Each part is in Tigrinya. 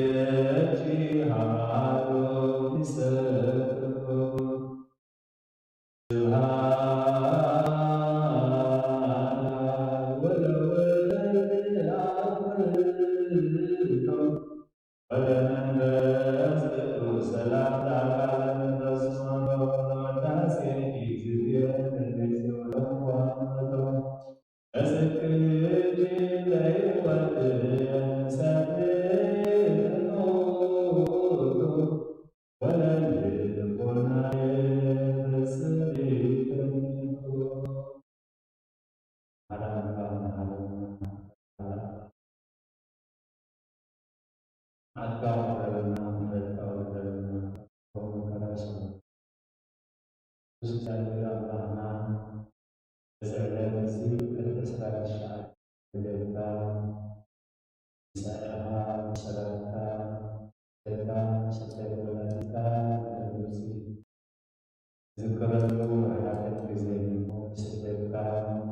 እጅ ሃሎ ይሰብሑ። ስብሐት ወለወልድ አብ ወልድ ወለመንፈስ ቅዱስ ሰላም ለአካለ መንፈስ ወዳሴ እግዚእነ ለይወቱ። እስክጅ ለይወት ሰብእ እግዚኣብሔር ኣምላኽና፣ እዚ ዕለት እዚ ዕለት ዕስራን ትሽዓተን ልደትካ፣ ምሳኤኻ፣ ሰላምካ፣ ልደትካ፣ ስደት ወላዲትካ፣ ልደት ግብፂ ዝክረሉ ወርሓትን ግዜን እሞ፣ ስደትካ፣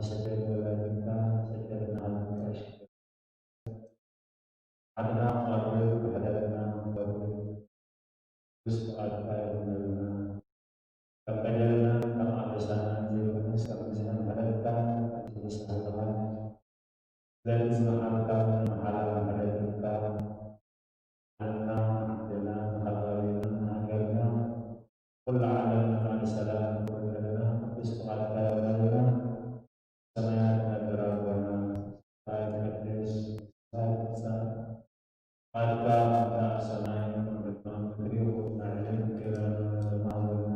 ስደት ወላዲትካ፣ ስደትና፣ ቀሽ ዓድና ቀርብ፣ ብሕደትና ቀርብ፣ ብስፍኣትካ ይኹነልና። ካብ በደልናን ካብ ኣበሳናን ዘይኮነስ፣ ካብ ብዝሒ ምሕረትካን ካብ ትንሳኤኻን፣ ዘንዝመሓልካን መሓላ ምሕረትካ፣ ዓለምና፣ ዓድና፣ ከባቢና፣ ሃገርና፣ ኩሉ ዓለም ኣማን ሰላም ክወርደልና ቅዱስ ፍቓድካ ይኹነልና። ሰማያት ነበር ኣቦና፣ ስምካ ይትቀደስ፣ መንግስትካ ትምጻእ፣ ፍቓድካ ከምቲ ኣብ ሰማይ ከምኡ ድማ ኣብ ምድሪ ይኹን። ንዕለታና ክህበና ዘለና ሃበና።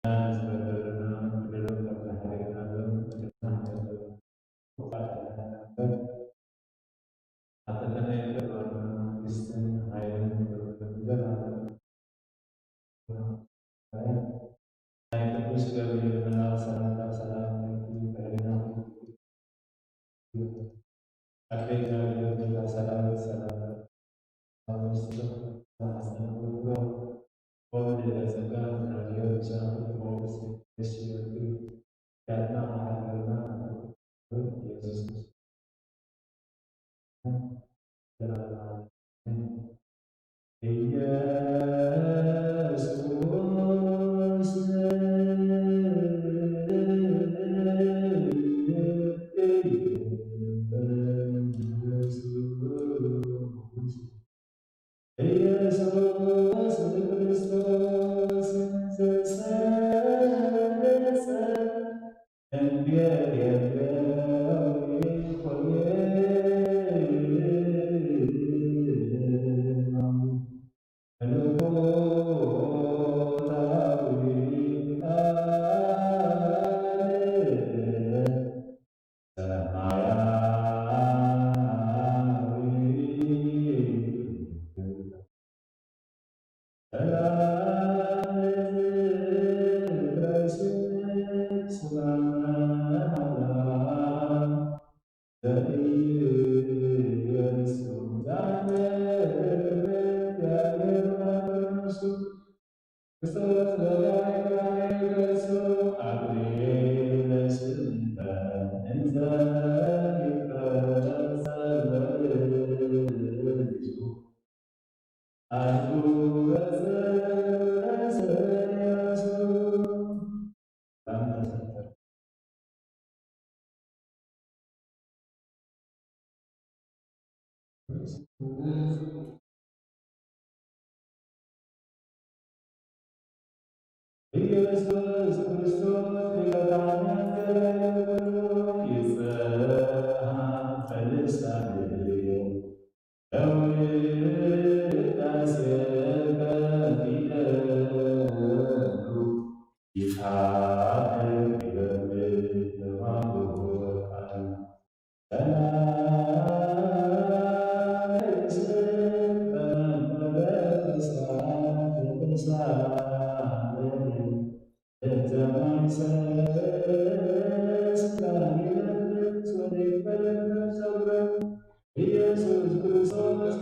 ንዝበደሉና በደሎም ከም ዝሓለይናሎም በደልና ንበድል። ክፉእ ኣይተንሕና እምበር፣ ኣተተመይ ክብርን መንግስትን ሓይልን ክብርን ዘለዓለምን። ናይ ቅዱስ ገብርኤል መልኣክ ሰላምታ ሰላም ለኪ፣ ብሕሊናኪ ኣደ እግዚኣብሔር ቤዛ ሰራዊት ሰላም ለኪ፣ ኣብ ውስጥኪ ማሕፀንኪ ፍረ ወልድ ጸጋ ተናግዮ ብዛዕባ ሞገስ የስየርኪ ያትና ሃገርና ኢየሱስ ክርስቶስ። ኢየሱስ ኢየሱስ ኢየሱስ ክርስቶስ ዘሰረጸ እንዴት የለው ሆይ መለኮታዊ ቃል ሰማያዊ። ሰላም ለዝክረ ስብሐት መዓላ ዘኢየሱስ ዛለ እግዚአብሔር መንፈሱ ክርስቶስ በላይ ገጹ አብሬ ለስምከ እንዘ ይትቀጸል በርእሱ። አሐዱ በጽር ለሰማያቱ። ኢየሱስ ክርስቶስ ሊቀ ካህናት ዘላለም ኩሉ ይጸሃ በልሳንየ ለውዳሴ በፊደሉ ይትሐደግ ይበል ተባብሮ ቃል። ኢየሱስ ክርስቶስ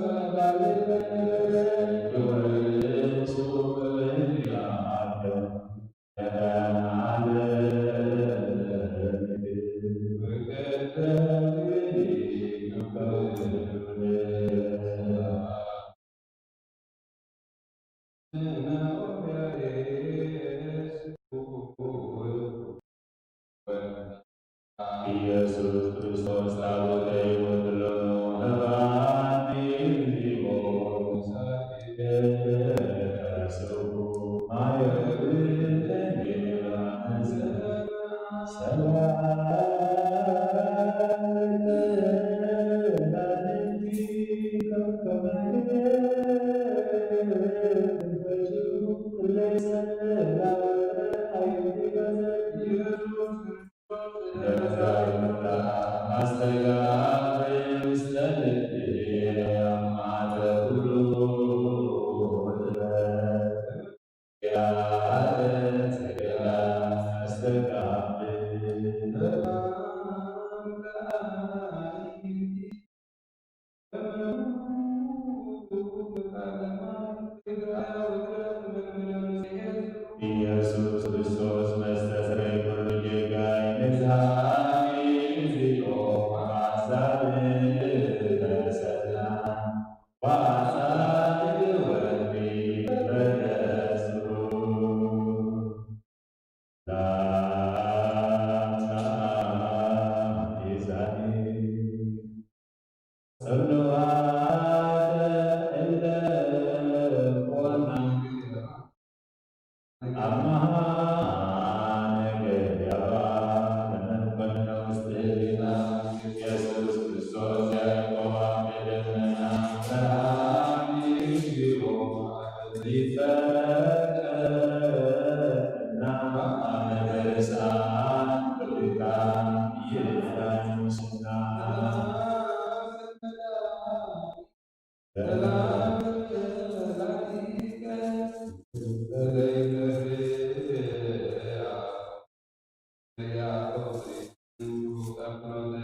ኢየሱስ ክርስቶስ ታቦተይ ወትሎ ነባኒ ዚቦ ኢየሱስ ክርስቶስ መስተስረይ ኩሉ ጌጋይ ንዝሃኒ ዚኦ ሓሳብ ተሰላ ዋሳኒ ወልዲ በገስሩ ላሳኒ ዛኒ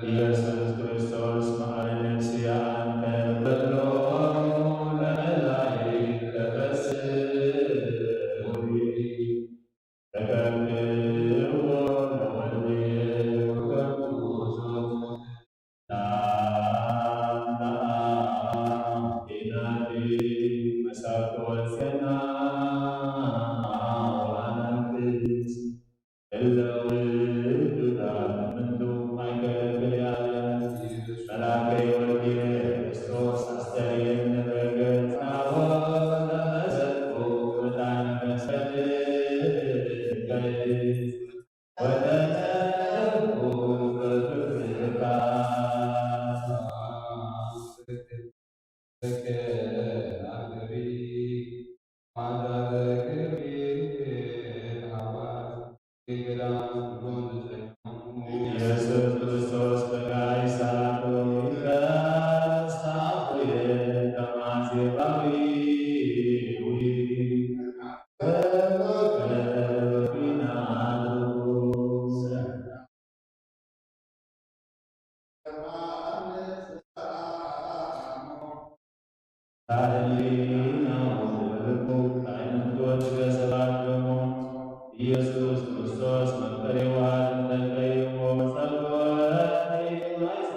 ኢየሱስ ክርስቶስ መዓረ ነፍስያ ኣንተ በሎ ለመላእክት ተፈስህ ተከብርዎ ለወልድ ወመንፈስ ቅዱስ ናምና ኢናዲ መሳኮ ወፅና ወአናብስ እለ ውዱዳት ምንቱ ማይከል ክልያለ መላከይ ወልድ ክርስቶስ ኣስተርእየኒ በገጽ ናቦ ለመሰልኩ ብጣዕሚ መስቀል ኢየሱስ ክርስቶስ በጋይ ሰዓቱ ይፈስታዊ ከማዜባዊ ኢየሱስ ክርስቶስ መከሪዋ ተቀይሞ ጸሎት ይማይሳ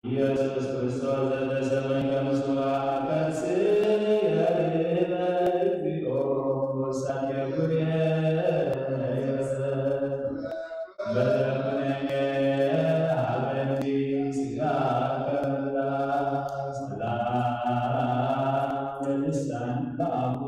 ኢየሱስ ክርስቶስ ዘተሰመይ ከምስዋ ከንስእ የድህነ እግዚኦ ሳየጉየ በተኩነየ ሀበኒ ስጋ ከላ ሰላም ለልሳን ለአቡ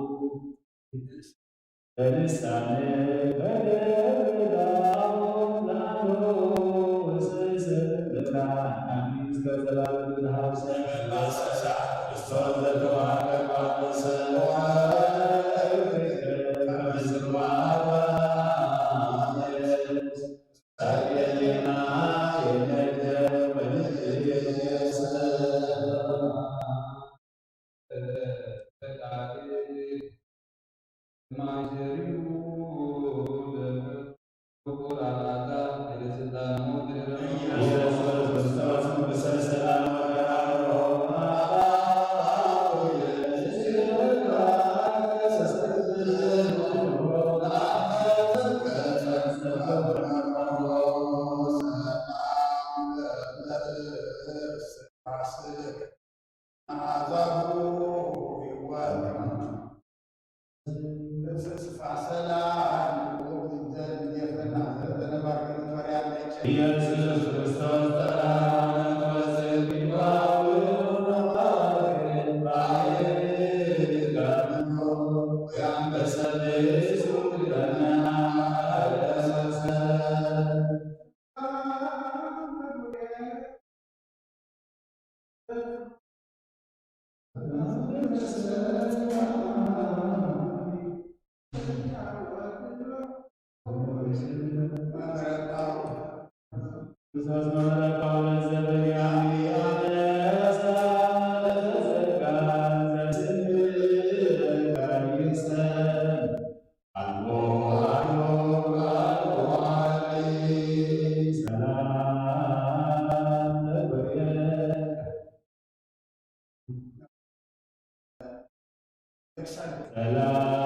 ሰላም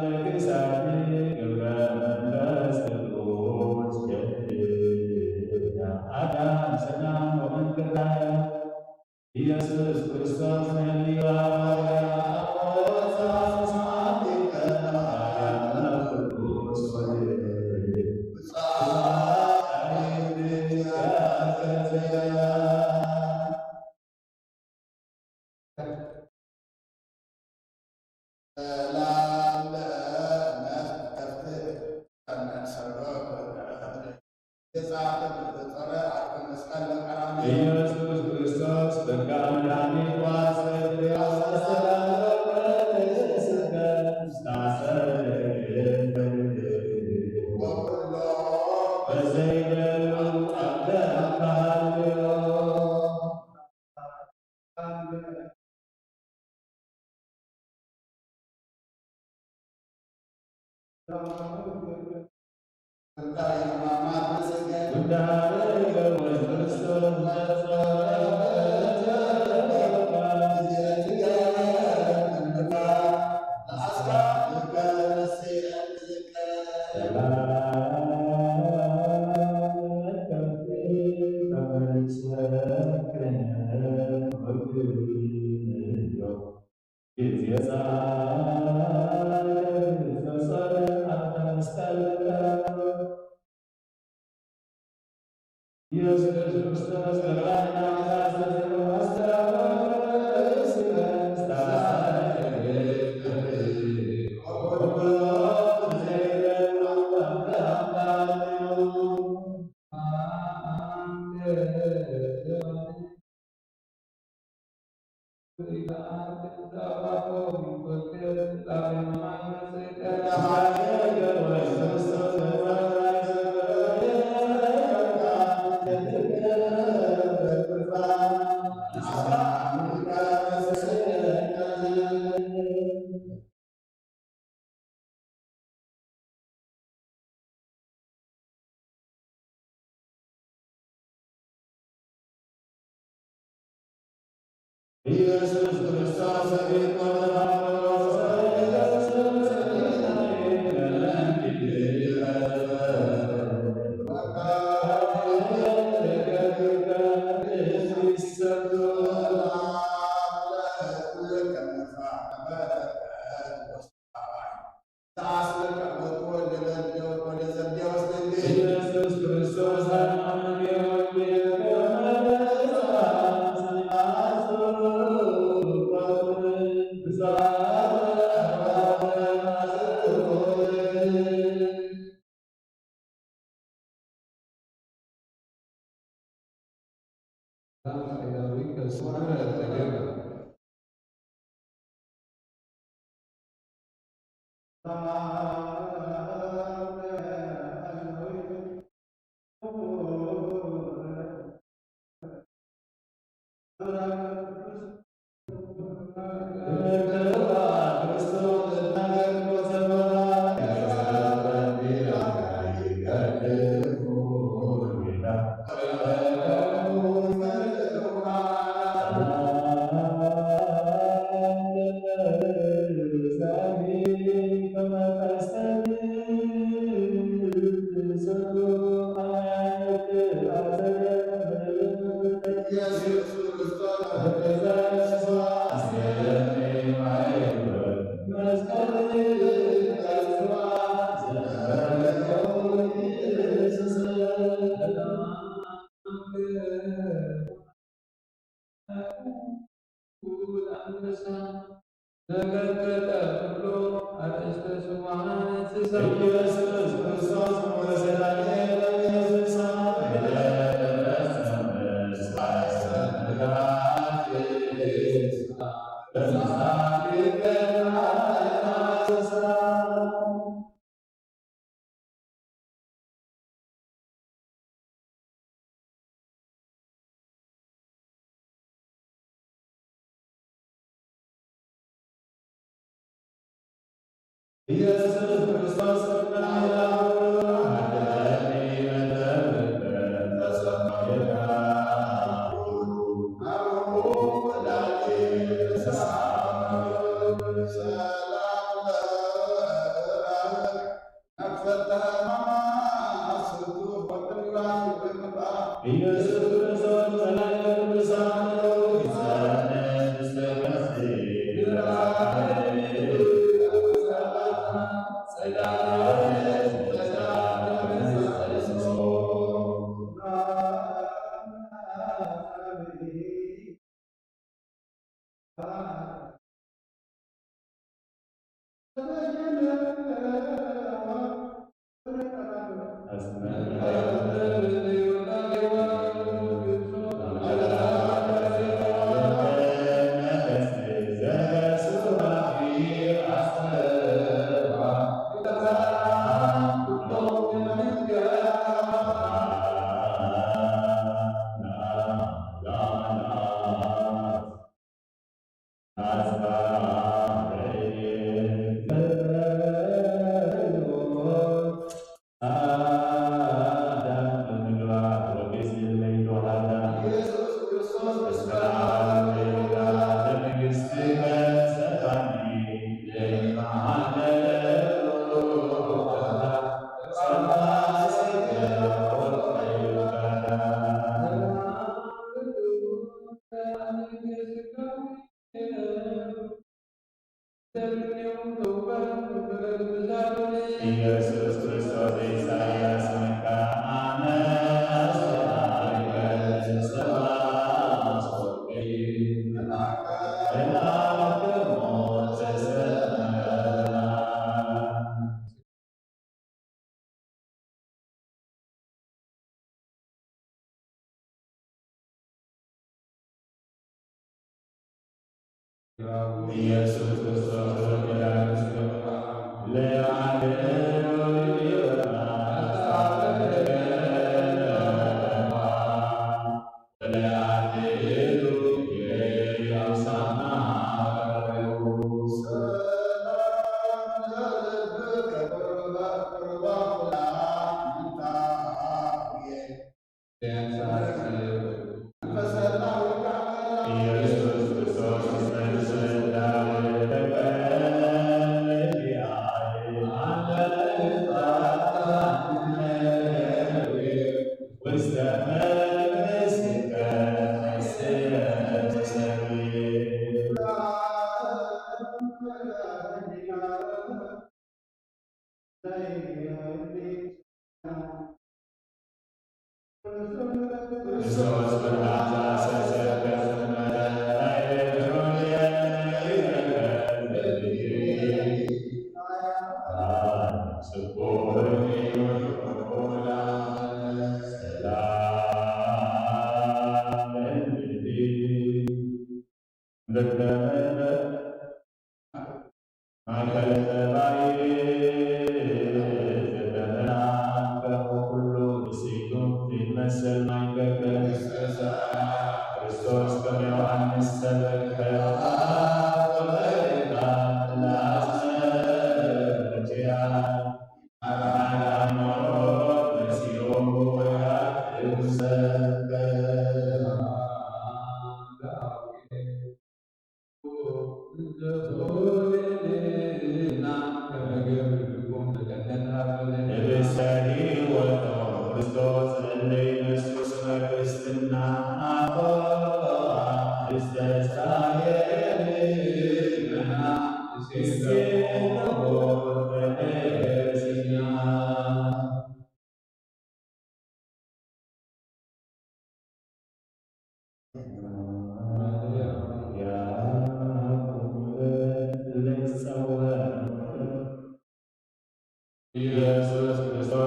ለክሳድኪ ግብረ መንፈስ ቅዱስ ጀድያ አዳም ሰላም ወመንክራያ ኢየሱስ ክርስቶስ ነቢያ ኢየሱስ ክርስቶስ በጋ መድኃኒት ዋሰ ኢየሱስ ክርስቶስ ኢየሱስ ክርስቶስ ኢየሱስ ክርስቶስ ንዓና ሓደረኒ መተብለን ተሰማየና። ኢየሱስ ክርስቶስ መላእክተ ቅዱሳን ይጸንስ ተቀስቲ ኢየሱስ ክርስቶስ ኢሳያስ መካ ኣነ ኣስተማሪከ ሰላም ሰብኪ ተናገርኩ ተሰመረና። ኢየሱስ ክርስቶስ ወልደ አብ ለያዕል ኢየሱስ ክርስቶስ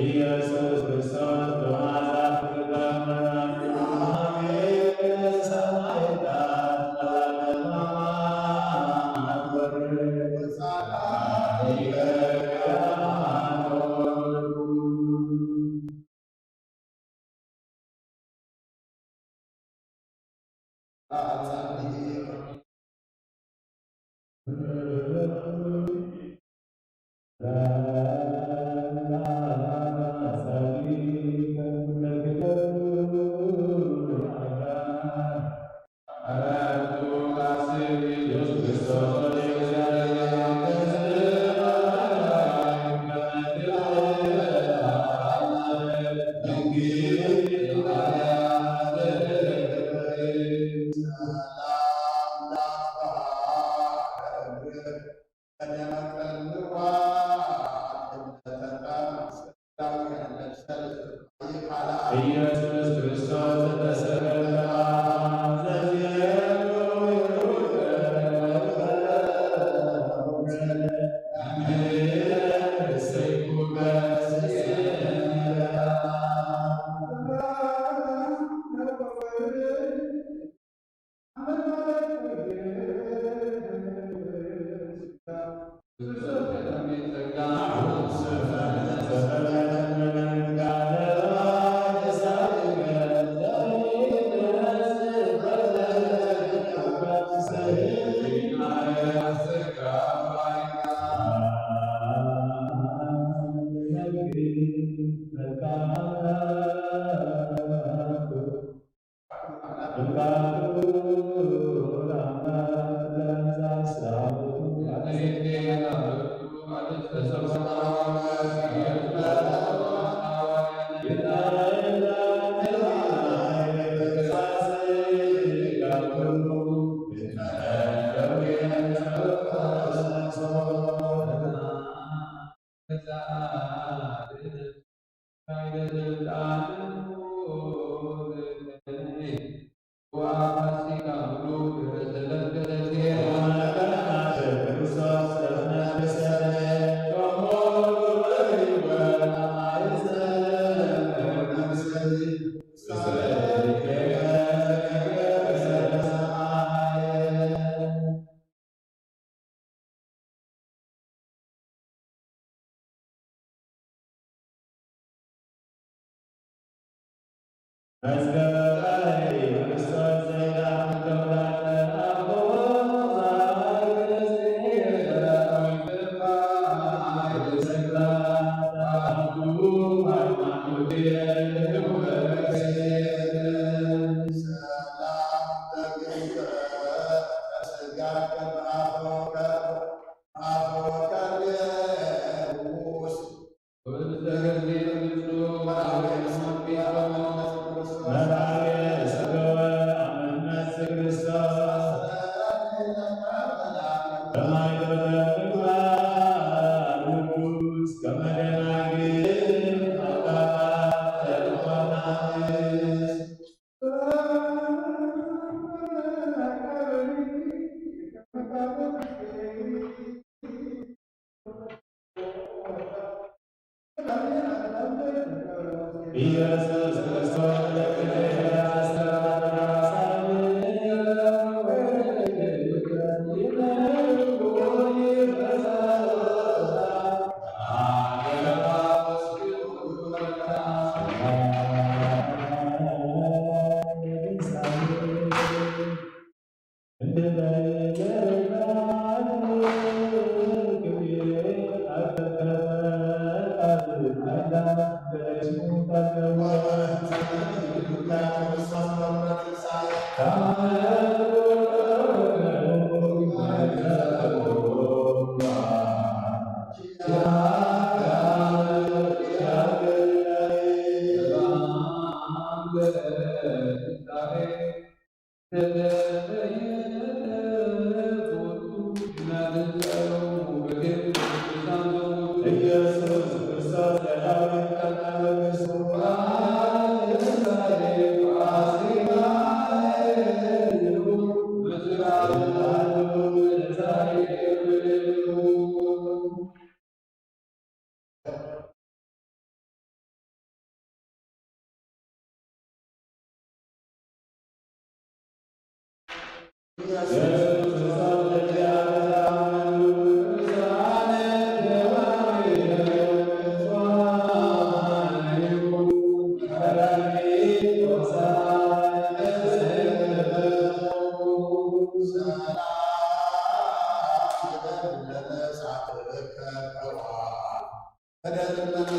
ኢየሱስ ክርስቶስ ብመዓዛ ፍቅርካ መራሕና፣ ኣሜን። ሰማዕታት ኢየሱስ ክርስቶስ ዝተሰቀለ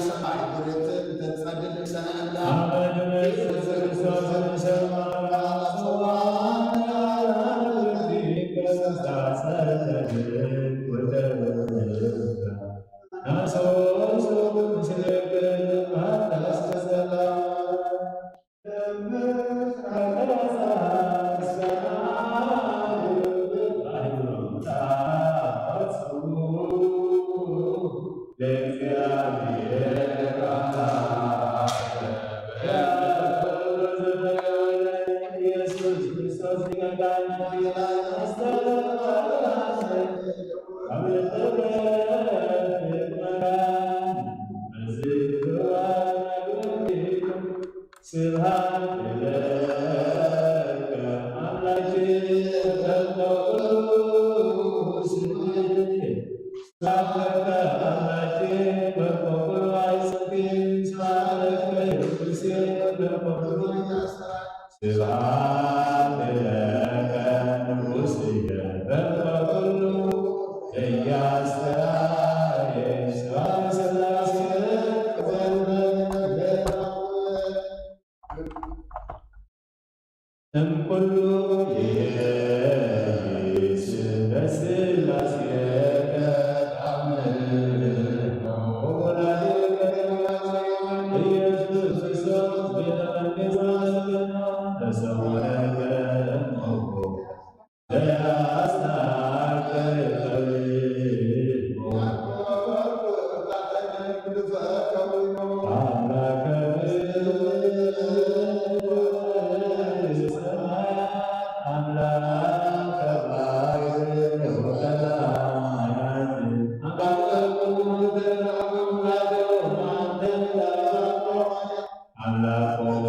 ሰማይ ብርት እንተትጸድል ልሳነ ኣምላኽ ስብሐት ለከ አምላኬ በበኩሉ ስብሐት ለከ አምላኬ በበኩሉ አይስኪ ስብሐት ለከ ቅዱሴ በበኩሉ ስብሐት ለከ ንጉሥየ በበኩሉ እያስተራየ ስብሐት ሥላሴ እምኩሉ ይእዜዝ በሥላሴ ተአምር ወወላዲተ ኢየሱስ ክርስቶስ ቤተ መንግሥት ተሰወረ ከእምሆ ዘያስታቅብ አምላኮሙ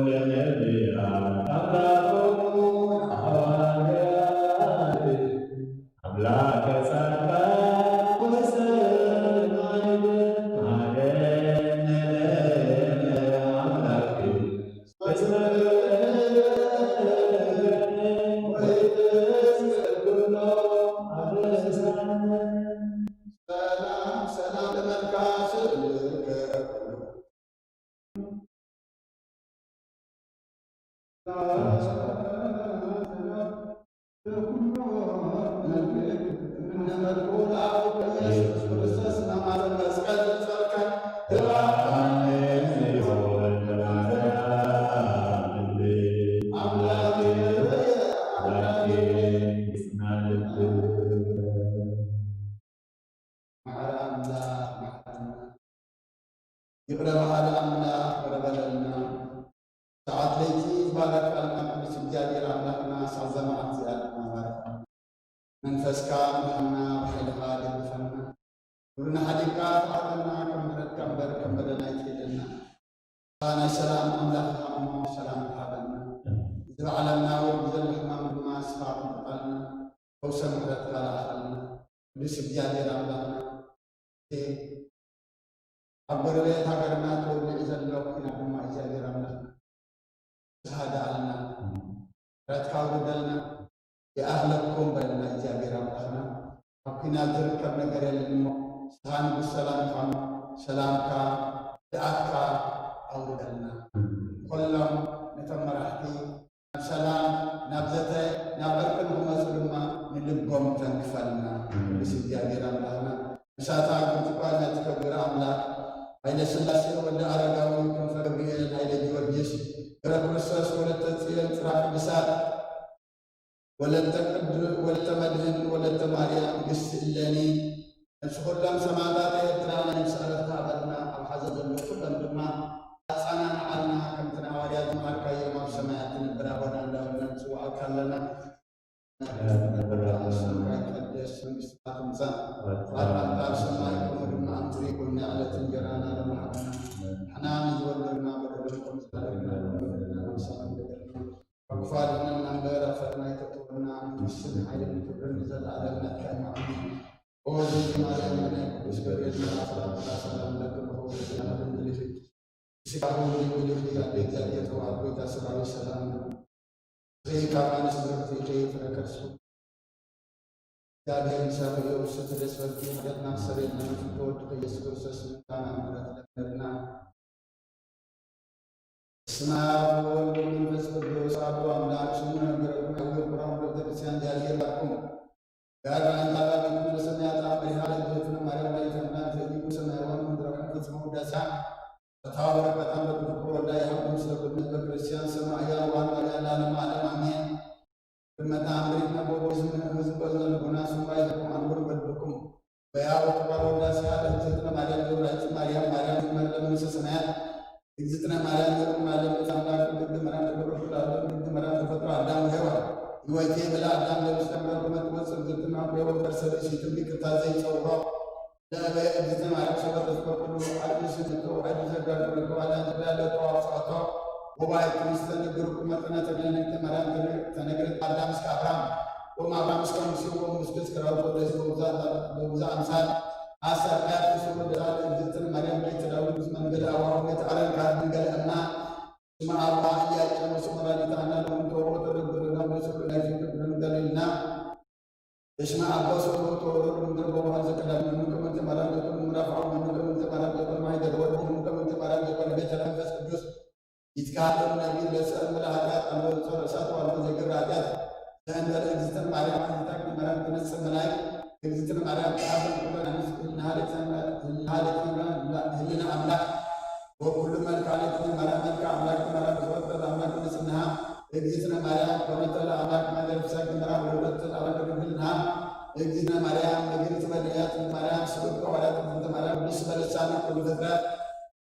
ለነቢያት አምላኮሙ ለሐዋርያት አምላከ ጻድቃን ወሰማዕት መሐረነ ለነ አምላክ እስመ ወይትስእል ኩሎ አበሳነ። ሰላም ሰላም ለመልካ ስእልከ መሐሪ ኣምላኽ መሐረና። ይቕረ በሃሊ ኣምላኽ ይቕረ በለልና። ሰዓት ለይቲ ይባረክ ቃልካ ቅዱስ እግዚኣብሔር ኣምላኽና፣ ሰዓት ዘመዓት እዚኣ ድማ ባርካ። መንፈስካ ምርሓና፣ ብሓይልኻ ደግፈና። ኩልና ሓዲግካ ተዓቐና፣ ከም ምሕረትካ እምበር ከም በደልና ኣይትኪደና። ናይ ሰላም ኣምላኽ ኢኻ እሞ ሰላም ተሃበና። እዚ ብዓለምና ወዲ ዘሎ ሕማም ድማ ንስኻ ኣጥንቅቐልና፣ ፈውሰ ምሕረትካ ለኣኸልና። ቅዱስ እግዚኣብሔር ኣምላኽና፣ እቲ ኣብ ጎረቤት ሃገርና ተወሊዑ ዘሎ ኲናት ድማ እግዚኣብሔር ኣምላኽና ንስኻ ደኣልና፣ ምሕረትካ ኣውርደልና። ይኣኽለኩም በልና እግዚኣብሔር ኣምላኽና። ኣብ ኲናት ዝርከብ ነገር የለን እሞ፣ ንስኻ ንጉስ ሰላም ኢኻ እሞ፣ ሰላምካ ደኣካ ኣውርደልና። ኩሎም ነቶም መራሕቲ ናብ ሰላም፣ ናብ ዘተ፣ ናብ ዕርቂ ንኽመጹ ድማ ንልቦም ተንክፈልና። ቅዱስ እግዚኣብሔር ኣምላኽና፣ ምሳታ ግብጽ እኳ ነቲ ክቡር ኣምላኽ፣ ኃይለ ሥላሴ ወልደ ኣረጋዊ፣ ክንፈ ገብርኤል፣ ኃይለ ጊዮርጊስ፣ ፍረ ክርስቶስ፣ ወለተ ጽዮን፣ ጽራ ቅዱሳት፣ ወለተ ቅዱ-፣ ወለተ መድህን፣ ወለተ ማርያም፣ ንግሥቲ እሌኒ፣ ነፍሲ ኩሎም ሰማዕታት ኤርትራ ናይ ነፍሲ ዕረፍቲ ሃበልና። ኣብ ሓዘን ዘሎ ኩሎም ድማ ኣጸናንዓልና። ከምቲ ንሃዋርያት ዝመሃርካዮም ኣብ ሰማያት ትነብር ኣቦና እንዳበልና ንጽውዓካ ኣለና። ስምካ ይቀደስ፣ መንግስትካ ትምጻእ፣ ፍቓድካ ኣብ ሰማይ ከምኡ ድማ ኣብ ምድሪ ይኹን። ናይ ዕለት እንጀራና ሎሚ ሃበና። ንሕና ንዝበደሉና በደሎም ከም ዝበደልና ንበድል፣ ንበድለና፣ ንበድለና፣ ንበድለና፣ ካብ ክፉ ኣድሕነና እምበር፣ ኣብ ፈተና ኣይተእትወና፣ መንግስትን ሓይልን ክብርን ንዘለኣለም ናትካ እዩ። ኣሜን። ኦ እግዝእቲ ማርያም፣ ናይ ቅዱስ ገብርኤል መልኣክ ሰላምታ፣ ሰላም ለኪ፣ ምልእቲ ጸጋ ድንግል ኢኺ፣ ብስጋኪ ድንግል ኢኺ፣ ኣደ እግዚኣብሔር፣ ተባረኪ፣ ጸባኦት ሰላም ለኪ፣ ኢኺ ካብ ኣንስቲ ብርክቲ ኢኺ፣ ፍረ ከርስኪ እግዚኣብሔር ምሳኺ እዩ። ብስቲ ደስ በልኪ፣ ሓጢኣትና ክሰርየልና መጺኡ፣ ተወልድኪ ኢየሱስ ክርስቶስ፣ ምሕረትና ምሕረት ለምነልና። በስመ አብ ወወልድ ወመንፈስ ቅዱስ አሐዱ አምላክ። ስሙ ነግረኩም፣ አዊ ቁራም ቤተክርስቲያን እግዚአብሔር ባርኩም። ጋር አንታራ ቤት መለሰና ያጣ መሪሃ ለእግዝእትነ ማርያም ወላዲተ አምላክ ዘኢይኩ ሰማያውያን ምድራውያን ፈጽመው ውዳሴ። በረከታ በረከታ በክብር ወልዳ ይሃብ ምስለ ኩሉ ህዝበ ክርስቲያን ሰማያ ዋን ማርያም ለዓለመ ዓለም አሜን። ብመታ አምሪት ነቦ ዝምህር ህዝብ በዝነ ልቦና ስሙ አይዘኩም አንጉር በልብኩም። በያ ወተባሮ ውዳሴ ለእግዝእትነ ማርያም ዘውላዲተ ማርያም ማርያም ይመር ለመንግስተ ሰማያት። እግዝእትነ ማርያም ዘውላዲተ አምላክ ድንግል ማርያም ተገብረ ኩሉ ዓለም ድንግል ማርያም ተፈጥሮ አዳም ወሔዋን። ይወይቴ ብላ አዳም ለብስ ተምረ ቁመት ወፅር ዝትናው የወንበር ሰብእሲ ትንቢት ክታዘይ ጸውሮ ለእበየ እግዝእትነ ማርያም ሰበ ተዝኮር ኩሉ ዓዲ ስንቶ ዓዲ ዘጋግረቶ አዳም ዘዳለቶ አውፅኦቶ። ጉባኤ ክርስቲያን ንግርኩ መጠነ ተገነግተ ማርያም ተነግረት አዳም እስከ አብርሃም ወም አብርሃም እስከ ሙሴ ወም እስከ እስከ ዳዊት ወደ ህዝብ በውዛ አምሳል አሰርካት ክሱ ወደ ቃል እግዝእትነ ማርያም ቤት ዳዊት ምስ መንገድ አዋሁ ቤት አረን ካብ መንገድ እማ ስማ አባ እያጨመ ስመራሊታ አና ለምን ተወሮ ተደብረ ለምን ስሉ ናይ ዝግብ መንገድ እና እስመ አባ ሰውሮ ተወረዱ ምድር በውሃ ዘቀዳሚ ምኑ ከመንተ ማርያም ዘኮነ ምዕራፍ አብ ምኑ ከመንተ ማርያም ዘኮነ ማይደር ወርዱ ምኑ ከመንተ ማርያም ዘኮነ ቤተ መንፈስ ቅዱስ ይትካል ነቢይ ለሰብ ምለ ኃጢአት አልቦ ጾር እሳት ዋልቦ ዘይገብር ኃጢአት ለእንበለ እግዝእትነ ማርያም አሕሊታ ማርያም ትነጽእ መላእክት እግዝእትነ ማርያም ከአበን ኩለን አንስት ህልና ኃጢአት ህልና አምላክ ወኩሉ መልክዓ ለእግዝእትነ ማርያም መልክዓ አምላክ ማርያም ዘወጠት አምላክ ንጽህና እግዝእትነ ማርያም ኮነተ ለአምላክ ማደር ፍሳግ መራ ወለደት ለአምላክ ድንግልና እግዝእትነ ማርያም እግዝእትነ ማርያም ስብከተ ሐዋርያት እግዝእትነ ማርያም ቅድስት በልሳነ ኩሉ ፍጥረት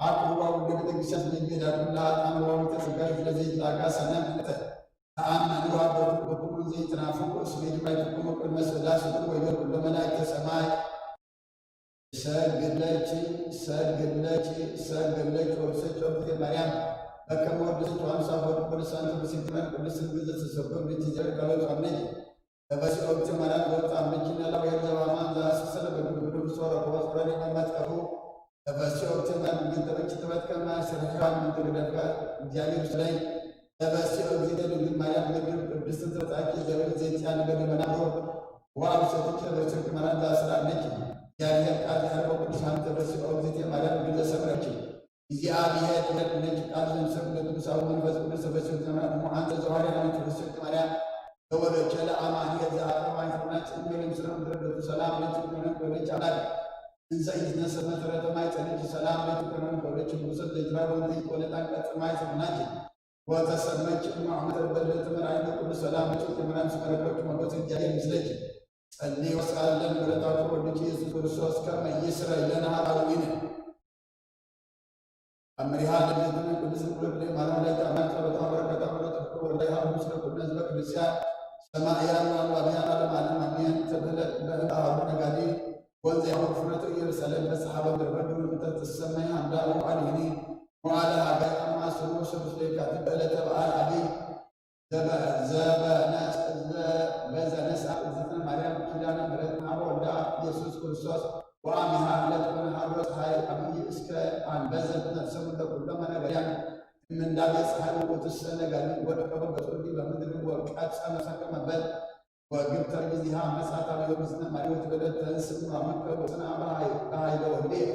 አቅርባ ወደ ቤተ ክርስቲያን መግቢያ ዳግም ለአጣም ዋዊተ ጸጋ ስለዚህ ላጋ ሰላም ለተ ተአመኑ አበሩ በኩሉ ዘይትናፍቁ እስመ ይትባይትኩሙ ቅድመ ስላሴ ወይቤሉ ለመላእክተ ሰማይ ሰግድ ለኪ ሰግድ ለኪ ሰግድ ለኪ ወብሰኪ ወብእግዝእትየ ማርያም በከመ ወደሰኪ ዮሐንስ አፈወርቅ ቅዱሳን ቅዱስ ይትመን ቅዱስ ህዝብ ዘተሰጎም ልጅ ዘር ከበብ ጻምነኪ ተፈሲ ኦብቲ ማርያም ዘወጣ ምኪነ ለወይር ዘባማ ዘአስሰለ በግብግብ ሶረ ከወጽረኒ መመትከፉ ተፈሲ ኦብቲ ማርያም ግን ተበኪ ተበትከማ ስርሕዋን ምንትግደፍካ እግዚአብሔር ስለይ ተፈሲ ኦብቲ ድንግል ማርያም ምግብ ቅድስት ዘወጣኪ ዘብል ዘይትያን በደመናሮ ወአብሰትኪ ተፈሲ ኦብቲ ማርያም ዘአስራ ነኪ እግዚአብሔር ቃል ያርበው ቅዱሳን ተፈሲ ኦብቲ ማርያም ግን ዘሰብረኪ እግዚአብሔር ይረድነች ቃል ዘምሰል ለቅዱሳዊ መንፈስ ቅዱስ ተፈስዮት ዘምራ እሞ አንተ ዘዋሪ አነ ተፈስዮት ማርያም ተወለቸ ለአማኑኤል ዘአቀባይ ፍቅና ጭምር ምስለ ምድረገቱ ሰላም ለች ምድረን ወለች አምላክ እንዘ ኢዝነሰ መሰረተ ማይ ጸነች ሰላም ለች ምድረን ወለች ንጉሰት ዘይትራ ወንተ ይቆለጣን ቀጥ ማይ ሰብናች ወተሰመች እሞ አመተ በደል ተመራይ ለቅዱስ ሰላም ለች ምድረን ስመረኮች መጎት እግዚአብሔር ምስለች ጸልይ ወስአል ለምሕረታቱ ወልድኪ ኢየሱስ ክርስቶስ ከመ ይስረይ ለነ ኃጣውኢነ። አምሪሃ ለእግዝእትነ ቅድስት ድንግል ማርያም ወላዲተ አምላክ ጸሎታ በረከታ ምሕረቱ ፍቅሩ ወልዳ ይሃብ ምስለ ኩሉ ህዝበ ክርስቲያን ሰማዕያን ወአንባብያን ዓለም ዓለም አሜን። ተብህለት በእንተ አሐዱ ነጋዲ ወንዘ ያሁር ፍኖተ ኢየሩሳሌም በጽሐ በምድር በዱ እንተ ትሰመይ አምዳ ወአድህኒ መዋዕለ ሀገር አማስኑ ስሉስ ለየካቲት በዕለተ በዓል አቢይ በዘነስአ እግዝእትነ ማርያም ኪዳነ ምሕረት ሀበ ወልዳ ኢየሱስ ክርስቶስ ወአሚሃ ለትኮነ ሀሮ ፀሐይ አብይ እስከ አንበዘት ነፍሰ ምድረ ኩሎመ ነገርያን እምንዳቤ ፀሐይ ውእቱሰ ነጋሪ ወድቀ በገጹ ዲበ ምድር ወቀብጸ ነፍሰ ከመ በል ወግብተ ጊዜሃ መጻት አብዮ እግዝእትነ ማርያም ወትቤለ ተንሥእ እምአመከ ወጽንዓ በኃይለ ወልድየ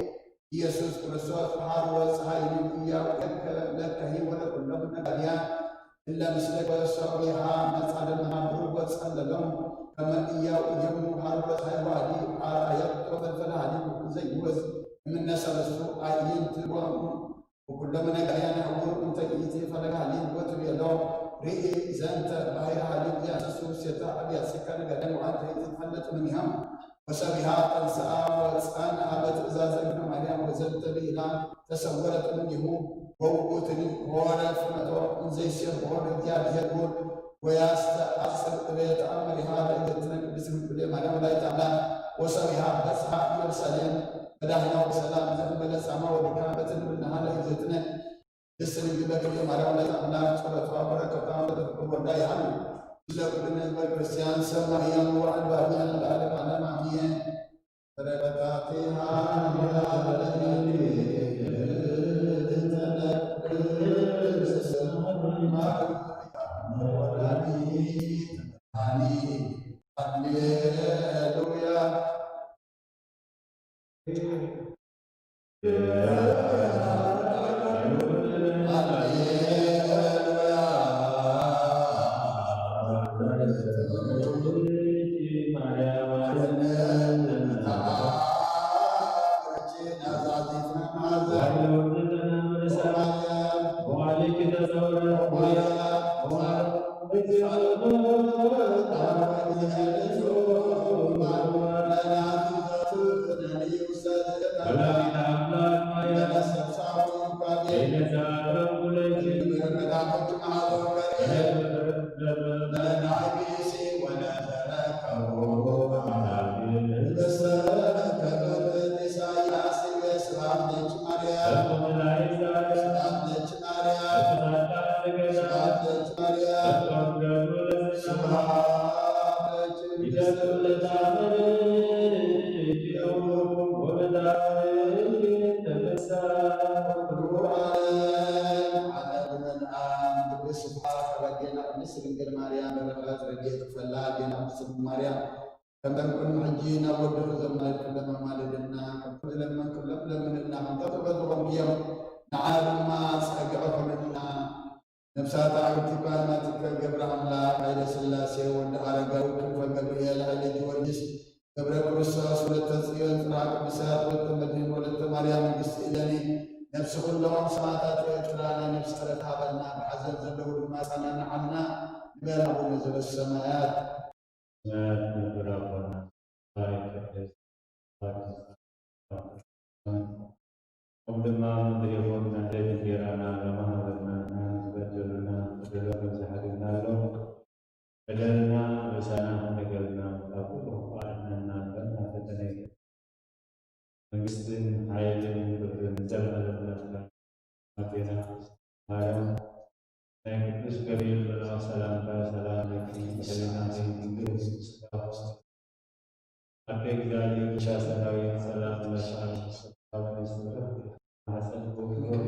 ኢየሱስ ክርስቶስ ሀር ወፀሐይ እያውቀከ ለከሂ ወለኩሎም ነጋድያን እለ ምስለ ወሶቢሃ መጻ ደመና ብሩር ወጸለሎም ከመ እያውየሙ ሀር ወፀሐይ ዋዲ አርአየቶ ፈልፈለ ሀሊብ ዘይወዝ እምነ ሰለስቱ አዕይንት ወኩሎም ነጋድያን ሀውር እንተ ይእቲ ፈለገ ሀሊብ ወትቤሎ ርኢ ዘንተ ባሕረ ሀሊብ ያሰሱ ሴታ አብያጽከ ነጋድያን ወአንተ ኢትትፈለጥ እምኔሃ ወሰቢሃ ተንሥአ ወጸንዐ በትእዛዘ እግዝእትነ ማርያም ወዘንተ ብሂላ ተሰወረት እምኔሁ ወውእቱኒ ሖረ ፍኖቶ እንዘ ይሴብሖ ለእግዚአብሔር ልዑል ወያስተአጽር እቤት አመሪሃ ለእግዝእትነ ቅድስት ድንግል ማርያም ወላዲተ አምላክ ወሰቢሃ በጽሐ ኢየሩሳሌም በዳህና ወሰላም ዘእንበለ ጻማ ወድካም በትን ብልናሃ ለእግዝእትነ ቅድስት ድንግል በክልኤ ማርያም ወላዲተ አምላክ ጸሎቷ በረከቷ በተፈቅዶ ወልዳ ይሃሉ። ስለ ኩልነ ህዝበ ክርስቲያን ሰማእያን ወአንባብያን ለዓለመ ዓለም አሜን። በረከታቲሃ ሃሌሉያ። ስብሐት ኣብ ኣዴና ቅድስት ድንግል ማርያም፣ በረኸት ረድኤት ክፈላ ኣዴና ቅድስት ድንግል ማርያም፣ ከም ቅድሚ ሕጂ ናብ ወድኺ ዘማለድክሎም ኣማልድና፣ ከምቲ ዝለመንክሎም ለምንልና፣ ከምቶም ዝበዝሖም እዮም፣ ንዓ ድማ ጸግዒ ኩንልና። ነፍሳት ኣዕብቲ ካህናትከ ገብረ ኣምላክ፣ ኃይለ ሥላሴ፣ ወልደ ኣረጋዊ፣ ክንፈ ገብርኤል፣ ኃይለ ጊዮርጊስ፣ ገብረ ክርስቶስ፣ ወለተ ጽዮን፣ ጽርሐ ቅዱሳት፣ ወለተ መድህን፣ ወለተ ማርያም፣ መንግስቲ እሌኒ፣ ነፍሲ ኩሎም ሰማዕታት ኤርትራ ናይ ነፍሲ ዕረፍቲ ሃበልና፣ ብሓዘን ዘለዉ ድማ ኣጽናንዓልና ንበል። ኣቡነ ዘበሰማያት። ሰማያት ንክብር ኣቦና፣ ይትቀደስ ስምካ፣ ከምኡ ድማ ምድሪ ይኹን፣ ዕለት እንጀራና ሎሚ ሃበና፣ ንሕና ንዝበደሉና ንበደሎም ከም ዝሓለና በደልና ኣበሳና ከይተገብርና፣ ካብ ኩሉ ክፉእ ኣድሕነና እምበር፣ ናብ ፈተነ ኣይተእትወና። መንግስትን ሓይልን ክብርን ንዘለኣለም ናትካ። ኣዴና ማርያም፣ ናይ ቅዱስ ገብርኤል መልኣኽ ሰላምታ ሰላም ለኪ፣ ህሊናኺ ድንግል፣ ስጋኺ ኣበ እግዚኣብሔር ብቻ ሰራዊት ሰላም ለኪ፣ ሰላም ለኪ፣ ማህፀንኪ ፍሬ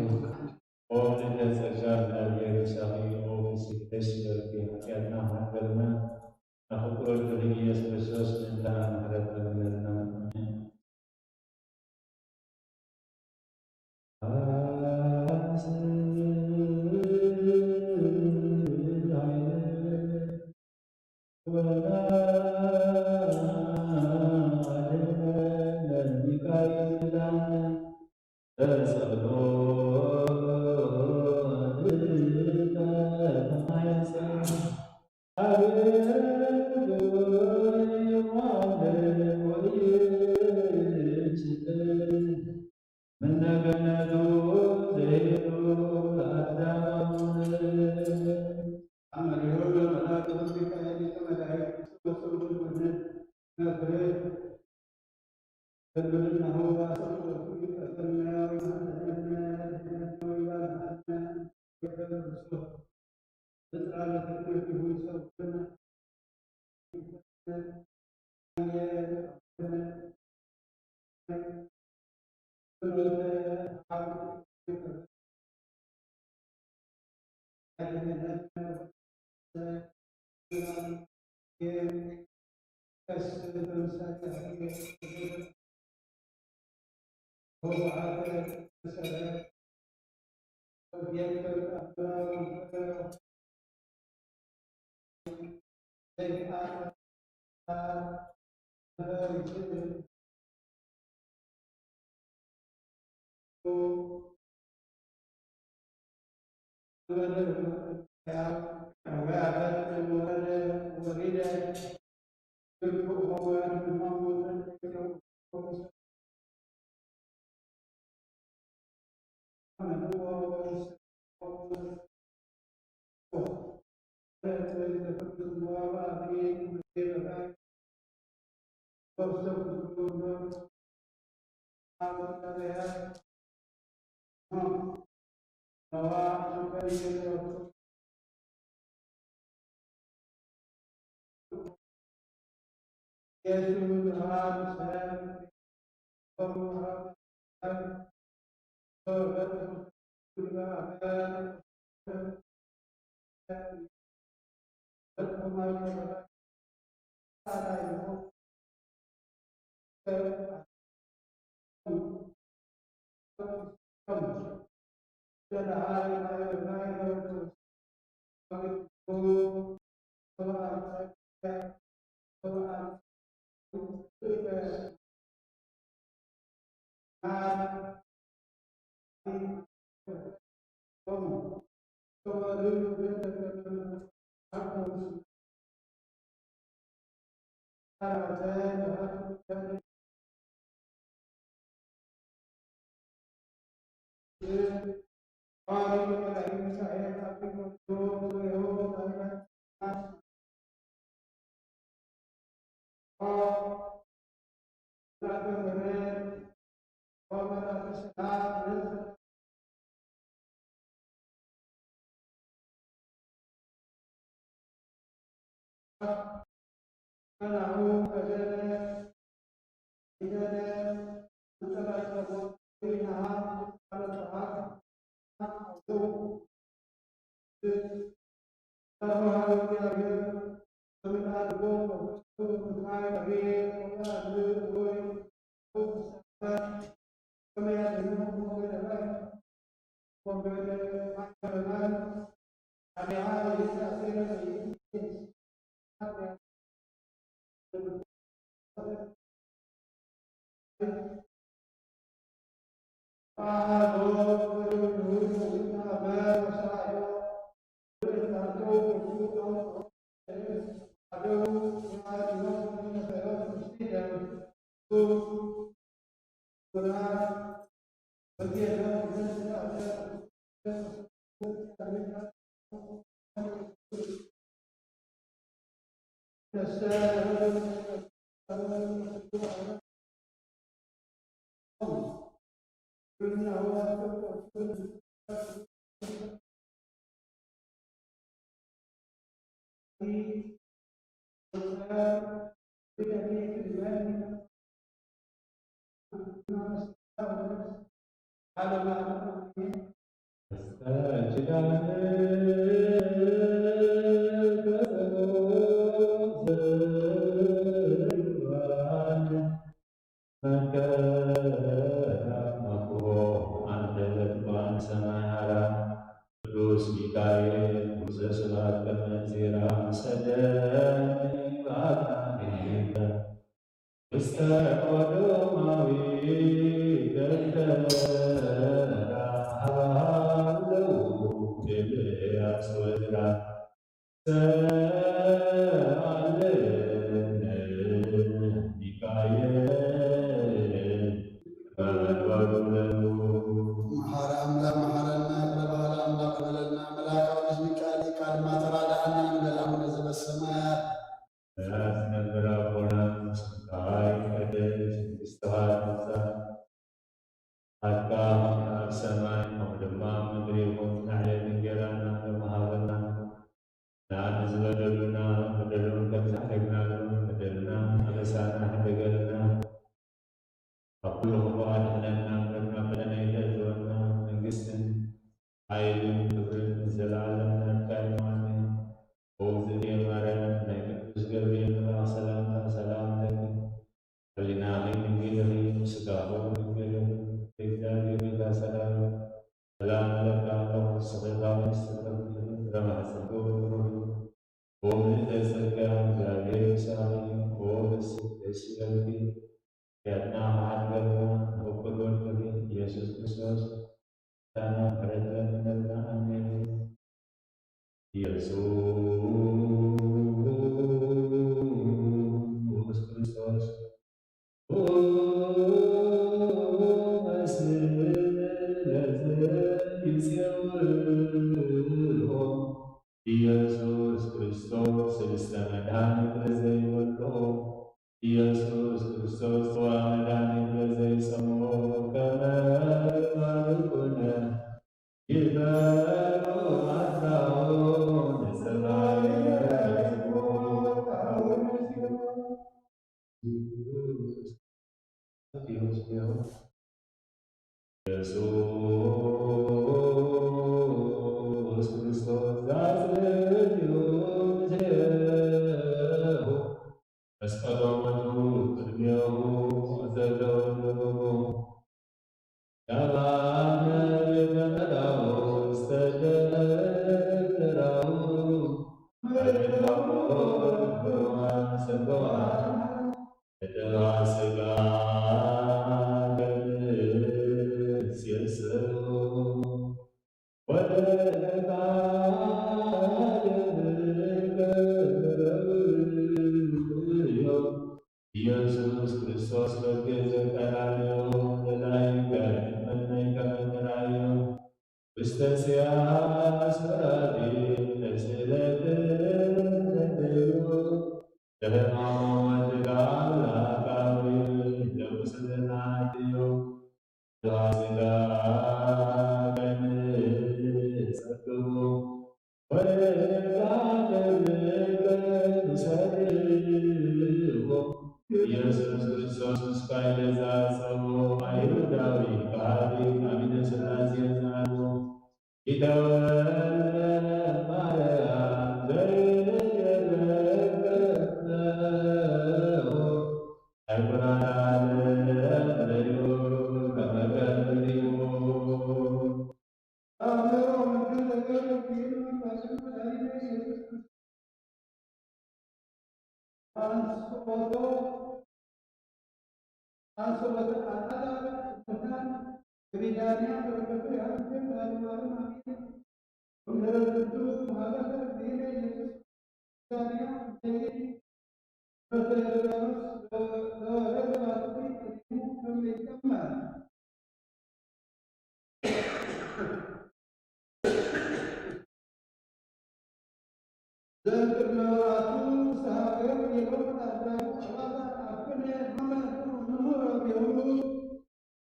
ኦ ምልዕተ ጸጋ፣ እግዚኣብሔር ምሳኺ፣ ኦ ፍስሕቲ ደስ ይበልኪ፣ ኃጢአትና ክሓጥበልና፣ ንፍቁር ወልድኺ ኢየሱስ ክርስቶስ ምእንታና ምሕረት ለምነልና። ኣሜን። ምነ ገነቱ ዘይብሉ ለአዳም። አመሪሁ ለመላእክት ሚካኤል ሊቀ መላእክት ወሰብእ መድህን መፍሬ ህልውናሁ አሰብእ ይቀተልና ወይሃንተነ ድህነትነ ወይባልሃነ ወይበርሶ። ቅዱስ ሚካኤል ጉዘ ስብሐት ከመ እንዚራ ሰደኒ በአካሊከ ውስተ ቆዶማዊ ደብተራ ሀበሃለው ኤልያስ ወዝራ ሰአለነ ሚካኤል በመንበሩ ለሉ። መሓሪ ኣምላኽ መሓረና፣ ይቕረ በሃሊ ኣምላኽ ይበለልና። መልኣከ ቅዱስ ሚካኤል ኢልካ ድማ ተራድኣና ንበል። ኣቡነ ዘበሰማያት። ሰማያት ትነብር ኣቦና፣ ስምካ ይትቀደስ፣ መንግስትኻ ትምጻእ፣ ፈቃድካ ኣብ ሰማይ ከምኡ ድማ ኣብ ምድሪ ይኹን። ንዕለትና እንጀራና ሎሚ ሃበና፣ ንዓና ዝበደሉና በደሎም ከም ዝሓደግናሎም በደልና፣ ኣበሳና ሕደገልና፣ ካብ ኩሉ ክፉእ ኣድሕነና እምበር ናብ ፈተነ ኣይተእትወና። መንግስትን ሓይልን ክብርን ንዘለኣለም ናትካ እዩ። ኣሜን። ኦ እግዝእትየ ማርያም፣ ናይ ቅዱስ ገብርኤል መልኣኽ ሰላምታ ሰላም እብለኪ። ሕሊናኺ ድንግል ኢኺ፣ ስጋኺ እውን ድንግል እዩ። እግዚኣብሔር ቤዛ ሰላም ሰላም እብለኪ ኣለኹ። ንስኺ ካብ ኣንስቲ ተፈጢርኪ፣ ፍረ ማህፀንኪ እውን ብሩኽ እዩ። ኦ ምልዕተ ጸጋ፣ እግዚኣብሔር ምሳኺ፣ ኦ ብእሲ ደስ ይበልኪ። ኃጢአትና መሓሪ ገብርና ንፍቁር ወልድኪ ኢየሱስ ክርስቶስ፣ ምሕረት ለምነልና። ኣሜን። ኢየሱስ ክርስቶስ፣ ኢየሱስ ክርስቶስ፣ ስልስተ መድኃኒት ለዘይወልዶ፣ ኢየሱስ ክርስቶስ ጽዋ መድኃኒት ለዘይሰምዑ ከመ ልማዱ ኩነ ይበሉ ኣስራሁ ንሰማይ ኢየሱስ ክርስቶስ ዛጽድዩ ምስሌሁ መስቀሎሙ ቅድሜሁ ዘለዉ ንብቡ ዳባነ ብመላው ዝተደረራው መደዳው ብሩዋን ሰገዋ እተዋ ስጋ ገንስየሰው ወደ ቃል ኢየሱስ ክርስቶስ በግዕ ዘቀራንዮ ለላይከ መነይከ መነራዮ ውስተ ሲያስ ፈራዲ ለስለት ዘንደዮ ለህማሞ ወድጋ አምላካዊ ለቁስልና ድዮ ስጋ ከንጸግቦ ወደ ቃል ንሰብኮ ኢየሱስ ክርስቶስ ምስካይ ለዛጸቦ ኣይሁዳዊ ከሃዲ አሚነ ሥላሴ ዝሃድሞ ይተወልደ ማርያም ዘይረከብነው ኣይኩራን ዓለም ለዩ ከመ ከልብ ዲሙ ዘንቅድመ ወራቱ ዝተሃገር የሎት ኣዳም ኣባታ ኣብ ኩነ ሃመ ምሁር ኣቢሁ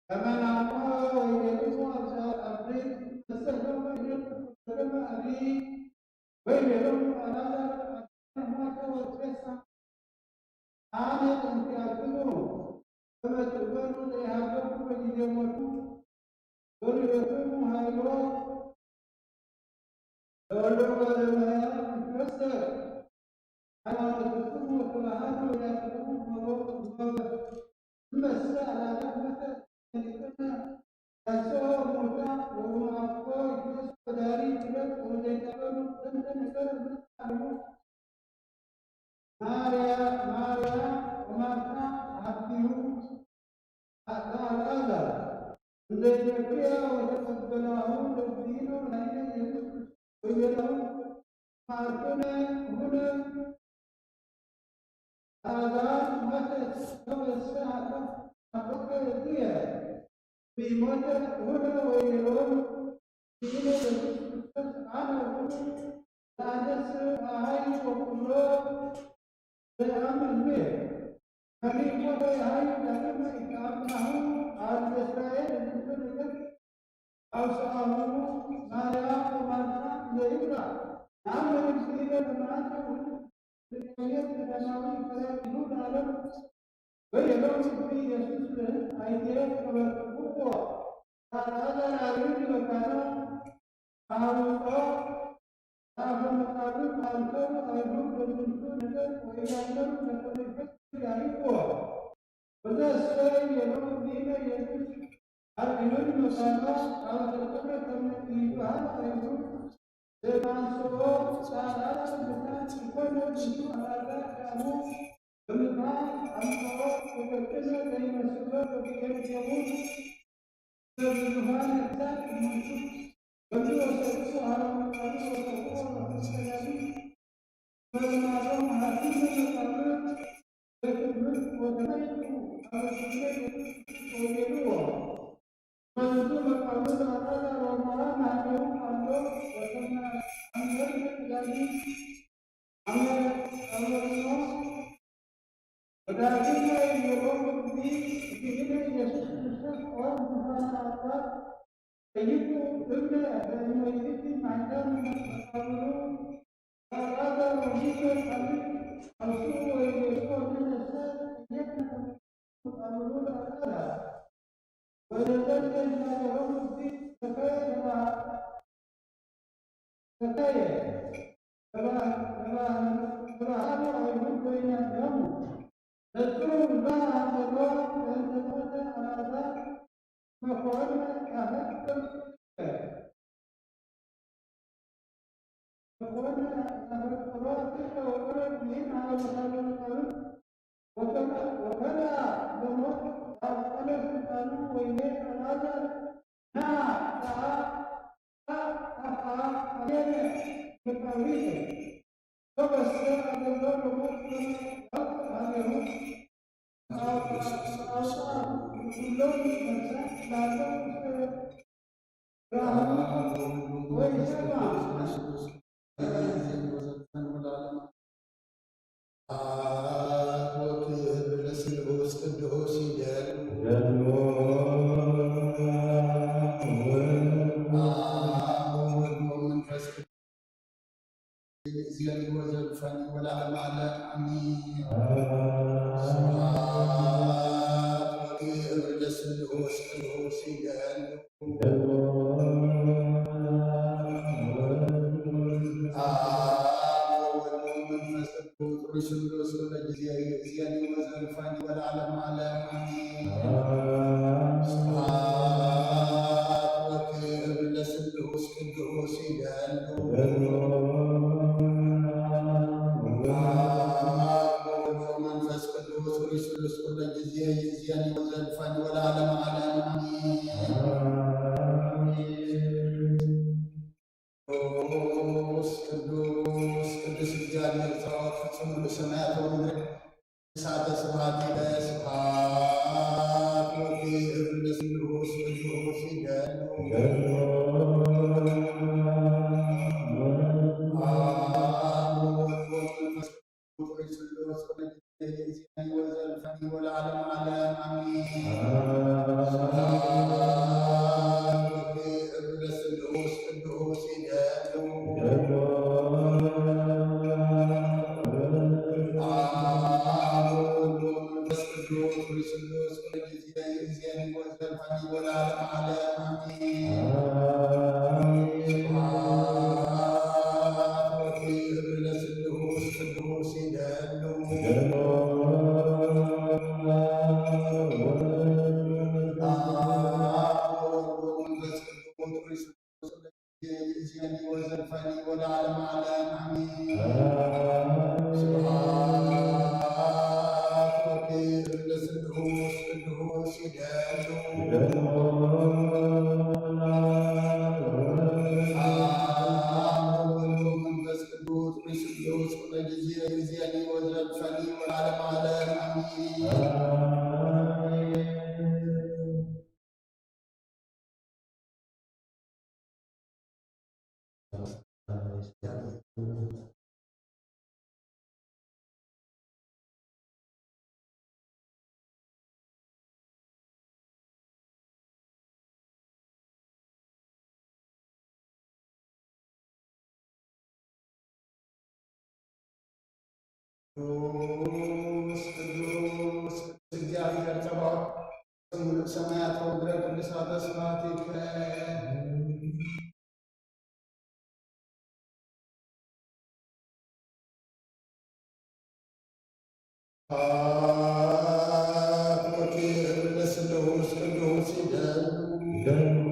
ከመናቆ ወይቤሎሙ ኣብዛ ኣብሪት መሰሎም ወይቤሎሙ ወይቤሎሙ ኣላዛር ኣዳም ሞተ ወትሬሳ ኣነ እንቲኣክሙ ከመ ትእመኑ ዘይሃለኩ በጊዜ ሞቱ ወርእየክሙ ሃይሎ ለወልደ እጓለ እመሕያው ይትመሰል። ሃይማኖትክሙ ወተባህሉ ወያትክሙ እመሰ አላዛር መተ ፈሊጥነ ያስኦ ሙታ ወሩማኮ ይትመስ ወዳሪ ይትረፍ ወዘይታበሉ ዘንተ ነገር መጻሉ ማርያ ማርያ ወማርታ አሐቲሁ ለአልዓዛር እንዘ ኢትረክብያ ወተቀበላሁ ለእግዚእነ ወመድኃኒነ ኢየሱስ ክርስቶስ ወይቤላሁ ማርኩነ ሁነ ለአልዓዛር ሞተ ተወሰ አቆከ እየ ብኢሞተ ሁነ ወይቤሎሙ ኢነ ኢየሱስ ክርስቶስ አነ ውእቱ ለአነስእ አሃዩ ወኩሎ ዘይአምን ብየ። ከሊእኮ ዘይሃዩ ዳግመ ኢተአምናሁ አብ እስራኤል እዝንቱ ነገር አውስአሁ ማርያም ወማርታ ዘይብላ። ነአምን እግዚእነ በመዓልተ ውእቱ ለእግዚአብሔር ቀዳማዊ ፈሪሃ ይሁዳ አለው። ወይቤሎሙ ኢየሱስ ለሕዝብ አይቴ ከመ ትብልዎ ለአልዓዛር አርዩኒ መካና አሐውጾ ለአፈ መቃብር አንከሩ አይሁድ በዝንቱ ነገር ወኢያእመሩ ለከመ ይፈቅድ ያህይዎ። ወዘሰ ይቤሎሙ እግዚእነ ኢየሱስ አርዩኒ መካና አመ ተገብረ ከመ ኢይትበሃል አይሁድ ዘማንስኦ ጻራ ብታን ኢኮነ ዝንቱ አልዓዛር ዳእሙ በምድራ አምጽኦ ወገብእነ ዘይመስሎ በብኤልዜቡል በብዙኃን ነግሳት እሙንቱ በብወሰድኩ አረመቃሉ ወሰብኦ ወክስተዳቢ በልማዶም ሐኪም መቃብር ዘክብር ወተናይቱ አበ ክብረ ኢየሱስ ክርስቶስ ወይቤልዎ። በዝንቱ መቃብር አልዓዛር ወማርያም ሀቤሁ አሎ ወተናአመር ዳኒ አመ አመርኖ ወዳግመ ይብሎም እዚ እቲ ንኢየሱስ ክርስቶስ ኦር ዝኾነ ኣባት ጠይቁ እብለ በእመይእቲ ማይዳን መቃብሩ ወራዳ ወዲሰ ካልእ ኣውስኡ ወይሌቆ ንነሰ እየት መቃብሩ ለኣላ ወለዘለ ይናገሮም እዚ ተፈየ ተባሃ ተባሃሉ ኣይሁድ በይናቲሆሙ ነጽሩ ብዛዕባ ዘሎ እንተሞተ ኣልዓዛር መኮነ ካህን መኮነ ካህን ጥሮ ክልተ ወገኖች ይህን ዓለሙ ካህን ወተላ ለሞት ኣብ ቀነ ስልጣኑ ወይኔ ኣልዓዛር ንዓ ከኣ ኣፍኣ ኣየነ መቃብሪተ ተወሰ ኣገሎ ለሞት ሃለሁ ኣውጣ ኩሎም መሳት ላሎም እዚአን ይወዘልፈኒ ወለዓለመ ዓለም ኣሜን። ስብሐት ወክብር ለስሉስ ቅዱስ ይደሉ። አብ ወወልድ ወመንፈስ ቅዱስ ርሱን ርሱን ለጊዜ ይእዜኒ ወዘልፋኒ ወለዓለመ ዓለም አሜን። ስብሐት ወክብር ለስሉስ ቅዱስ ይደሉ። አብ ወወልድ ወመንፈስ ቅዱስ ርሱን ርሱን ለጊዜ ይእዜኒ ወዘልፋኒ ወለዓለመ ዓለም አሜን። ቅዱስ ቅዱስ ቅዱስ እግዚአብሔር ጸባኦት ፍጹም ምሉእ ሰማያት ወምድር እሳተ ስብሐት ይለ ስብሐት ወክብር ለስሉስ ቅዱስ ይደሉ። አብ ወወልድ ወመንፈስ ቅዱስ ቅዱስ ቅዱስ እግዚአብሔር ጸባኦት ስም ምሉእ ሰማያት ወምድረ ቅዱሳተ ስብሐቲከ። አብ ወክብር ለስሉስ ቅዱስ ይደሉ።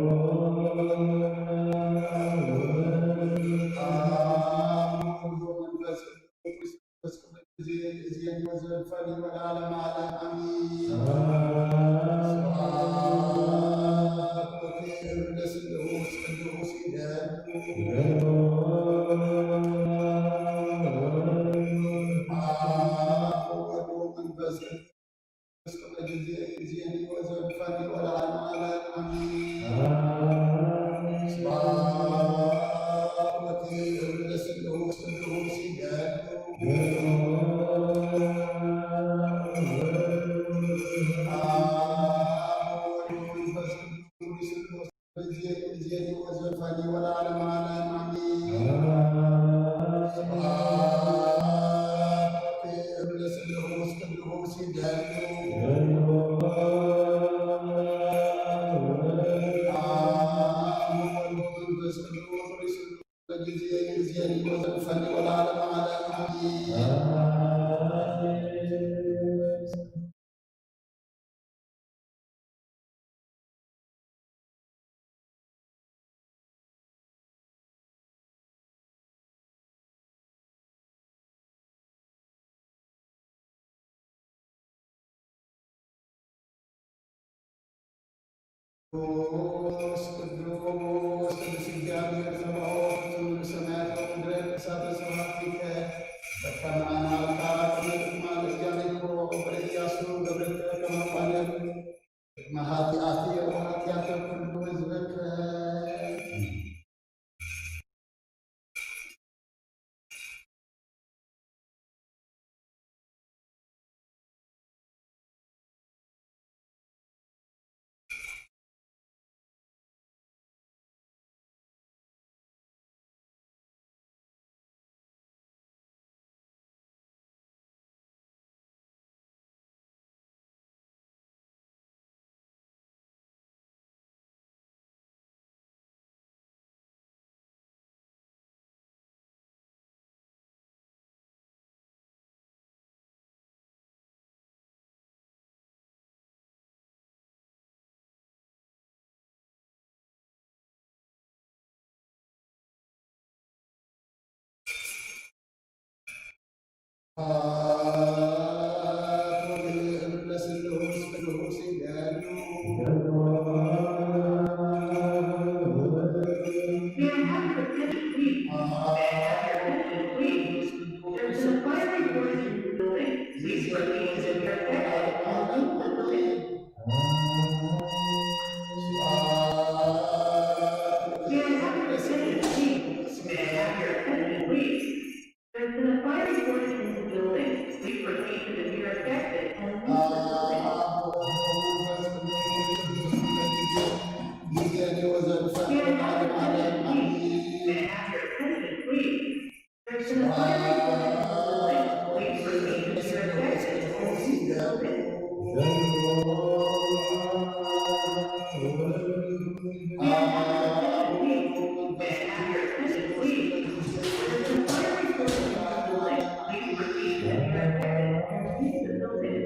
አብ ወወልድ ወመንፈስ ቅዱስ ጊዜ ጊዜ ወዘልፈኒ ወለዓለመ ዓለም አሜን። ስብሐት ወክብር ለስሉስ ቅዱስ ይደሉ። አብ ወወልድ ወመንፈስ ቅዱስ ቅዱስ ጊዜ ጊዜ ወዘልፈኒ ወለዓለመ ዓለም አሜን። ስብሐት ወክብር ለስሉስ ቅዱስ ይደሉ። ጊዜ ጊዜ ወዘልፈኒ ወለዓለመ ዓለም ኣሜን። ቅዱስ ቅዱስ ቅዱስ እግዚአብሔር ጸባኦት፣ ፍጹም ሰማያት ወምድር እሳተ ሰማያት ፊከ በከመ አማልካ ቅድመ ቅድመ አበው አበዊከ በኢያሱ ገብርከ ከመ ቃልም ቅድመ ኃጢአትየ ወኃጢአተ ኩሉ ሕዝብከ። There's been a fire reported in the building. Please proceed to the nearest exit and leave the building. May I have your attention, please? There's been a fire reported in the building. Please proceed to the nearest exit and leave the building.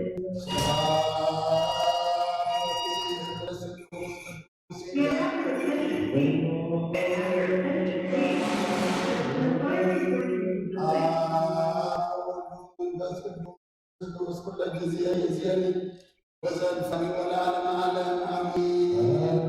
ቅዱስ ኩለ ጊዜ ይእዜኒ ወዘልፈኒ ወለዓለመ ዓለም ኣሜን።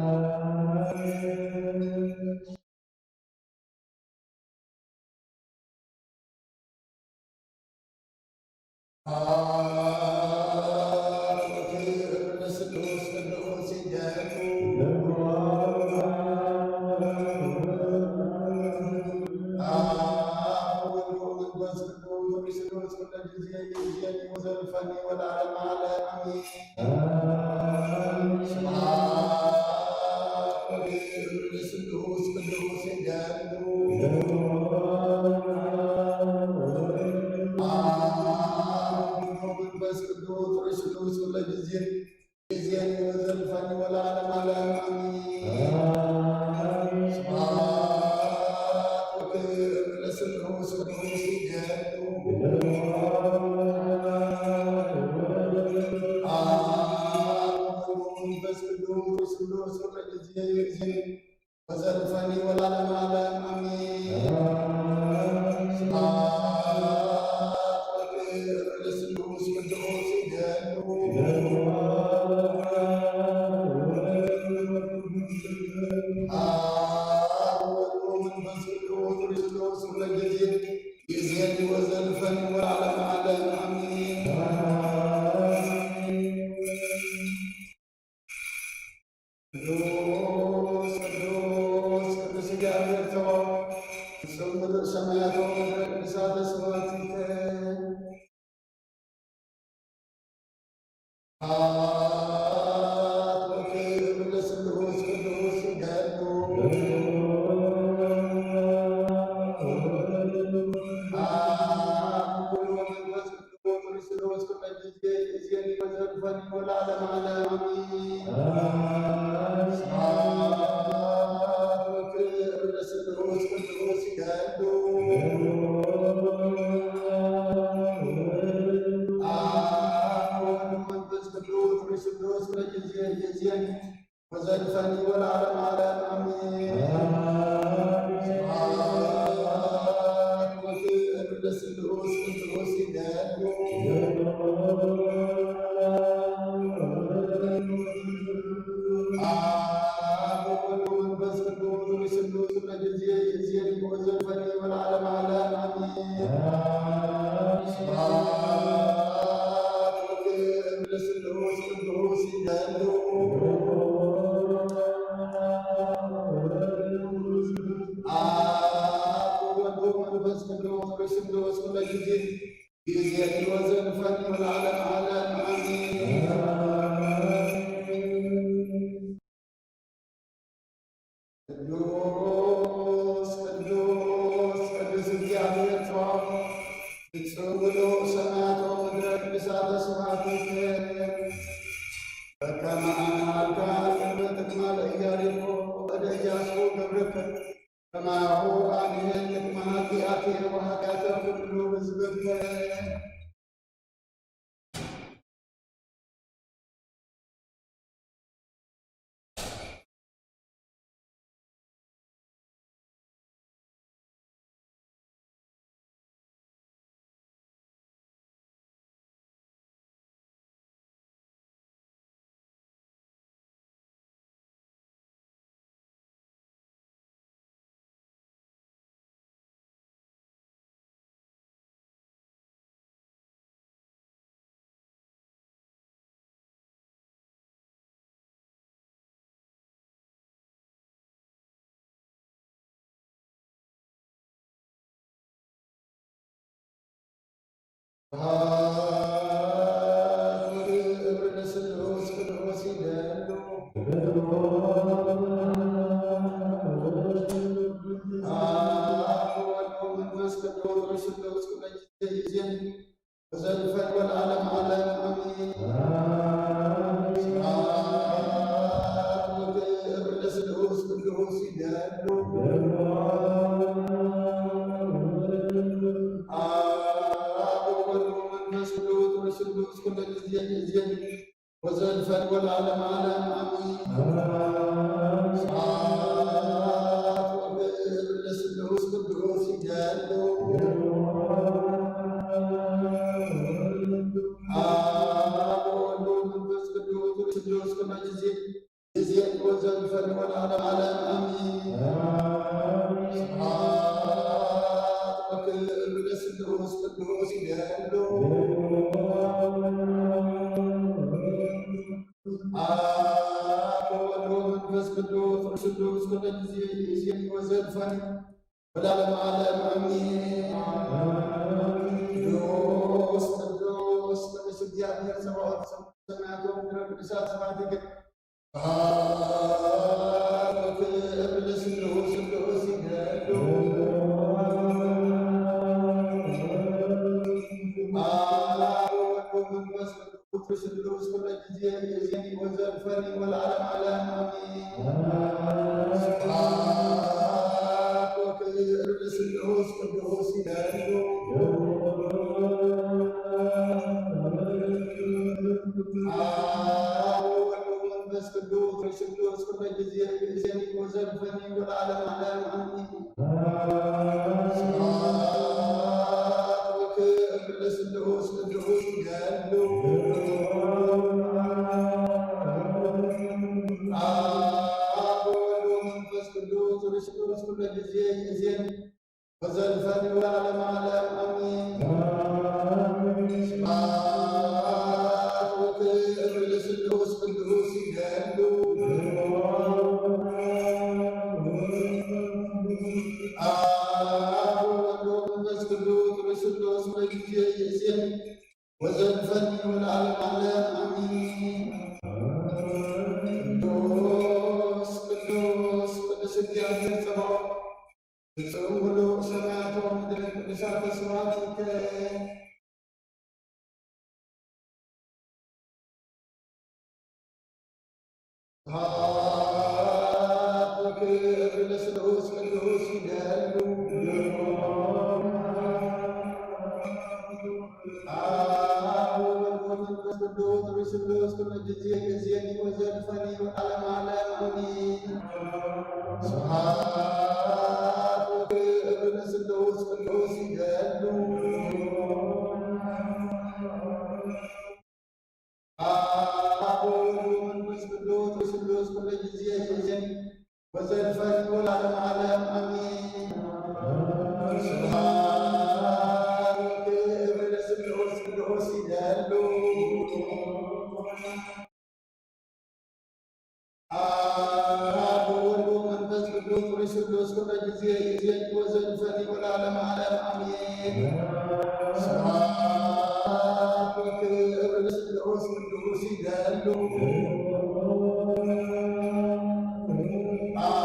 ወዘልፈኒ ወለዓለመ ዓለም ኣሜን። ስብሐት ወክብር ለስሉስ ቅዱስ ይደሉ። አብ ወወልድ ወመንፈስ ቅዱስ ርሱስ ሁለ ጊዜ ይእዜኒ ወዘልፈኒ ወለዓለመ ዓለም አሜን። ቅዱስ ቅዱስ ቅዱስ እግዚአብሔር ጸባኦት፣ ፍጹም ምድር ሰማያት ወምድር ቅድሳተ ስብሐቲከ። ስብሐት ወክብር ለስሉስ ቅዱስ ይደሉ። አብ ወወልድ ወመንፈስ ቅዱስ ርሱስ ሁለ ጊዜ ይእዜኒ ወዘልፈኒ ወለዓለመ ዓለም ኣሜን። ስብሐት ወክብር ለስሉስ ቅዱስ ይደሉ። አብ ወወልድ ወመንፈስ ቅዱስ ርዕይ ስሉስ ለጊዜ ይእዜን ወዘልፈኒ ወለዓለመ ዓለም አሜን። ስብሐት ወክብር ለስሉስ ቅዱስ ይደሉ። አብ ወወልድ ወመንፈስ ቅዱስ ርዕይ ስሉስ ለጊዜ ይእዜን ወዘልፈኒ ወለዓለመ ዓለም አሜን። ስብሐት ወክብር ለስሉስ ቅዱስ ይደሉ። አብ ወወልድ ወመንፈስ ቅዱስ ርዕይ ስሉስ ኩሉ ጊዜ ይእዜኒ ወዘልፈኒ ወለዓለመ ዓለም አሜን። ቅዱስ ቅዱስ ቅዱስ እግዚአብሔር ጸባኦት ፍጹም ምሉእ ሰማያት ወምድረ ቅዱሳተ ስብሐትከ። በከመ አምሃልካ ቅድመ ትግማል ኢያሪኮ እደ ኢያሱ ገብርከ፣ ከማሁ አሜን። ቅድመ ኃጢአቴ ወኃጢአተ ኩሉ ሕዝብከ። ስብሐት ወክብር ለስሉስ ቅዱስ ይደሉ። አብ ወወልድ ወመንፈስ ቅዱስ ስሉስ ቅዱስ ይዜን ወዘልፈኒ ወለዓለመ ዓለም አሜን። ስብሐት ወክብር ለስሉስ ቅዱስ ይደሉ። አብ ወወልድ ወመንፈስ ቅዱስ ስሉስ ኩሉ ጊዜ ይዜን ወዘልፈኒ ወለዓለመ ዓለም አሜን። ስብሐት ወክብር ለስሉስ ቅዱስ ይደሉ። አብ ወወልድ ወመንፈስ ቅዱስ ስሉስ ኩሉ ጊዜ ይዜን ወዘልፈኒ ወለዓለመ ዓለም አሜን። ስብሐት ወክብር ለስሉስ ቅዱስ ይደሉ። አብ ወወልድ ወመንፈስ ቅዱስ ስሉስ ኩሉ ጊዜ ይዜን ወዘልፈኒ ወለዓለመ ዓለም አሜን። ቅዱስ ቅዱስ ቅዱስ እግዚአብሔር ጸባኦት ሰማያት ወምድረ ቅዱሳት ስብሐትከ። ስብሐት ወክብር ለስሉስ ቅዱስ ይደሉ። አብ ወወልድ ወመንፈስ ቅዱስ ስሉስ ኩሉ ጊዜ ይዜኒ ወዘልፈኒ ወለዓለመ ዓለም አሜን። ስብሐት ወክብር ለስሉስ ቅዱስ ይደሉ። አብ ወወልድ ወመንፈስ ቅዱስ ስሉስ ኩሉ ጊዜ ይዜኒ ወዘልፈኒ ወለዓለመ ዓለም አሜን። ስብሐት ወክብር ለስሉስ ቅዱስ ይደሉ። አብ ወወልድ ወመንፈስ ቅዱስ ስሉስ ኩሉ ጊዜ ይዜን ወዘልፈኒ ወለዓለመ ዓለም አሜን። ስብሐት ወክብር ለስሉስ ቅዱስ ይደሉ። አብ ወወልድ ወመንፈስ ቅዱስ ስሉስ በጊዜ ይእዜን ወዘልፈኒ ወለዓለመ ዓለም አሜን። ቅዱስ ቅዱስ ቅዱስ እግዚአብሔር ጸባኦት ፍጹም ምሉእ ሰማያት ወምድር ቅዱሳተ ስብሐቲከ። ስብሐት ወክብር ለስሉስ ቅዱስ ይደሉ። አብ ወወልድ ወመንፈስ ቅዱስ ርሱሉስ ቅዱስ ጊዜ ጊዜ ወዘልፈኒ ወዓለም ዓለም አሜን። ስብሐት ወክብር ለስሉስ ቅዱስ ይደሉ። አብ ወወልድ ወመንፈስ ቅዱስ ርሱሉስ ቅዱስ ጊዜ ጊዜ ወዘልፈኒ ወለዓለመ ዓለም አሜን። ስብሐት ወክብር ለስሉስ ቅዱስ ይደሉ። አብ ወወልድ ወመንፈስ ቅዱስ ርሱሉስ ቅዱስ ጊዜ ጊዜ ወዘልፈኒ ወለዓለመ ዓለም አሜን። ስብሐት ወክብር ለስሉስ ቅዱስ ይደሉ። አብ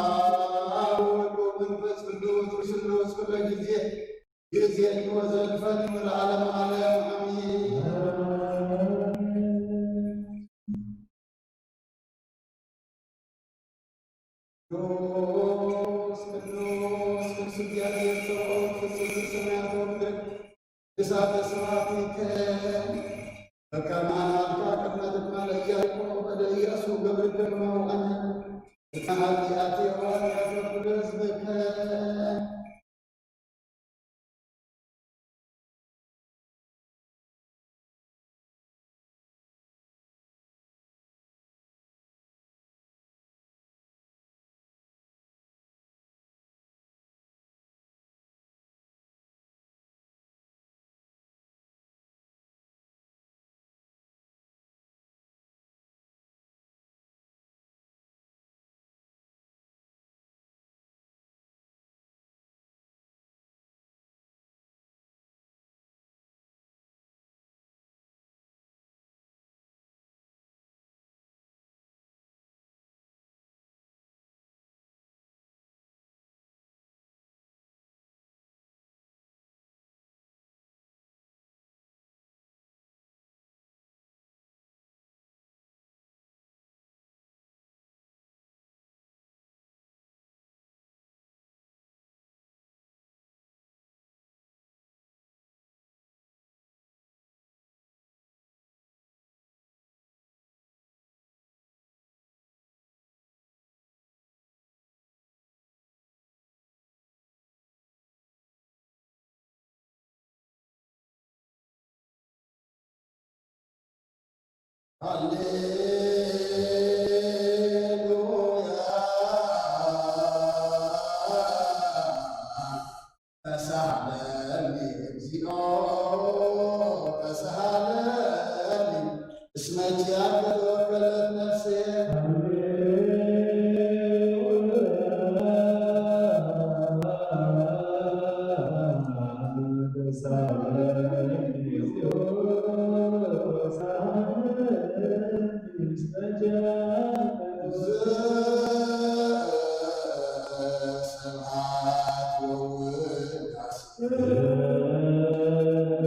ወወልድ ወመንፈስ ቅዱስ ርሱሉስ ቅዱስ ጊዜ ጊዜ ወዘልፈኒ ወለዓለመ ዓለም አሜን። ቅዱስ ቅዱስ ቅዱስ እግዚአብሔር ጸባኦት ፍጹም ሰማያት ወምድር እሳተ ሰማያት ይከ በከማን አልካ ቅድመ ትትመለክ ያዕቆብ ወደ ኢያሱ ገብር ደግሞ አነ እትመሃል ያቴዋ ያፈርዱ ለሕዝብከ። ሃሌሉያ። ተሳሃለኒ እግዚኦ ተሳሃለኒ እስመ ኪያከ ተወከለት ነፍሴ።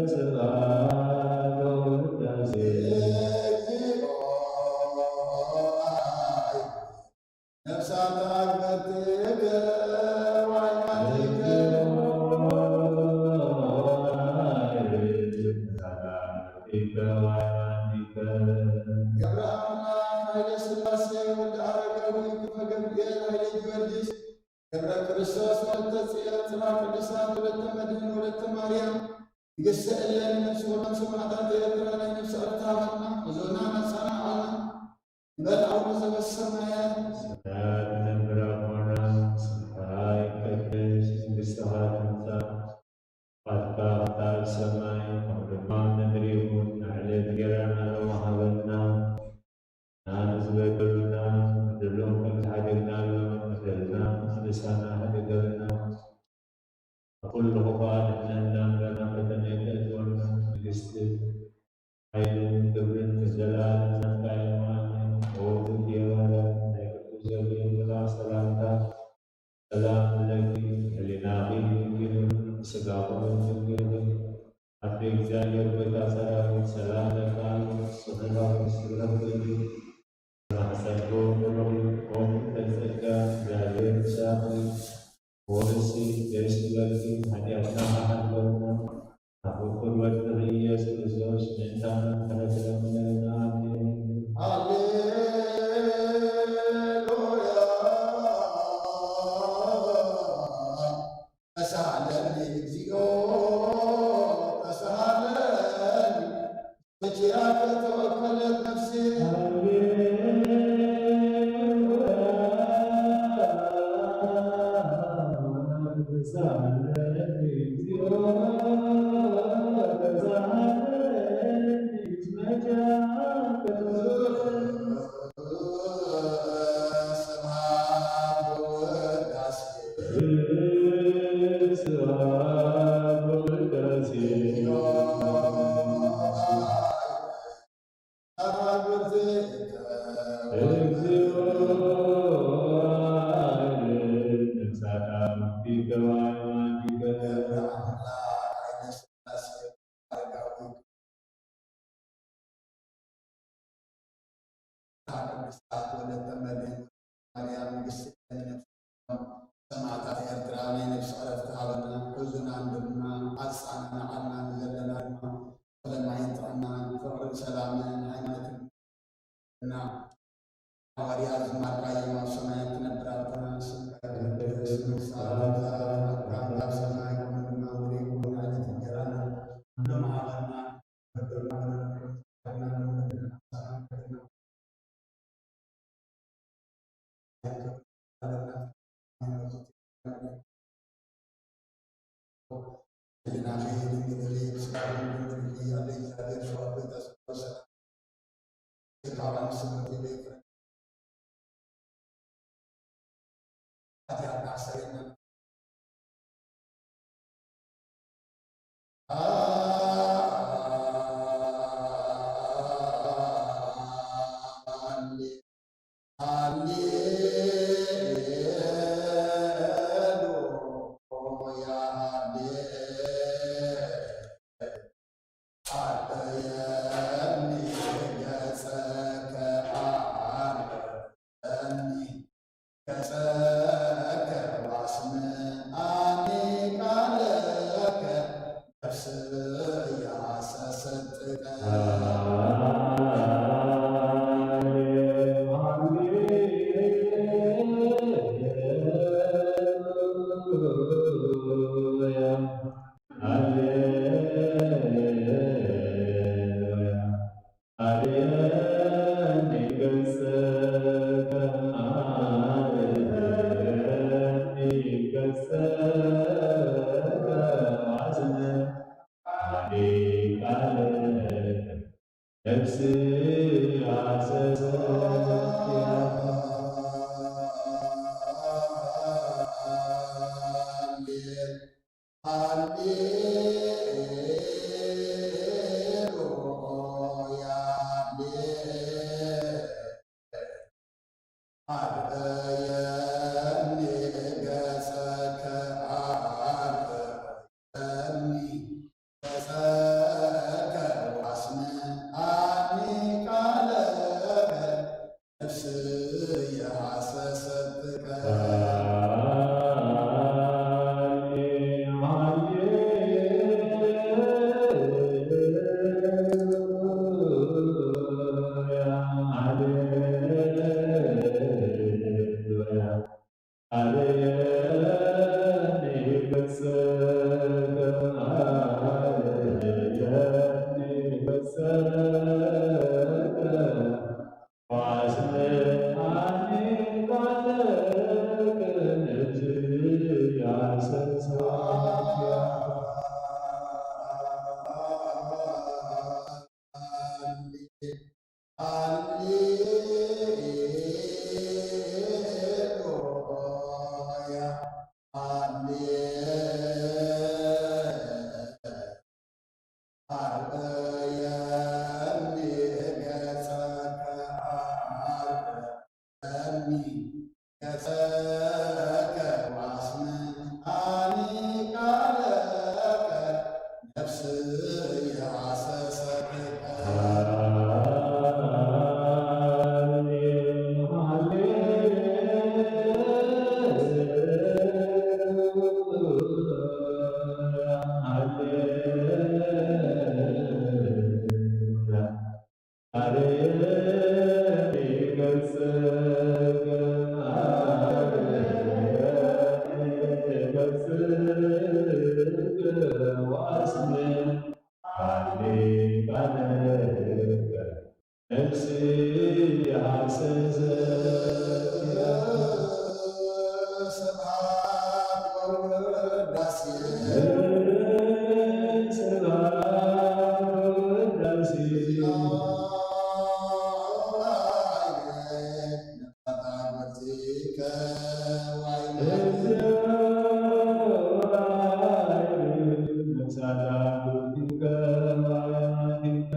ስብሐት ወውዳሴ ነፍሳት አግበርትከ ወአዕማዲከ። ገብረ አምላክ ኃይለ ሥላሴ ወልደ አረጋዊ ክፍለ ገብርኤል ኃይለ ጊዮርጊስ ገብረ ክርስቶስ ወለተ ጽዮን ጽባሕ ቅዱሳን ወለተ መድህን ወለተ ማርያም ንግሥተ እሌኒ ነፍሲ ወከም ሰማዕታት ኤርትራ ናይ ነፍሲ ዕረፍቲ ሃበና። እዞና ናጻና ዓለም ንበል አቡነ ዘበሰማያት። ሰማያት ትነብር አቡነ ስምካ ይትቀደስ፣ መንግሥትኻ ትምጻእ፣ ፍቓድካ ከምቲ ኣብ ሰማይ ከምኡ ድማ ኣብ ምድሪ ይኹን። ንዕለት እንጀራና ሎሚ ሃበና፣ ንሕና ንዝበደሉና ንበድሎም ከም ዝሓደግናሎም ንበደልና፣ ኣበሳና ሓድገልና፣ ካብ ኩሉ ክፉእ ኣድሕነና እምበር ናብ ፈተነ ኣይተእትወና። መንግስትን ሓይልን ክብርን ንዘለኣለም ናትካ እዮም። ኣሜን። ኦ ትሕቲ የማነ ናይ ቅዱስ ገብርኤል መልኣክ ሰላምታ ሰላም ንብለኪ፣ ህሊናኺ ድንግል፣ ስጋኺ እውን ድንግል፣ ኣደ እግዚኣብሔር ጎይታ ሰራዊት ሰላም ለኪ፣ ንስኺ ካብ ኣንስቲ ብሩኽቲ ኢኺ፣ ማሕፀንኩም ብሩኽ ይኹን፣ ፍረ ጸጋ እግዚኣብሔር ምሳኺ። ወንሲ ደስ ይበልኪ፣ ኃጢአትና ከሓልወልና፣ ካብ ፍቁር ወድኺ ኢየሱስ ክርስቶስ ምእንታና ምሕረት ለምነልና። ኣሜን። ሃሌሉያ። ተሳሃለኒ እግዚኦ፣ ተሳሃለኒ። በኪያከ ተወከለት ነፍሴ። ቅድስት ወለተ መድህን ማርያም ንግስቲ ሰማዕታት ኤርትራ ናይ ነፍሲ ዕረፍቲ ሃበና። ሕዙናን ድማ ኣጽናንዓና፣ ንዘለና ድማ ሰላም ጥዕናን ፍቕርን ሰላምን ሃይማኖትን እና ሃዋርያ ዝማርካዮም ኣብ ሰማያት ትነብር ኣቦና፣ ስምካ ይትቀደስ፣ መንግስትኻ ትምጻእ፣ ፍቃድካ ኣብ ሰማይ ከምኡ ድማ ምድሪ ይኹን። ዕለት እንጀራና ሎሚ ሃበና፣ በደልና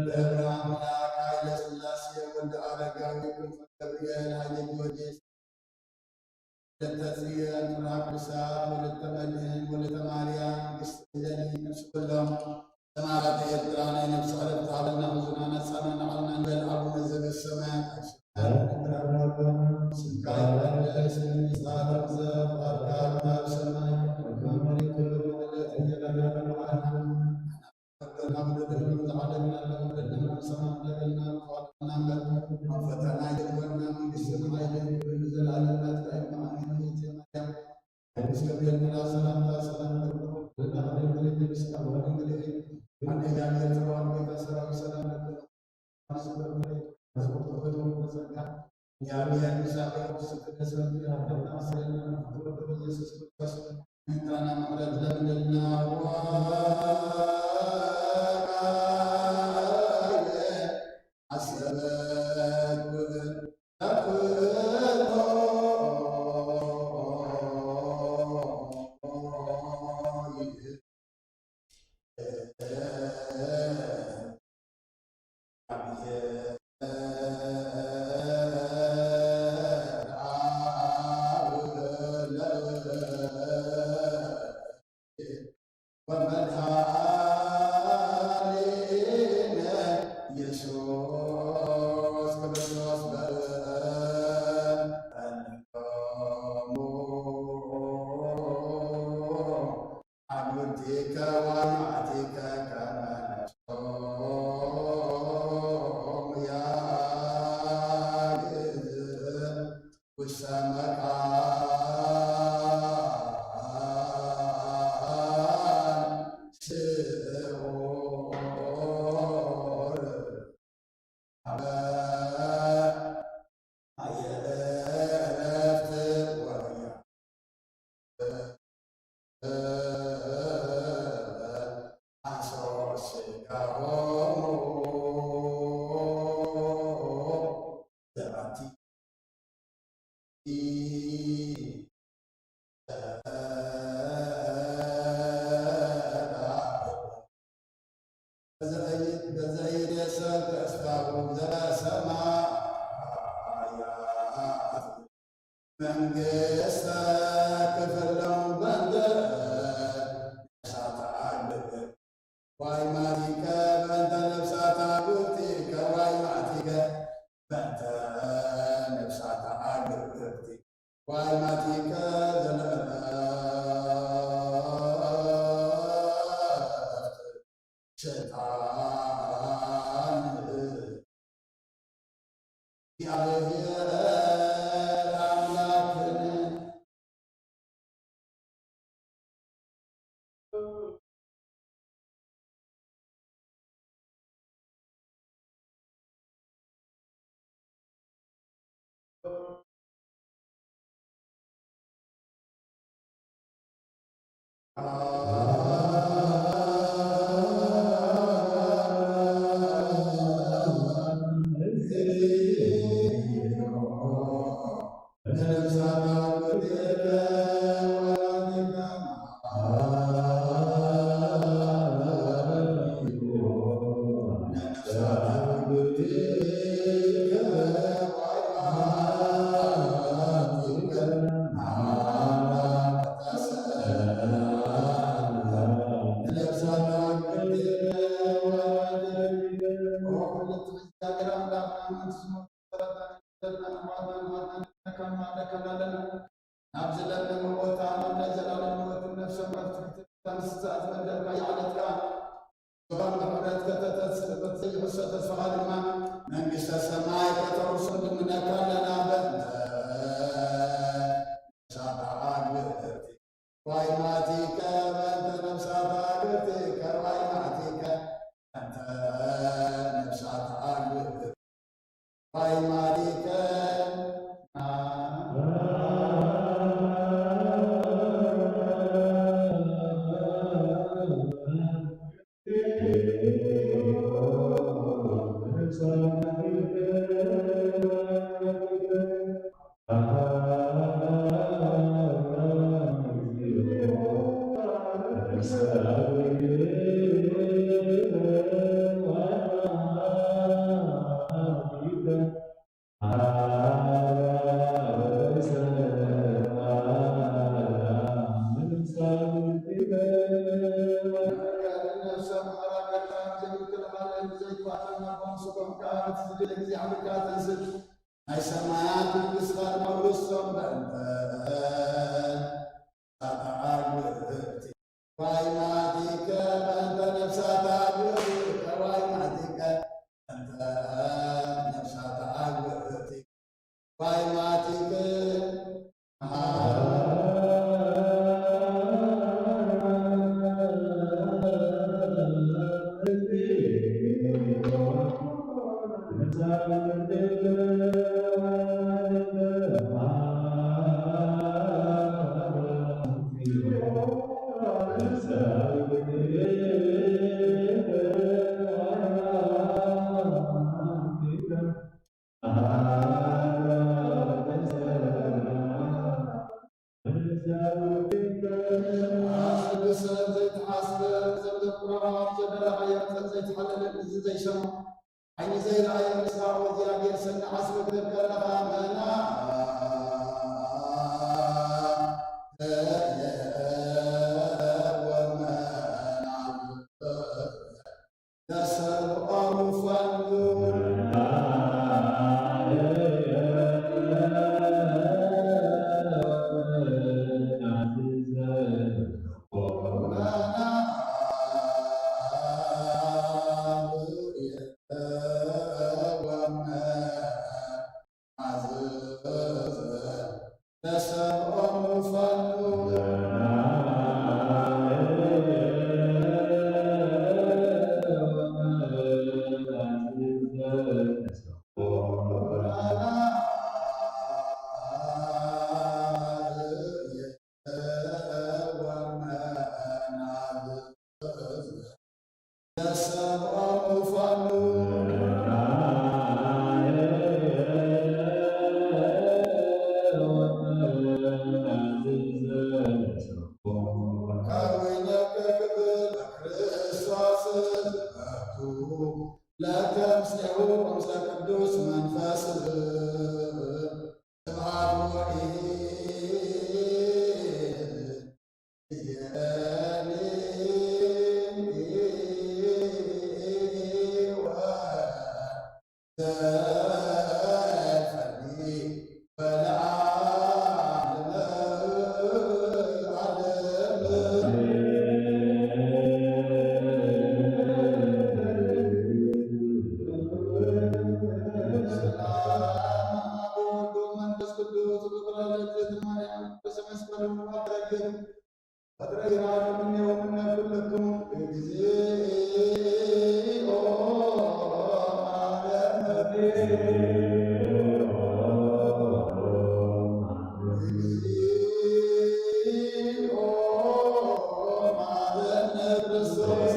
ገብረ ኣምላክ፣ ኃይለ ሥላሴ፣ ወልደ ኣረጋዊ፣ ክንፈ ገብርኤል፣ ኃይለ ጊዮርጊስ፣ ወለተ ጽዮን፣ ጽንሐ ቅዱሳት፣ ወለተ መድህን፣ ወለተ ማርያም፣ መንግስተ ሌሊት፣ ነፍሲ ኩሎም ሰማዕታት ኤርትራ ናይ ነፍሲ ዕረፍቲ ሃበልና፣ ሕዙና ነጻና ንዓልና ንበል። ኣቡነ ዘበሰማያት፣ ስምካ ይትቀደስ፣ ትምጻእ፣ ትምጻእ፣ ፍቓድካ ከማይ ኣብ ሰማይ ከምኡ ኣብ መሬት ትኹን። መንግስተ ሰማይ ከተውርሶ ንምነካ ኣለና። በእንተ ነፍሳት ኣግብእቲ ዋይማቲከ፣ በእንተ ነፍሳት ኣግብእቲ ዋይማቲከ፣ በእንተ ነፍሳት ኣግብእቲ ዋይማቲከ። ናይ ሰማያት መንግስቲ ንመውርሶም በእንተ ኣግብእቲ ዋይማቲከ፣ በእንተ ነፍሳት ኣግብእቲ ዋይማቲከ፣ በእንተ ነፍሳት ኣግብእቲ ዋይማቲከ። ኣስብ ሰብ ዘይተሓስበ፣ ሰብ ዘፍቅሮ፣ ኣብ ዘደለኻዮ መጠን ዘይተሓለለ፣ እዚ ዘይሰምዖ፣ ዓይኒ ዘይረኣየ፣ ምስራቕ እግዚኣብሔር ሰኒ ሓስብ ክትብል ከለኻ፣ መና ተሰብኦም ፈኑ። ተሰብኦም ፈኑ። ለከ ምስሌሁ ወምስለ ቅዱስ መንፈስ ስብሐት ወኢይእሊ ወዘልፈኒ ወለዓለመ ዓለም። ሰላም አብ ወወልድ ወመንፈስ ቅዱስ። በኩረ ለእግዝእትነ ማርያም በስመ መስቀሉ አትረግም። አትረግም እምኔሁ እምነ ኩልክሙ እግዚኦ ማረነ። እግዚኦ ማረነ ክርስቶስ።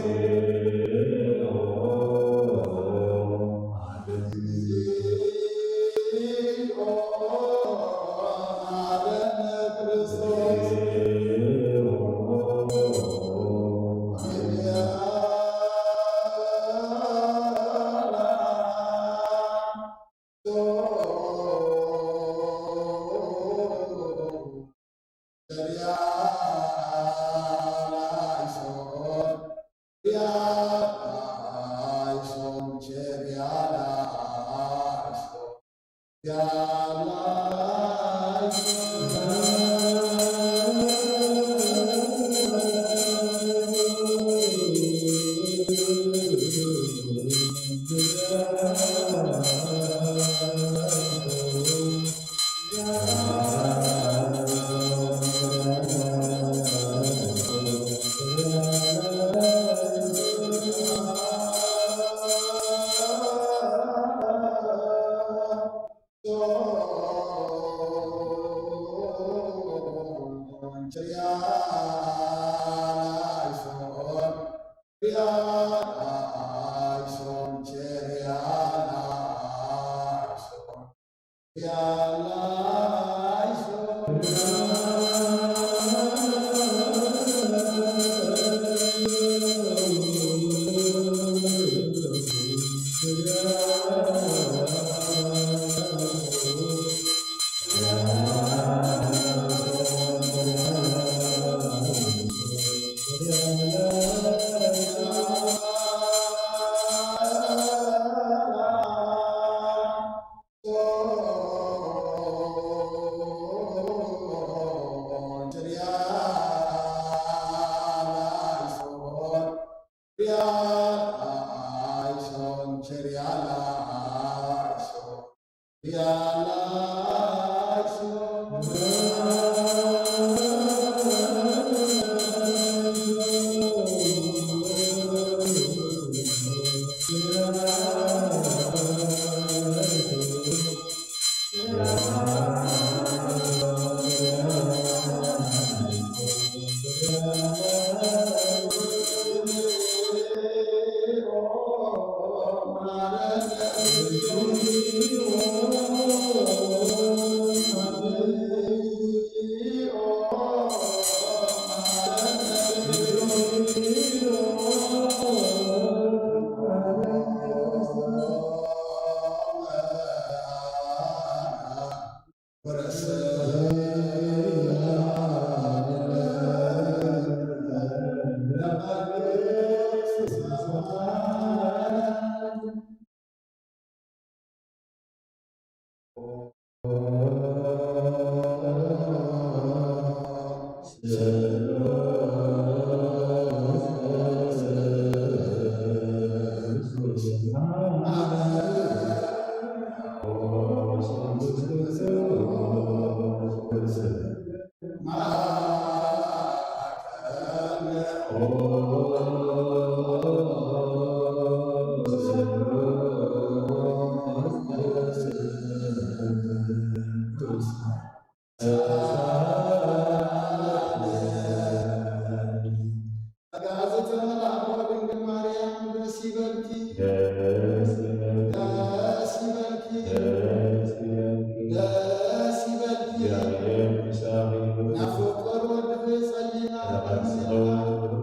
ጸጋ ዝተመልኣ ድንግል ማርያም ደስ ይበልኪ፣ ደስ ይበልኪ፣ ደስ ይበልኪ፣ ደስ ይበልኪ፣ ደስ ይበልኪ። እግዚአብሔር ተሳሂሉ። ናብ ፍቁር ወድኺ ጸሊና ተቐጽዑ፣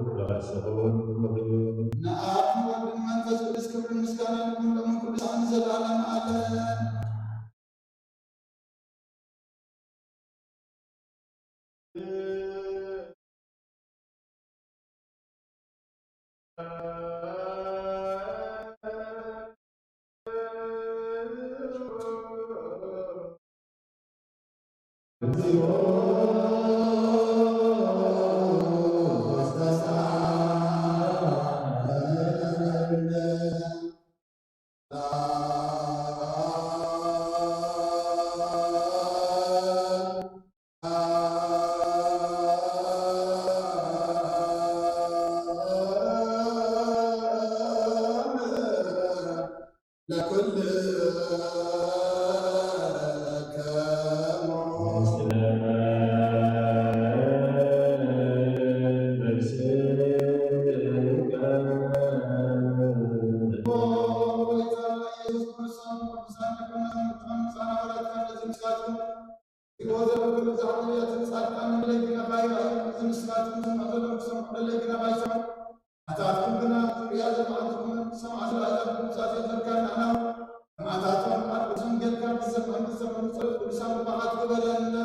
ተቐጽዑ። ንኣብ ወልድን መንፈስ ቅዱስ ክብርን ምስጋናን ይኹን፣ ሎምን ቅዱሳን ንዘለዓለም ዓለም። ኣታትኩም ግና እትርእያ ዘለኹም ሰማዕቲ ኣሕዛብ ብሉጻት እዮም ዘልካን ንሕና እውን ከም ኣታቶም ቃል ቅዱስ ወንጌልካ ክሰምዑን ክሰምዑን ጸሎት ቅዱሳን ኣቦታት ግበረልና።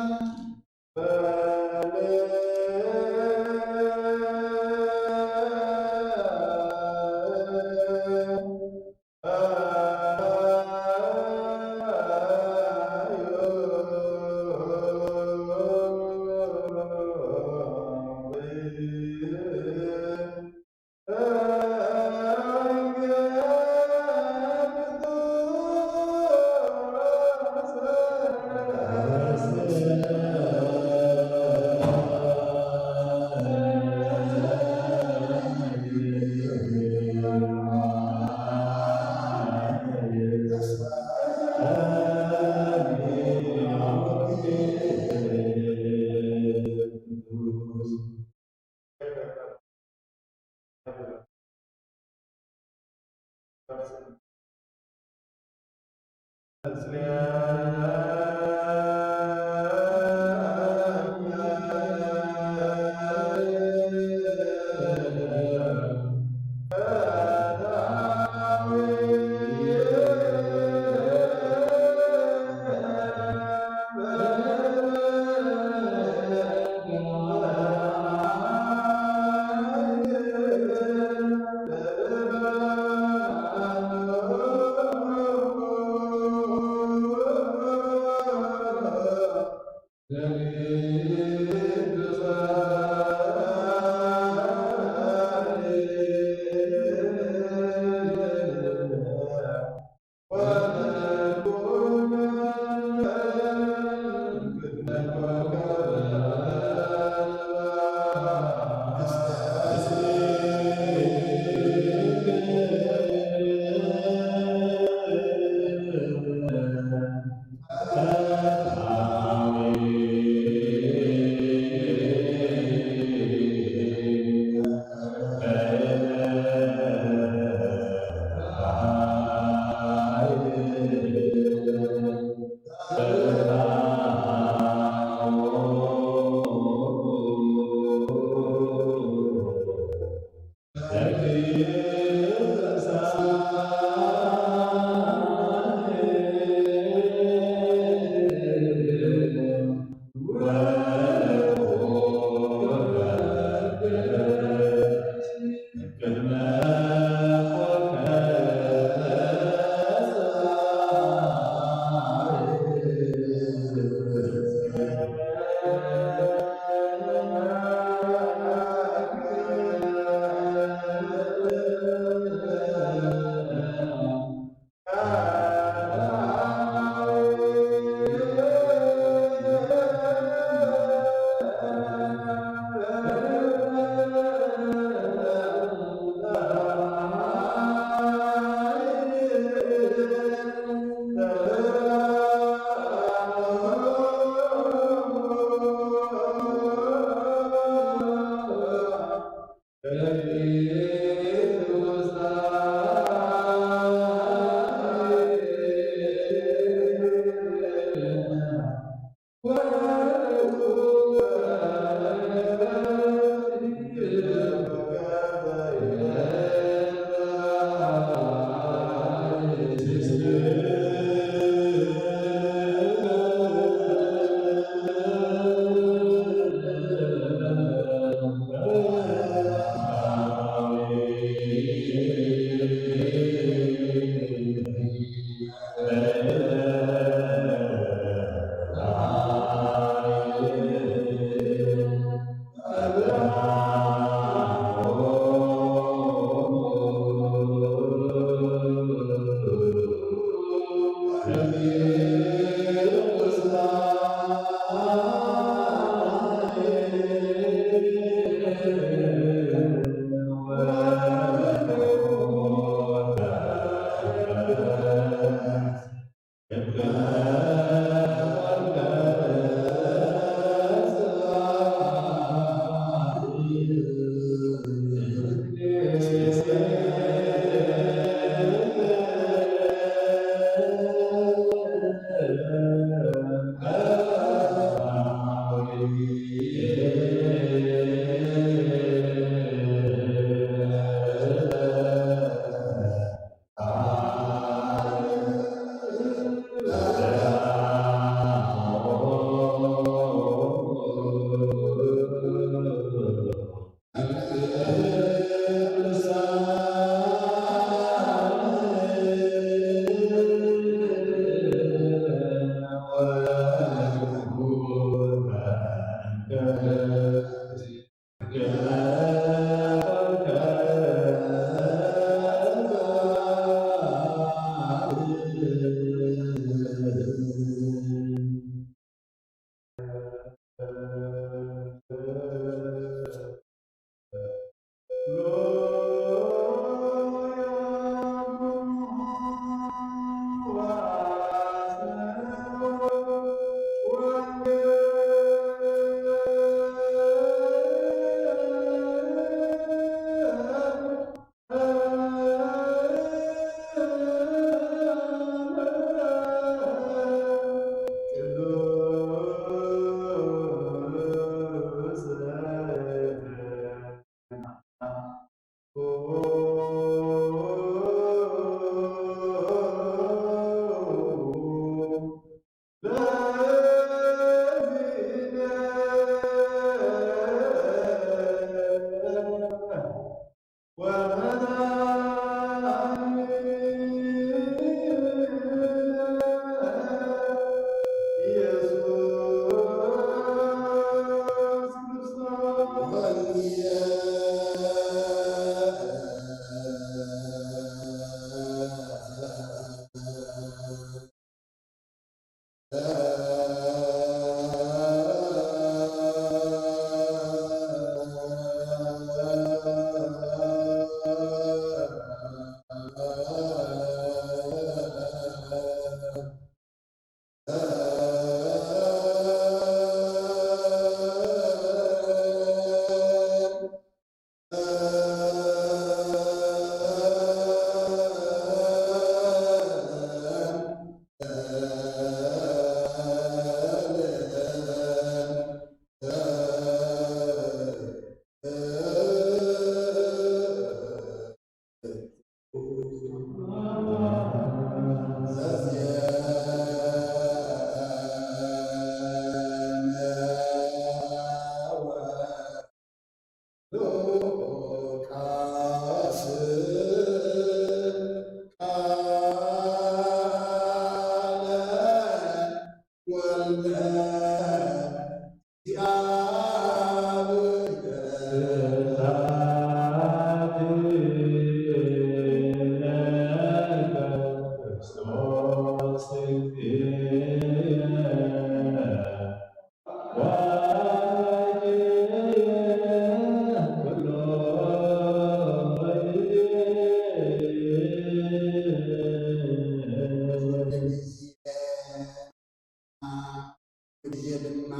ግዜ ድማ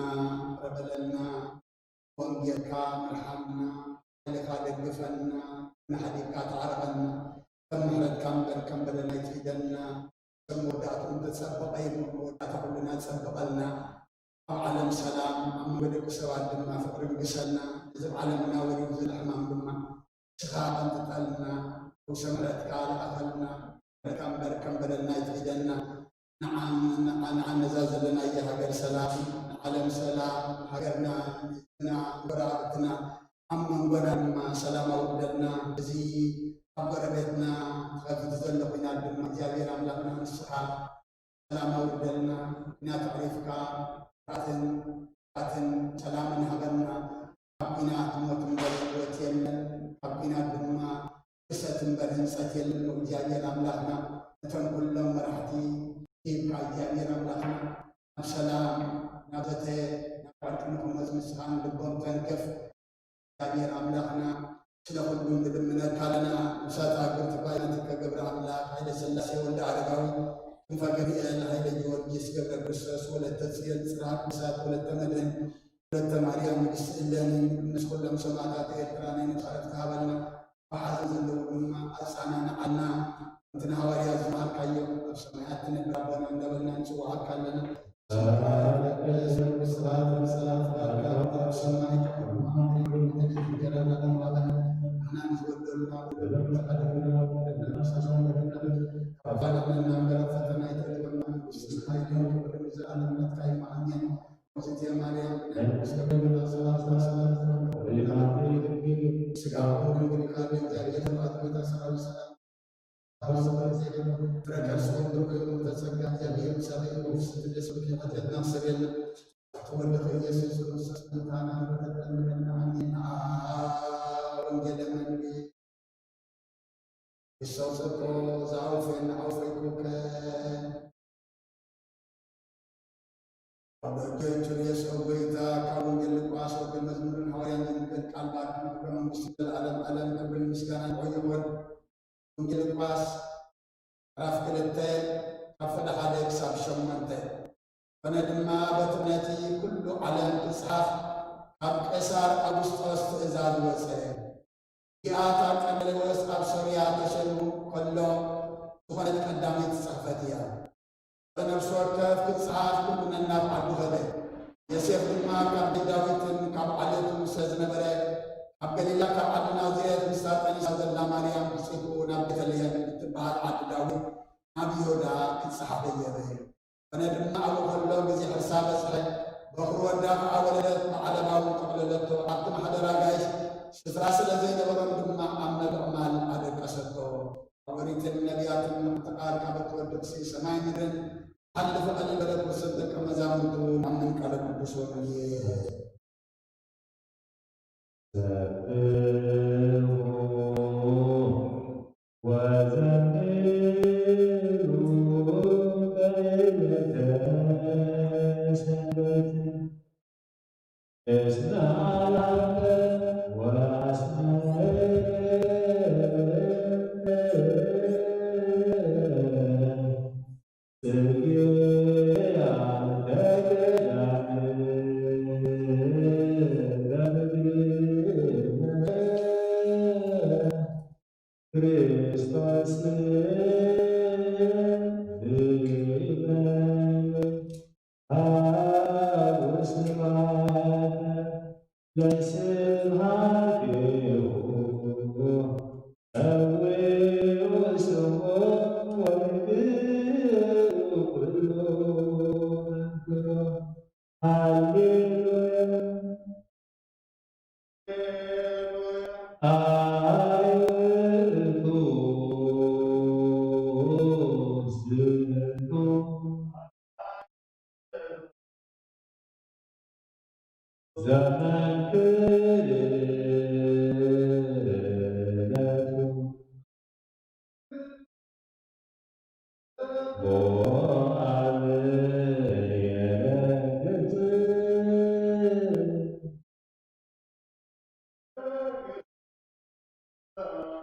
ቅረበለና፣ ወንጌልካ ምርሓልና፣ ሓይልካ ደግፈና፣ ንሓዲግካ ተዓረቐና። ከም ምሕረትካ እምበር ከም በደልና ኣይትፍደና። ከም መወዳእትኡ እንተጸበቐ እዩ እሞ መወዳእታ ኩልና ጸብቐልና። ኣብ ዓለም ሰላም፣ ኣብ መንጎ ደቂ ሰባት ድማ ፍቕሪ ንግሰልና። እዚ ኣብ ዓለምና ወሪዱ ዘሎ ሕማም ድማ ንስኻ ቀንጥጠልና፣ ፈውሰ ምሕረትካ ልኣኸልና። ምሕረትካ እምበር ከም በደልና ኣይትፍደና። ንዓ-፣ ንዓ-፣ ንዓነዛ ዘለናያ ሃገር ሰላም፣ ንዓለም ሰላም፣ ሃገርና፣ ንህዝብና፣ ጎረባብትና፣ ኣብ መንጎና ድማ ሰላም ኣውርደልና። እዚ ኣብ ጎረቤትና ተኸፊቱ ዘሎ ኲናት ድማ እግዚኣብሔር ኣምላኽና ንስኻ ሰላም ኣውርደልና። ኲናት ኣዕሪፍካ፣ ራትን፣ ራትን ሰላምን ሃበና። ካብ ኲናት ሞት እምበር ህይወት የለን፣ ካብ ኲናት ድማ ክሰት እምበር ህንጸት የለን። እግዚኣብሔር ኣምላኽና ነቶም ኩሎም መራሕቲ ሂብካ እግዚኣብሔር ኣምላኽና ናብ ሰላም፣ ናብ ዘተ፣ ናብ ዕርቂ ንኽመጹ ንስኻ ንልቦም ተንክፍ። እግዚኣብሔር ኣምላኽና ስለ ኩሉ ንልምነካ ኣለና። ነብሳት ሃገር ትግራይ ናትከ ገብረ ኣምላኽ፣ ሃይለ ስላሴ፣ ወልደ ኣረጋዊ፣ ክንፈ ገብርኤል፣ ሃይለ ጊዮርጊስ፣ ገብረ ክርስቶስ፣ ወለተ ጽዮን፣ ጽርሃ ቅዱሳት፣ ወለተ መድህን፣ ወለተ ማርያም፣ ንግስቲ እሌኒ፣ ምስ ኩሎም ሰማእታት ኤርትራ ናይ ነብሲ ዕረፍቲ ሃበልና። ብሓዘን ዘለዉ ድማ ኣጸናንዓልና። ከምቲ ንሃዋርያት ዝመሃርካዮም፣ ኣብ ሰማያት ትነብር ኣቦና እንዳበልና ንጽውዓካ ኣለና። ስብሐት ለእግዚእነ ወሰብሐት ለሰማዕታቲከ። ኣብ ሰማይ ከምኡ ኣብ ምድሪ እንጀራና ለመዋዕለነ ሀበነ ንሕና ንዝበደሉና በደልና በደልና ንሳቶም በደልና ካብ ፈተና እምበር ኣይተእትወና። መንግስትን ሓይልን ክብርን ንዘለኣለም ናትካ እዩ። ኣሜን። እግዝእትየ ማርያም፣ ብናይ ቅዱስ ገብርኤል ሰላምታ ሰላም ይኹን። ስጋው ድንግል ካብ እግዚኣብሔር ተባዕት ቤታ ሰራዊ ሰላም። ኣብ ሰማይ ዜና ፍረ ከርስኡ ብሩክ እዩ፣ ተጸጋ እግዚኣብሔር ምሳሌ እዩ። ስለ ስለ ኃጢአትና ሰብየልና ተወልደ ኢየሱስ ክርስቶስ ምታና ምሕረት ለምንና። ኣሜን። ወንጌለ መንግስት ይሰውጽኮ ዘአውፌን አውፌኩከ። ኣብ ደጀ ዮርዮስ ኦጎይታ ካብ ወንጌል ሉቃስ ወዲ መዝሙርን ሃዋርያን ዝንገር ቃል ባርክ ምክረ መንግስቲ ዘለዓለም ዓለም ክብርን ምስጋናን ይኹን። ወንጌል ሉቃስ ምዕራፍ ክልተ ካብ ፍቕዲ ሓደ ክሳብ ሸሞንተ። ኮነ ድማ በቲ ነቲ ኩሉ ዓለም ክጽሓፍ ካብ ቄሳር ኣጉስጦስ ትእዛዝ ወጸ። እቲኣ እታ ቀርኔሌዎስ ኣብ ሶርያ ተሸይሙ ከሎ ዝኾነት ቀዳመይቲ ጽሕፈት እያ። ነፍሲ ወከፍ ክጽሓፍ ኩሉ ነናብ ዓዱ ኸደ። ዮሴፍ ድማ ካብ ቤት ዳዊትን ካብ ዓሌቱ ስለ ዝነበረ፣ ካብ ገሊላ ካብ ዓዲ ናዝሬት ምስታ ጠኒሳ ዘላ ማርያም ብጽብኡ ናብ ቤተልሔም እትበሃል ዓዲ ዳዊት ናብ ይሁዳ ክጽሓፍ ደየበ። ኮነ ድማ ኣብኡ ከሎ ግዜ ሕርሳ በጽሐ፣ በኹሪ ወዳ ከኣ ወለደት፣ ብዓለባ እውን ጠቕለለቶ። ኣብቲ ማሕደር ኣጋይሽ ስፍራ ስለ ዘይነበሮም ድማ ኣብ መብዕ ማል ኣደቀሰቶ። ኣብ ኦሪትን ነቢያትን እቲ ቃል ካብ እትወድቕሲ ሰማይ ምድርን ክሓልፍ ቀሊል በለ። ብርሰት ደቀ መዛሙርቱ ኣብ ምን ቃለ ቅዱስ ወንጌል። ሰብሑ ወዘምሩ በዕለተ ሰንበት እስመ ሀበ ወአስመረ ጽጌ አንተ ገዳም በምድርነ ክርስቶስ ሀቡ ስብሐተ ለስብሐቲሁ ጸውዑ ስሙ ወንግሩ ኩሉ መንክሮ። ሃሌሉያ። አይውእቱ ዝንቱ ዘመን ክህነቱ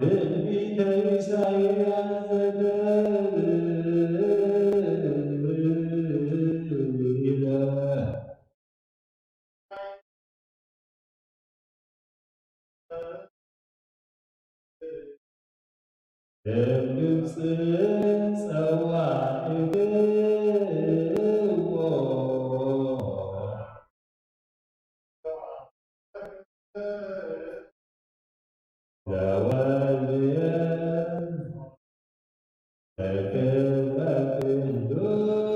ትንቢተ ኢሳይያስ ዘተብለ እም ግብጽ ጸዋዒትዎ ለወልየ ተክለ ቅዱሳን።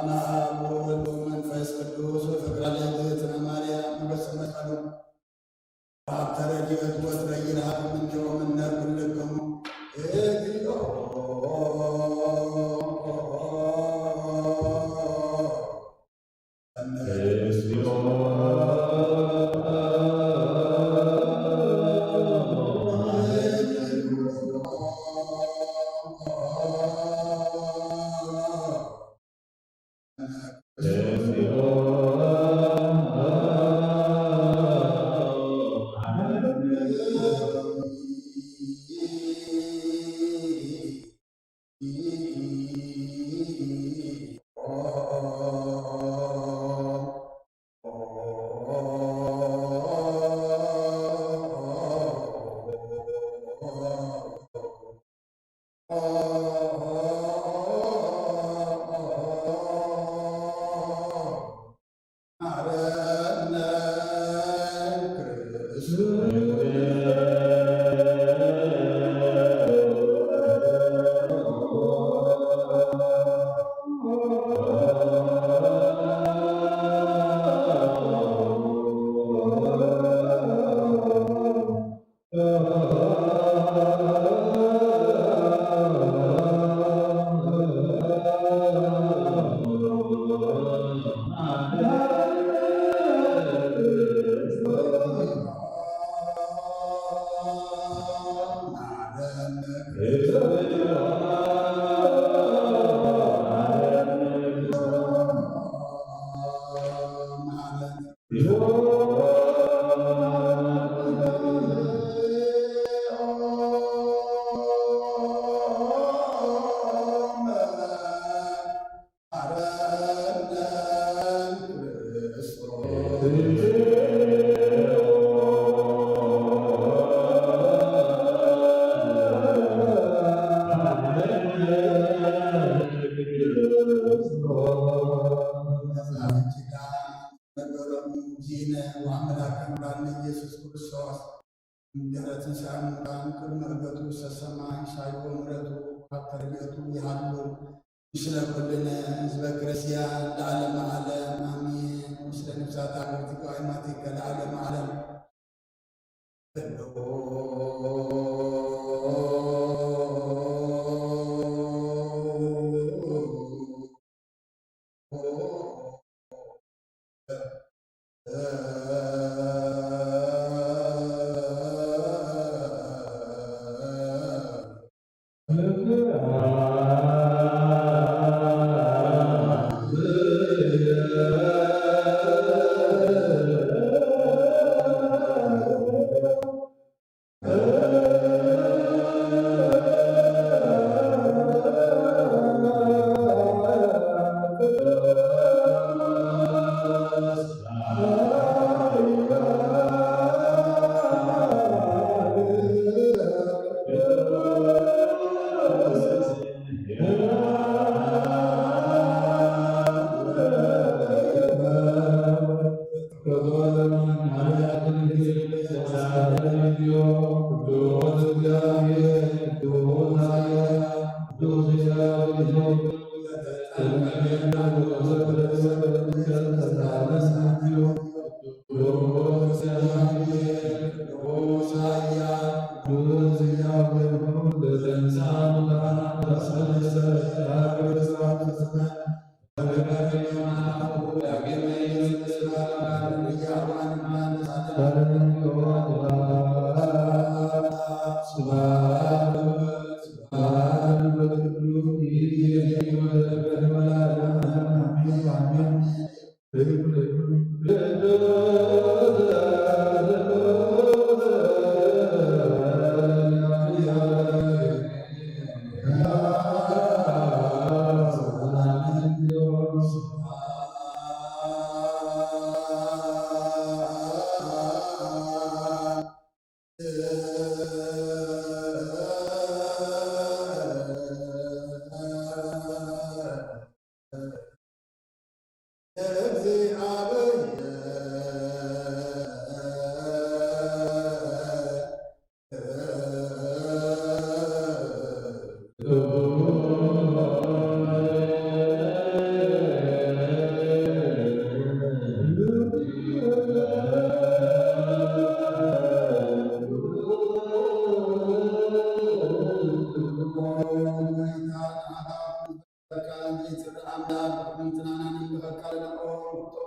በስመ አብ ወወልድ ወመንፈስ ቅዱስ። ወፍቅራ ለእግዝእትነ ማርያም። ሞገሰ መስቀሉ። ረድኤት ወትረይን ሀብ ምንዮምን ነርኩልክሙ። እግዚኦ። ነገሮም ዚነ ወአምላክ አምላክነ ኢየሱስ ክርስቶስ፣ እንድሕረ ትንሣኤ እሙታን ቅድሚ ዕርገቱ ዝተሰማ ይሳዮ ምሕረቱ ኣብ ተረድኤቱ ይሃሉ። ምስለ ኩልነ ህዝበ ክርስቲያን ለዓለመ ዓለም አሜን። ምስለ ነፍሳት አበዊቲከ ወአይማቲከ ለዓለመ ዓለም።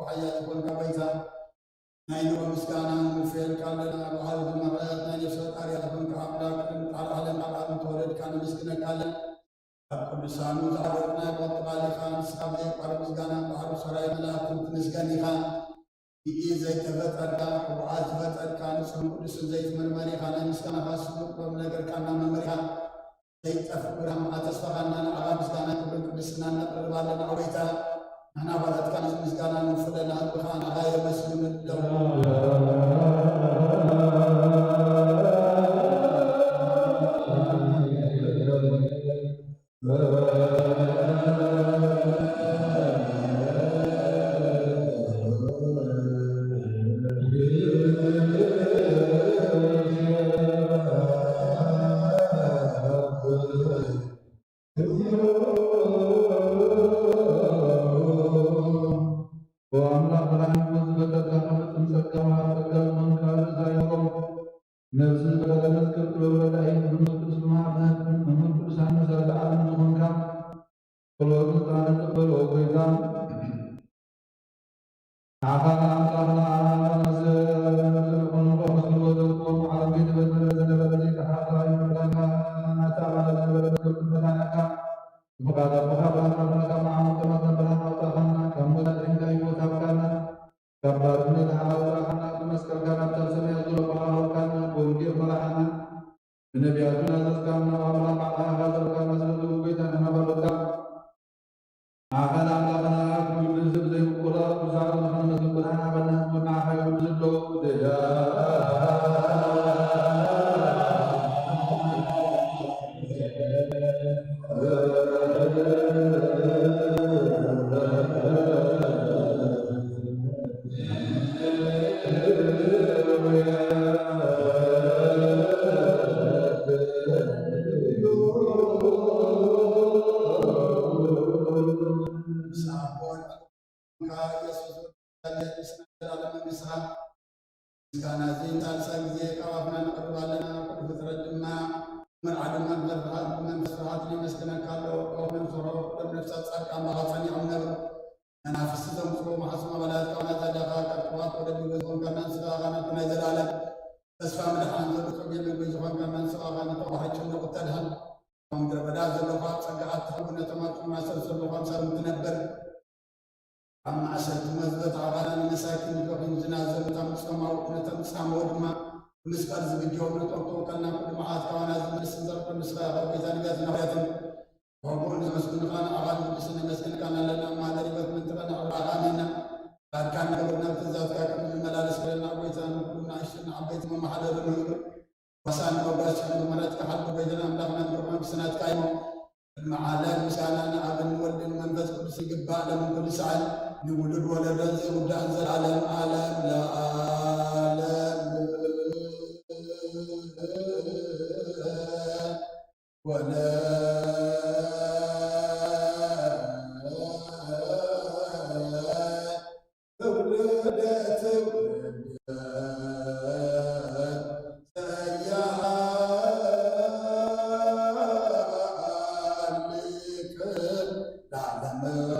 ሓያል ዝኾንካ ጎይታ፣ ናይ ንሮ ምስጋና ንውፍየልካ ኣለና። ብዓል ዝመቐት ናይ ነፍሲ ፈጣሪ ዝኾንካ ኣምላኽ፣ ቅድሚ ቃል ዓለም ካብ ኣብ ተወለድካ ነመስግነካ ኣለና። ኣብ ቅዱሳኑ ዝዓበርና ይቐጥቓል ኢኻ። ንስኻ ብዘይቋርጽ ምስጋና ባሕሪ ሰራዊት መላእክትን ትምስገን ኢኻ። ብኢድ ዘይተፈጠርካ፣ ሕቡኣት ዝፈጠርካ፣ ንጹሕን ቅዱስን ዘይትምርመር ኢኻ። ናይ ምስጋናኻ ስሉጥ ጥበብ ነገርካ እናመርመርካ፣ ዘይጠፍእ ብርሃን ተስፋኻና ንዓኻ ምስጋና ክብርን ቅድስናን ነቕርብ ኣለና። ኣቤታ ንሕና ባሮትካ ነዚ ምስጋና ንውፍለና፣ ህዝብኻ ንዓኻ የመስግኑ ኣለዉ። ወኣምላኽ ብርሃን ህይወት ዝፈጠርካ ፍጹም ጸጋ ወሃብ ጸጋ ዝኾንካ ርእሳ ይምሮ። ነፍሲ ዝፈጠረ መዝገብ ጥበብ ረዳኢ፣ ብመንፈስ ቅዱስ መሓፍነት መምህር ቅዱሳን መሰረት ዓለም ዝኾንካ፣ ጸሎት ዝጣነ ጸበሎ ጎይታ፣ ንዓኻ ንኣምላኽና ዓለም ከይተፈጠረ ዝነበረ ዘይተሓራ ይምረካ፣ ናታ ኣባለ ዝነበረ መዝገብ ጥበብ ረዳኢካ፣ ብፍቓድ ኣቦኻ ብርሃን ኣምላኽ ካብ መዓሙቕ ጥማት ናብ ብርሃን ኣውጻእኻና፣ ካብ ሞት ኣድሒንካ ህይወት ሃብካና፣ ካብ ባርነት ሓራ ኣውጻእኻና፣ ብመስቀልካ ናብታ ሰማይ ኣዞረባኻ ኣውረድካና፣ ብወንጌል መራሕና፣ ብነቢያቱ ናዘዝካና፣ ኣብ ኣምላኽ ባዕልኻ ዘርካና፣ ስለዚ ጎይታ ንሕና ባሮትካ፣ ንዓኻ ንኣምላኽና ክውድስ ብዘይምቁራጽ፣ ብዛዕባ ዝኾነ መዝገብ ብርሃን ሃበና፣ ንዓኻ ይውድስ ኣሎ። ኢየሱስ ወልደ፣ ዘላለማዊ ንስኻ ምስጋና እዚ ሳልሳይ ግዜ ካብ ኣፍና ነቕርብ ኣለና። ኩሉ ፍጥረት ድማ መርዓ ድማ ብመንፈስ ፍርሃት፣ ብመንፈስ ፍርሃት የመስግነካ ኣሎ። ኦ መንፈሮ፣ ኩሎም ነፍሳት ጻድቃን ባኻ ጸኒዖም ነብሩ። መናፍስቲ ዘምጽኡ መሓስም ኣባላት ካብ ናዛ ዳኻ ቀርጥባት ወለዲ ዝኾንካና ንስኻ ኢኻ ናቱ ናይ ዘላለም ተስፋ ምድሓን ዘሎ ጸጉ መግቢ ዝኾንካና ንስኻ ኢኻ ነቶም ባሕሪ ጭንቕ እተድሕን። ኣብ ምድረ በዳ ዘሎ ካብ ጸጋ ኣትሕቡ ነቶም ኣብ ጽሙና ሰብ ዘሎ ካብ ሳብ ትነብር። ኣብ ማእሰርቲ መዝበት ኣባላት ንመሳኪን ንድሆይን ዝናዘዙ፣ ነቶም ጾማዊ፣ ነቶም ጻምዎ ድማ ብምስቃል ዝግጅዎም፣ ነቶም ተወከልና ኩሉ መዓት ካባና ዝምልስ እንዘር ኩሉ ስኻ ኢኻ ጎይታ ነቢያትን ሃዋርያትን። ብሕቡእ ንዘመስግኑኻ ንኣኻ ንቅዱስ ነመስግንካን ኣለና። ማህደር ህይወት ምንትቐን ኣቕርባኻ ኣሜና። ባርካን ንገብር ናብ ትእዛዝካ ከም እንመላለስ ክለና ጎይታ ንኩሉ ንኣሽቱን ንዓበይቲ መመሓደሪ ንህሉ። ወሳኒ መጓዝኦም ብምሕረትካ ሓልፎ ጎይታና ኣምላኽና ምርኮም ክስናትካ እሞ፣ ቅድሚ ዓለም ምስጋና ንኣብን ንወልድን መንፈስ ቅዱስ ይግባእ፣ ሎምን ኩሉ ሰዓት ንውሉድ ወለዶን ዘይውዳእን ዘላለም ዓለም ለዓለም። ወለ ትውልደ ትውልደ ዘያሃልቅ ለዓለመ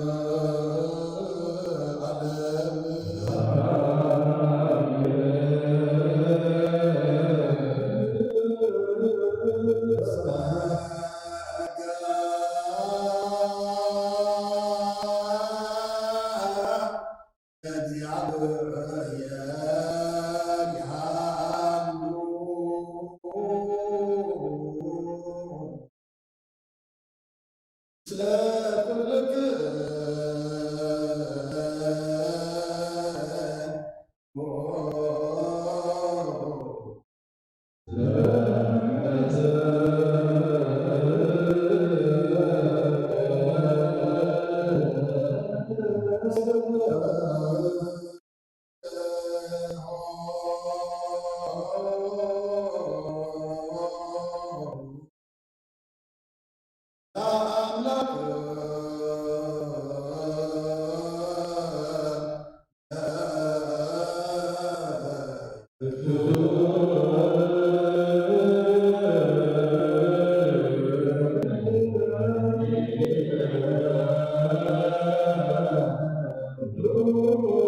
ዓለም።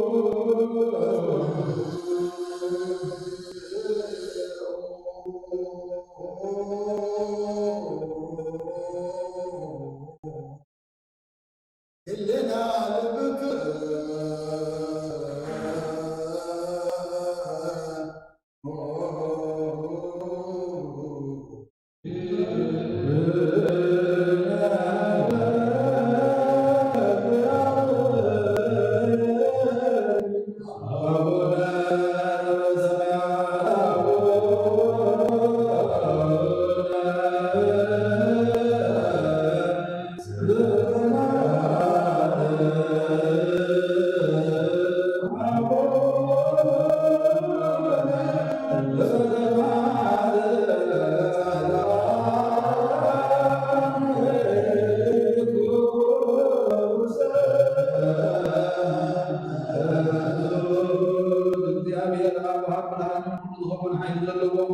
ሓይሊ ዘለዎ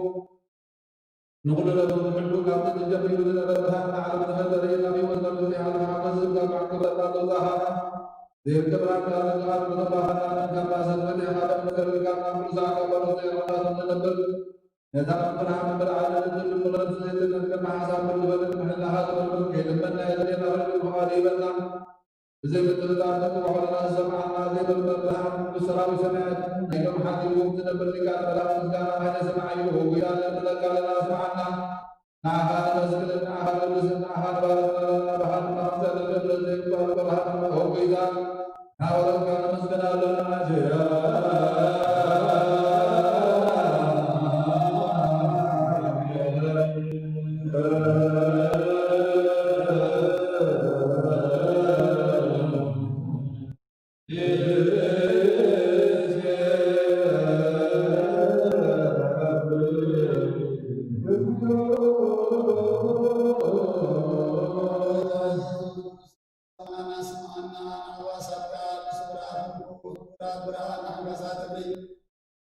ንኹሉ ነገር ዝሕሉ ካብ ጥንቲ ጀሚሩ ዝነበረ ብርሃን ንዓለም ዝፈጠረ ናብ ህይወት መምርሒ ሓዘካ ከዝብ ካብ ማዕከብ ዘውፃኻ ዘይርከብ ብርሃን ካብ ዘጋባኻ ካብ ማእሰር ፈቲሕካ ደም ዝከርብካ ካብ ቅዱሳን ካብ ባሮት ዘይረዳቶም ዝነብር ነታ ብርሃን እምበር ዓለም እትብል ብቕደም ዘይትነቅል ብሓሳብ ክትበልን ምሕላኻ ዝመልክት ከይተመና የድልየና ፍርዲ ፍቓዱ ይበልና። ብዘይ ምጥርጣር ነቲ ባዕልና ዝሰማዕና ዘይምርመር ብርሃን ቅዱስ ሰራዊት ሰማያት ናይ ሎም ሓቲትዎም ትነብር ሊቃነ መላእክት ምስጋና ሃይለ ሰማይ እዩ። ሆጉያ ለምለካ ለና ስምዓና። ንዓኻ ነመስግን፣ ንዓኻ ነወድስ፣ ንዓኻ ንባርኽ፣ ንባርኽ፣ ንባርኽ፣ ንባርኽ፣ ንባርኽ፣ ዘይቋረጽ ብርሃን ሆጉይታ ናባረካ ነመስግን ኣለና።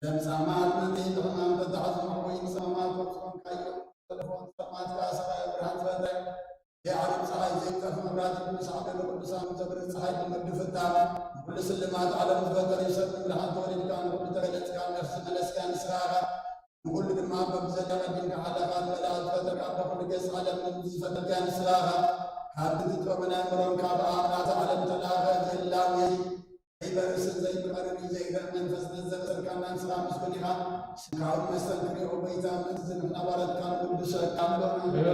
ለምጻማት መምሕቲ ሕማም ተታሕዞም ወይ ንጸማማት ወጽኦም ካዮም ተለፎን ጸማት ከኣ ሰብኣዊ ብርሃን ዝፈጥረ የዓለም ጸሓይ ዘይጠፍ መብራህቲ ቅዱስ ዓደሎ ቅዱሳን ዘብርህ ጸሓይ ብምድፍታ ንኹሉ ስልማት ዓለም ዝፈጠረ ይሰጥ ምድሓን ተወሊድካ ንኹሉ ተገለጽካ ነፍሲ መለስካ ንስኻ ኢኻ። ንኹሉ ድማ በብዘላ ቀዲምካ ሓለኻ ንመላእክት ዝፈጠርካ በኹሉ ገጽ ዓለም ዝፈጠርካ ንስኻ ኢኻ። ካብ ትጥበብ ናይ ምሮም ካብ ኣምላኽ ዓለም ተላእኸ ዘላዊ ዘይበርስን ዘይመቐርን እዩ ዘይግረም መንፈስ ነዘበሰርካና ንስኻ ምስጉን ኢኻ። ስጋውን መስተን ክሪኦ ጎይታ ምእንቲ ንሕና ባረትካን ቅዱሰካን ሎና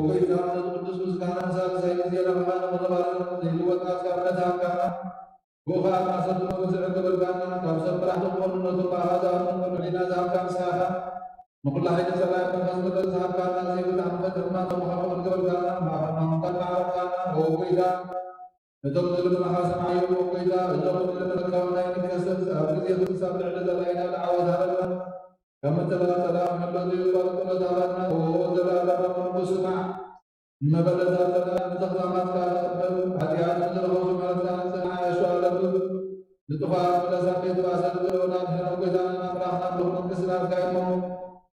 ጎይታ ቅዱስ ምስጋና ሳልሳይ ግዜ ረብሓ ንኽንባርኽ ዘይልወጣ ጻውነት ሃብካና። ብኡ ኸኣ ማሰብ ዝመግዝዕ ገበርካና። ካብ ሰብ መራሕቲ ዝኾኑ ነቶም ብኣኻ ዝኣምኑ መምርሒና ዝሃብካ ንስኻ ኢኻ። ንኹላ ሓይሊ ጸላኢ መንፈስ ገበል ዝሃብካና ዘይብላ ኣንፈት ድማ ተመኻኽሮ ዝገበርካና። ማሕማምካን ማዕረግካና። ኦ ጎይታ፣ እቶም ዝልምናኻ ስምዓዮም። ኦ ጎይታ፣ እዞም ዝልምንካ ዋና ይንከሰስ። ኣብ ግዜ ፍስሳ ኣብ ልዕሊ ጸላኢና ንዓወት ሃበና። ካብ መተላእታ ጸላኢ ምሕሎ ዘይቋርጥ ጸሎት ሃበና። ኦ ዘላለማዊ መንፈስ ስማዕ። መበለታትና ንተኽላማትካ ንቕበል፣ ሓጢኣት ንዝረኸሱ ማለትና ንጽንዓ የሸዋለብብ። ንጥፋት ምለሳ ቤት ባሰል ዝረውና ድሕነ ጎይታና ኣምላኽና ኣምልኽ መንግስቲ ናትካ ይኹን።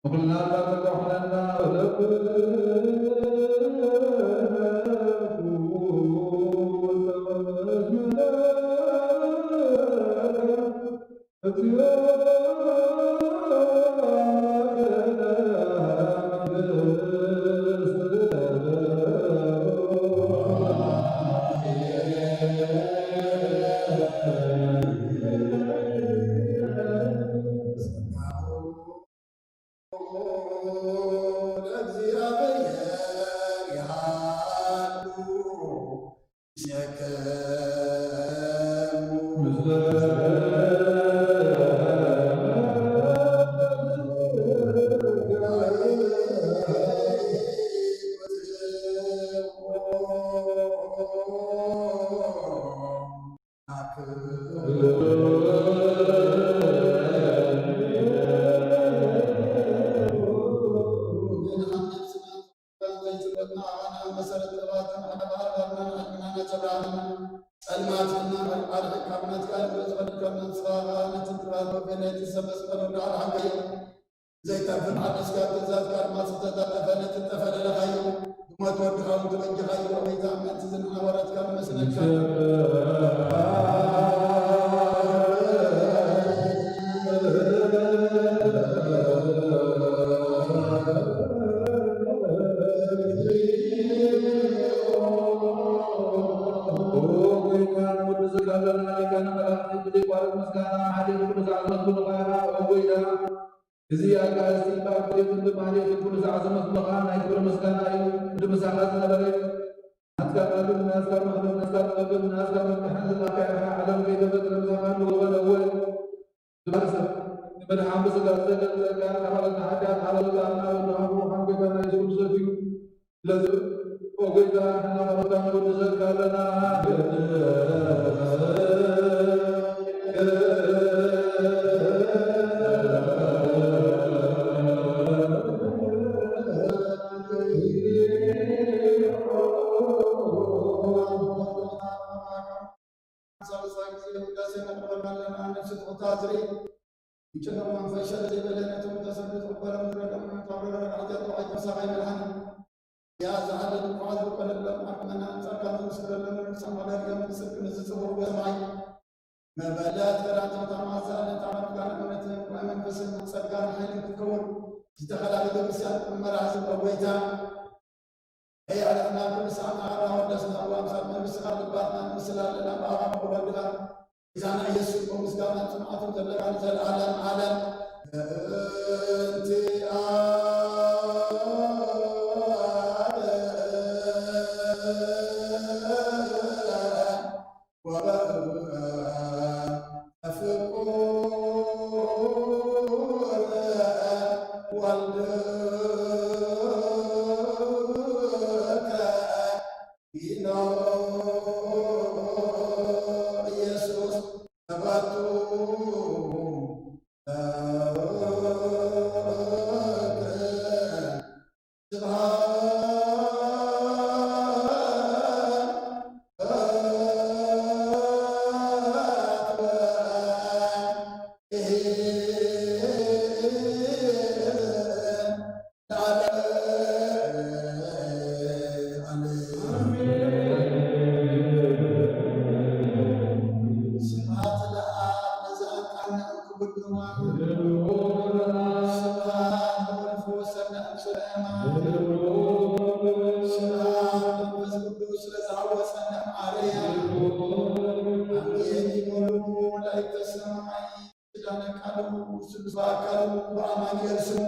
ንኹልና እባ ተጓኹለና። ጸልማትና ኣርሒቕካ ብናትካ ንብረት ዝቐድድ ካብ መንስኻ ኸኣ ነቲ ጥራት ወገን ናይቲ ሰብ መስቀል ወዳዕል ሓንከዮ። ዘይጠፍእ ሓደስካ ትእዛዝካ ድማ ዝተጣጠፈ ነቲ ጠፈለለኻዮ። ብሞት ወድኻ እውን ተበጀኻዮ። ኦ ጎይታ፣ ምእንቲ ዝንሓወረትካ ንመስለካ። ኦ ጎይታ፣ ንወዲ ዘካለና ሊቃነ መላእክቲ ብዘይቋርጥ ምስጋና ማሕሌት ቅዱስ ዓዘመት ኩሉ ቃና። ኦ ጎይታ፣ እዚ ኣጋእዝቲ እምበኣር ብዘይ ክንዲ ማሕሌት ቅዱስ ዓዘመት ኩሉ ቃና ናይ ክብሪ ምስጋና እዩ። ክንዲ ምሳኻ ዝነበረ እዩ። ናትካ መግብ፣ ናትካ መኽብብ፣ ናትካ መግብ፣ ናትካ መምርሕን ዝላካ ኢኻ። ዓለም ከይተፈጥረ ምሳኻ ንወበ ነወ። ንመድሓን ብስጋ ዝተገልጸ ቃል ካብ ዓለም ንሓዳት ዓለም ዘውጻእና ወድኻ ብሩኻን ጎይታና የሱስ ክርስቶስ እዩ። ስለዚ፣ ኦ ጨነቕ መንፈስ ሸለ ዘይበለ ነቶም ተሰዱ ትቕበሎም ዝረዶም ተብረረ ኣጀር ተባይ ተሳኻይ መልሓኒ። ያ ዝሓለ ድኳዓት ዝቆለሎም ኣቅመና ጸጋን ዝምስክረሎም ንሳማዳር እዮም ጽድቅ ንዝጽውር ወሰማይ መበለት ከዳተታ ማዛ ነታ መድጋን እምነትን መንፈስን ጸጋን ሓይልን ክትከውን ዝተኸላለ ቤተክርስትያን መራሒ ዝበ ጎይታ ከየዕለትና ኩሉ ሰዓት ኣኻልና ወደስና ብኣምሳል መንግስትኻ ልባትና ንምስል ኣለና ብኣኻ ብወልድኻ ኢዛና ኢየሱስ እኮ ምስጋና ጽንዓቱ ዘለካ ንዘለዓለም ዓለም። በእንቲኣ ወበእንተ ፍቁር ወልድከ ኢኖ ኢየሱስ ተባቱ ስብሐት ለአብ ለዘአንቃነ እምክብድማ። ስብሐት ለወልድ ወሰነ እምስለ የማን። ስብሐት ለመንፈስ ቅዱስ ለዘሐወሰነ እምአርያም። አሜን ይበሉ መላእክተ ሰማይ። ኪዳነ ቃሉ ስሉስ በአካሉ በአማኑኤል ስሙ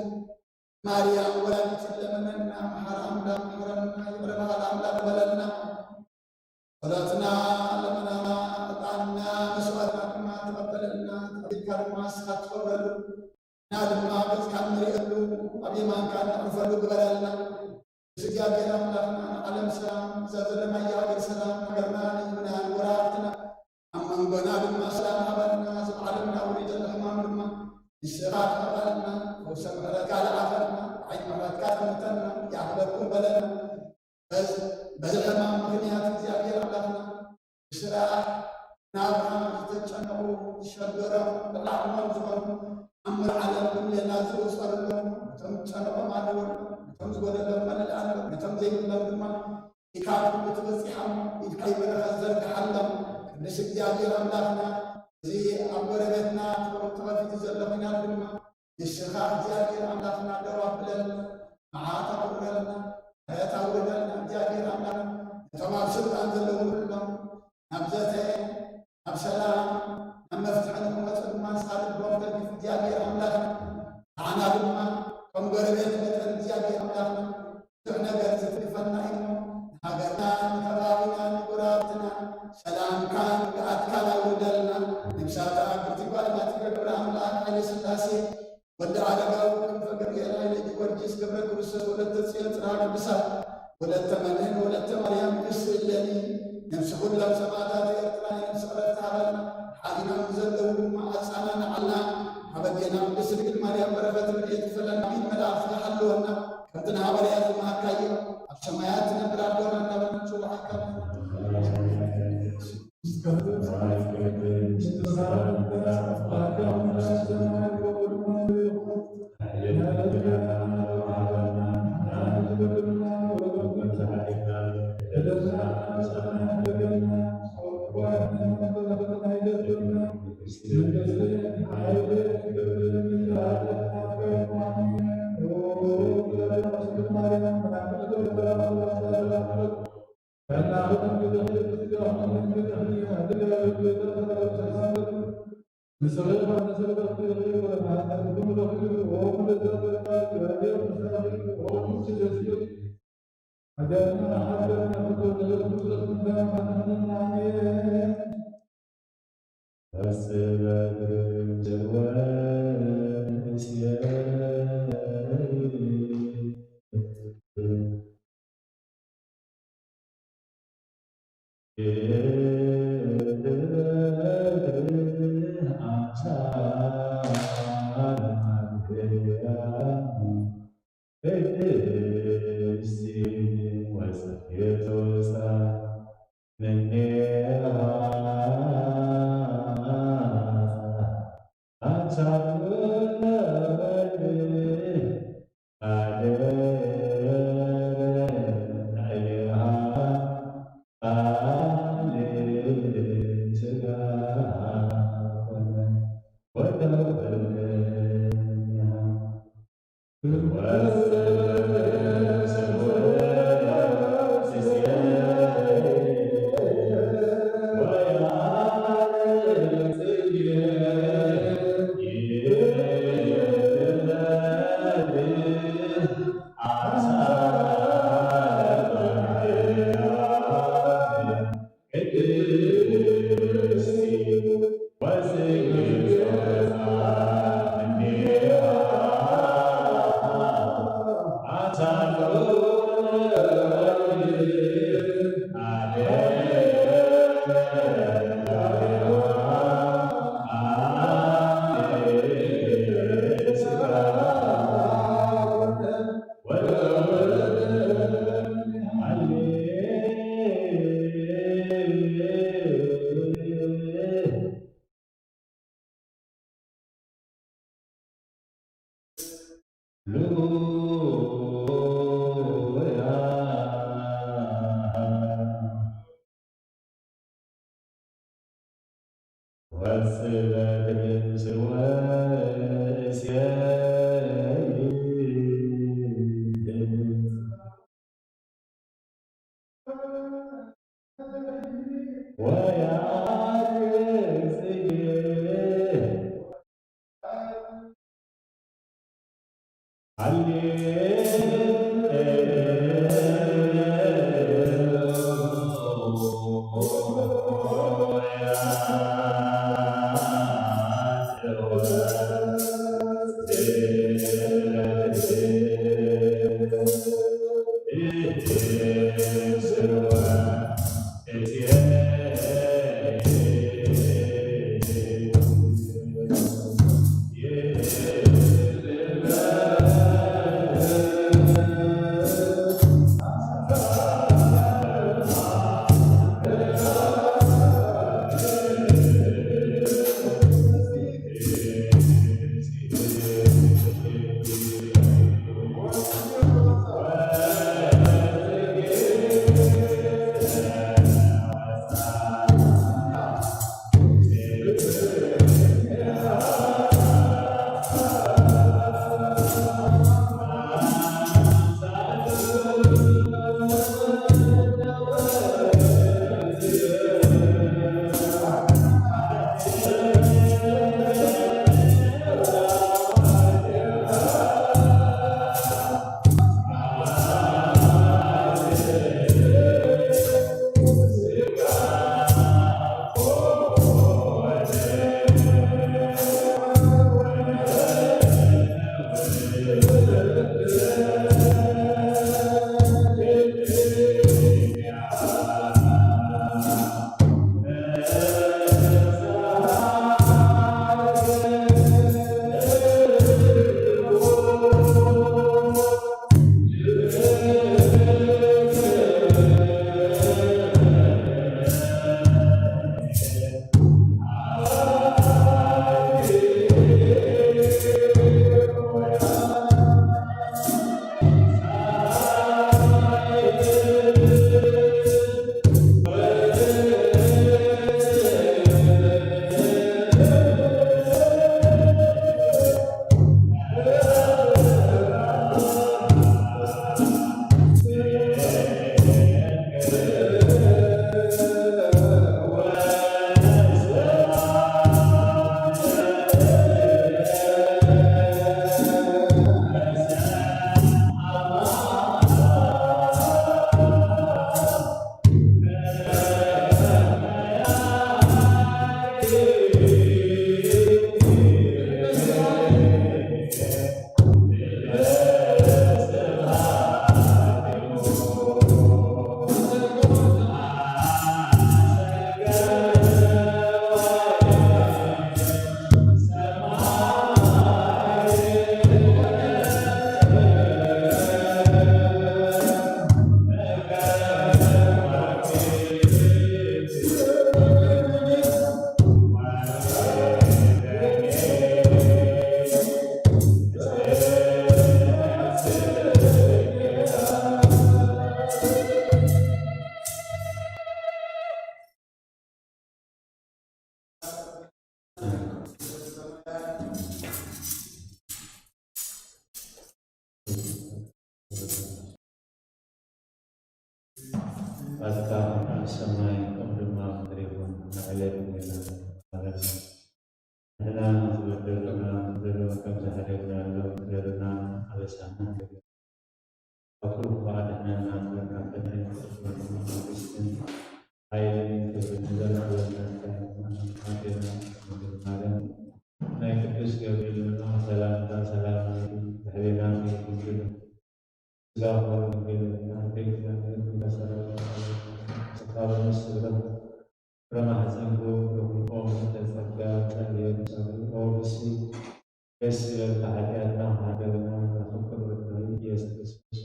ማርያም ወላዲት ለምነና፣ መሓር ኣምላክ መሓረና፣ ይቅረ በሃል ኣምላክ በለልና። ጸሎትና፣ ልመናና፣ ዕጣንና፣ መስዋዕትና ድማ ተቐበለልና። ተቐቢልካ ድማ ንስኻ ትኸብረሉ፣ እና ድማ ገጽካ ንርእየሉ፣ ኣብ የማንካ ነዕርፈሉ ግበረልና። እግዚኣብሔር ኣምላኽና ንዓለም ሰላም፣ እዛ ዘለናያ ሃገር ሰላም፣ ሃገርና ንህዝብና ንጎረባብትና፣ ኣብ መንጎና ድማ ሰላም ሃበና። እዚ ዓለምና ወሪዱ ዘሎ ሕማም ድማ ንስኻ ተቐበለልና። ፈውሰ ምሕረትካ ልኣኸልና፣ ዓይኒ ምሕረትካ ጠምተና፣ ይኣኽለኩም በለና። በዚ በዚ ሕማም ምኽንያት እግዚኣብሔር ኣምላኽና ብስራሕ ናብራ ዝተጨነቑ ዝሸገሮም ልዕሊ ዓቕሞም ዝኾኑ ኣብ መላእ ዓለም ብሌና ዝእሰሩሎም፣ ነቶም ዝጨነቖም ኣለወሎም፣ ነቶም ዝጎደሎም መለኣሎም፣ ነቶም ዘይብሎም ድማ ኢድካ ኣብ ኩሉ ትበጺሓሞ፣ ኢድካ ይበረኸት ዘርግሓሎም። ቅዱስ እግዚኣብሔር ኣምላኽና እዚ ኣብ ጎረቤትና ተኸፊቱ ዘሎ ኲናት ድማ ንስኻ እግዚኣብሔር ኣምላኽና ደው ኣብለልና፣ መዓት ኣውርደልና፣ ምሕረት ኣውርደልና እግዚኣብሔር ኣምላኽና። ነቶም ኣብ ስልጣን ዘለዉ ኩሎም ናብ ዘተ፣ ናብ ሰላም፣ ናብ መፍትሒ ንክመፁ ድማ ንስኻ ልቦም ተርጊፍ እግዚኣብሔር ኣምላኽና። ንዓና ድማ ከም ጎረቤት መጠን እግዚኣብሔር ኣምላኽና ብዙሕ ነገር ዘትርፈና እዩ እሞ፣ ንሃገርናን ንከባቢናን ንጎረባብትናን ሰላምካን ርግኣትካን ኣውርደልና። ነብሳታ ክብርቲ ጓል ናቲ ገብረ ኣምላክ ሃይለ ስላሴ ወዲ ኣረጋዊ ክንፈ ገብርኤል ሃይለ ጊዮርጊስ ገብረ ክርስቶስ ወለተ ጽዮን ጽርሃ ቅዱሳን ወለተ መድህን ወለተ ማርያም ንግስቲ እሌኒ ነብሲ ኩሎም ሰማእታት ኤርትራ ናይ ነብሲ ዕረፍቲ ሃበልና። ሓዚኖም ንዘለዉ ድማ ኣጻናንዓልና። ኣብ ኣዴና ቅድስቲ ድንግል ማርያም በረኸት ረድኤት ክፈለና። ኣሚን። መላእኽትኻ ሓልወና። ከምቲ ንሃዋርያት ዝመሃርካዮ ኣብ ሰማያት ትነብር ኣቦና እናበልና ንጽውዓካ። ኣባትካ ኣብ ሰማይ ከምኡ ድማ ኣብ ምድሪ ይኹን። ንዕለት እንጀራና ንሕና ዝበደሉና በደል ከም ዝሓደግናሎም በደልና ኣበሳና ካብ ኩሉ ክፉእ ኣድሕነና እምበር፣ ካብ ፈተነ ኣይተእትወና። መንግስትን ሓይልን ክብርን ንዘለኣለም ናትካ ይኹን። ኣሜን። ድንግል ማርያም ናይ ቅዱስ ገብርኤል መልኣኽ ሰላምታ ሰላም ይብዛልኪ፣ ብሕሊናኺ ድንግል፣ ስጋኺ እውን ድንግል፣ ኣንቲ እግዚኣብሔር ሰላም፣ ስጋኺ እውን ድንግል፣ ፍረ ማህፀንኪ እውን ብሩክ። ኦ ምልዕተ ጸጋ፣ እግዚኣብሔር ምሳኺ፣ ኦ ብሲ ደስ ይበልካ፣ ሓጢኣትና ክሓደገና ናብ ፍቅር ወድኺ ኢየሱስ ክርስቶስ።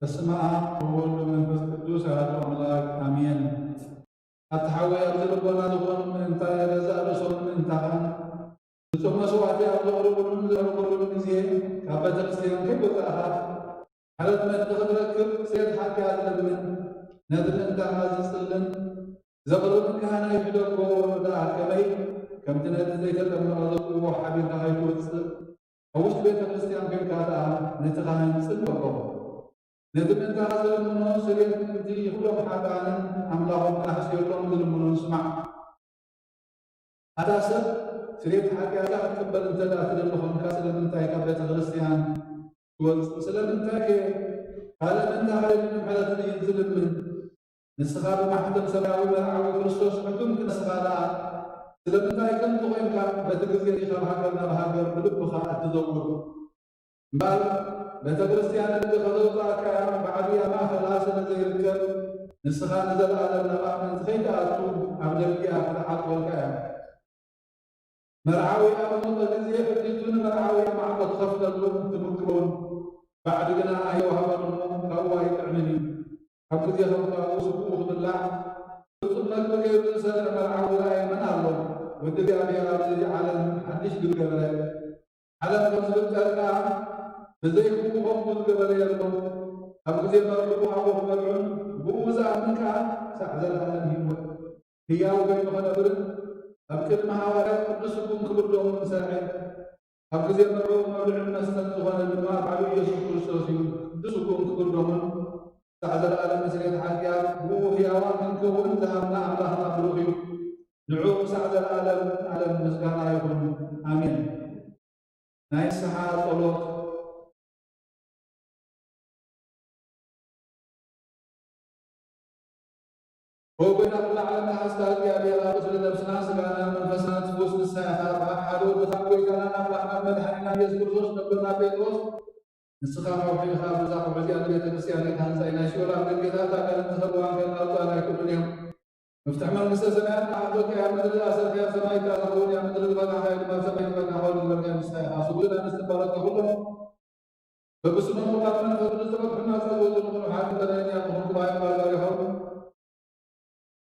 በስመ ኣብ ወወልድ ወመንፈስ ቅዱስ ኣሐዱ ኣምላክ ኣሜን። ኣታ ሓወይ፣ ኣብዚ ልቦና ዝኾኑ ምእንታ፣ ገዛእ ርእሶም ንምእንታኻ፣ ንጹህ መስዋዕቲ ኣብ ዘቕርቡሉን ዘቕርቡሉን ግዜ ካብ ቤተ ክርስቲያን ከይወጻእኻ፣ ምሕረት መድን ክትረክብ ስርየት ሓጢኣት ለምን። ነቲ ምእንታኻ ዝጽልን ዘቕርብን ካህን ኣይሕደጎ ደኣ ከመይ፣ ከምቲ ነቲ ዘይተጠመቐ ዘጥምቖ ሓቢርካ ከይትወጽእ፣ ኣብ ውሽጢ ቤተ ክርስቲያን ኮይንካ ደኣ ነቲ ካህን ጽልኦ። ነቲ ምእንታኻ ዝልምኖ ስርየት ምእንቲ ኩሎም ሓጥኣንን ኣምላኾም ክነሕስየሎም ዝልምኖን ስማዕ። ኣታ ሰብ፣ ስርየት ሓጢኣትካ ክትቅበል እንተ ደኣ ትደሊ ኾንካ፣ ስለምንታይ ካብ ቤተ ክርስቲያን ትወጽእ? ስለምንታይ ከ ካልእ ምእንታኻ ደልዩ ምሕረት ዝልምን? ንስኻ ብማሕተም ሰማያዊ መርዓዊ ክርስቶስ ሕቱም ክንስኻ ደኣ፣ ስለምንታይ ከምቲ ኾይንካ በቲ ግዜ እዚ ካብ ሃገር ናብ ሃገር ብልብኻ እትዘውር? እምበኣር ቤተ ክርስቲያን ደገ ከተውጽኣካ እያ፣ ባዕሉ ኣብ ማእከላ ስለ ዘይርከብ፣ ንስኻ ንዘለኣለም ናብኣ ምእንቲ ከይትኣቱ ኣብ ደጊኣ ክትዓጽወልካ እያ። መርዓዊ ኣብ ዝመጸ ግዜ ዕድልቱ ንመርዓዊ ኣብ ማዕጾ ትኸፍተሉ ትምክሮን ባዕዲ ግና ኣይወሃበሉን እሞ ካብኡ ኣይጥዕምን እዩ። ካብ ግዜ ከም ካብኡ ስግኡ ክብላዕ ፍጹም መግቢ ከይብሉ ዝሰርዕ መርዓዊ ዝረኣየ መን ኣሎ? ወዲ እግዚኣብሔር ኣብዚ ዓለም ሓድሽ ግብ ገበረ። ዓለም ከም ዝፍጠር ከኣ ብዘይብኡ ከምኡ ዝገበረ የሎን። ኣብ ግዜ መርዕኡ ኣብኡ ክበልዑን ብኡ ዝኣምን ከኣ ክሳዕ ዘለኣለም ህይወት ህያው ኮይኑ ክነብርን ኣብ ቅድሚ ሃዋርያት ቅዱስ ስጉን ክብር ደሙን ዝሰርዐ፣ ኣብ ግዜ መርዕኡ መብልዕን መስተን ዝኾነ ድማ ባዕሉ ኢየሱስ ክርስቶስ እዩ። ቅዱስ ስጉን ክብር ደሙን ክሳዕ ዘለኣለም ስርየት ሓጢኣት ብኡ ህያዋን ክንከውን ዝሃብና ኣምላኽና ብሩኽ እዩ። ንዑ ክሳዕ ዘለኣለም ዓለም ምስጋና ይኹን። ኣሜን። ናይ ንስሓ ጸሎት። ኦ ጎይታ ኩሉ ዓለም ዝሓዝካ እግዚኣብሔር ኣብ ቁስሊ ነብስና ስጋና መንፈስና ትፍውስ ንስኻ ኢኻ። ብሓደ ወድኻ ጎይታናን ኣምላኽናን መድሓኒናን ኢየሱስ ክርስቶስ ነብርና ጴጥሮስ ንስኻ ከውሒ ኢኻ፣ በዛ ከውሒ እዚኣ ንቤተ ክርስቲያን ክትሃንጻ ኢና። ሲኦል ኣብ ደገታት ኣጋንንቲ ከልዋን ከናውጻን ኣይክእሉን እዮም። መፍትሒ መንግስተ ሰማያት ንዓዶት እያ። ምድሪ ዝኣሰርካዮ ኣብ ሰማይ እያ ዝኸውን እያ፣ ምድሪ ዝፈታሕካዮ ድማ ኣብ ሰማይ ይፈታሕ። ወልድ ዝበልካዮ ንስኻ ኢኻ። ስጉድን ኣንስትን ባሮትካ ኩሎም በብስሞም ክባል መንፈስ ቅዱስ ተፈትሑና ጸሎቱ ንኹሉ ሓቂ በደለኛ ንኹን ክባል ባል ባሪኾም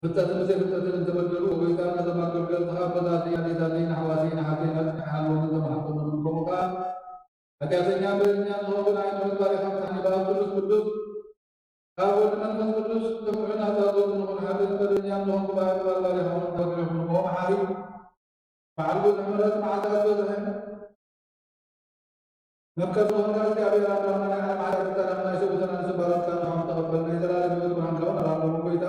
ፍልጠትን ዘይፍልጠትን እንተበደሉ፣ ጎይታ ነዞም ኣገልገልትኻ ኣቦታተይ፣ ኣዴታተይ፣ ንኣሕዋተይ፣ ንሓተይ፣ ሓቂ ሓልዎም ተማሕፀኖምን ከምኡ ከዓ ሓጢኣተኛ በደለኛ ንኸውን ኣይንኹን ባሪኻ ፍታሕኒ ብኣብ ቅዱስ ቅዱስ ካብ ወዲ መንፈስ ቅዱስ ተምዑን ኣዛዘዙ ንኹን ሓጢኣት በደለኛ ንኹን ክባል ባል ባሪኻ ተፈትሑ ንኹን መሓሪ በዓል ብዙሕ ምሕረት መዓልታት በዝሐ መከር ዝኾንካ እግዚኣብሔር ኣምላኽና ናይ ዓለም ሓጢኣት ይጠረቕ፣ ናይ ሰብኡትን ኣንስትን ባሮትካ ንኹን ተቐበል፣ ናይ ዘላለም ህይወት ብርሃንካ እውን ኣራቕሎም። ጎይታ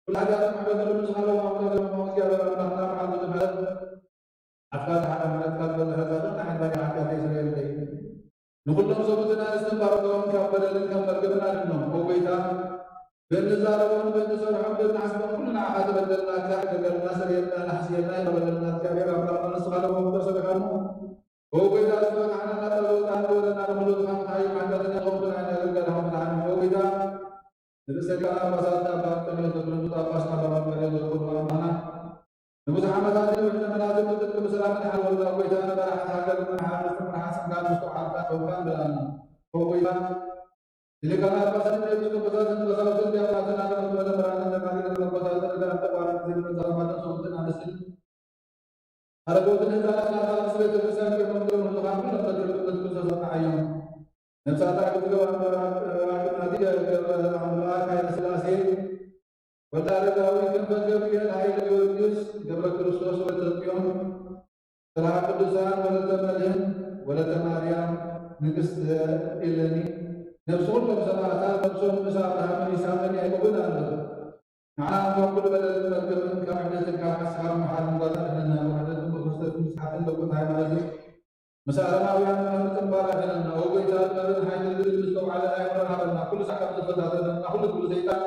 ኩሉ ሓጢኣት ምሕረት ኩሉ ንስኻ ኣለዎ ኣምላኽ ዘለኹ እግዚኣብሔር ኣምላኽና በዓል ብዙሕ ምሕረት ኣፍካ ዝሓረ ምሕረትካ ዝበዝሐ ጻድቕ ንዓይ ባሪያ ሓጢኣተይ ስረየለይ። ንኹሎም ሰብኡትን ኣንስትን ባሮትካ እውን ካብ በደልን ካብ መርገምን ኣድሕኖም። ኦ ጎይታ ብእንዛረቦን ብእንሰርሖን ብእንሓስቦን ኩሉ ንዓኻ ተበደልናካ፣ ገገልና ስረየልና፣ ናሕስየልና፣ ይቕረ በለልና እግዚኣብሔር ኣምላኽና ንስኻ ኣለዎ ፍቅር ሰቢኻ እሞ ኦ ጎይታ፣ ዝፈታሕናና ጸሎት ኣንተ ወለና ንኹሉ ዝኻፍት ሓይል ማሕዳትና ዝኾንኩና ኢና ኣገልጋሊ ሆምና። ኦ ጎይታ፣ ንርእሰ ሊቃነ ጳጳሳት ኣባ እንጦንዮስ ዘክርኑ ጳጳስ ኣባ መርቆሬዎስ ዘክርኑ ኣባና ንብዙሕ ዓመታት ነዊሕ ዘመናት ብጽድቂ ብሰላም ንሓልወሉ። ኦ ጎይታ፣ ንመራሕቲ ሃገር ንመሓር ንፍቅሪ ሓስብካን ምስትውዓልካን ተውካን ብላና። ኦ ጎይታ፣ ንሊቃነ ጳጳሳትን ኤጲስቆጶሳትን ቀሳውስትን ዲያቆናትን ኣረጋውያን መዘምራንን ነጋድልን መነኮሳትን ርዳእን ጠቋርን ዘይብሎም ጸገማትን ስውእትን ኣንስትን ኣረጋውትን ህጻናት ናታ ምስ ቤተ ክርስቲያን ኮይኖም ዝረብሑ ዝኻኑ ኩሎም ዘክር ቅዱስ ክርስቶስ ኣርዓዮም። ነብሳታ ብትገባን መራሕቲ ገብረ ኣምላክ ኃይለ ሥላሴ ወልደ ኣረጋዊ ክንፈ ገብርኤል ኃይለ ጊዮርጊስ ገብረ ክርስቶስ ወለተ ጽዮን ስርሐ ቅዱሳን ወለተ መድህን ወለተ ማርያም ንግስት ኤለኒ ነብሲ ኩሎም ሰማዕታት ነብሶም ምስ ኣብርሃምን ይስሐቅን ያዕቆብን ኣለዉ። ንዓና ካብ ኩሉ በደልን መርገምን ካብ ሕድገትን ካብ ሓሳብ ምሓርን ጓዛ ኣድሕነና። ብውሕደትን ብክርስተትን ብስሓትን ለውጥ ሃይማኖትን ምስ ኣረማውያን ምምጥን ባር ኣድሕነና። ኦ ጎይታ ጥበብን ሓይልን ልብን ምስተውዓለን ኣእምሮን ሃበና። ኩሉ ሳዕ ካብ ዝፈታተነና ኩሉ ግብሪ ሰይጣን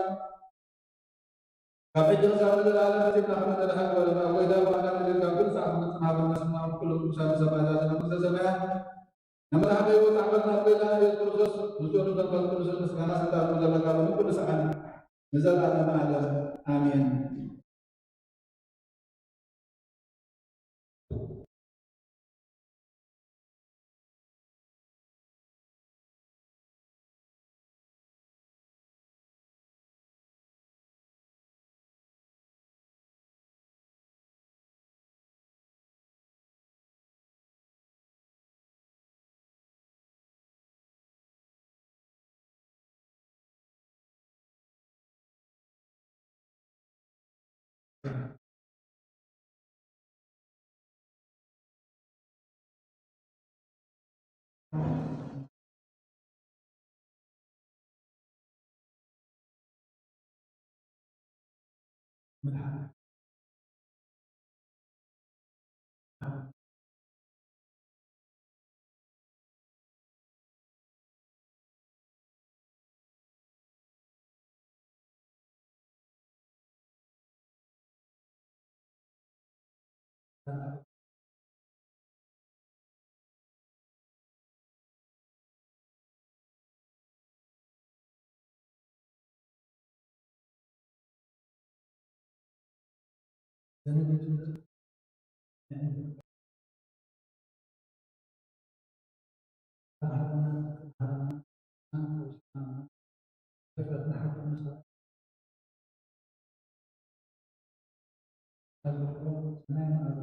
ካብ ሕጂ ክሳብ ንዘለኣለም ነጺርና ክንጸንሕ ግበረና። ኦ ጎይታ ብኣካል ተገድካ ኩሉ ሳዕ ክንጽን ሃበና። ስምና ኩሉ ቅዱሳን ሰማዕታትና መንግስተ ሰማያት ንምርኣኽ ከይወጻዕ በልና። ኣብ ጎይታና ኢየሱስ ክርስቶስ ምስኡ ንመንፈስ ቅዱስን ምስጋና ስልጣን ዘለካ ሎሚ ኩሉ ሰዓት ንዘለኣለም ዓለም ኣሜን። ካብ ዘሎ ሰናይ መኣዛ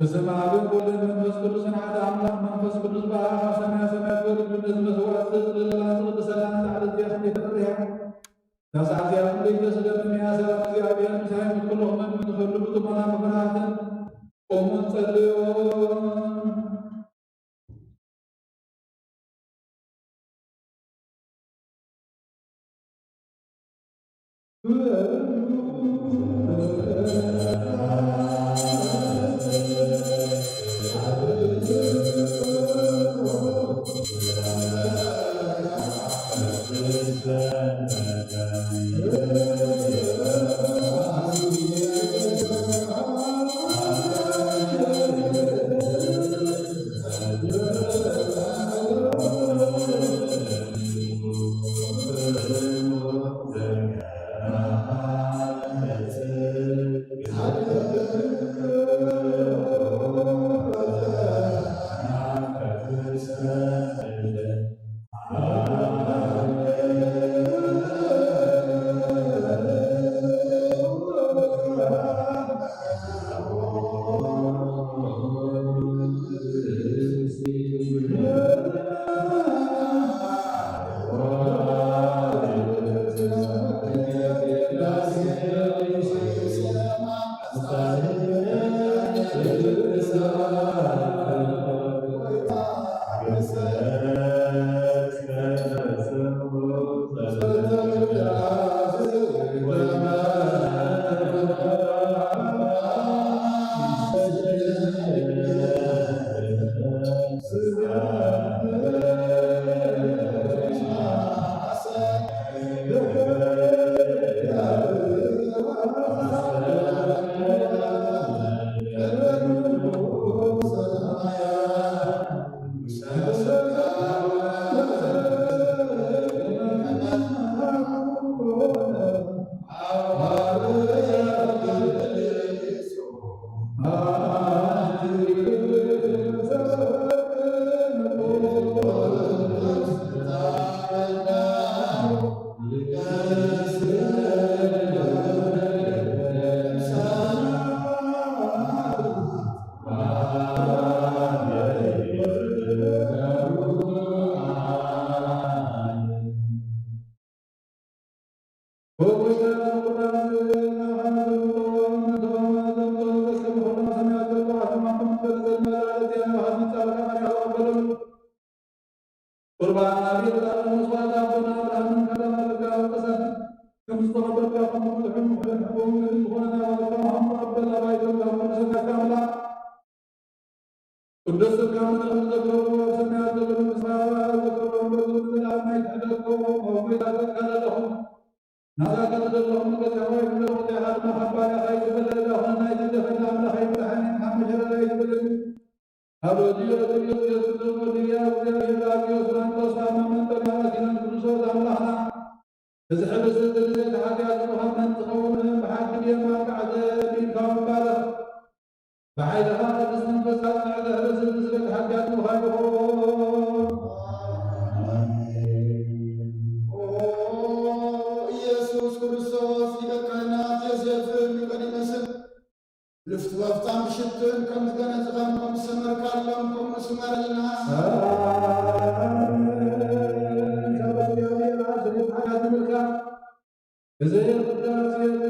በስመ አብ ወወልድ ወመንፈስ ቅዱስ፣ ሓደ አምላክ። መንፈስ ቅዱስ በአብ ሰማያ ሰማያት ወሪዱ ነዚ መስዋዕት ዘጽልለላ ዝቅድሰላ ንጻዕሪ እዚኣ ክንደይ ተፈሪሃ። እዛ ሰዓት እዚኣ ክንደይ ደስ ደምም እያ። ሰላም እግዚኣብሔር ምሳይ ምስ ኩልኹም ትፈልጡ ብጽሞና ብፍርሃትን ቁሙ ጸልዩ። ቁርባን ኣብ ቤት መስዋዕት ኣቦና ኣብርሃምን ካዳን መልካ ቅሳት ከም ዝተቐበልካ፣ ከምኡ ምልሑን ምሕረት ሓቦን ልዕሊ ዝኾነ ናይ ኣባልካ መሃሞ ኣበል ኣባይ ተብላ ቅዱስ ኣምላክ ቅዱስ ስጋ መድረኽ ዘክረሉ ኣብ ሰማያት ዘሎ መንግስቲ ዘክረሉ እምበር፣ ንዘለኣለም ኣይትሕደጎ። ኣብ ጎይታ ዘካለለኹም ናብዛ ዘለኹም ገዛ ወይ ዘለኹ ዚኣ ድማ ካብ ባርያኻ ይትበለ፣ ዳኹን ናይ ትደፈና ኣምላኽ ኣይብልሓኒ፣ ሓመሸረዳ ኣይትበለኒ። ኣብ ዚኦ ዚኦ ዚኦ ዚኦ ዚኦ እግዚኣብሔር ኣብ ዚኦ ስራን ተስፋ መመንጠር ያላቲነን ቅዱሶት ኣምላኽና፣ እዚ ሕብስቲ ንስእለት ሓጢኣት ዝኾነን ዝኸውን ብሓቂ ብየማንካ ዓዘቢልካ ምባረኽ። ብሓይልኻ ቅዱስ መንፈስካ ዝምዕዘ ህብስት ንስእለት ሓጢኣት ምዃን ይኹን። ኦ ኢየሱስ ክርስቶስ፣ ሊቀ ካህናት ዮሴፍን ኒቆዲሞስን ልፍቲ በፍታን ብሽትን ከም ዝገነዝኻን ከም ዝሰመርካሎም ከምኡ ስመረልና። ካብ እግዚኣብሔር ኣብ ስእለት ሓጢኣት ምልካ እዚ ቅዳሴ እዚ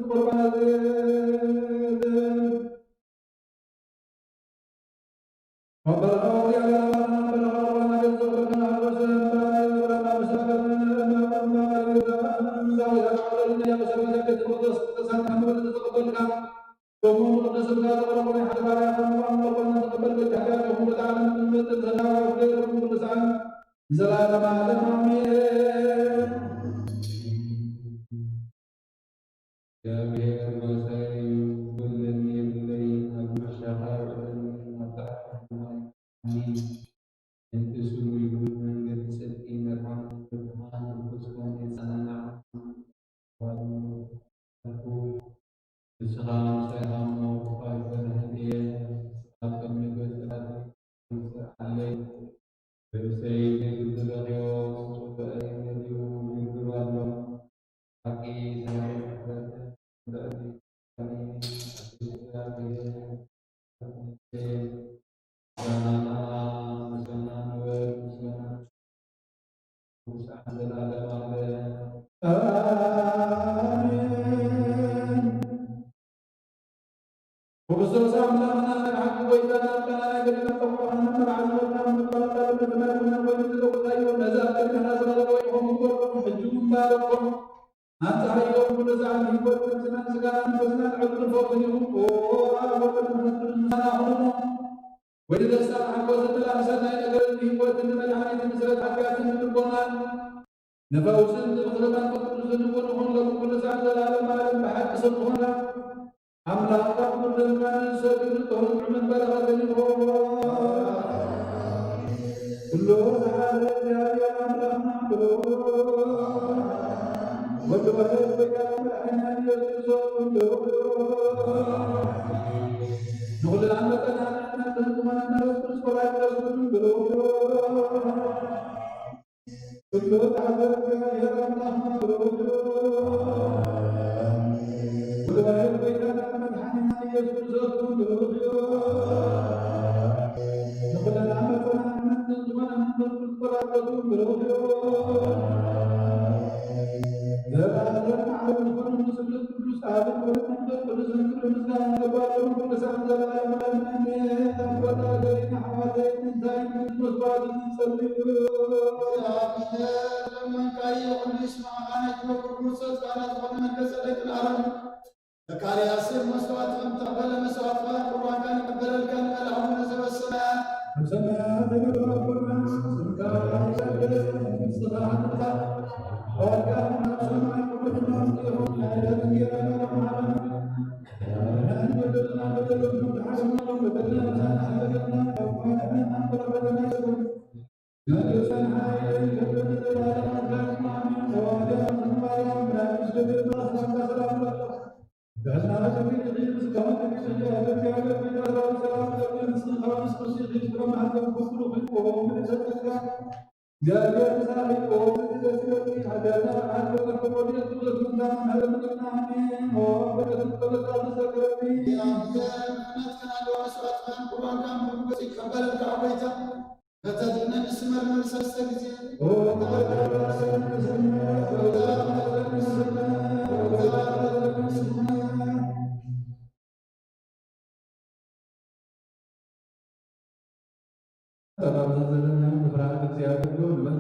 ቁርባን እዚ ዘላለም ዓለም ኣሜን። እግዚኣብሔር ጎሳይ እዩ፣ ኩሉ የብለይ፣ ኣብ መሻኻ ውዕለኒ፣ ኣብ ጻዕዳ ማይ ኣኒ። ምእንቲ ስሙ ይኹን መንገዲ ጽድቂ መርሓኒ፣ ብርሃን ርሑስ ኮነ የጸናንዓ። ንስኻ ምሳይ ሃሞ፣ ክፋይ በርህ እየ፣ ኣብ ቅድሚ ገጽ ራእሲ ትምስል ዓለይ። ልብሰይ ከይትብለኽዮ፣ ጽውዕይ መሊኡ ይርግብ ኣሎ። ሓቂ ሳይረይ ሕፍረትን ልዕሊ ቃሊ ኣቲ እግዚኣብሔር ክርስቶስ ኣምላኽና ናይ ብሓቂ ጐይታና፣ ኣምላኽና ናይ ገድልና፣ ጠበቓና፣ መርሓ ዝበልና፣ መባረኻሉ ነቲ ማይ ቡና ኮይኑ ዝለወጣዮ፣ ነዚ ኣብ ቅድሜና ዝቐረበ ወይንኹም ንግበርኩም፣ ሕጂ እውን ባረኩም። ኣንጻር ኢሎም ኩሉ ዛዕባ ህይወት ነብስናን ስጋናን መንፈስናን ዕርቅን ፈውስን ይኹን። ኦ፣ ኣብ ወልድ መንፈስ ቅዱስ ምሳና ኩኑ። ወይኒ ደስታ ሓጎስ ዘመላልሰና ናይ ነገርን ህይወትን ንመድሓኒትን ንስረት ሓጢኣትን ንልቦናን ንፈውስን ንምኽሪ መንፈስ ቅዱስ ንቡር ንኹን። ሎሚ ኩሉ ሳዕ ዘላለም ዓለም ብሓቂ ስም ዝኾንካ ኣምላኽ ካብ ኩሉ ደምካ ንዝሰግድ ንጥዑም ጥዑምን በረኸትን ይኹን። ኩሉ ዝሓዘ እግዚኣብሔር ኣምላኽና ብሩኽ ወልድ ዋሕድ ጎይታ መድሓኒና ኢየሱስ ክርስቶስ ብሩኽ ንኹልና መጠና ንሕነት ዝኾነ መንፈስ ቅዱስ ቆራጭ ስጉድን ብሩኽ ኩሉ ዝሓዘ እግዚኣብሔር ኣምላኽና ብሩኽ ወልድ ዋሕድ ጎይታና መድሓኒና ኢየሱስ ክርስቶስ ብሩኽ ንኹልና መጠና ንሕነት ዝኾነ መንፈስ ቅዱስ ቆራጭ ስጉድን ብሩኽ ዘላለም ዓለም ዝኾነ ምስሉ ቅዱስ ኣብን ወልድ መንፈስ ቅዱስን ክብሪ ምስጋና ይግባእ። ኩሉ ሰዓት ዘላለም ዓለም ኣሜን። ኣቦታ ገሪና ኣሕዋተይ እንታይ መስዋዕት ንጸልዩ። እግዚኣብሔር ለመንካዮ ኩሉ ይስማዕኻ። ናይ ትበኩር ብርሶት ካህናት ዝኾነ መልከ ጸደቅን ኣሮን ዘካርያስን መስዋዕትኸም ተቐበለ። መስዋዕትኻ ቁርባንካ ንቀበለልካ ንበል ኣቡነ ዘበሰማያት። ኣብ ሰማያት ዘለኻ ኣቦና ስምካ ይቀደስ፣ መንግስትኻ ትምጻእ፣ ፈቃድካ ኣብ ሰማይ ከምኡ ድማ ኣብ ምድሪ ትኹን። ሃይላትን ጌራና ለማዓለና ንሕን በደልና በደሎም ከምዝሓለና በደልና ምሳና ሓለፈትና ካብ ክፋት ንሕን ኣንበረከተና ይኹን። ንርእስና ሓይልን ክብርን ንዘለዓለም ኣምላኽና ኣሜን። ተዋህዶ ዝማርያም ናይ ምስሉ ብኣስላምካ ሰላም በሎ። ብሕና ከቢድ ኢኺ፣ ምስጋና ከቢድ ኢኺ፣ ኣብ እግዚኣብሔር ፊት ኣልባዊ ሰላም ለምን ስንኻ ምስ ቁርሲ ኢኺ፣ ፍረ ማሕፀን ብኩሉ ኺልቆ ምልእተ ጸጋ። እግዚኣብሔር ምሳኺ ኦ፣ እዚ ደስ ይበልኪ፣ ሓጢኣትና ብሓቂ ተነፍሮ ወዲኡ፣ ክብረት ምስጋና ምሕረት ምልክና ኣሜን። ኦ፣ በረከት ጸሎትካ ተዘክረኒ። ኣሜን። ምሕረትካን ኣለዋ መስዋዕትካን ቁርባንካን ብመንፈስ ይቀበለልካ ጎይታ። ከተድነን ንስመር መልሰ ጊዜ ተባብዘ ዘለና ብፍርሃት እግዚኣብሔር ዶ ንበል።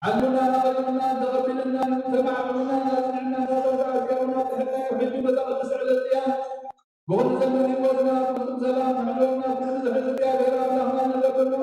ሓሉና ቀሪቡና፣ ተቐቢሉና፣ ተማዕቢሉና፣ ዘጽንዕና፣ ተወዳእዚያውና፣ ብሕና ሕጂ መጻ ቅዱስ ዕለት እያ። ብኹሉ ዘመን ህይወትና ፍጹም ሰላም ክሕልወና ኩሉ ዝሕል እግዚኣብሔር ኣምላኽና ንለምኖ።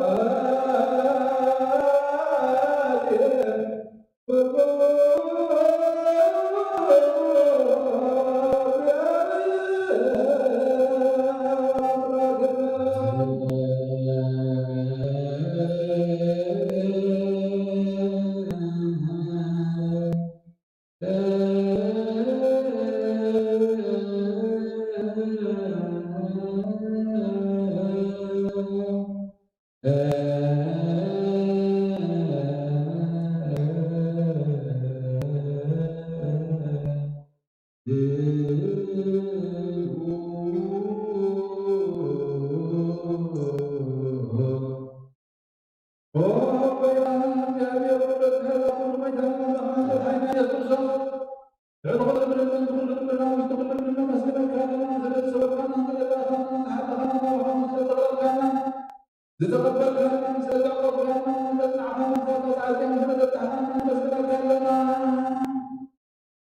ዝተቐበልካና፣ ስለ ዘዕቆብካና፣ ስለ ዘዕቆብካና፣ ስለ ዘጽናዕካና፣ ነመስግነካ ኣለና።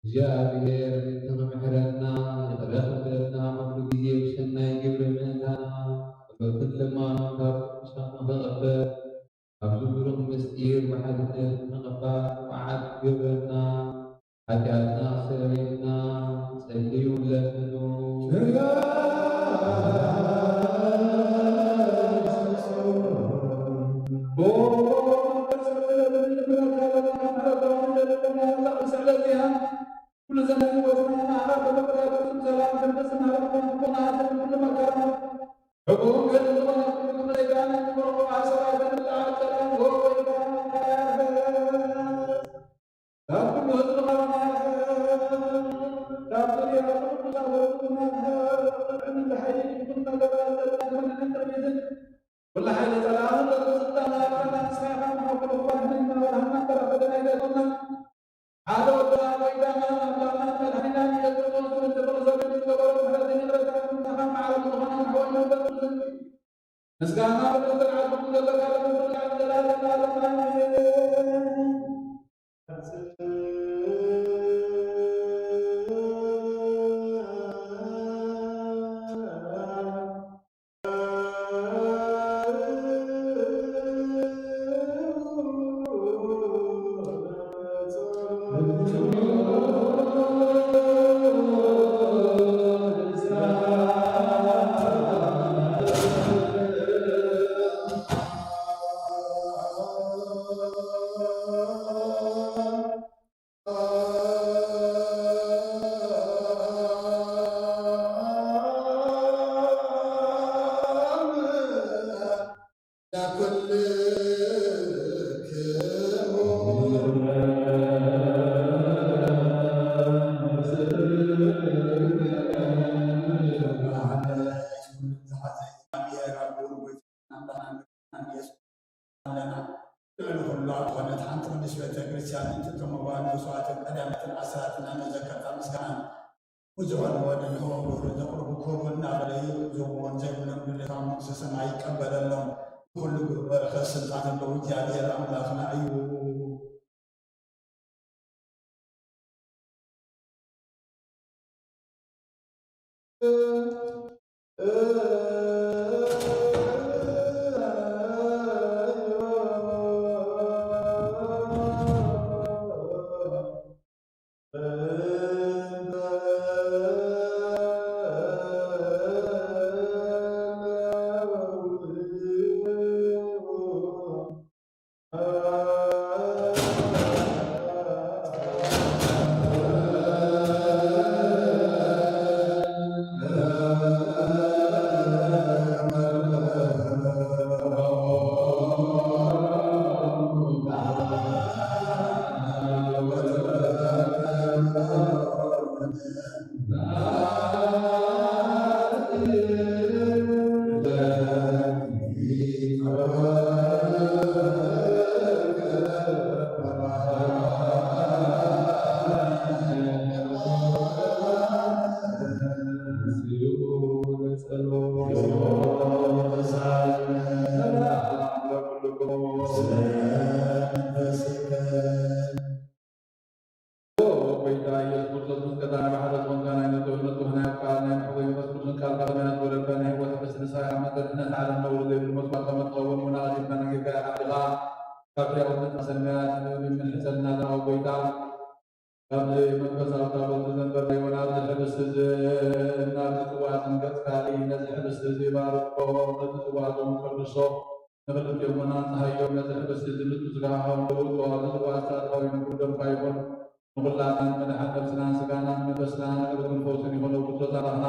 እግዚኣብሔር ይቕረ ክምሕረና፣ ይቕረ ክብለና፣ ኩሉ ግዜ ብሰናይ ግብሪ ምእንታና፣ ጸሎትን ልመናን ካብ ቅዱሳኑ ክቕበል፣ ኣብዚ ብሩኽ ምስጢር ብሓድነት ምቕባል መዓት ይገብረና። ሓጢኣትና ክሰረየልና ጸልዩ ለምኑ። ኩሉ ዘመን ህይወትና ንዓኻ ተመክሮ ፍጹም ሰላም፣ ከም ተሰማረኩም ኩሉ መከራ ሕቡን ገድሊ ዝኾነ ኩሉ ዘይዳነ ንብሮ ኣሰራተ ንዓል ሰላም ጎይታ ካብ ኩሉ ህዝብኻ ካብ ዙርያ ኩሉ ኣወልኩና ምንዲ ሓይሊ ይኹን ነገራት ዘላ ዘመንን ጥርሚዝን ኩሉ ሓይሊ ጸላእን ዘሉ ስልጣን ኣርካና ንስኻ ኢኻ ንሓውኩ ልኽባር ሕንን መባህና በረኸተ ናይ ገጾና ሓደ ወዳ ጎይታና ኣምላኽና መድሓኒና ኢየሱስ ክርስቶስ ምንዲ ፍቕሪ ሰብን ዝገበሮ ምሕረትን ይቕረታን ምሳኻ መዓረቲ ዝኾነ ንሕወይ መንፈስ ቅዱስን ምስጋና ብርትዕትን ዓስብን ዘለካ ለምንኩልዓን ዘላለም ዓለም ኣሜን። ቅድስት ቤተ ክርስቲያን ምእንቲ እቶም መዋዕለ መስዋዕትን ቀዳማትን ኣስራትን እናመዘከርካ ምስጋናን ብዝኾነ ወዲ ንህቦ ክብሪ ዘቕርቡ ክህቡ እናበለ እዩ። ዝህብዎን ዘይብሎም ድሌቶም መንግስተ ሰማይ ይቀበለሎም። ኩሉ ግብር በረኸት ስልጣን ዘለዎ እግዚኣብሔር ኣምላኽና እዩ። ጎይታ ኢየሱስ ክርስቶስ፣ ምስ ቀዳማይ ብሓደ ዝኾንካ፣ ናይ ንጹህነት፣ ናይ ቃል፣ ናይ መሕወይ መንፈስ ቅዱስን ቃልካ ሰማያት ወረድካ፣ ናይ ህይወት ሕብስቲ ንስኻ ኢኻ። መጠን ድሕነት ዓለም ነውሪ ዘይብሉ መስዋእትካ መትኸውን እውን ኣቐዲምካ ነጊርካ ኢኻ። ኣዴኻ ካብ ፍሬያዊ ምድሪ ሰማያት ንምልሒ ጸልና ዘማዊ ጎይታ፣ ካብዚ መንፈሳዊ ታቦት ዝዘንበርናዮ ናብዚ ሕብስቲ እዚ ናብዚ ጽዋእ ዝንገጽካሊ፣ ነዚ ሕብስቲ እዚ ባርኮ፣ ነዚ ጽዋእ እዚ እውን ቀድሶ። ንኽልቲኦም እውን ኣንጽሃዮም፣ ነዚ ሕብስቲ እዚ ንጹህ ሥጋኻ ከም ልውጦ፣ እዚ ጽዋእ እዚ ኣታዊ ንግደምካ ይኹን። ንኹላትናን መድሓን ነብስናን ሥጋናን መንፈስናን ንዕረትን ፈውስን ይኹን። ንጉስ ቶታ ኣምላኽና፣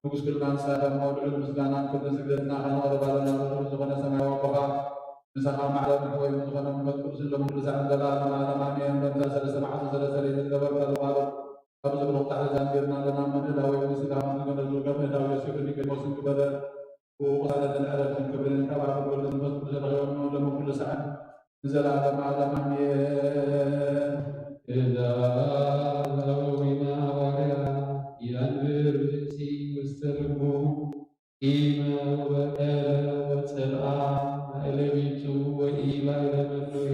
ንጉስ ኩልና ንስኻ ኢኻ እሞ፣ ልዑል ምስጋናን ክብርን ስግደትና ከነቕርብ ኣለና። ርሑቕ ዝኾነ ሰማያዊ ኣቦኻ፣ ምሳኻ ማዕረ ንሕወይ ዝኾነ መንፈስ ቅዱስ ሎም ኩሉ ሳዕን ዘለዓለም ዓለም ኣሜን። በምዛ ሰለስተ መዓልቲ ሰለስተ ለይትን ገበርካ ዝባርኽ፣ ኣብዚ ብሩኽ ጻሕሊ ዛንቢርና ኣለና። እሞ ንእዳወይ እውን ሥጋኻ ንዝገነዙ ከም እዳው ዮሴፍ ኒቆዲሞስን ግበረ። ብኡ ቅሳነትን ዕረፍትን ክብርን ካብ ኣብ ወልድ መንፈስ ቅዱስ ተረኺቦም፣ ሎሚ ኩሉ ሰዓት ንዘለዓለም ዓለም ኣሜን። እዛ ላዊና ሃዋርያ ያንብር ብእሲ ውስተ ልቡ ኢመ ወቀለ ወጸልአ ላዕለ ቤቱ ወኢላዕለ መኖሂ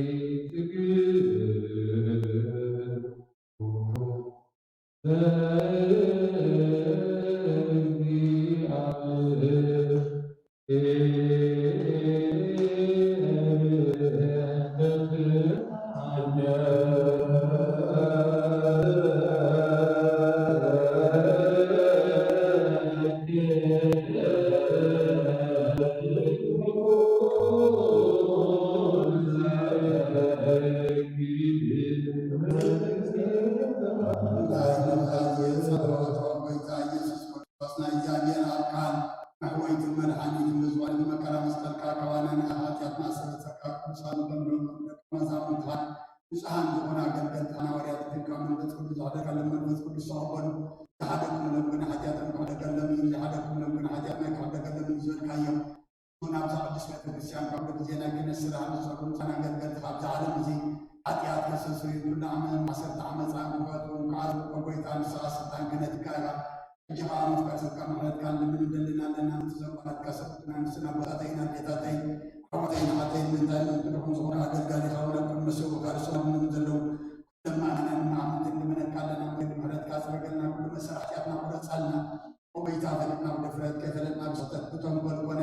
ትግል ናይ እግዚኣብሔር ኣብ ቃል መሕወይትን መድሓኒትን ብዝኾነ ብመከራ መስቀልካ ካባና ንሓጢኣትና ኣስተሰርየልካ ቅዱሳን ንኹሎም ደቂ መዛሙርትኻ ንጹሃን ዝኾኑ ኣገልገልትኻ ሃዋርያት ጌርካ መንፈስ ቅዱስ ዘሕደረሎም መንፈስ ቅዱስ ተቐበሉ። ዝሓደግኩምሎም ግን ሓጢኣቶም ክሕደገሎም እዩ፣ ዘይሓደግኩምሎም ግን ሓጢኣቶም ኣይክሕደገሎም እዩ ዝበልካዮም። ናብዛ ቅድስት ቤተ ክርስቲያን ካብ ግዜ ናይ ክህነት ስራሕ ንዝሰጉ ንጹሃን ኣገልገልትኻ ኣብዚ ዓለም እዚ ሓጢኣት ከስተስርዩ ኩሉ ዓመ-፣ ማእሰርቲ ዓመፃ ክፈትዉ ክዓዝዉ እኮ ጎይታ ንስኻ ስልጣን ክህነትካ ኢኻ። ሕጂ ኸዓ መፍቀር ሰብካ ምሕረትካ ንልምን እንደልን ኣለና። ነቲ ዘባረትካ ሰብና ንስና ኣቦታተይን ኣዴታተይን ኣሕዋተይን ኣሓተይን ምእንታይን ምእንቲ ድኹም ዝኾነ ኣገልጋሊኻ እውን ኣብ ቅድሚ ሰብካ ርእሶም ኣብ ዘለዉ ኩሎም ምእመናን ንዓመት ንልምነካ ኣለና። ምሕረትካ ጽረገልና፣ ኩሉ መሰል ሓጢኣትና ቁረጻልና። ኦ ጎይታ፣ ፈሊጥና ብድፍረት፣ ከይፈለጥና ብስሕተት፣ ብተንኮል ኮነ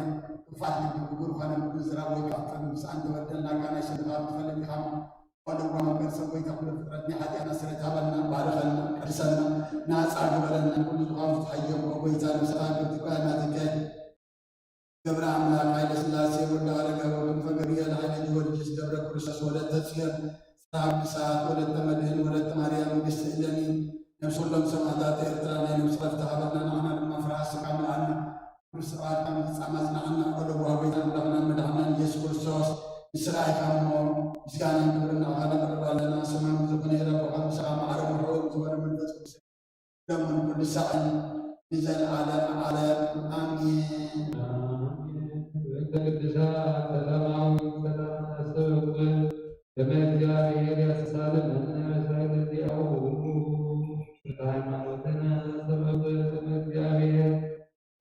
ክፋት ልቢ፣ ብጉር ኮነ ብምዝራብ ወይ ካብ ጥበብ ምሳእ እንተበደልናካ ናይ ስንኻ ትፈልጥ ኢኻ። ኦ ለዋህ መምህር ሰብ ጎይታ፣ ኩሉ ፍጥረት ናይ ሓጢኣትና ስርየት ሃበልና፣ ባርኸልና፣ ቀድሰልና፣ ናጻ ግበረልና። ኩሉ ዝኾነ ፍትሓዮም ኦ ጎይታ፣ ነብስኻ ግብቲ እኳ ናትከ ገብረ ኣምላክ ኃይለ ሥላሴ ወልደ ኣረጋዊ ክንፈ ገብርኤል ኃይለ ጊዮርጊስ ገብረ ክርስቶስ ወለተ ጽዮን ሰላም ንስሓት ወለተ መድህን ወለተ ማርያም ንግሥቲ እለኒ ነፍሲ ኩሎም ሰማዕታት ኤርትራ ናይ ነፍሲ ዕረፍቲ ሃበልና። ንዓና ድማ ፍርሃት ስጋ ምልኣና። ክብሪ ስብሐት ካብ ምፍጻም ኣጽንዓና። ኦ ለዋህ ጎይታ ኣምላኽናን መድሓናን ኢየሱስ ክርስቶስ ንስኻ ኢኻ እሞ ምስጋናን ክብርን ንዓኻ ነቕርብ ኣለና። ሰማያዊ ዝኾነ ኤረ ኣቦኻ ምሳኻ ማዕረ ምሕረት ዝኾነ መንፈስ ቅዱስ ሎምን ኩሉ ሳዕን ንዘለዓለም ዓለም ኣሜን። በእንተ ቅዱሳት ሰላማዊ ሰላም ነስተበቁ ከመ እግዚኣብሔር እግዚአብሔር ያሳልመን በሳይለ ዚአሁ። በሃይማኖትነ ሰበብ ከመ እግዚአብሔር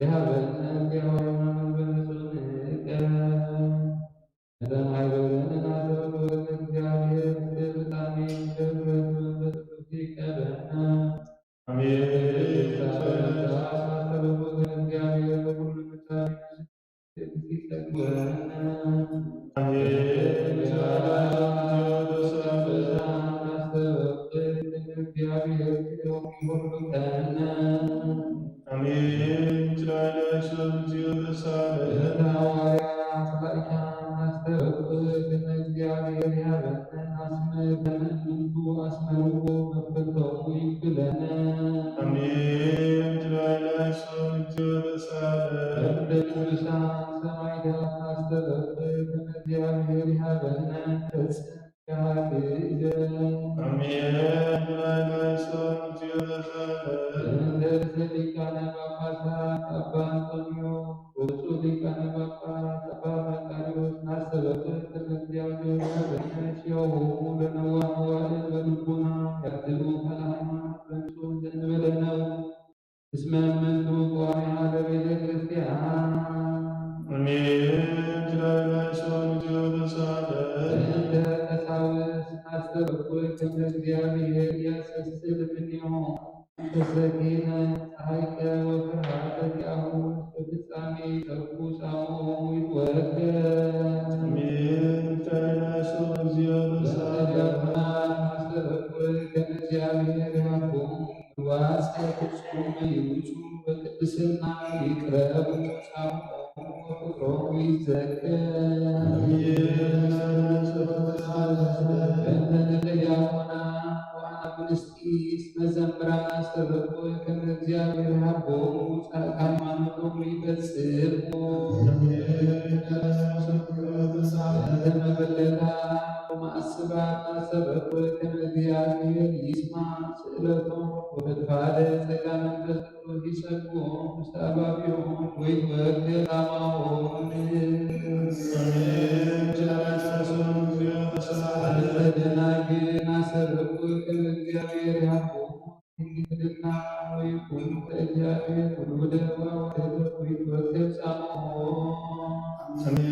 ይሃበነ ዚአሁ ሃይማኖት በንጹህ ንቀ። መድኃኔዓለም አሰብኩ ለእግዚአብሔር ምስለ ብጣሜ ምስለ ፍጥረት መንፈስ ቅዱስ ይቀበልና። አሜን። አሰብኩ ለእግዚአብሔር በኩሉ ምሳሌ ምስለ ቅዱስ ይቀበልና። አሜን። አሰብኩ ለእግዚአብሔር ሁሉ ቀን አሜን። ችላለ ሰው እግዚኦ ተሳለ። ለሐዋርያ ሰላይካ አስተበቅ ከመ እግዚአብሔር ያበነ አስመ ከመ እምንቱ አስመርዎ መክፈልቶሙ ይብለነ። አሜን። ችላለ ሰው እግዚኦ ተሳለ። እንደ ቅዱሳን ሰማዕታት አስተበቅ ከመ እግዚአብሔር ያበነ ተጽ አሜን። ሊቃነ ጳጳሳት አባ አንጦንዮ ወብፁዕ ሊቃነ ጳጳሳት አባ መቃርዮስ ናሰበከ ከመ እግዚአብሔር ያበነ ሲያሆሙ ለነዋ መዋዕል በልቡና ያድሉ ቃለ ሃይማኖት በንጹህ ዘንበለ ነው። እስመ እምንቱ ቀዋሚሃ ለቤተ ክርስቲያን። አሜን። ችላለ ሰው እግዚኦ ተሳለ። እንተ ቀሳውስት አስተበቁ ከመ እግዚአብሔር ያሰስል እምኔሆሙ ተሰኪነ ጸሐይቀ ወፍርሃተ ዚአሁ እስከ ፍጻሜ ይጠፉ ጻምኦሙ ይትወከል። አሜን። ችላለ ሰው እግዚኦ ተሳለ። አስተበቁ ከመ እግዚአብሔር ያቦሙ ዋጽ ፍጹም ይውጹ በቅድስና ይቅረቡ ጻምኦሙ ወፍቅሮሙ ይዘከር። በእንተ ዲያቆና ወአናብስጢስ መዘምራን አስተበቁ ከመ እግዚአብሔር ሃቦሙ ጻድቃን ሃይማኖቶሙ ይፈጽሙ። በእንተ መበለታ ወማእስባት አስተበቁ ከመ እግዚአብሔር ይስማ ስእለቶም ወፈድፋደ ጸጋ መንፈስ ቅዱስ ይሰግዎም ውስተ አባቢሆም ወይትወከል አማሆም። አሜን። ቸር ያሳስበን እግዚኦ ተሳለ። ደናግል አስተበቁ ከመ እግዚአብሔር ያቦሙ ድንግልና ወይኩኑ ለእግዚአብሔር ውሉደ ወወለደ ወይትወከል ጻምኦሙ። አሜን።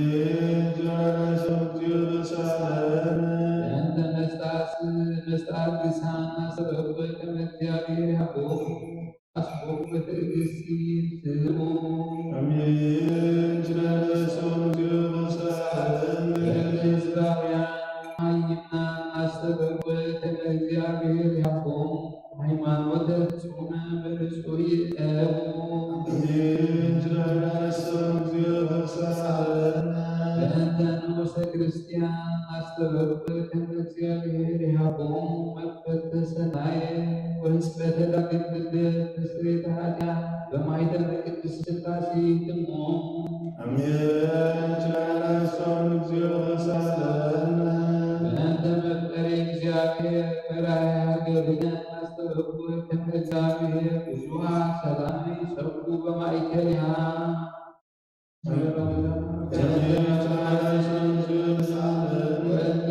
ቸር ያሳስበን እግዚኦ ተሳለ። እንተ መስጣት መስጣት ግሳን አስተበቁ ከመ እግዚአብሔር ያቦሙ አስቦሙ በትዕግስት ይስሙ። አሜን። ችላለ ሰው እግዚኦ ተሳለ። ህዝባውያን አይምናን አስተበቁ ከመ እግዚአብሔር ያቦሙ ሃይማኖተ ፍጹመ በንጹሕ ይእተው። አሜን። ችላለ ሰው እግዚኦ ተሳለ። በእንተ ንዑሰ ክርስቲያን አስተበቁ ከመ እግዚአብሔር ያቦሙ መክፈተ ሰናየ ወሕጽበተ ዳግም ልደት በስርየተ ኃጢአት በማይተመ ቅድስት ሥላሴ ይትሙ። አሜን። ችላለ ሰው እግዚኦ ተሳለ። በእንተ መፍቀሬ እግዚአብሔር በራእየ ሀገርነ አስተበቁ ከመ እግዚአብሔር ብዙኃ ሰላም ይሰብኩ በማእከሊሃ። ወእለ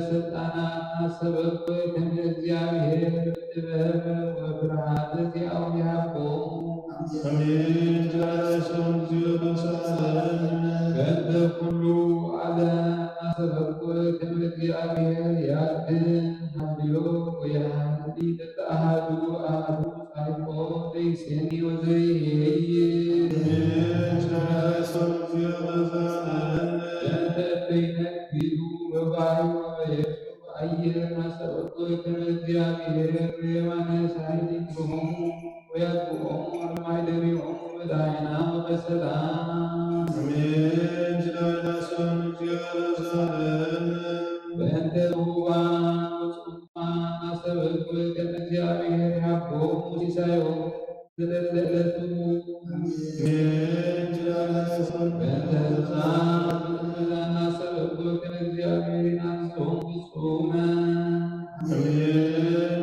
ስልጣናት አስተበቁ ከመ እግዚአብሔር ጥበብ ወፍርሃት ዚአሁ ይሃቦሙ። አሜን። ቸር ያሳስበን እግዚኦ ተሳለን። በእንተ ኩሉ ዓለም አስተበቁ ከመ እግዚአብሔር ያድን ሀልዮ ወያሃሊ ለተአሃዱ አሃዱ ጻድቆ ዘይሴኒ ወዘይሄይ። አሜን። ቸር ያሳስበን እግዚኦ ተሳለን። በእንተ እለ ይነግዱ በባሕር ወበየብስ አየር አስተበቁ ከመ እግዚአብሔር የማነ ሳይል ይግርሆሙ ወያግብኦሙ እምአይደሪሆሙ በደህና ወበሰላም። አሜን። ችላለ ሰውን እግዚኦ ተሳለን። በእንተ ርሁባን ወጽሙማን አስተበቁ ከመ እግዚአብሔር ይሃቦሙ ሲሳዮሙ ዘለለዕለቱ። አሜን። ችላለ ሰውን በእንተ ሕፃናት አስተበቁ ከመ እግዚአብሔር ይናስቶም ፍጹመ። አሜን።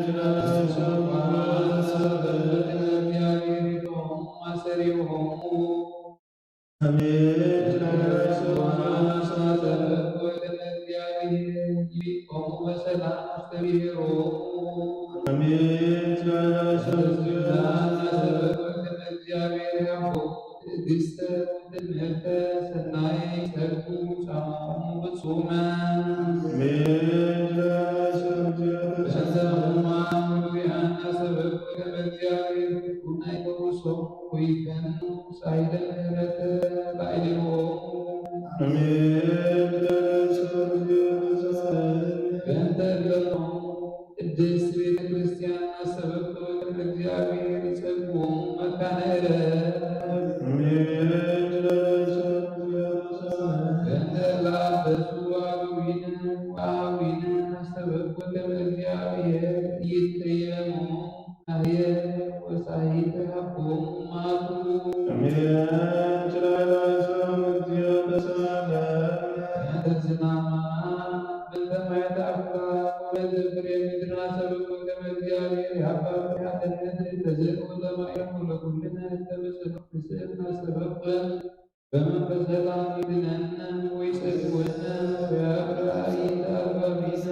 ችላለ ሰውን ከመ እግዚአብሔር ይቶም ማሰሪሆሙ። አሜን። ችላለ ሰውን አስተበቁ ከመ እግዚአብሔር ይቆሙ በሰላም አሜን። እግዚአብሔር ያቦ ትዕግስተ ትምህርተ ሰናይ ጸጉ ጻማሙ ብጹመ። በእንተ ሕሙማን ውሉያን አሰበኩ ከመ እግዚአብሔር ኩናይ ፈውሶም ወይፈኑ ሳይለ ምህረተ ላዕሌሆሙ። አሜን። በእንተ እለኑ ቅድስት ቤተ ክርስቲያን አሰበኩ ከመ እግዚአብሔር ይጸግቦሙ መካነ ዕረፍት። አሜን። በእንተ ለአበሱ አበዊነ ወአበዊነ አሰበኩ ከመ እግዚአብሔር ይትሬሙ አየ ወሳይት ሀቦሙ ማቱ። አሜን። ችላላሶም እግዚኦ ተሳለ። በእንተ ዝናማ በእንተ ማየት አፍራ ወበእንተ ፍሬ ምድር አሰበኩ ከመ እግዚአብሔር የሀባ ፍሬ አለ ምድር ተዘርኡ ለማየት ወለኩልነ እተ በጸሎት ንስእል አሰበኩ በመንፈሰ ላም ይድነነ ወይጸግወነ ወያብራ ይተ አልባቢነ።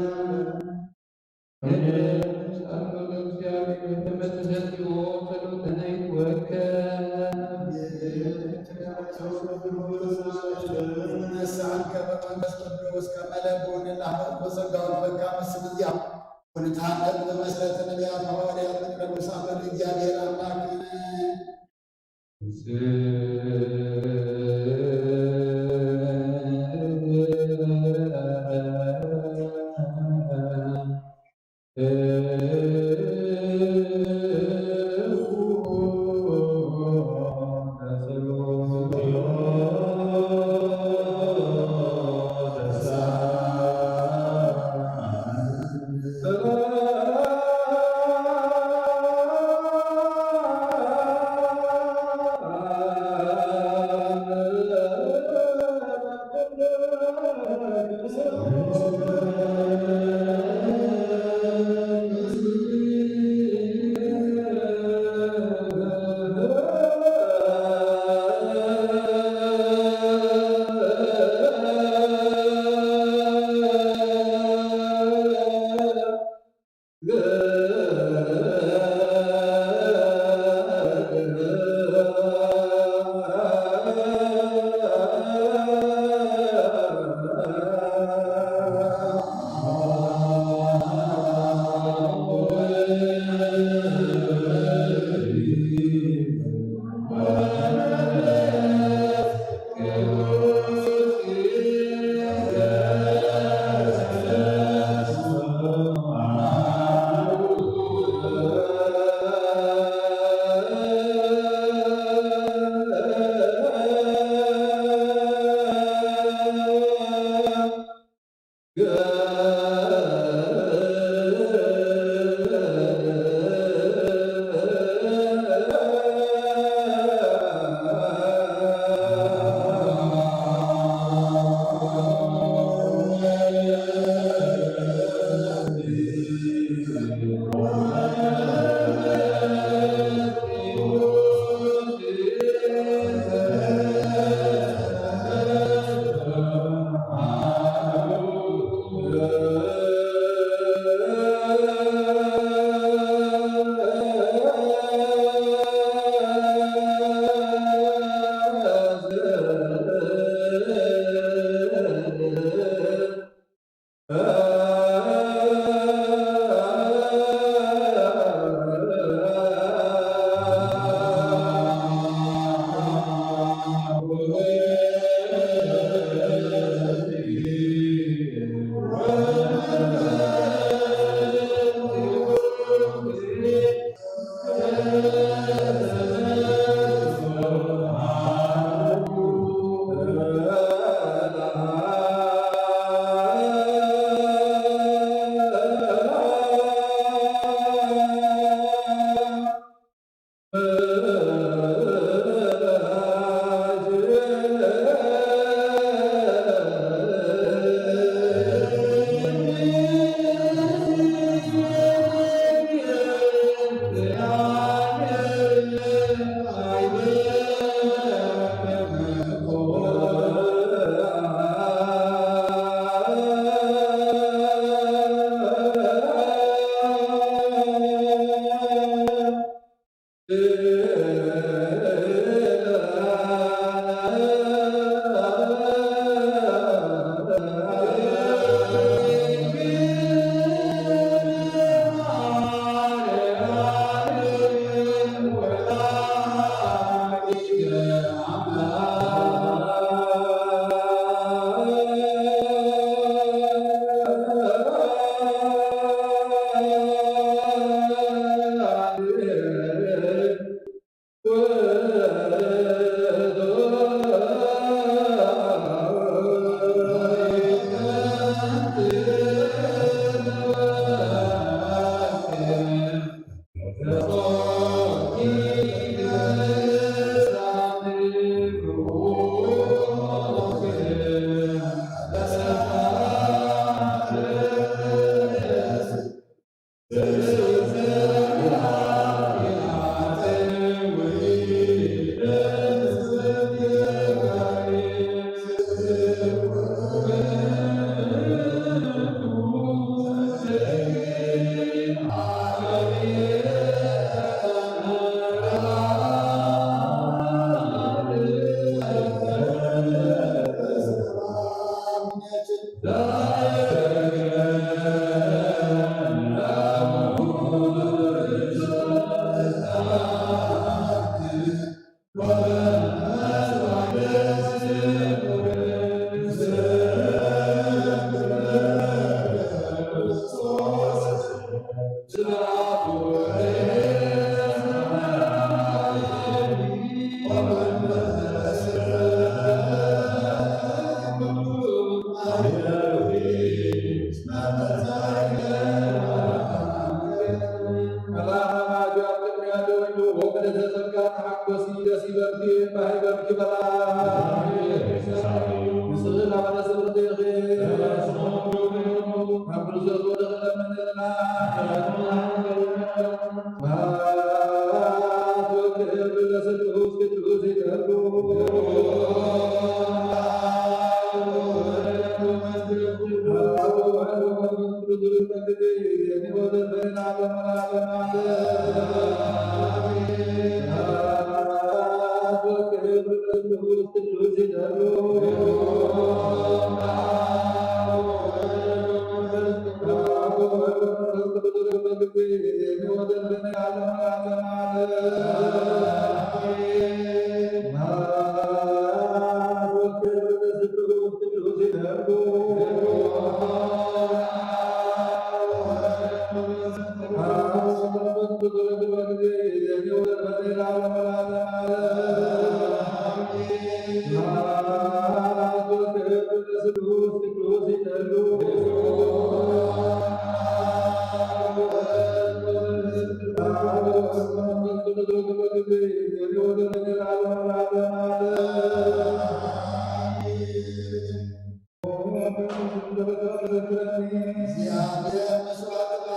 እግዚኣብሔር መስዋዕትና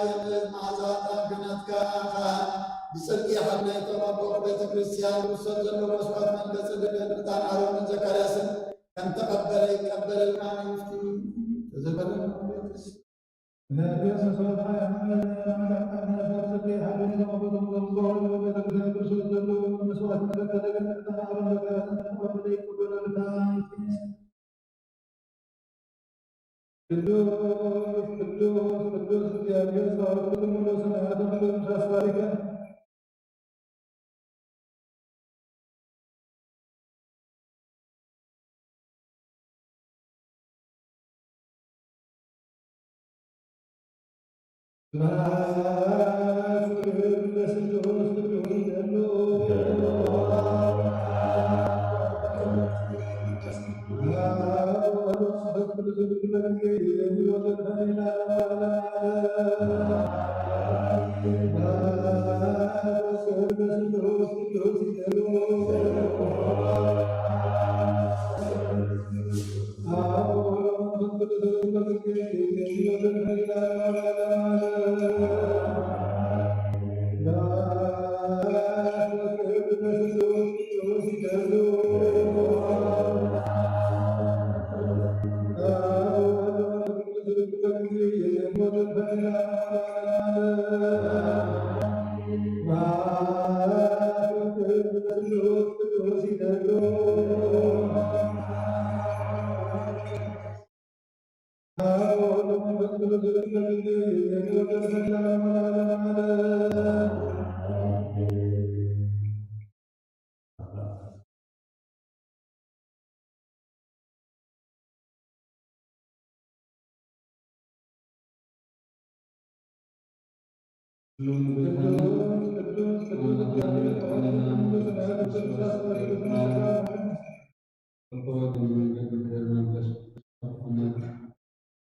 የምልጥ፣ መዓዛ ዕጣን ክህነትካ ኢኻ። ብጽድቂ ይሓልፍ፣ እቶም ኣቦ ቤተ ክርስቲያን ዝውሰድ ዘሎ መስዋዕት መልከ ጼዴቅን ዕጣን ኣሮንን ዘካርያስን ከም ተቐበለ ይቀበለልና። ንግፍቲ ተዘበለ። ቅዱስ ቅዱስ ቅዱስ እግዚኣብሔር ጸባኦት፣ ኩሉ ሙሉ ሰማያትን ኩሉ ፍጥረት ባሪከ።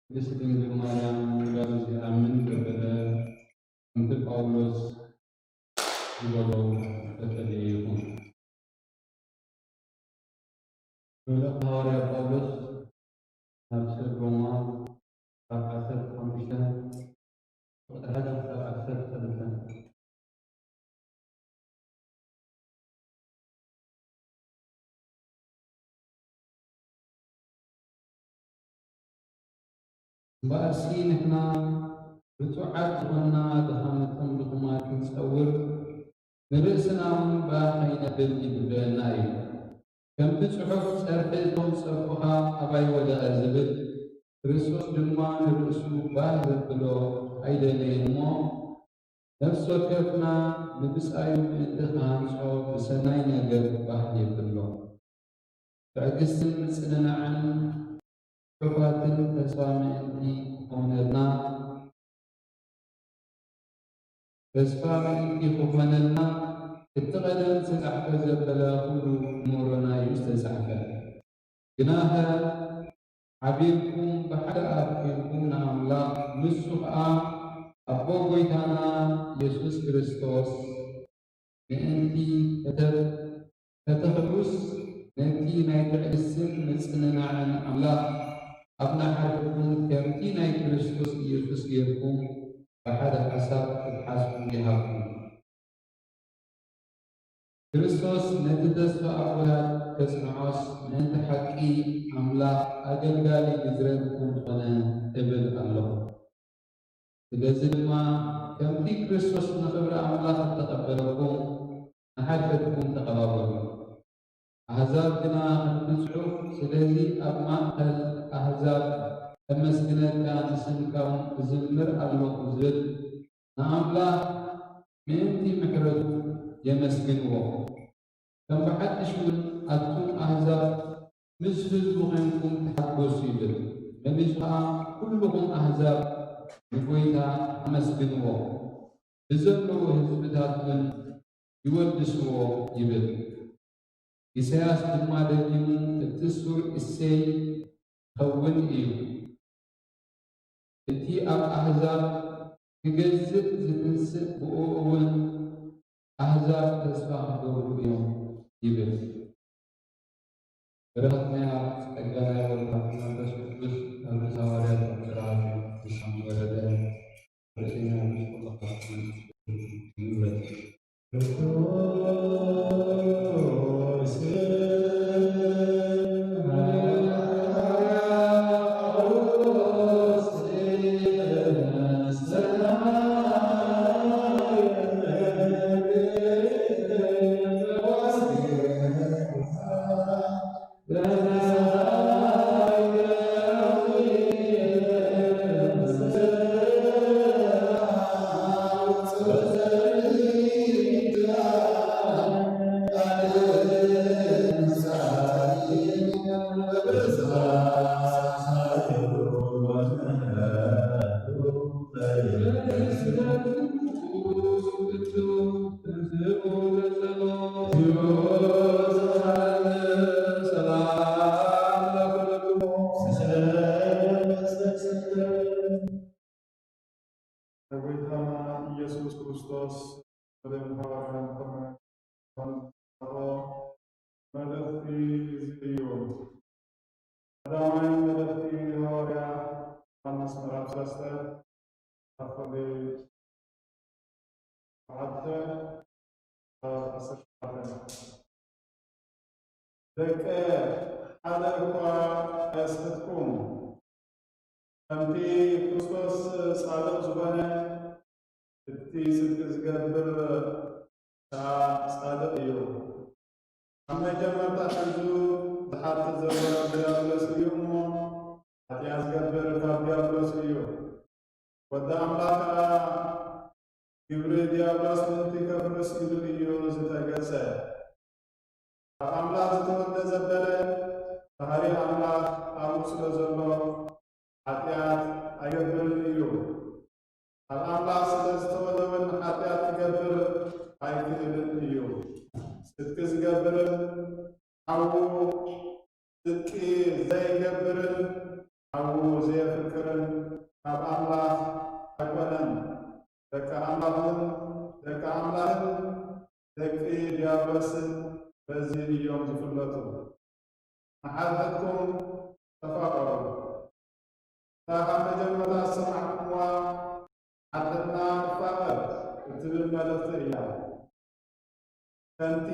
ቅድስት ድንግል ማርያም ውላዱ ዝኣምን ገበለ፣ ከምቲ ጳውሎስ ዝበሎ ተፈለየ ይኹን። መልእኽቲ ሃዋርያ ጳውሎስ ናብ ሰብ ሮማ፣ ካብ ዓሰርተ ሓሙሽተ ቁጽሪ ሓደ እምበኣርሲ ንሕና ብቱዓት ዝኾንና ድኻምኩም ድኹማት ክንጸውር፣ ንርእስና እውን ባህ ከይነብል ይግብእና እዩ። ከምቲ ጽሑፍ፣ "ጸርፊ እቶም ጸርፍኻ ኣባይ ወደቐ" ዝብል፣ ክርስቶስ ድማ ንርእሱ ባህ ዘብሎ ኣይደለየን እሞ፣ ነፍሲ ወከፍና ንብጻዩ ምእንቲ ክሃንጾ ብሰናይ ነገር ባህ የብሎ። ትዕግስትን ምጽንናዕን ጽሑፋትን ተስፋ ምእንቲ ክኾነልና፣ ተስፋ ምእንቲ ክኾነልና፣ እቲ ቀደም ዝተጻሕፈ ዘበለ ኩሉ ንእምሮና እዩ ዝተጻሕፈ። ግናኸ ሓቢርኩም ብሓደ ኣብ ኮይንኩም ንኣምላኽ፣ ንሱ ኸኣ ኣቦ ጐይታና የሱስ ክርስቶስ ምእንቲ ከተብ-፣ ከተኽብሩስ፣ ነቲ ናይ ትዕግስትን ምጽንናዕን ኣምላኽ ኣብ ንሓድሕድኩም ከምቲ ናይ ክርስቶስ ኢየሱስ ጌርኩም ብሓደ ሓሳብ ክትሓስቡ ይሃብኩም። ክርስቶስ ነቲ ተስፋ ኣቦታት ከጽንዖስ፣ ምእንቲ ሓቂ ኣምላኽ ኣገልጋሊ ንዝረብ ከም ዝኾነ እብል ኣለኹ። ስለዚ ድማ፣ ከምቲ ክርስቶስ ንኽብሪ ኣምላኽ እተቐበለኩም፣ ንሓድሕድኩም ተቐባበሉ። ኣህዛብ ግና ከምቲ ጽሑፍ፣ "ስለዚ ኣብ ማእከል ኣህዛብ ከመስግነካ፣ ንስምካ እውን እዝምር ኣለኹ" ዝብል ንኣምላኽ ምእንቲ ምሕረቱ የመስግንዎ። ከም ብሓድሽ እውን ኣቱም ኣህዛብ ምስ ህዝቡ ኾይንኩም ተሓጎሱ ይብል። መሊሱ ኸዓ፣ "ኩልኹም ኣህዛብ ንጎይታ ኣመስግንዎ፣ ብዘለዉ ህዝብታት እውን ይወድስዎ" ይብል። ኢሳያስ ድማ ደጊሙ፣ "እቲ ሱር እሴይ ክኸውን እዩ፣ እቲ ኣብ ኣህዛብ ክገዝእ ዝትንስእ፣ ብእኡ እውን ኣህዛብ ተስፋ ክገብሩ እዮም" ይብል። በረኸት ናይ ኣብ ጸጋ ናይ ወልድ መንፈስ ቅዱስ ኣብ ርእሰ ሃዋርያት ኣቦታትና ዝወረደ ርእስና ምስ ኩልኻትኩም ይብረክ። ሰላም ለኩልክሙ። ንጎይታና ኢየሱስ ክርስቶስ ወደ ሃዋርያ ዝኾነ መልእኽቲ እዚ እዩ። ቀዳማይ መልእኽቲ ሃዋርያ ዮሃንስ ምዕራፍ ሰለስተ፣ ካብ ፍቕዲ ሸውዓተ፣ ካብ ዓሰርተ ሸውዓተ። ደቀ፣ ሓደ እኳ ኣየስሕትኩም። ከምቲ ክርስቶስ ጻድቕ ዝኾነ፣ እቲ ጽድቂ ዝገብር ከኣ ጻድቕ እዩ። ካብ መጀመርታ ሒዙ ዝሓትት ዘሎ ዲያብሎስ እዩ እሞ፣ ሓጢኣት ዝገብር ካብ ዲያብሎስ እዩ። ወዲ ኣምላኽ ከኣ ግብሪ ዲያብሎስ ምእንቲ ከፍርስ ኢሉ እዩ ዝተገጸ። ካብ ኣምላኽ ዝተወልደ ዘበለ፣ ባህሪ ኣምላኽ ኣብኡ ስለ ዘሎ፣ ሓጢኣት ኣይገብርን እዩ። ካብ ኣምላኽ ስለ ዝተወልደ እውን ሓጢኣት ክገብር ኣይክእልን እዩ። ጽድቂ ዝገብርን ሓዉ ጽድቂ ዘይገብርን ሓዉ ዘየፍቅርን ካብ ኣምላኽ ኣይኮነን። ደቂ ኣምላኽን ደቂ ኣምላኽን ደቂ ዲያብሎስን በዚ እዮም ዝፍለጡ። ንሓድሕድኩም ተፋቐሩ። እታ ካብ መጀመርታ ዝሰማዕኩምዋ ሓድሕድና ንፋቐር እትብል መልእኽቲ እያ። ከምቲ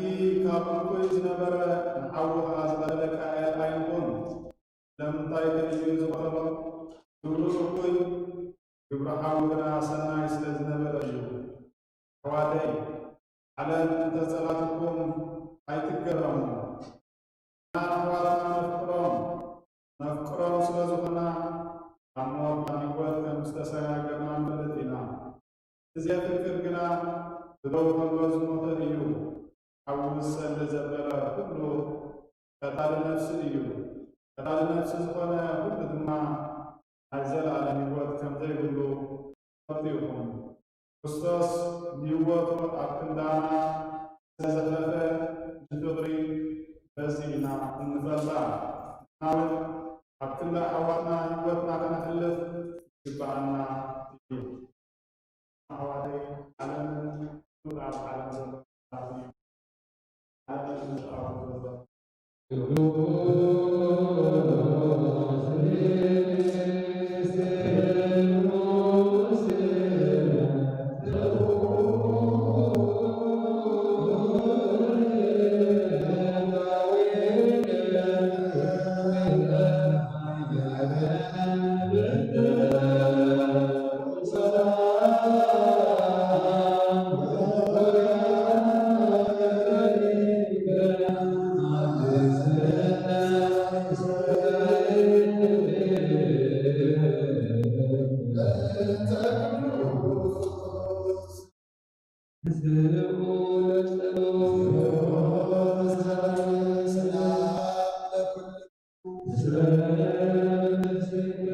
ካብ እኩይ ዝነበረ፣ ንሓዉ ኸኣ ዝቐተለ ቃየል ኣይንኹን። ስለምንታይ ከ እዩ ዝቐተሎ? ግብሩ እኩይ፣ ግብሩ ሓው ግና ሰናይ ስለ ዝነበረ እዩ። ኣሕዋተይ፣ ዓለም እንተጸላትኩም ኣይትገረሙ። ንኣሕዋትና ነፍቅሮም፣ ነፍቅሮም ስለ ዝኾና፣ ካብ ሞት ናብ ህይወት ከም ዝተሰጋገርና ንፈልጥ ኢና። እዚ ፍቅር ግና ብደው ከሎ ዝሞተ እዩ። ሓዊ ዝሰሊ ዘበለ ኩሉ ቀታሊ ነፍሲ እዩ። ቀታሊ ነፍሲ ዝኾነ ኩሉ ድማ ናይ ዘለኣለም ህይወት ከም ዘይብሉ ትፈልጡ ኢኹም። ክርስቶስ ንህይወቱ ኣብ ክንዳና ስለ ዘሕለፈ፣ ንፍቕሪ በዚ ኢና እንፈልጣ። ንሕና እውን ኣብ ክንዲ ኣሕዋትና ህይወትና ከነሕልፍ ይግብኣና እዩ። ኣሕዋተይ፣ ዓለምን ኩሉ ኣብ ዓለም ዘሎ እዩ። ዓለምን ኣብ ዓለም ዘሎ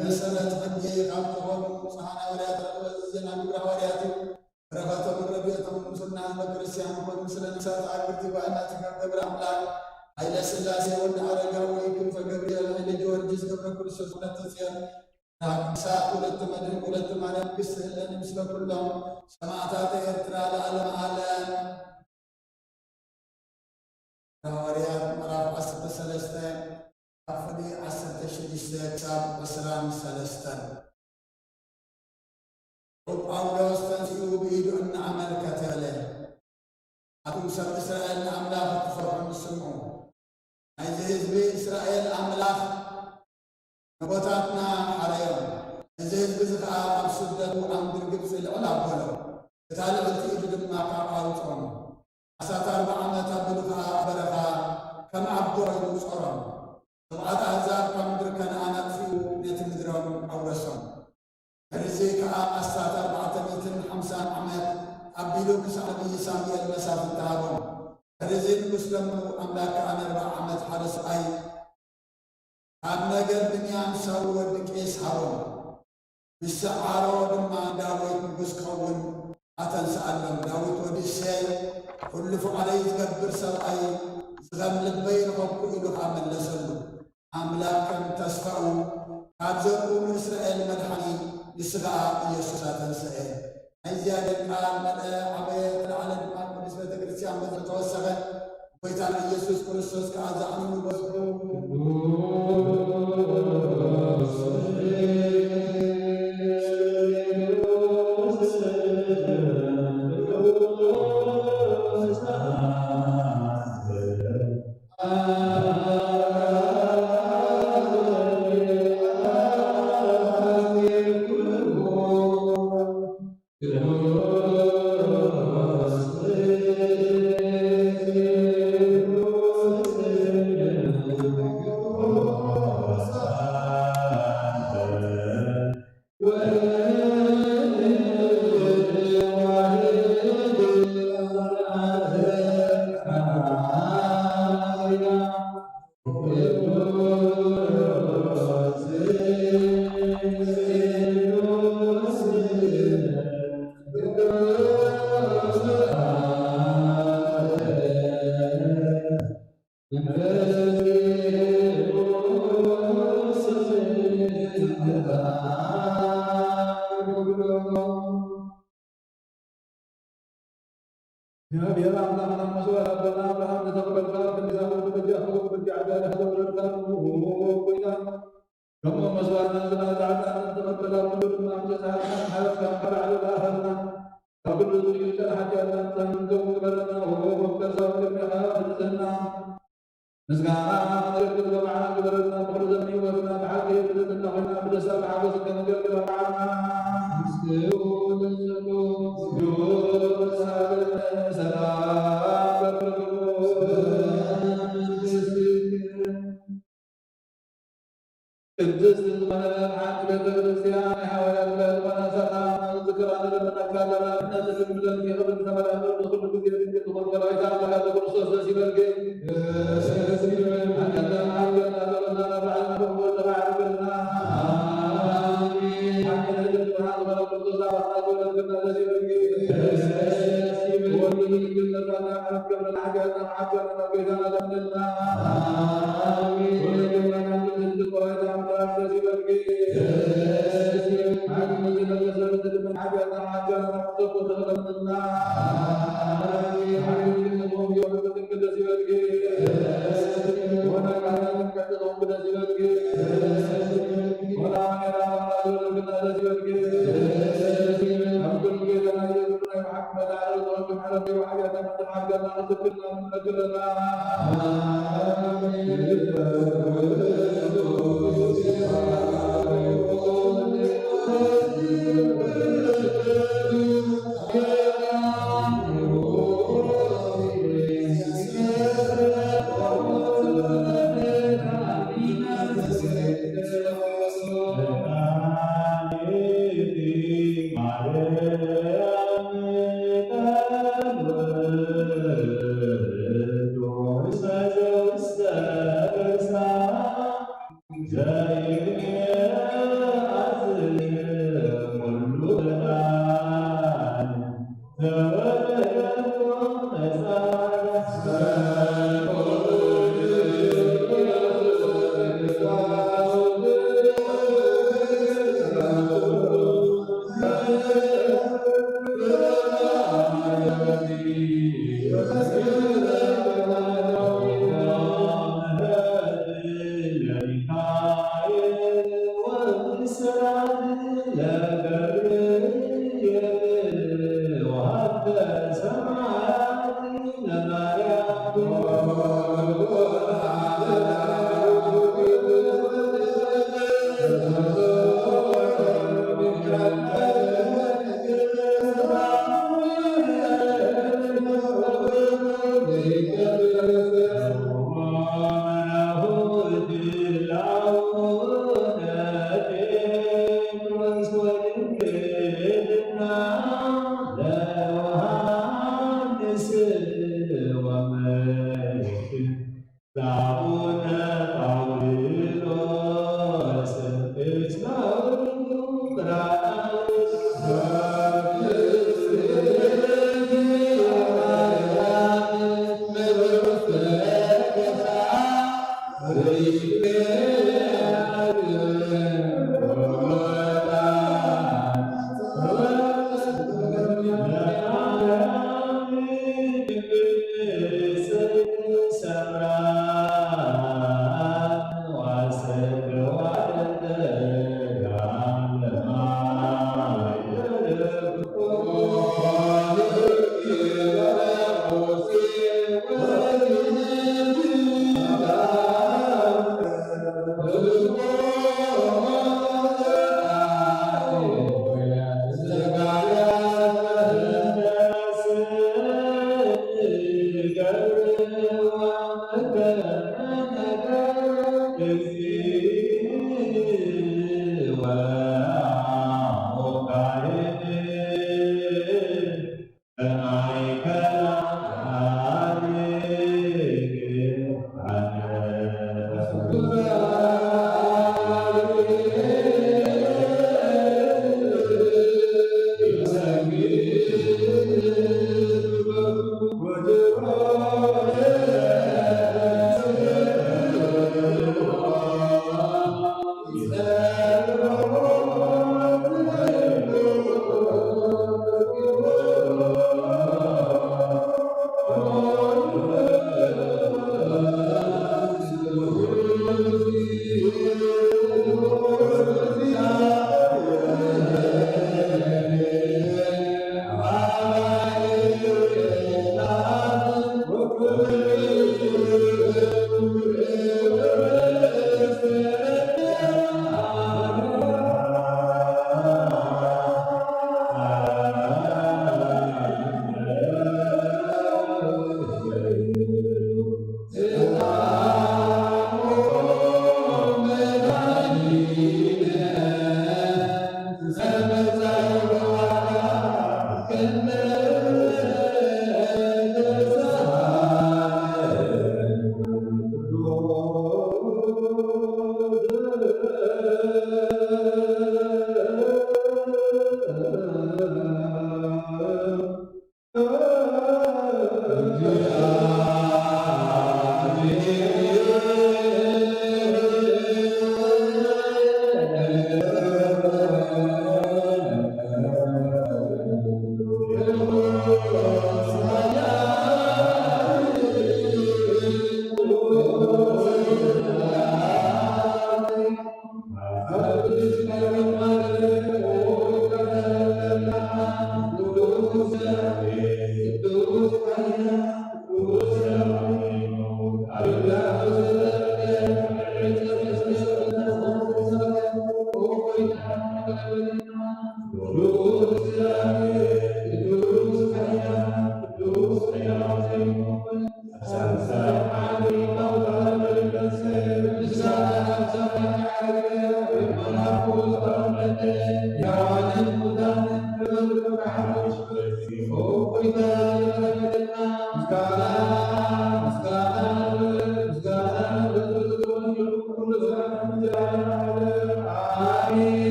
መሰረት ሕጊ ካብ ዝኾኑ ንጹሓን ሃዋርያት ረድኤት ዜና ግብረ ሃዋርያት እዩ። በረኸቶም ረድኤቶም ምስልና ህዝበ ክርስቲያን ይኹን። ስለ ነፍሳት ኣግብርቲ ጓይና ትገብር ኣምላክ ኃይለ ሥላሴ ወልደ ኣረጋዊ ክንፈ ገብርኤል ኃይለ ጊዮርጊስ ገብረ ክርስቶስ ወለተ ጽዮን ቅዱሳት ወለተ መድህን ወለተ ማርያም ንግሥቲ ህለን ምስለ ኩሎም ሰማዕታት ኤርትራ ለዓለመ ዓለም። ሃዋርያት ምዕራፍ ዓሰርተ ሰለስተ ካብ ፍቕዲ ዓሰርተ ሽዱሽተ ክሳብ ዕስራን ሰለስተን። ጳውሎስ ተንሲኡ ብኢዱ እናኣመልከተ በለ፣ ኣቱም ሰብ እስራኤል ንኣምላኽ ክትፈርሑን ስምዑ። ናይዚ ህዝቢ እስራኤል ኣምላኽ ነቦታትና ሓረዮም። እዚ ህዝቢ እዚ ኸዓ ኣብ ስደቱ ኣብ ምድሪ ግብፂ ልዕል ኣበሎ። እታ ልዕልቲ ኢዱ ድማ ካብ ኣውፅኦም። ኣስታት ኣርብዓ ዓመት ኣቢሉ ኸዓ ኣብ በረኻ ከም ኣቦ ኮይኑ ጾሮም። ሰብዓት ኣህዛብ ካብ ምድሪ ከነኣን ኣጥፊኡ ነቲ ምድሮም ኣውረሶም። ሕርዚ ከኣ ኣስታት ኣርባዕተ ሚእትን ሓምሳን ዓመት ኣቢሉ ክሳዕ ነቢይ ሳሙኤል መሳፍንቲ ሃቦም። ሕርዚ ንጉስ ለምኑ ኣምላክ ከኣ ንኣርብዓ ዓመት ሓደ ሰብኣይ ካብ ነገር ብንያም ሳውል ወዲ ቄስ ሃቦም። ምስ ሰዓሮ ድማ ዳዊት ንጉስ ክኸውን ኣተንስኣሎም። ዳዊት ወዲ እሴይ ኩሉ ፍቓደይ ዝገብር ሰብኣይ፣ ዝኸም ልበይ ረኸብኩ ኢሉ ከኣ መለሰሉ። ኣምላኽ ከም ተስፋኡ ካብ ዘርኡ ንእስራኤል መድሓኒ ንሱ ኸኣ ኢየሱስ ኣተንስአ። ናይ እግዚኣብሔር ቃል መጠ ዓበየ ተላዕለ ድማ ቅድስት ቤተ ክርስቲያን በዚ ተወሰኸ። ጎይታና ኢየሱስ ክርስቶስ ከኣ ዝኣምኑ በዝሑ። እግዚኣብሔር ኣምላኽና መስዋዕት ኣቦና ኣብርሃም ዝተቐበልካ፣ ክንዲ ሳሙኤል በጃ፣ በጃ ኣጋር ዘውረድካ፣ ጎይታ፣ ከምኡ መስዋዕትና ዝና ጻዕቃን ዝተቐበላ፣ ኩሉ ድማ ብዘሳሕትና ሓረስካ፣ ካብ ላዕሊ ለኣኸልና፣ ካብ ኩሉ ዝልዩ ጸር ሓጢኣትና ንጻን ንከውን ግበረና። ኦ መፍቀር ሰብ ቅድሜኻ ብንጽህና ምስጋና ክነገር ዝገባዕና ግበረና። ብኹሉ ዘመን ህይወትና ብሓቂ ብትሕትና ኮይና ብደስታ ሰላም በክሙ። ቅድስቲ ዝኾነ ሓንቲ ቤተ ክርስቲያን ናይ ሃዋርያት ዝኾነ ሰላም ዝክራ ንልምነካ ኣለና። እምነት ልምለኪ ክብሪ ዝተመልአ ክብሪ ኩሉ ግዜ ድንግል ዝኾንኪ መራሒተ ኣምላኽ ኣደ ክርስቶስ ደስ ይበልኪ። ደስ ይበልኪ። ሓጢኣትና ሓቢርና ጸሎትና ናብ ባዕልና ክእወ ተባዕርግልና። ኣሜን። ሓቂ ናይ ደቂ ብርሃን ዝኾነ ክርስቶስ ኣባትና ዝወለድክና ደስ ይበልኪ። ደስ ይበልኪ። ወልድ ድንግል ነሳና ዓመት ክብሪ ሓጢኣትና ሓቢርና ናብ ጎይታና ለምንልና።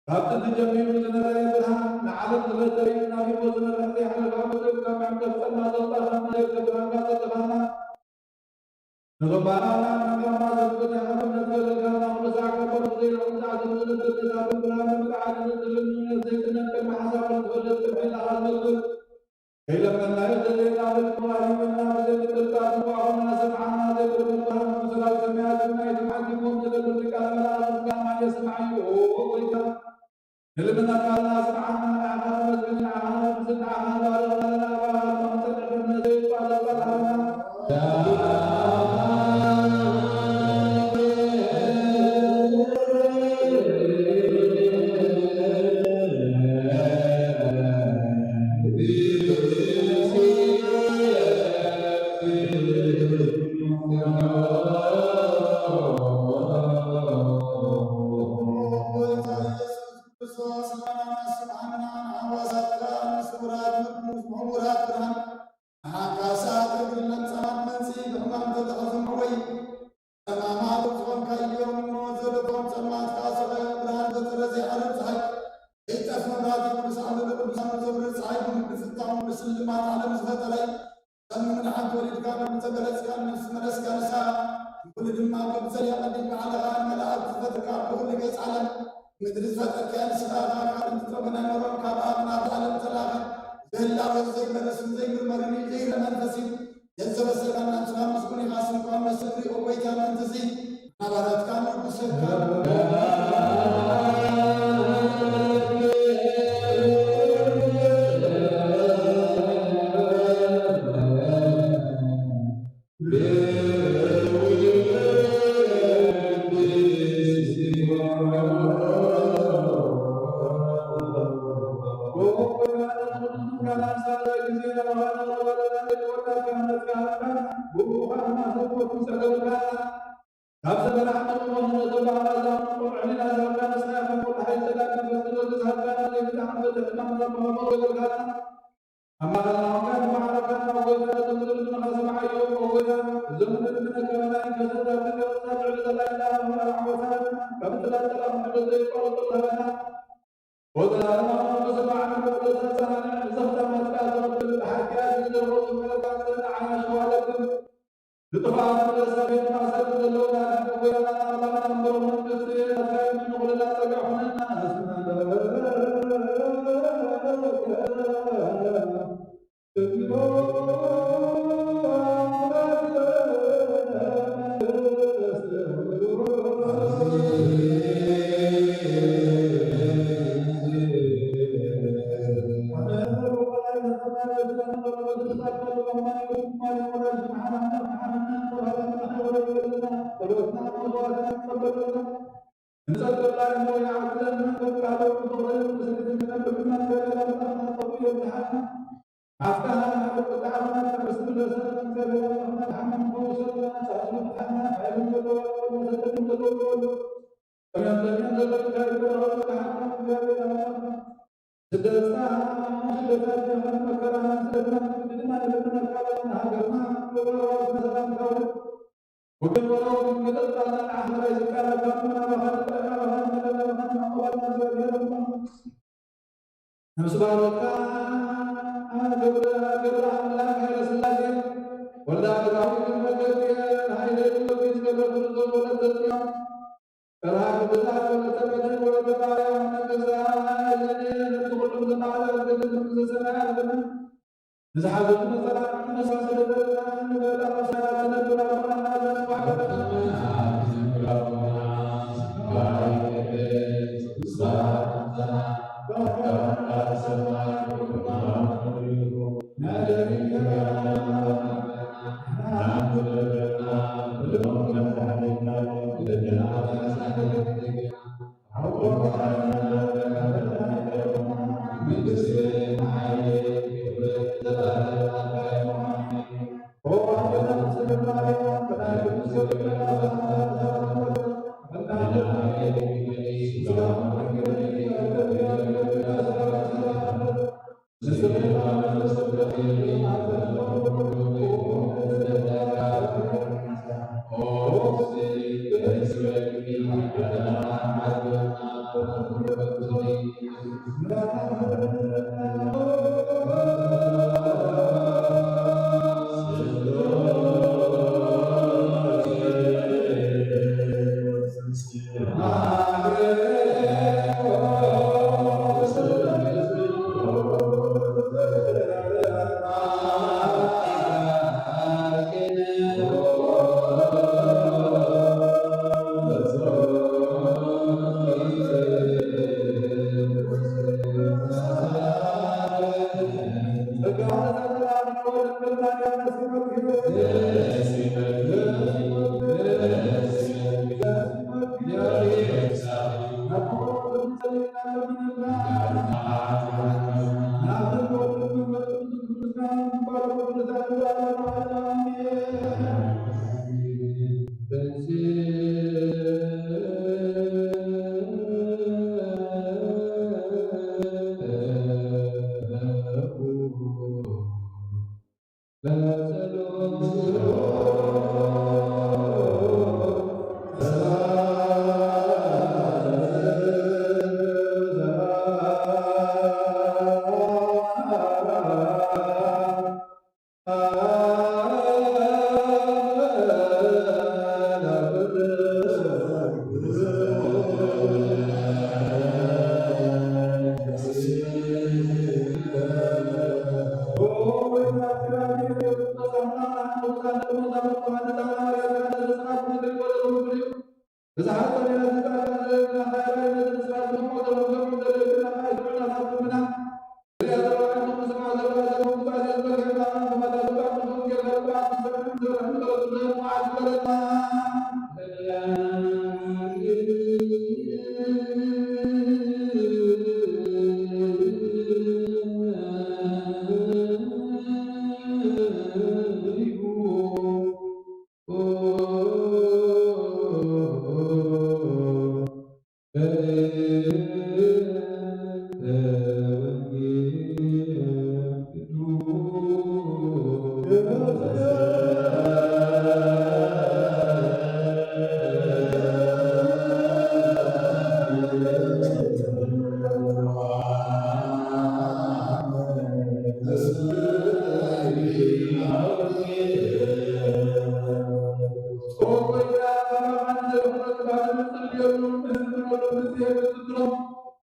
ካብ ጥንቲ ጀሚሩ ዝነበረ ብርሃን፣ ንዓለም ዝፈጠረ እዩ። ናብ ህይወት ዝመርሕ ዘይሓለፋ መደብ ካብ መዕቀብ ጸልማት ዘውጻእኻና፣ ካብ ብርሃንካ ዘእተኻና፣ ንኽባራና ንጋማ ዘፍቅድ ሓድነት ገለልካና፣ ኩሉ ሳዕ ከበር ብዘይልዑል ጻዕትን ዝነብር ነታ ብብርሃን ብምልዓል ንዝብል እምነት ዘይትነቅል፣ ብሓሳብ ንትፈልጥ ቅድሜታኻ ዝነብር፣ ከይለመንናዮ ዘድልየና ልቦና ሂብና፣ ብዘይምጥርጣር ንዋዕኹና ሰምዓና፣ ዘይብርብር ብርሃን ብሰራዊት ሰማያት ብናይ ተሓኪሞም ዝነብር ሊቃነ መላእክት ምስጋና የስምዓዮ። ኦ ጎይታ፣ ንልመናና ስምዓና፣ ንዓኻ ነመስግን፣ ንዓኻ ነመስግን፣ ንዓኻ ንባርኽ፣ ንዓኻ ንባርኽ፣ ንዓኻ ንባርኽ፣ ጸማማት ዝኾንካዮም እሞ ዘለቶም ጸማት ከኣ ስቓይ ብርሃን ዘጥረ ዘይዓርብ ጸሓይ፣ ዘይጠፍ መብራህቲ ቅዱስ ኣምር ቅዱሳን ዘብርህ ጸሓይ ብምድሪ ፍታውን ብስልማት ዓለም ዝፈጠረ፣ ከም ንሓንቲ ወሊድካ ንዝተገለጽካ ንዝመለስካ ንስኻ፣ ንኹሉ ድማ ብብዘይ ኣቐዲም ባዕልኻ ንመላእክት ዝፈጠርካ ብኹሉ ገጽ ዓለም ምድሪ ዝፈጠርካ ንስኻ ኢኻ። ካብ ጥንቲ ጾመ ናይ መሮን ካብ ኣብ ናብቲ ዓለም ዝተላኸ ዘህላወን ዘይመለስን ዘይምርመርን እዩ ዘይረ መንፈስ እዩ። ዘንሰበሰበና ንስኻ ምስጉን ኢኻ። ስምኳ መስል ሪኦ ጎይታ ምእንትዚ ናባረትካ ንጉሰካ ካብ ዘበላዕና ንሞት ንጸገምካ፣ ካብ ዘበላዕና ንሞት ንጸገምካ፣ እዛ ንቆም ዕሊና ዝሃብካ ንስኻ ኢኻ። ኩሉ ሓይሊ ጸላኢ መንፈስ ንደቂ ዝሃብካና፣ ዘይብላዕ ንበልዕ ድማ ንዘመኸመ ወገልካና። ኣብ ማእከልና ኾንካ ንመሓረካና፣ ኦ ጎይታ፣ ነቶም ዝልምኑኻ ስምዓዮም፣ ኦ ጎይታ፣ እዞም ንልምነካ መላእክት ከሰዳብካ፣ ካብ ልዕሊ ጸላኢና፣ ካብ መራር ዓወታ፣ ካብ ጽላል ጸላኢ ምሕረት ዘይቋረጾ ሃበና። ወዘላለማዊ ንጉስ በዓል ክብረት ኣጸናንዕ፣ ንዘኽተማትካ ዘቕብል ብሓቂ ኣዝዩ ዘርቦ ዝመረታ ጽንዓና ሽዋለክም። ንጥፋኣት ምድሪ ሰሜን ማእሰርቲ ዘለዉ ናትና ጎይታና ኣምላኽና እምበሩ መንግስቲ ናትካ እዩ፣ ንኹልና ጸጋ ኹነና። ስደትና ስደታት ጀመር መከራና ስደትና ድማ ንብልና ካለና ሃገርና በበረዋ ሰላም ካውል ወገን ወለው እንግዲህ ባላ አኸራ ይዝቃና ከምና ባኻን ጠቃ ባኻን መለለ ባኻን ማቆባና እግዚአብሔር አምላክ ነፍስ ባሮካ ገብረ ገብረ አምላክ ኃይለ ሥላሴ ወልዳ ዳዊት መገብየ ኃይለ ጊዮርጊስ ገብረ ክርስቶስ ወለተ ጽዮን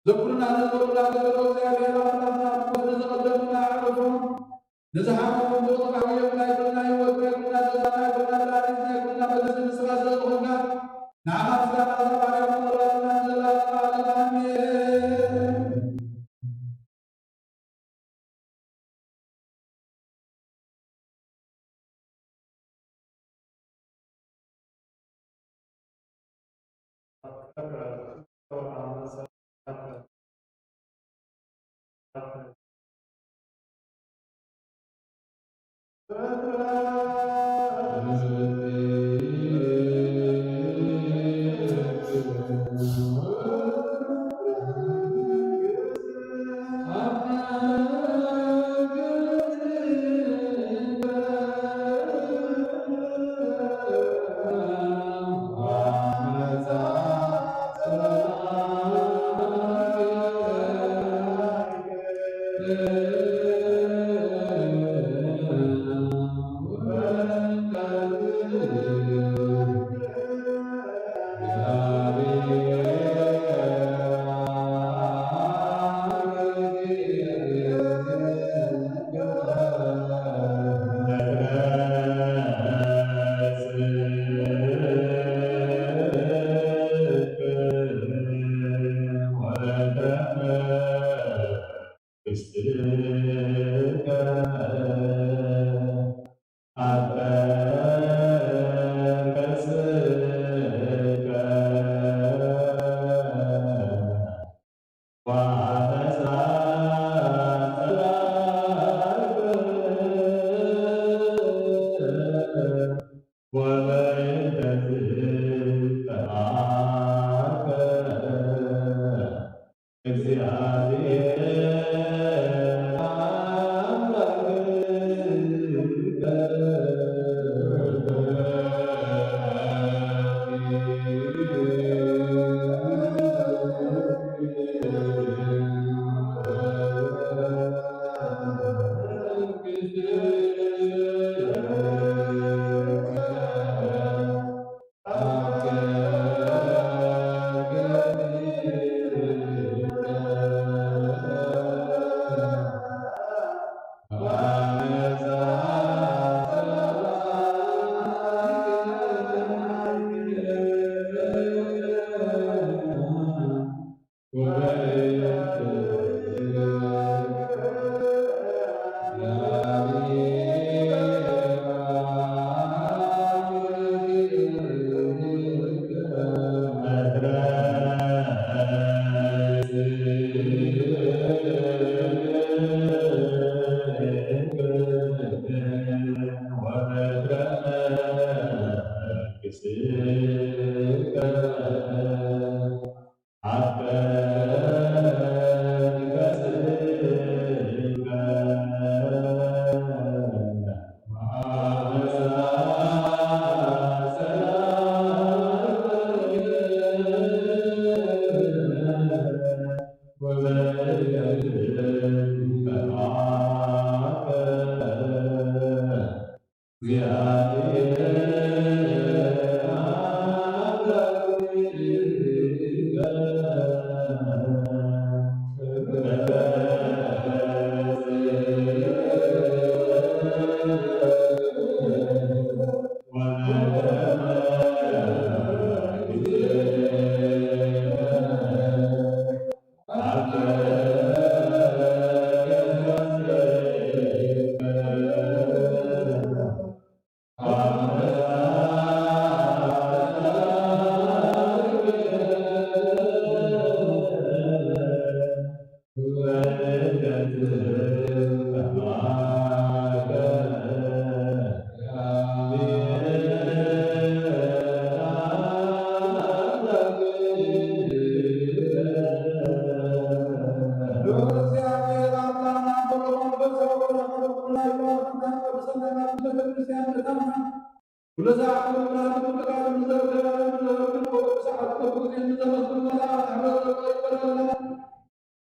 ዘኩልና ንዘሩና ዘገዶ እግዚኣብሔር ኣምላኽና ብሞት ንዝቐደሙና ኣዕርፎም ንዝሓመሙ ብቕጥታ ውየትና ይኩንና ህይወትና ይኩንና ገዛና ይኩንና ብላሪትና ይኩንና በደስቲ ንስኻ ስለ ዝኾንካ ንዓኻ ምስጋና ክሳብ ኣርያም ንቕርበልና ንዘለኣለመ ዓለም ኣሜን።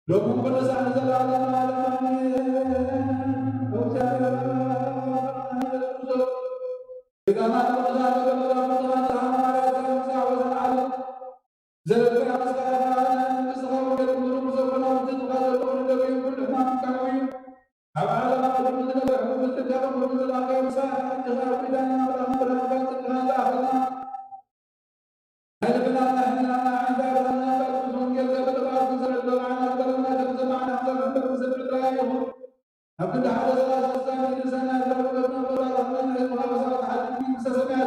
ሎሚ ኩሉ ሳዕ ንዘለዓለም ዓለም ኣሜን። እግዚኣብሔር ኣምላኽ፣ ጌታና ንቅዱሳን ደቀ መዛሙርትኻ ንሃዋርያት ምሳዕ ወዘለዓለም ዘለካ ምስጋና ናይ መንግስትኻ ወንጌል ምሩቕ ዘኮና ብትእዛዝ ዘለኹ ንደብዩ ኩሉ ሕማም ካውዩ ኣብ ዓለም ኣድሚ ዝነበረ ሕቡብ ምስትጋር ኩሉ ዝላቀ ምሳዕ ሕጅኻ ኣብ ኪዳን ኣምላኽ ብርሃንካ ጽድቅኻ ዝኣኸልና ናይ ልብናና ሕሊናና ዓይንታ ብርሃንና ቃል ቅዱስ ወንጌል ገብረ ባርክ ዘረድኦ መዓና ዝበረና ከም ዘመዓና ዘረድኦ ዘብር ጥራይ ይኹን። ኣብ ክንዲ ሓደ ሰላሳ ስሳ ሚእቲ ሰናይ ብረኸት ነቦ ባርኽና ናይ ዝሃበ ሰባት ሓድጊ መንግስተ ሰማያት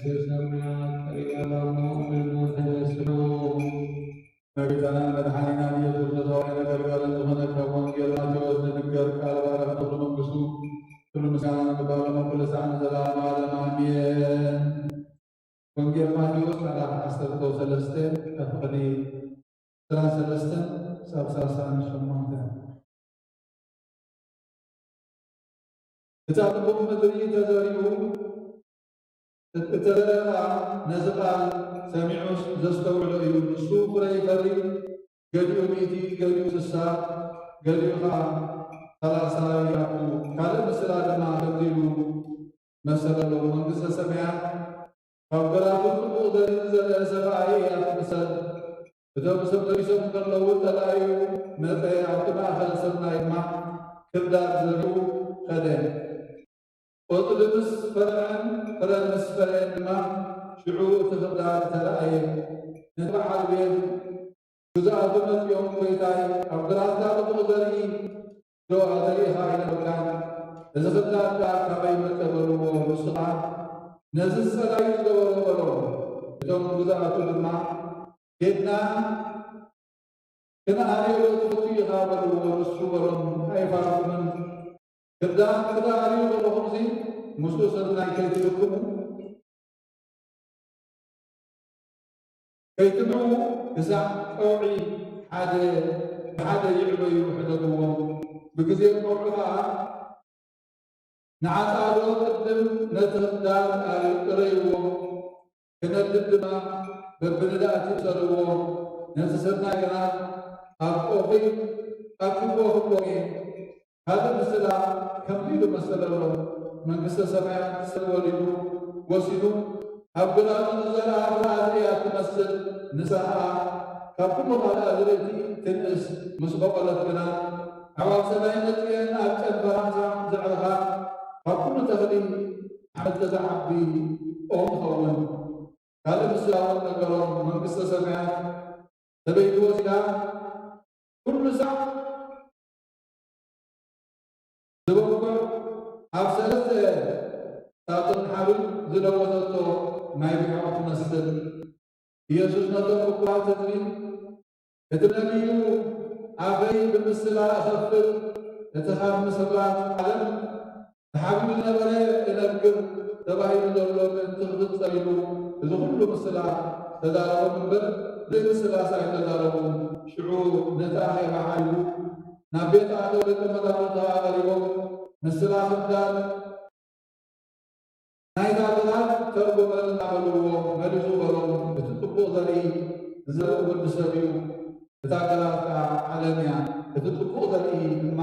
ዜናሁ ለእግዚእነ ወመድኃኒነ ኢየሱስ ክርስቶስ። መድሓኒና ኢየሱስ ክርስቶስ ኣገልጋልን ዝኾነ ካብ ወንጌል ማቴዎስ ዝንገር ቃል ባረኽ ተኽሉ መንግስቱ ኩሉ ምስጋና ንባርኽ ኩሉ ሳዕ ንዘለዓለመ ዓለም ኣሜን። ወንጌል ማቴዎስ ምዕራፍ ዓሰርተ ሰለስተ ካብ ፍቕዲ ዕስራን ሰለስተን ክሳብ ሰላሳን ሸሞንተን። እታ ጽቡቕ ምድሪ ተዘሪኡ፣ እተዘርአ ነዚ ቃል ሰሚዑስ ዘስተውዕሎ እዩ። ንሱ ፍረ ይፈሪ፣ ገሊኡ ሚእቲ፣ ገሊኡ ስሳ፣ ገሊኡ ኸዓ ሰላሳ ይኣቱ። ካልእ ምስላ ድማ ከምዚ ኢሉ መሰለሎም፣ መንግስተ ሰማያት ካብ ግራቱ ጽቡቕ ዘርኢ ዝዘርአ ሰብኣይ እያ ትምሰል። እቶም ሰብ ተሪሶም ከለዉ፣ ጠላዩ መጸ፣ ኣብቲ ማእከል ስርናይ ድማ ክርዳድ ዘሪኡ ኸደ። ቆጽሊ ምስ ፈርዐን ፍረ ምስ ፈረየን ድማ፣ ሽዑ እቲ ክርዳድ ተራእየ። ነቲ በዓል ቤት፣ ግዛኣቱ መጺኦም፣ "ጐይታይ፣ ኣብ ግራትካ ጽቡቕ ዘርኢ ዶ ኣዘሪእኻ?" ኢሎም በልዎ። "እዚ ክርዳድ ደኣ ካበይ መጸ?" በልዎ። ንሱ ኸኣ፣ "ነዚ ጸላዩ ዝገበሮ" በሎም። እቶም ግዛኣቱ ድማ፣ "ኬድና ክንኣርዮ ዶ ትፈቱ ኢኻ?" በልዎ። ንሱ በሎም፣ "ኣይፋልኩምን። ክርዳድ ክትኣርዩ ከለኹምሲ ምስኡ ስርናይ ከይትልክሙ?" ከይትምዑ ክሳዕ ቀውዒ ሓደ ብሓደ ይዕበዩ ሕደግዎም። ብግዜ ቀውዒ ኸዓ ንዓጻዶ ቅድም ነቲ ህዳር ኣርዩ እረይዎ፣ ክነድድ ድማ በብንዳእቲ እሰርዎ፣ ነቲ ስርናይ ግና ኣብ ቆኺ ኣክብዎ ክብሎም እየ። ካልእ ምስላ ከምዚ ኢሉ መሰለሎም፣ መንግስተ ሰማያት ሰብ ወሊዱ ወሲኑ ኣብ ግዳሙ ዝዘርኣ ፍረ ኣዝርእያ ትመስል። ንሳ ኸኣ ካብ ኩሉ ካልእ ኣዝርእቲ ትንእስ፣ ምስ በቖለት ግና ኣዕዋፍ ሰማይ መጺኤን ኣብ ጨንፈራ ምሳሕ ዘዕርፋ፣ ካብ ኩሉ ተኽሊ ሓመድ ተዝዓቢ ኦም ትኸውን። ካልእ ምስላ እውን ነገሮም፣ መንግስተ ሰማያት ሰበይቲ ወሲዳ ኩሉ ሳዕ ዝበኩዕ ኣብ ሰለስተ ሳጹን ሓሩጭ ዝለወሰቶ ማይ ብሕቑ ትመስል። ኢየሱስ ነቶም እኩባት ህዝቢ፣ "እቲ ነቢዩ ኣፈይ ብምስላ እኸፍል፣ እቲ ካብ ምስላት ዓለም ተሓቢኡ ዝነበረ እነግር" ተባሂሉ ዘሎ ምእንቲ ክፍጸም ኢሉ እዚ ኩሉ ምስላ ተዛረቦም እምበር፣ ዘይምስላስ ኣይተዛረቡን። ሽዑ ነቲ ኣኼባ ዓሪቡ ናብ ቤት ኣተው፣ ደቀ መዛሙርቱ ኸኣ ቀሪቦም፣ "ምስላ ክዳን ናይታ ግራት ተርጉመልና" በልዎ። መሊሱ በሎም፣ "እቲ ጽቡቕ ዘርኢ ዝዘርእ ወዲ ሰብ እዩ፣ እታ ግራት ከኣ ዓለም እያ። እቲ ጽቡቕ ዘርኢ ድማ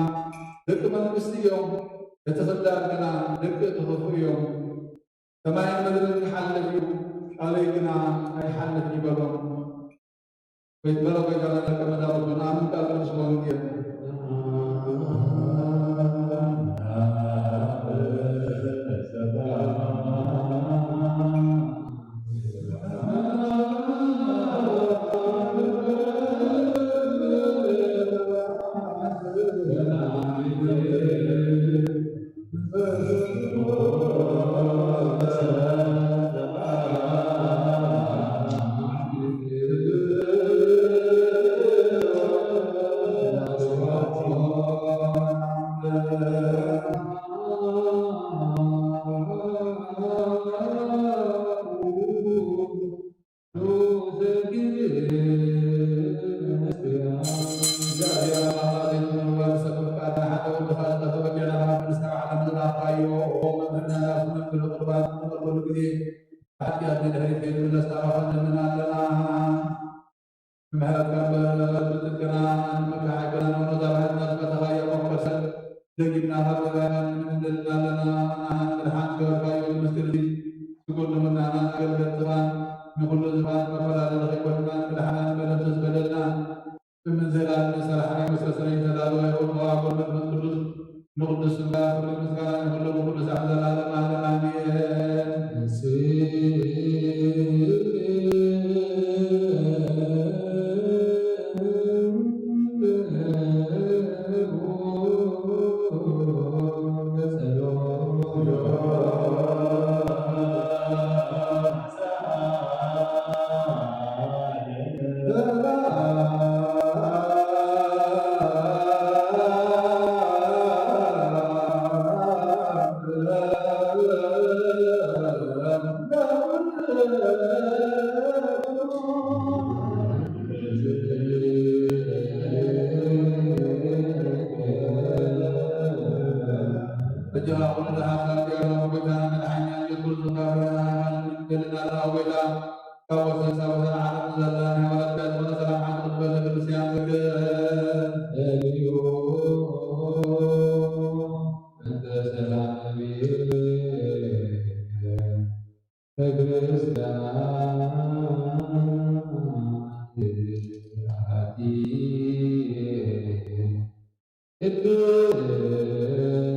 ደቂ መንግስቲ እዮም፣ እቲ ክዳን ግና ደቂ እቲ ክፉእ እዮም። ሰማይን ምድርን ክሓልፍ እዩ፣ ቃለይ ግና ኣይሓልፍን" እዩ በሎም። ወይ በሎ ጎይታ፣ ነቀመዳ ወዱና ምን ቃል ቅዱስ ወንጌል። ምሕረትካ እምበኣር ብጽድቅና ንምክሓይ ብርሃን ወዛ ባህልና ዝፈተኻዮ መኮሰ ደጊምና ካብ ገዛና ንምንደልና ኣለና። ንሓንቲ ገበርካዮ ምስጢር እዚ ስጉር ንምናና ኣገልገልትኻን ንኹሉ ዝባን መፈላለሊ ከይኮንና ክድሓና ንመለምሰስ በደልና። እምን ዘላለም ሰላሕና መሰሰለኝ ተዳሎ ይኹን መዋቅር መንፈስ ቅዱስ ንቅዱስ ስጋ ክብሪ ምስጋና ይኹን ንኩሉ ሳዕ ዘላለም ዓለም ኣሜን።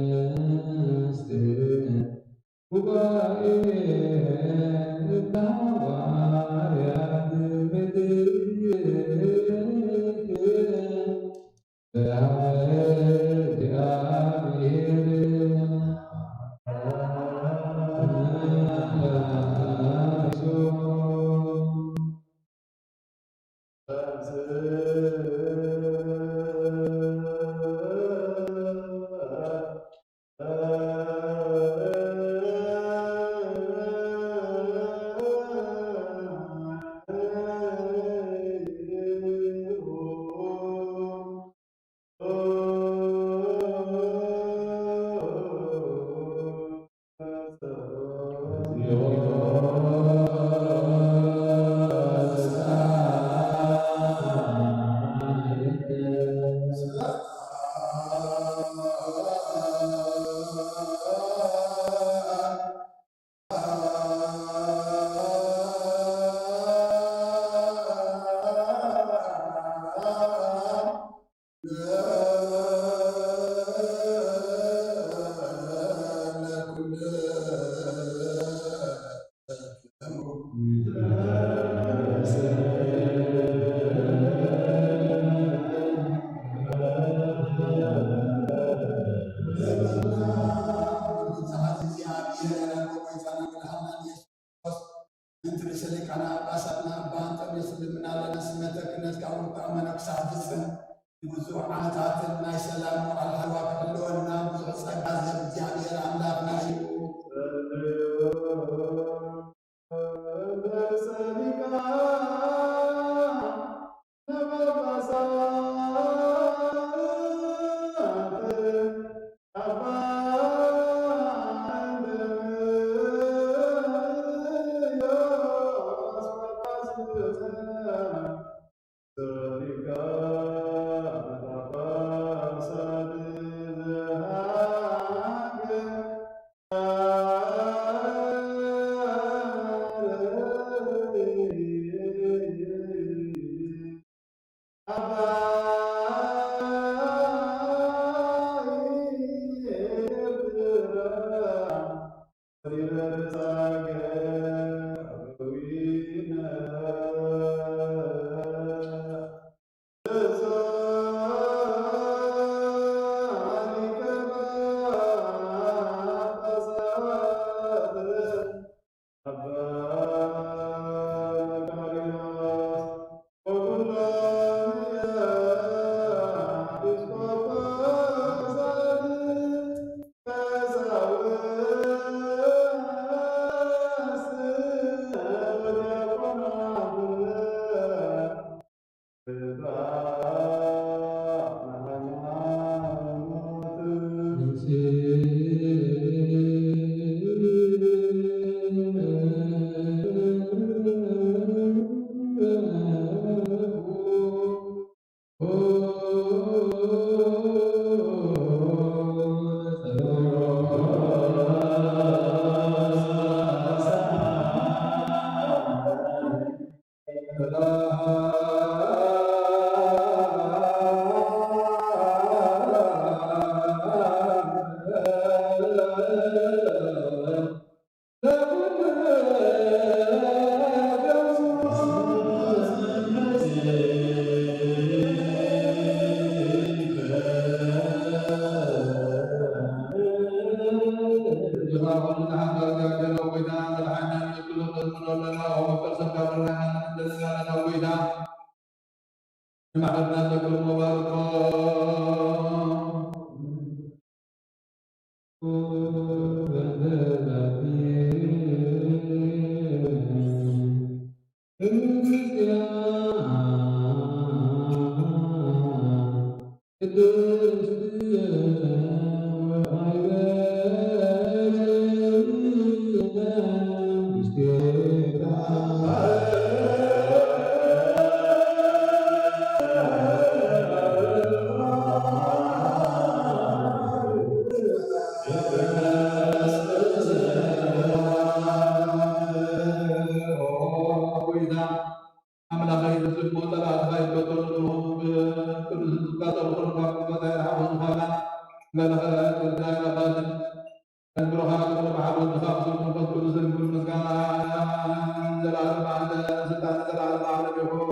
ቅድስት ጉባኤ እንዳ ሐዋርያት ምድር ምእንቲ ርእሰ ሊቃነ ጳጳሳትና ኣባ ኣንጠንዮስ ንልምን ኣለና። ስመተ ክህነት ካብ ሩባ መነኮሳት ፍጽም ንብዙሕ ዓመታትን ናይ ሰላም መዓልቲ ሓልዋ ክሕልወና ብዙሕ ጸጋ ዝህብ እግዚኣብሔር ኣምላኽና እዩ። ርእሰ ሊቃነ ጳጳሳት ንማሕበርና ዘክርሞ ባርኮ። ኣምላኸይ፣ ንስሙ ጸላእትኻ ይበተኑ፣ መለኸት ወልዳይ ኣባትን ብሩኻት ወበሓጎስ ዝኻኽሱ መንፈስ ቅዱስን ክብሪ ምስጋና ዘለዓለም ዓለም ስልጣን ዘለዓለም ዓለም ይኹን።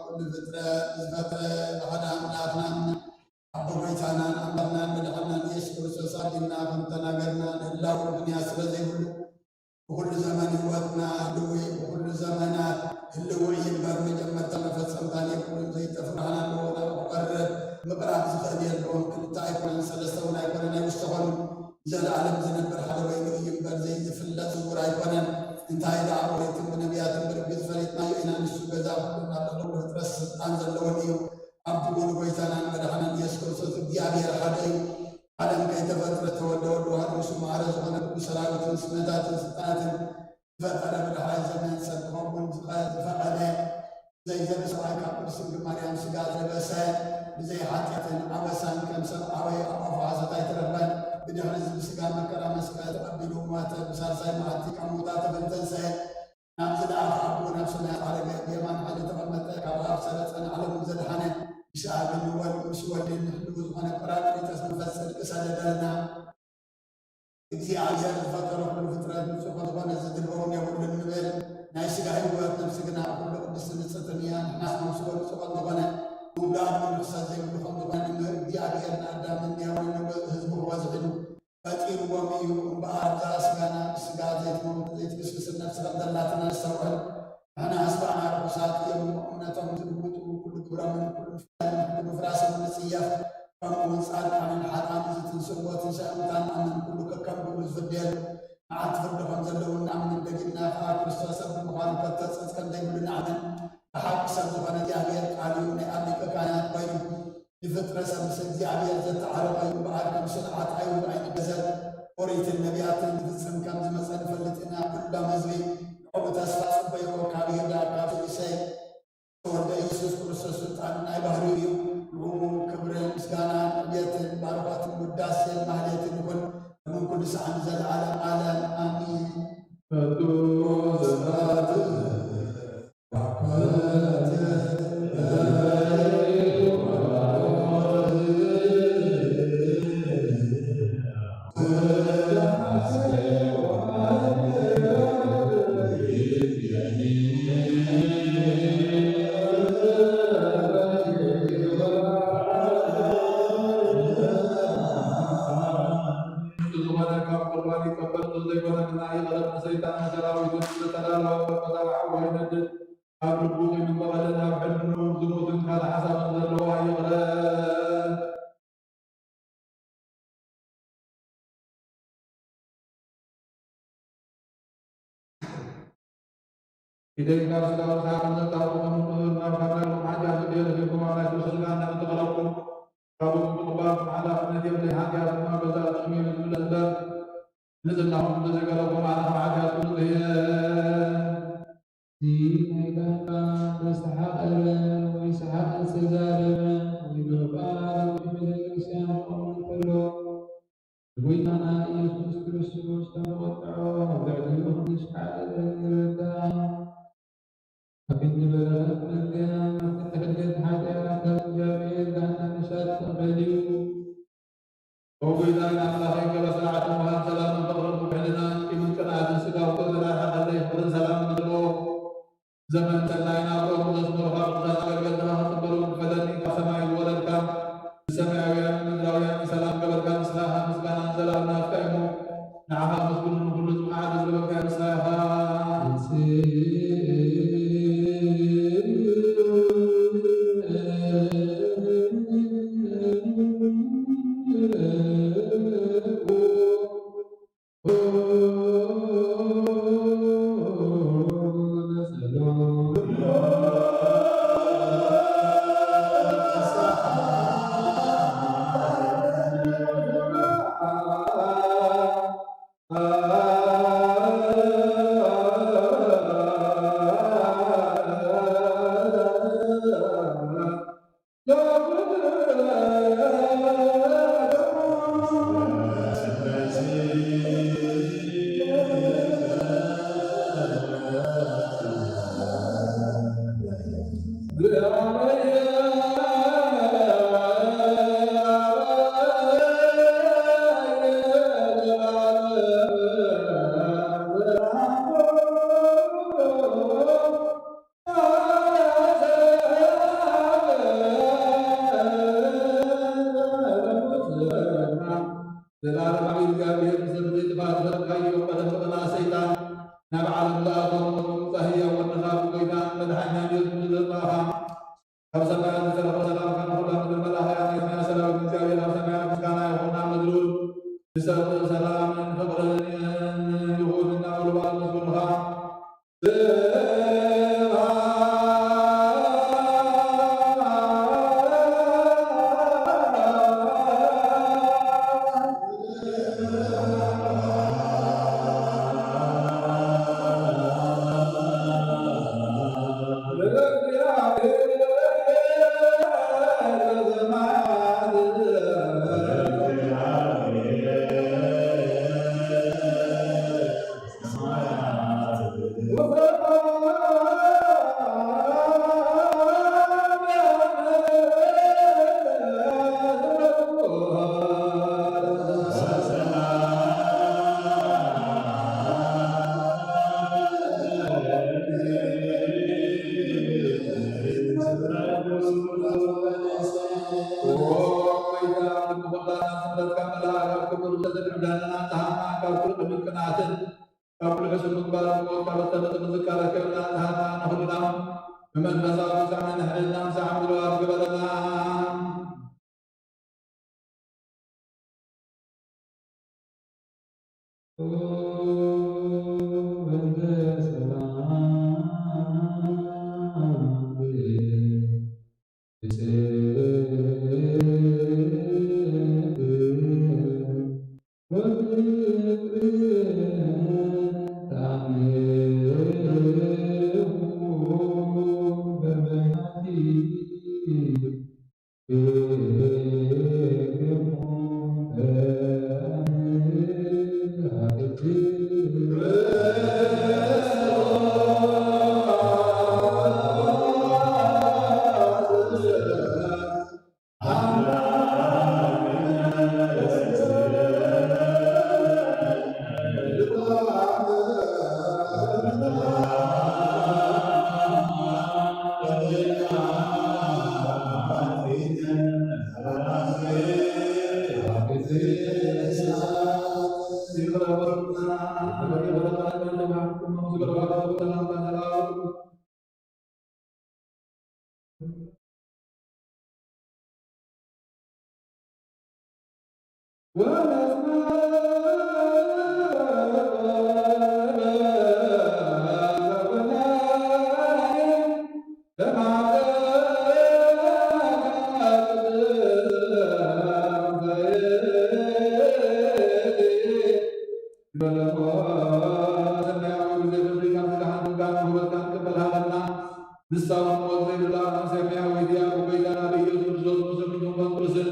ኩሉ ፍጥረት ዝፈጥረ ብሓደ ኣምላኽና ኣቦ ጎይታናን ኣምላኽናን መድሓናን ኢየሱስ ክርስቶስ ኣዲና ከም ተናገርና ንህላው ምኽንያት ስለ ዘይብሉ ብኹሉ ዘመን ህይወትና ህልው እዩ። ብኹሉ ዘመናት ህልው እዩ እምበር መጀመርታ መፈጸምታን የብሉን። ዘይጠፍእ ብርሃን ኣለዎ፣ ናብኡ ክቐርብ ምቕራብ ዝኽእል የለዎን። ክልተ ኣይኮነን፣ ሰለስተ እውን ኣይኮነን፣ ኣይውሰኸሉን። ንዘለኣለም ዝነብር ሓደ ኮይኑ እዩ እምበር ዘይዝፍለጥ ስውር ኣይኮነን። እንታይ ደኣ ብኦሪትን ብነቢያትን ብርግጽ ፈሊጥናዮ ኢና፣ ንሱ ገዛ ኩሉ ናብ ልዕሊ ኩሉ ፍጥረት ስልጣን ዘለዎን እዩ። ኣቦኡ ንጎይታናን መድሓናን ኢየሱስ ክርስቶስ እግዚኣብሔር ሓደ እዩ። ዓለም ከይተፈጥረ ተወልደ ወልድ ዋህድ፣ ንሱ ማዕረ ዝኾነ ኩሉ ሰራዊትን ስመታትን ስልጣናትን ዝፈጠረ፣ ብድሕራይ ዘመን ሰብ ክኸውን ዝፈቐደ ዘይዘርኢ ሰብኣይ ካብ ቅድስት ድንግል ማርያም ስጋ ዝለበሰ፣ ብዘይ ሓጢኣትን ኣበሳን ከም ሰብኣዊ ኣብ ኣፉ ሓሶት ኣይተረኽበን። ብድሕሪ እዚ ብስጋ መከራ መስቀል ተቐቢሉ ሞተ፣ ብሳልሳይ መዓልቲ ካብ ምውታት ተፈልዩ ተንስአ። ናብ ዝለኣኸ ኣቦ ናብ ሰማይ ዓረገ፣ ብየማን ሓይሊ ተቐመጠ፣ ካብ ኣብ ሰረጸ ንዓለሙ ዘድሓነ፣ ምስ ኣብን ወልድ ምስ ወልድን ህልው ዝኾነ ጳራቅሊጦስ መንፈስ ጽድቂ ሰደደልና። እግዚኣብሔር ዝፈጠሮ ኩሉ ፍጥረት ንጹህ ከም ዝኾነ ዝድልበውን የብሉን ንብል። ናይ ስጋ ህይወት ነፍሲ ግና ኩሉ ቅድስቲ ንጽሕትን እያ። ንሕናስ ነፍስዎ ንጹህ ከም ዝኾነ፣ ምውላድ ምንክሰት ዘይብሉ ከም ዝኾነ፣ ንእግዚኣብሔር ንኣዳምን ንሄዋንን ንህዝቡ ክበዝሕሉ ፈጢርዎም እዩ። እምበኣር እዛ ስጋና ብስጋ ዘይትመውት ዘይትብስብስን ነፍሲ ከም ዘላትና ነስተውዕል። ንሕና ኣስባና ርኹሳት እዮም፣ እምነቶም ዝልውጡ፣ ኩሉ ግብሮምን ኩሉ ፍርዶምን ኩሉ ምፍራሶምን ንጽየፍ። ከምኡ እውን ጻድቃንን ሓጥኣንን ዝትንስእዎ ትንሳኤ ሙታን ንኣምን፣ ኩሉ ከከም ግብሩ ዝፍደየሉ መዓልቲ ፍርዲ ከም ዘለዉ ንኣምን። ደጊምና ከኣ ክርስቶስ ሰብ ብምዃኑ ከቶ ጸጽ ከም ዘይብሉ ንኣምን። ብሓቂ ሰብ ዝኾነ እግዚኣብሔር ቃል እዩ፣ ናይ ኣብ ሊቀ ካህናት ኮይኑ ንፍጥረ ሰብ ምስ እግዚኣብሔር ዘተዓረቐ እዩ። እምበኣር ከም ስርዓት ኣይሁድ ኣይንገዘር፣ ኦሪትን ነቢያትን ዝፍጽም ከም ዝመጸ ንፈልጥ ኢና። ኩሎም ህዝቢ ንዕኡ ብተስፋ ጽበይዎ፣ ካብ ይሁዳ፣ ካብ ፈሪሳይ ዝተወልደ ኢየሱስ ክርስቶስ ስልጣን ናይ ባህሪኡ እዩ። ንዕኡ ክብርን ምስጋናን ዕብየትን ባርኾትን ውዳሴን ማህሌትን ይኹን፣ ሎምን ኩሉ ሰዓት ንዘለዓለም ዓለም ኣሚን። ቅዱስ ስብሐት ዝኾነ ካብ ቁርባን ይቀበል፣ ዘይኮነ ግና ይቕረብ። ንሰይጣን ንሰራዊቱን ዝተዳለወ መለኮታዊ ሓዊ ይነድድ። ኣብ ልቡ ከይምበቐለ ናብ ሕልምኡን ዝሙትን ካልእ ሓሳብን ዘለዎ ኣይቕረብ። ኢደይ ካብ ስጋ ወጻኢ ከም ዘጣበቑ፣ ከምኡ ንእርናብ ካብ ናይ ሎሚ ሓጢኣት ክደየሉ ጌርኩም ኣብ ናይ ክርስቶስ ስጋ እናተቐረብኩም፣ ካብኡ ብምቕባል፣ ሓላፍነት የብለይ፣ ሓጢኣት ድማ ገዛእ ጥቕሚ እዩ ዝምለስ እምበር፣ ንጽላኹም እንተዘይገረብኩም፣ ኣነ ካብ ሓጢኣት ንጹህ እየ። እዚ ናይ ዳንካ ዝተሓቐረ ወይ ሰሓቕ ዝተዛረበ ወይ ብባህላዊ ቤተክርስትያን ክኸውን እንከሎ፣ ንጎይታና ኢየሱስ ክርስቶስ ከም ተቖጥዖ ኣብ ልዕሊኡ ከም ዝተሓቐረ ንረዳእ። ኣብ ክንዲ በረኸት መርገም፣ ኣብ ክንዲ ሕድገት ሓጢኣት፣ ካብ እግዚኣብሔር ገሃነም እሳት ዝቕበል እዩ። ኦ ጎይታን ኣምላኸይ፣ ገለ ስርዓትን ባህን ሰላምን ፍቕርን ውሕልናን ቂምን ቅንኣትን ስጋዊ ክእለትና ይርሓቐለይ። ፍቕርን ሰላምን ንጽልኦ ዘመን ሰናይና ብረኹ ዘስመሩኻ ቅዱሳን ኣገልገልትኻ ክጽበሩ ክፈለኒ። ካብ ሰማይ ዝወረድካ ንሰማያውያን ምድራውያን ሰላም ገበርካ። ንስኻ ኢኻ ምስጋናን ዘላለም ናትካ እዩ እሞ፣ ንዓኻ ኣመስግኑ። ንኹሉ ዝመሓደ ዝገበርካ ንስኻ ኢኻ። ዘላለማዊ እግዚኣብሔር፣ ሰብ ዘይጥፋእ ዝፈጠርካዮ፣ ቀደም ብቕንኣት ሰይጣን ናብ ዓለም ዝኣተወ፣ ምምጻእ ህያው ወድኻ ብጎይታን መድሓኒናን ኢየሱስ ዘጥፋእኻ፣ ካብ ሰማያት ዝተረፈ ሰላምካ ንኹላ ምድሪ መላእኽቲ፣ ናይ ሰማያት ሰራዊት እግዚኣብሔር ኣብ ሰማያት ምስጋና ይኹን፣ ኣብ ምድሪ እውን ብሰብ ሰላምን ፍቕርን ይኹን እናበሉ ባዕሎም መስገኑኻ። ካብ ኩሉ ሕሱር ምግባር ዝመወት ካብ እተመጠ ምዝካረ ክብርና ንሃና ንኹልና ብመንፈሳዊ ሳዕን ንሕልና ምሳዕ ምድረባት ግበረና። ዝበለሞ ሰማያዊ ብዘይ ፍርዲ ካብ ዝደሓን ጋር ክብረትካ ንቅበል ሃበና። ንሳ እውን ሞት ዘይብላ ሰማያዊት እያ። ብጎይታና ብኢየሱስ ክርስቶስ ምስሉን መንፈስ ቅዱስን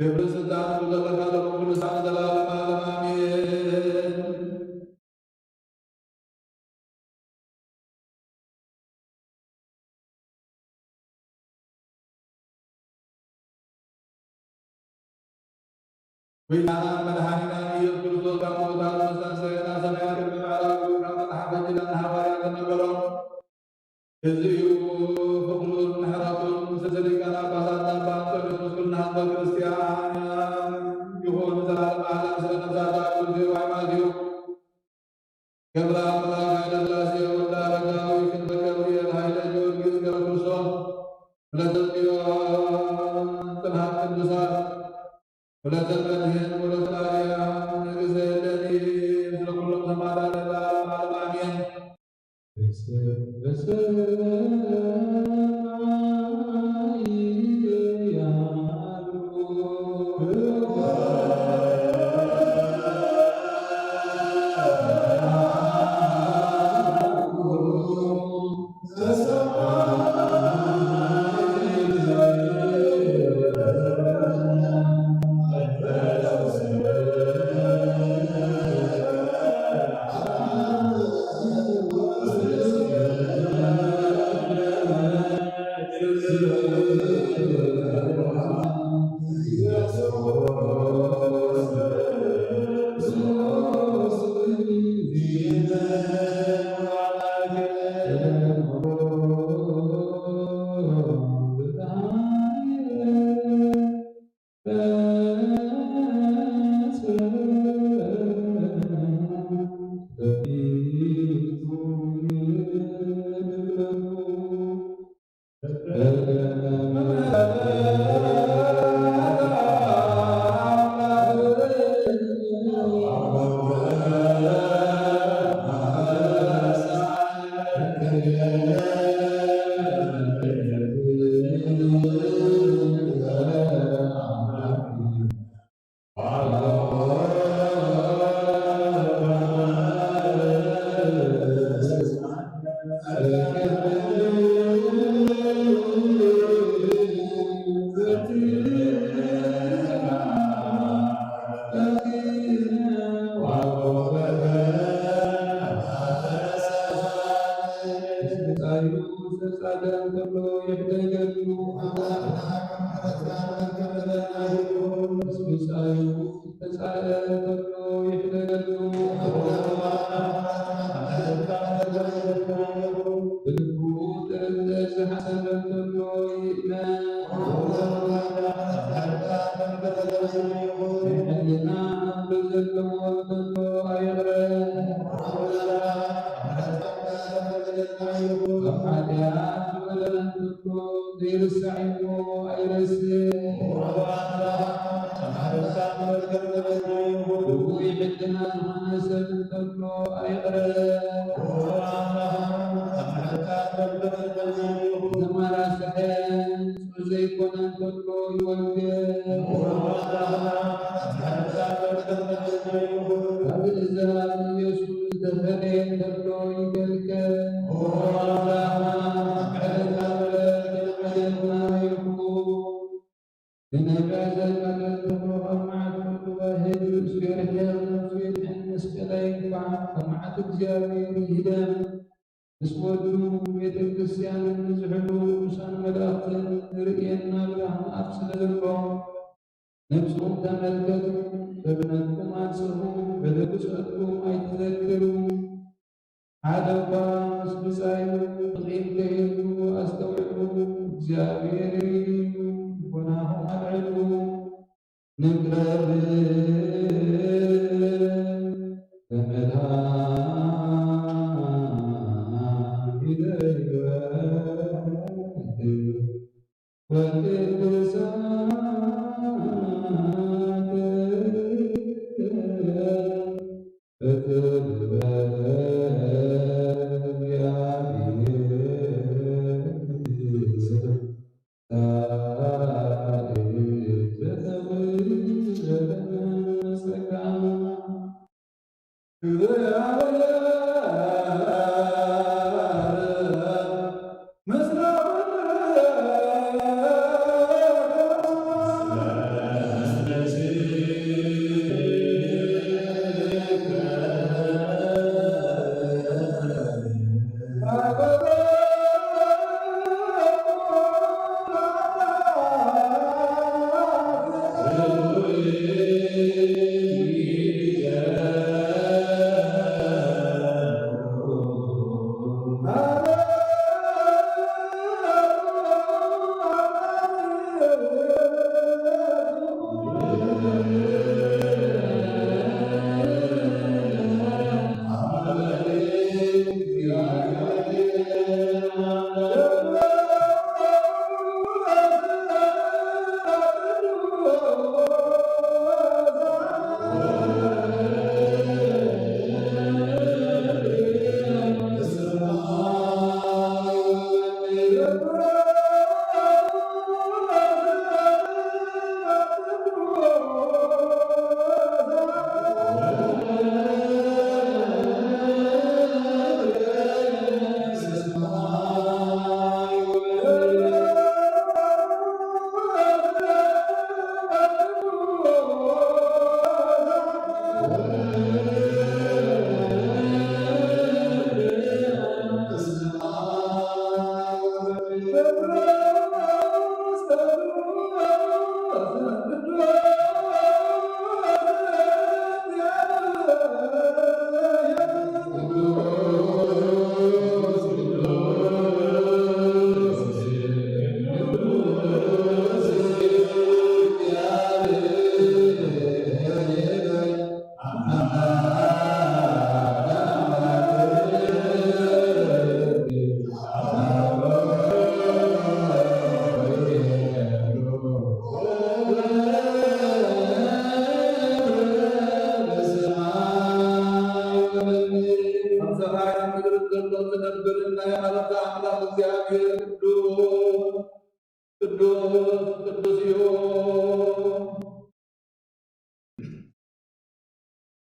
ክብርን ስልጣንን ብዘለካ ለዘለዓለሙ ኩሉ ሳዕ ንዘለዓለመ ዓለም ኣሜን። ጎይታናን መድሓኒናን ኢየሱስ ክርስቶስ ካብ ምዉታት ምስ ተንሰአ፣ ናብ ሰማያት ክብሪ ምዕራጉ፣ ካብ መጽሓፍ ወንጌላት ንሃዋርያት ዝነገሮም፣ እዚ እዩ ፍቕሩን ምሕረቱን። ምስለ ሊቃነ ጳጳሳትና ኣባ ኣንጦንዮስ ምስ ኩልና ህዝበ ክርስቲያን ይኹን። ዘላለም ኣምላኽ ስለ ነፍሳታ ቅዱስ ዮሐንስ ማቴዎስ ገብረ ኣምላክ ኃይለ ሥላሴ ወልደ ኣረጋዊ ክንፈ ገብርኤል ኃይለ ጊዮርጊስ ገብረ ክርስቶስ ወለተ ጽዮን ጽንዓት ቅዱሳት ወለተ መድህን ወለተ ማርያም ንግዘ ለኒ ምስለ ኩሎም ሰማዕታት ለዓለም ዓለም ኣሜን። ብጻዩ ዘጻገ እንተሎ ይሕደገሉ። ኣምላኽና ከም ምሕረትካ መከበለና ይኹን። ምስ ብጻዩ ዝተጻረ እንተሎ ይሕደገሉ። ኣምላኽና ከም ምሕረትካ መከበለና ይኹን። ብልቡ ጥርጥር ዝሓሰበ እንተሎ ይእመን። ኣምላኽና ከም ምሕረትካ መከበለና ይኹን። ሕልና ኣምር ዘለዎ እንተሎ ኣይቕረ። ካብ ሓጢኣት ዝበደለ እንተሎ ዘይርሳዕ እሞ ኣይረስዕ። ሕውይ ሕልና ዝኾነ ሰብ እንተሎ ኣይቕረ። ዘማራስሐ ዘይኮነ እንተሎ ይወልድ። ካብ እዛ ኢየሱስ ዝተፈለየ እንተሎ ይከልከል። ንነብዕ ዘልመደ እንተሎ ካብ መዓት ወዱ ዋህድ ርእሱ የርሕቕ፣ ነፍሱ የድሕን፣ መስቀል ኣይንፋዕ፣ ካብ መዓት እግዚኣብሔር ይህደም። ምስ ወዱ ቤተ ክርስቲያንን ንዝሕሉ ቅዱሳን መላእኽትን ንርእየና ብርሃን ኣብ ስለ ዘሎ፣ ነብስኹም ተመልከቱ፣ በብነትኩም ኣንጽሁ፣ በደል ብጾትኩም ኣይትዘክሩ። ሓደ እኳ ምስ ብጻዩ ፍቕሪ እንተይህሉ ኣስተውዕሉ፣ እግዚኣብሔር እዩ፣ ልቦናኹም ኣልዕሉ። ንቅረብ ተመድኃኒተ ሕይወት ወቅድሳት በትእዛዘ እግዚአብሔር። ቅዱስ ቅዱስ እዩ።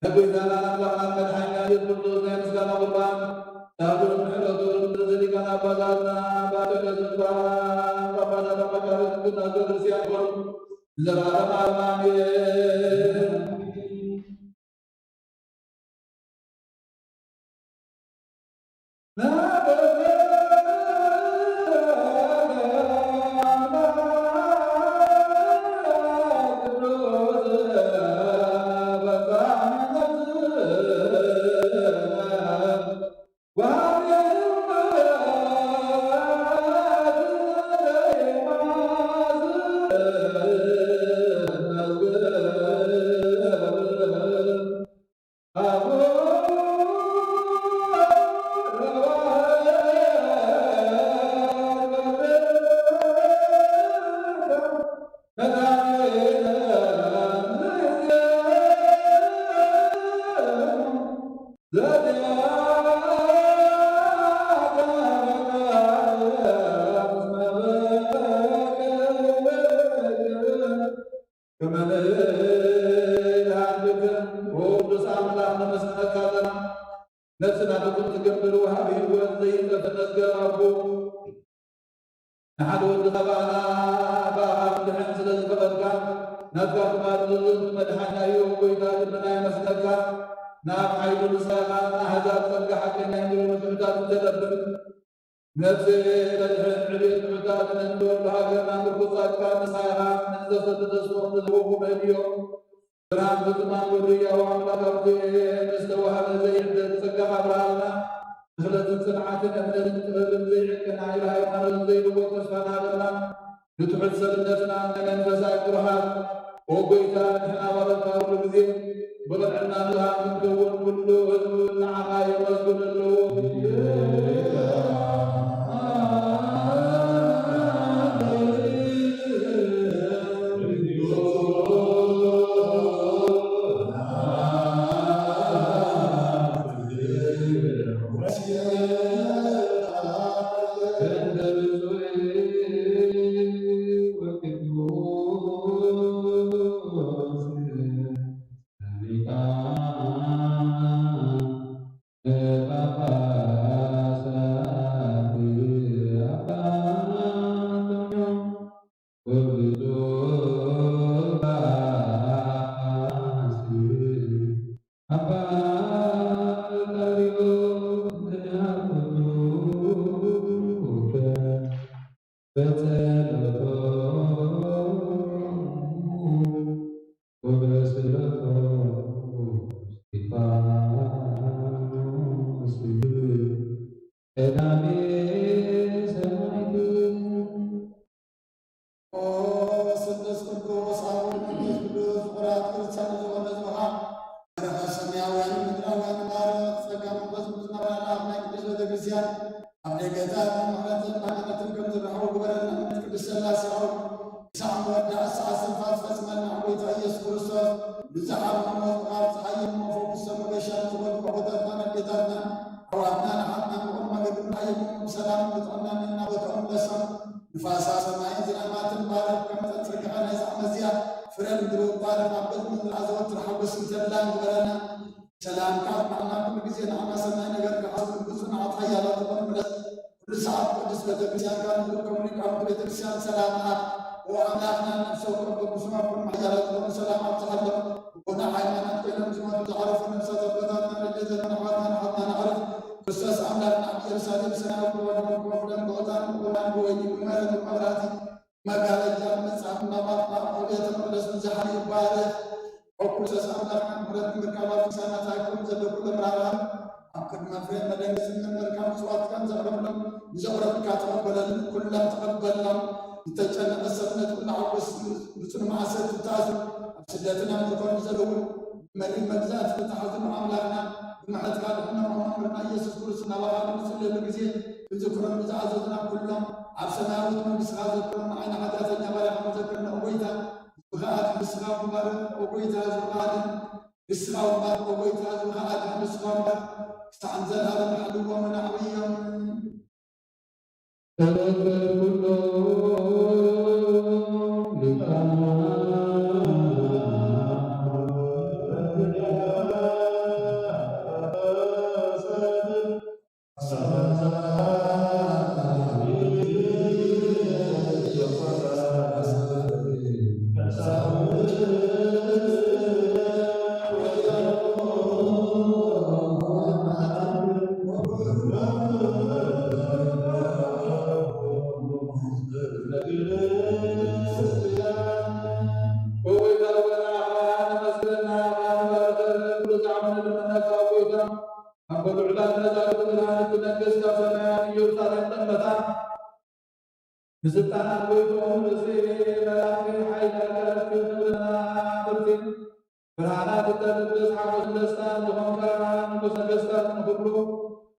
ንጎይታና ኣምላኽና መድሓኒና ኢየሱስ ክርስቶስ ናይ ምስጋና ቁርባን ናብሉን ምሕረቱን ዘሊቃና ኣባታትና ባተነ ስልጣን ኣባታትና መካሪ ስልጣን ክርስቲያን ይኹን ንዘለዓለም ዓለም ኣሜን። ቅዱስ ኣምላኽ ነመስግነካ ኣለና። ነፍስና ፍጹም ትገብር ወሃቢ ህይወት ዘይጠፍእ መዝገብ ኣቦ ንሓደ ወድኻ ብኣኻ ብኣኻ ክንድሕን ስለ ዝፈቐድካ ናትካ ፍቓድ ንዝእቱ መድሓኒና እዩ። ጎይታ ልብና የመስግነካ። ናብ ሓይሉ ንስኻ ኢኻ፣ ንኣሕዛብ ጸጋ ሓቀኛ ህይወት ምሕታት እተለብም ነፍሲ ተድሕን ዕቤት ምሕታትን እንወሉ ሃገርና ምርኩስ ጻድቃን ንስኻ ኢኻ። ንዘሰቱ ተስፎም ንዝህቡ መን እዮም? ብርሃን ፍጹማን ወድያው ኣምላኽ ኣብቲ ዝተዋህበ ዘይሕደር ጸጋ ኣብርሃልና። ድኽለትን ጽንዓትን እምነትን ጥበብን ዘይዕቅን ሓይሊ ሃይማኖትን ዘይልወጥ ተስፋን ሃበና። ንትሑት ሰብነትና ናይ መንፈሳዊ ብርሃን፣ ኦ ጎይታ፣ ንሕና ባሮትካ ኩሉ ግዜ ብቕንዕና ንብርሃን ክንከውን ኩሉ ህዝቢ ንዓኻ የመስግኑ ኣለዉ። ኦ ስሉስ ቅዱስ ኣቡነ መንፈስ ቅዱስ ፍቁራት ክርስቲያን ዝኾነ ህዝብኻ በረኸት ሰማያውያን ምድራውያን ባርኽ። ጸጋ መንፈስ ቅዱስ ናብራ ለኣብ ናይ ቅድስት ቤተ ክርስቲያን ኣብ ደገታት ምሕረትን ማዕረትን ከም ዝረኸቡ ግበረልና። እምነት ቅድስት ሥላሴ ሆይ ክሳዕ መወዳእታ ሰዓት እስትንፋስ ፈጽመና። ጎይታ ኢየሱስ ክርስቶስ ብዝሓ ብሞት ካብ ፀሓይ ይሞፎ ምስ መገሻ ዝኾኑ ኣቦታትናን ኣዴታትናን ኣሕዋትናን ኣሓትናን ብቑም መገዲ ምርኣዮም ብሰላም ብጥዕናን እናቦትኦም መለሶም። ንፋሳ ሰማይን ዝናማትን ባርኽ፣ ከም ጽድቅኻ ናይ ዛዕመ እዚኣ ፍረ ምድሪ ባርኽ። ኣብ ቤት ምድሪ ኣዘወትር ሓጎስን ተድላን ግበረና። ሰላምካ ኣብ ባዕልና ኩሉ ግዜ ንዓና ሰናይ ነገር ክሓስብ ብጽኑዓት ሓያላት ዝኾኑ ምለስ። ኩሉ ሰዓት ቅድስት ቤተ ክርስቲያንካ ንዝርከቡ ሊቃውንቲ ቤተ ክርስቲያን ሰላም ሃብ። ኦ ኣምላኽና፣ ነፍሲ ወከፍ በብስሞም ኩሎም ሓያላት ዝኾኑ ሰላም ኣብጽሓሎም። ብጎና ሃይማኖት ኮይኖም ዝሞቱ ዝዓረፉ ነፍሳት ኣቦታትና፣ ኣዴታትና፣ ኣሕዋትና፣ ኣሕዋትና ንዓርፍ። ክርስቶስ ኣምላኽና ኣብ ኢየሩሳሌም ሰማያዊ ክብሮም ከፍሎም ብዕጣን ብቁርባን ብወይኒ ብመረር ብመብራህቲ መጋረጃ ምጻፍ ናባትና ኣብ ቤተ መቕደስ ብዝሓ ይባረኽ። ኦ ክርስቶስ ኣምላኽና፣ ምሕረት ንምርካብ ኣብ ቅሳናት ኣይኮኑ ዘሎ ኩሎም ራብሃብ ኣብ ቅድመ ፍሬ መደንገጽን መልካም ምጽዋትካን ዘቕረብሎም ንዘቕረብካ ተቐበለሉ፣ ኩሎም ተቐበሎም። ዝተጨነቐ ሰብነት ኩሉ ሓጎስ ብጽኑ መዓሰር ትተኣሱ ኣብ ስደትን ኣብ ዝኾኑ ዘለውን መሪር መግዛእቲ ዝተታሕዙ ኣምላኽና፣ ብምሕረትካ ድሕኖም መምህርና ኢየሱስ ክርስቶስ ናባኻ ኣብ ንጽልየሉ ግዜ ክንዝክሮም ንዝኣዘዙና ኩሎም ኣብ ሰማያዊት መንግስትኻ ዘክሮም። ንዓይና ሓጢኣተኛ ባርያኻ መዘክርና ኦ ጎይታ። ዝኸኣድ ንስኻ ምባርኽ ኦ ጎይታ፣ ዝኸኣድ ንስኻ ምባርኽ ኦ ጎይታ፣ ዝኸኣድ ንስኻ ምባርኽ ክሳዕ ንዘለኣለም ሓልዎም ኣዕብዮም። ተመስገን ኩሉ ጎይታ ሆይ፣ ንኣኻ ነመስግነካ፣ ንባርኸካ፣ ኩሉ ዝዓመነ ንመነካ፣ ጎይታ። ኣብ ልዑላት መዛግብቲ ብርሃን እትነግስ፣ ካብ ሰማያት ኢየሩሳሌም ጠመታ። ንስልጣናት ጎይትኦም ርእሲ መላእኽቲ፣ ሓይሊ ኣጋንንቲ፣ ክብርና ብርቲ፣ ብርሃናት እተልብስ፣ ሓጎስን ደስታን ዝኾንካ ንጉስ ነገስታት ንኹሉ፣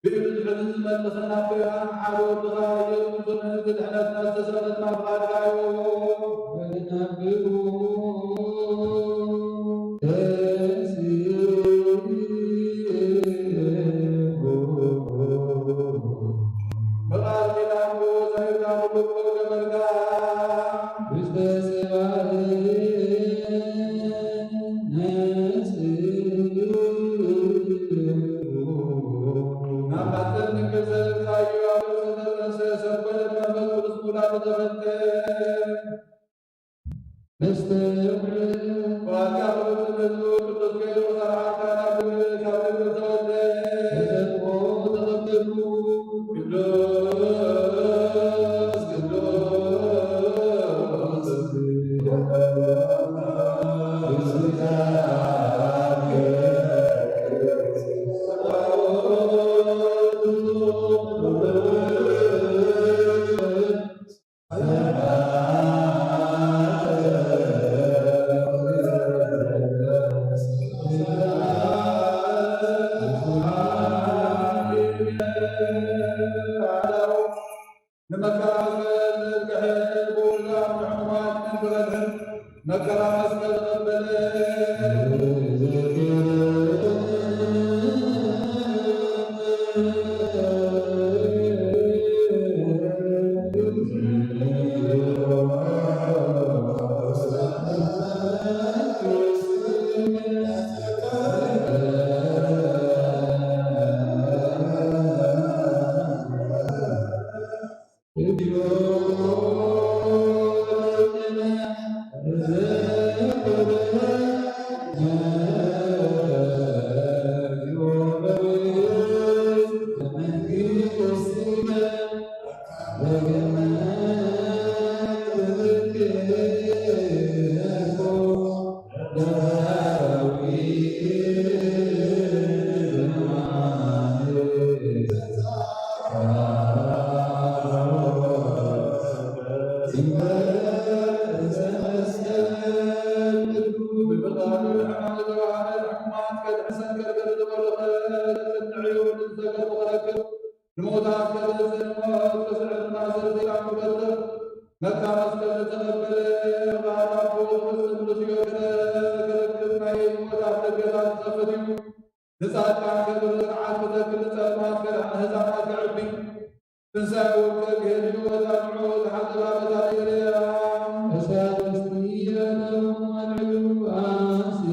ብኢዱ ዝሕዝን ዝመልኽን ኣቦና ሓደ ወድኻ ኢየሱስን እቲ ድሕነትና ዝተሰረትና ፍቓድካ እዩ። ብቓል ኪዳንኩ ዘሚርካ ኩሉ ገበርካ። ውስተ ሰማይ ነጽእ። ናብ ማህፀን ድንግል ዘልካዮ ኣብ ርእሱ ዝተጠንሰ ሰብ ኮነ ብመንፈስ ቅዱስ ሙላት ተፈተ። ነስተውዕል። ዋጋ ክብር ንህዝቡ ቅዱስ ገይሩ ሰርዓካ ናብ ግብር ካብ ግብር ተወልደ። ተሰጥኦ ተቐበልኩ። ቅዱስ ቅዱስ ንመከራ መስቀል ዘዝግሕን ብውሉዳት ንሕሙማት ንክረድህን መከራ መስቀል ተቐበለ። ንምውታት ከርእስን ሞት ክስዕር ማእሰርቲ ክበትር መካ መስቀል ዝተቐበለ ባዕል ኣቦ ዝፍጽም ርእስዮ ክረክብ ናይ ምውታት ደገታት ዝኸፍት እዩ። ንጻድቃን ክብሪ ጽንዓት ክተክል ንጸልማት ከድሕን ህጻናት ከዕቢ ትንሳኤኡ ከግህድ እዩ። እታ ንዑ ዝሓዘላ መታን የርእያ። መሳፍንቲ ኣዳም ኣልዕሉ ኣስኡ።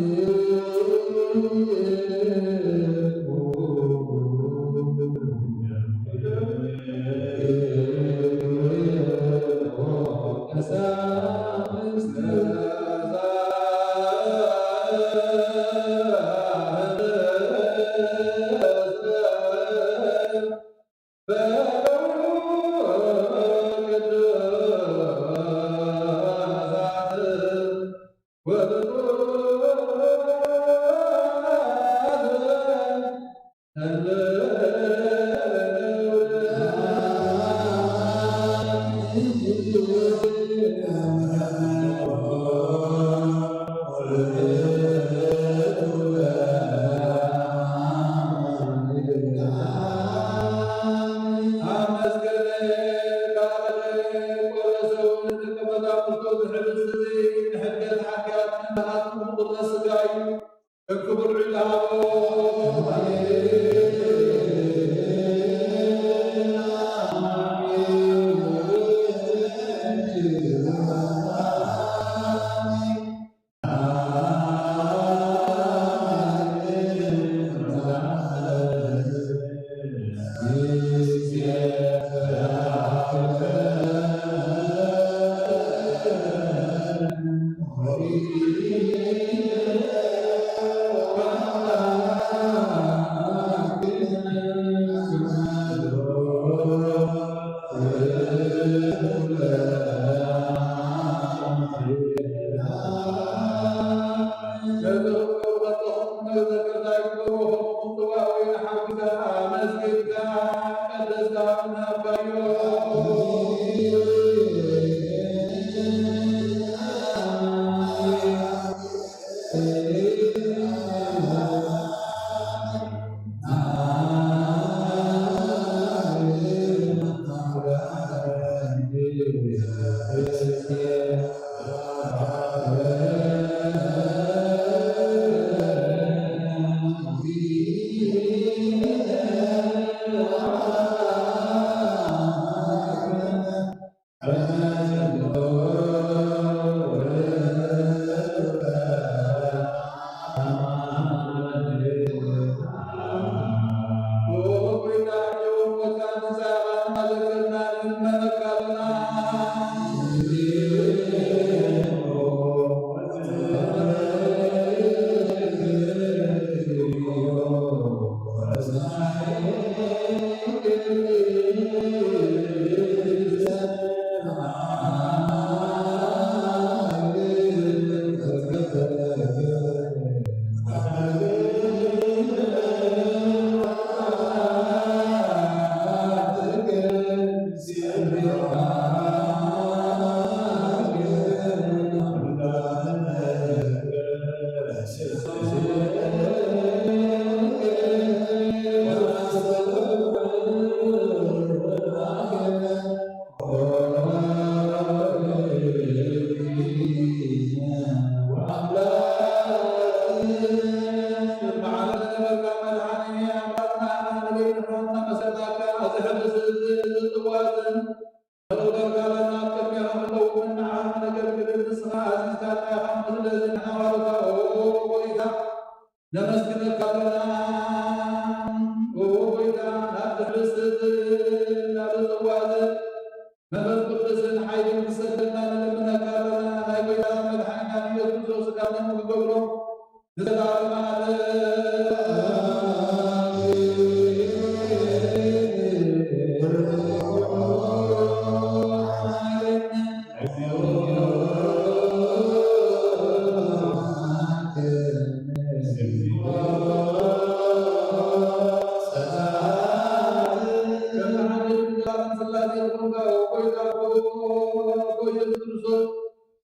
ነመስግነካ ኣለና። ኦ ጎይታ፣ ናብ ትሕስት፣ ናብ ጽዋት መንፈስ ቅዱስን ሓይልን ክሰደልና ንልምነካ ኣለና። ናይ ጎይታና መድሓኒና ኢየሱስ ክርስቶስ ስጋና ንክገብሮ ንዘለዓለመ ዓለም።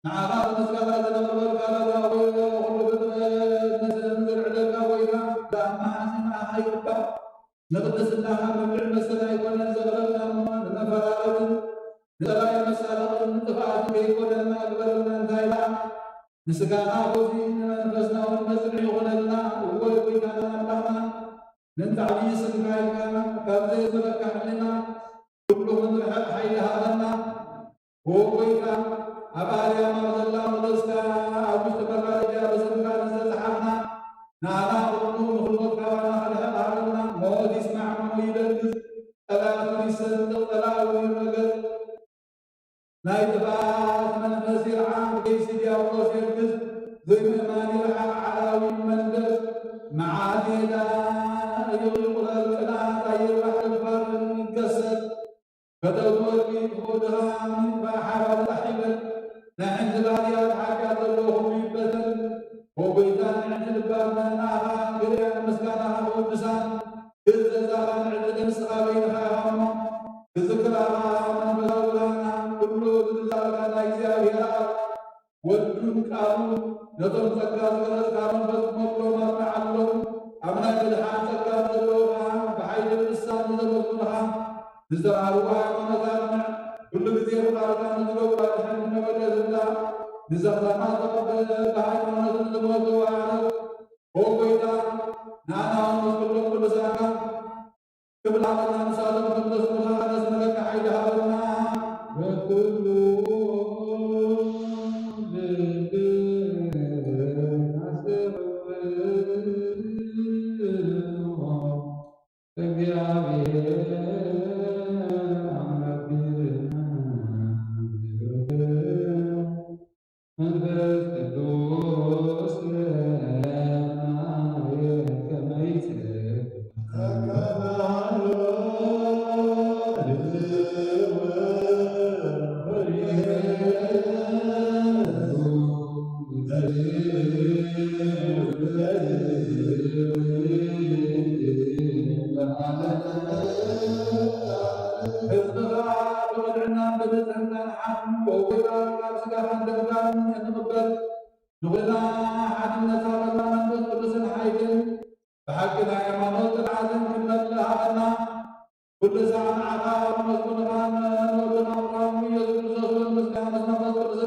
ንዓኻ ብምስጋና ዘነብረካ ኩሉ ፍጥረት ንዘርዕደካ ጎይታ፣ ብኣማሓሲና ኣኻይብካ ንቅድስናኻ መብልዕ መሰል ኣይኮነን ዘቕረብና እሞ፣ ንመፈራረብን ንጸላኢ መሳለቕን ንጥፍኣትን ከይኮነልና ግበረልና። እንታይ ደኣ ንስጋና ጎዚ ንመንፈስና እውን መጽንዒ ይኹነልና። እወ ጎይታና ኣምላኽና፣ ምእንቲ ዓብዪ ስምካ ኢልካ ካብ ዘይስምረካ ሕልና ኩሉ ክንርሕቕ ሓይሊ ሃበና። ኦ ጎይታ፣ ኣብ ኣርያም ኣብ ዘላ መቕደስካ ኣብ ውሽጢ መጋረጃ ብስምካ ንዝተጻሓፍና ንዓና ኩሉ ንኽንሞት ካባና ክርሕቕ ሃበና። ሞት ይስማዕ እሞ ይደንግጽ፣ ጸላኢ ይሰንጥቕ፣ ጸላኢ እውን ይረገጽ። ናይ ጥፍኣት መንፈስ ይርዓድ፣ ከይሲ ዲያብሎስ የርግጽ፣ ዘይምእማን ይርሓቕ፣ ዓላዊ ይመንደስ። መዓት ይሄዳ ይቑረር፣ ቅንኣት ኣይርባሕ፣ ክፋል ይገሰጽ። ከተውቲ ወርቂ ወድኻ ይጥፋእ፣ ሓባል ጣሕ ይበል። ናይ ሕንቲ ባህርያት ሓጢኣት ዘሎ ኩሉ ይበተን። ኦ ጎይታ፣ ናይ ሕንቲ ልባትና ንዓኻ ገሊኣን ምስጋናኻ ክውድሳን፣ ግዝዛኻ ንዕድለ ንስኻ በይንኻ ኢኻ እሞ፣ ክዝክራኻ መንፈሳዊ ብርሃና ኩሉ ዝግዛእካ ናይ እግዚኣብሔር ኣብ ወዱን ቃሉ ነቶም ጸጋ ዝገለጽካ መንፈስ ክመልኦም ኣብርዓሎም። ኣብ ናይ ምድሓን ጸጋ ዘለዉ ኸኣ ብሓይሊ ልሳን ንዘመስግኑኻ፣ ንዝተባህልዎ ሃይማኖት ኣጽንዕ። ኩሉ ግዜ ብቓልካ ንዝገብሩ ኣድሕን ንመበለት እብላ። ንዘኽታማ ዝተቐበለ ብሃይማኖት ንዝሞቱ ኣዕርፍ። ኦ ጎይታ፣ ንኣና እውን ምስ ኩሎም ቅዱሳንካ ክብላዕና ንሳቶም ከም ዘስምዑኻ ነስምረካ ሓይሊ ሃበና። በኩሉ ልብና ኣስተውዕሎ እግዚኣብሔር ኣምላክና። መንፈስ ቅዱስ ለማየ ከመ ይጽእ ህዝብኻ ብቕንዕናን ብንጽህናን ሓድነት ወወዳን ካብ ስጋኻን ደምካን እንቕበል ንኹልና ሓድነት ሃበና። መንፈስ ቅዱስን ሓይልን ብሓቂ ናይ ሃይማኖት ጽንዓትን ክንመልእ ሃበና። ኩሉ ሳዕ ንዓኻ ንመስግንኻን ንወድኻ ኣምላኽ ኢየሱስ ክርስቶስ እውን ምስጋና ምስ መንፈስ ቅዱስ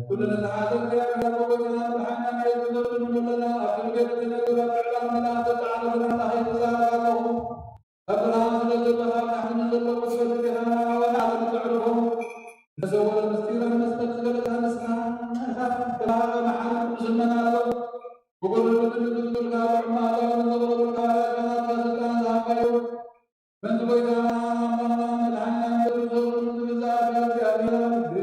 ኩሉ ነተሓተት ያዕቆብ ወገና ብሓና ቤት ክገብር ንብለና ኣብ ትርቤት ክነግር ኣብ ዕላም መላእኽቲ ተዓለምና ናኸይትዛረብ ኣለኹ። ኣብ ብርሃን ስለ ዘሎ ካብ ታሕቲ ንዘሎ ቅጽበት ዲኻ ናባዊ ዓለም ተዕርፎ። ንሰወረ ምስጢረ መስጠት ዝገለጽካ ንስኻ ኢኻ። ክብርኻ መሓሪ ቅዱስ እመን ኣሎ። ብጎደሎ ክንግልገልካ፣ ጥዑም መኣዛውን ዘቕረቡልካ ባርያኻ ናትካ ስልጣን ዝሃብካዮ። በንቲ ጎይታና ኣምላኽና መድሓኒና ኢየሱስ ክርስቶስ ዝብል ዝኣተየ እግዚኣብሔር።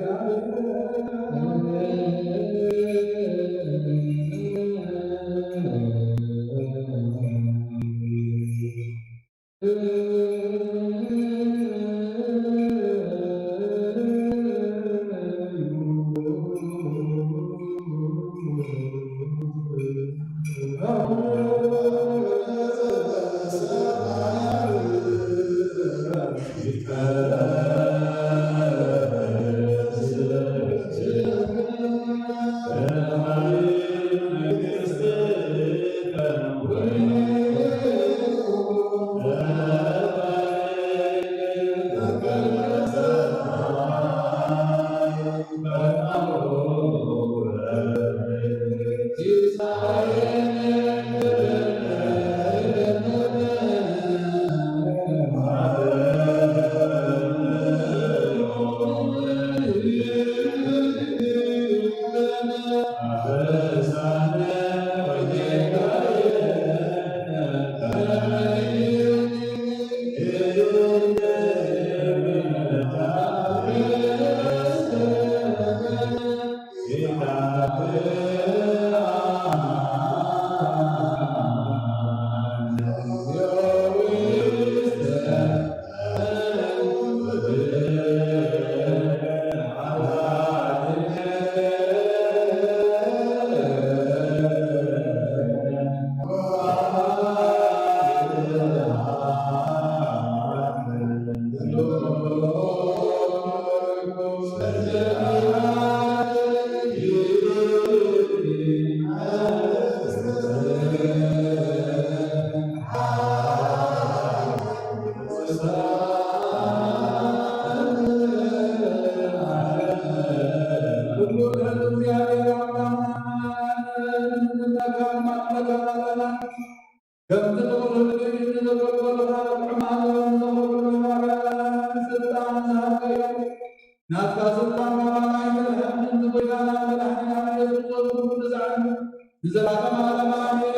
ከምዚ ንቕሩብ ንዘገልገሉኻ ጥዑም ኣዘዞ ንዘቕረቡልኻ ባርያኻ ስልጣን ዝሃብካ እዩ። ናትካ ስልጣን ካብ ኣማኢት ኣድሕን፣ ንጎይታና መድሓኒና ኢየሱስ ክርስቶስ ኩሉ ዛዕሪ ንዘለዓለም ዓለም ኣሜን።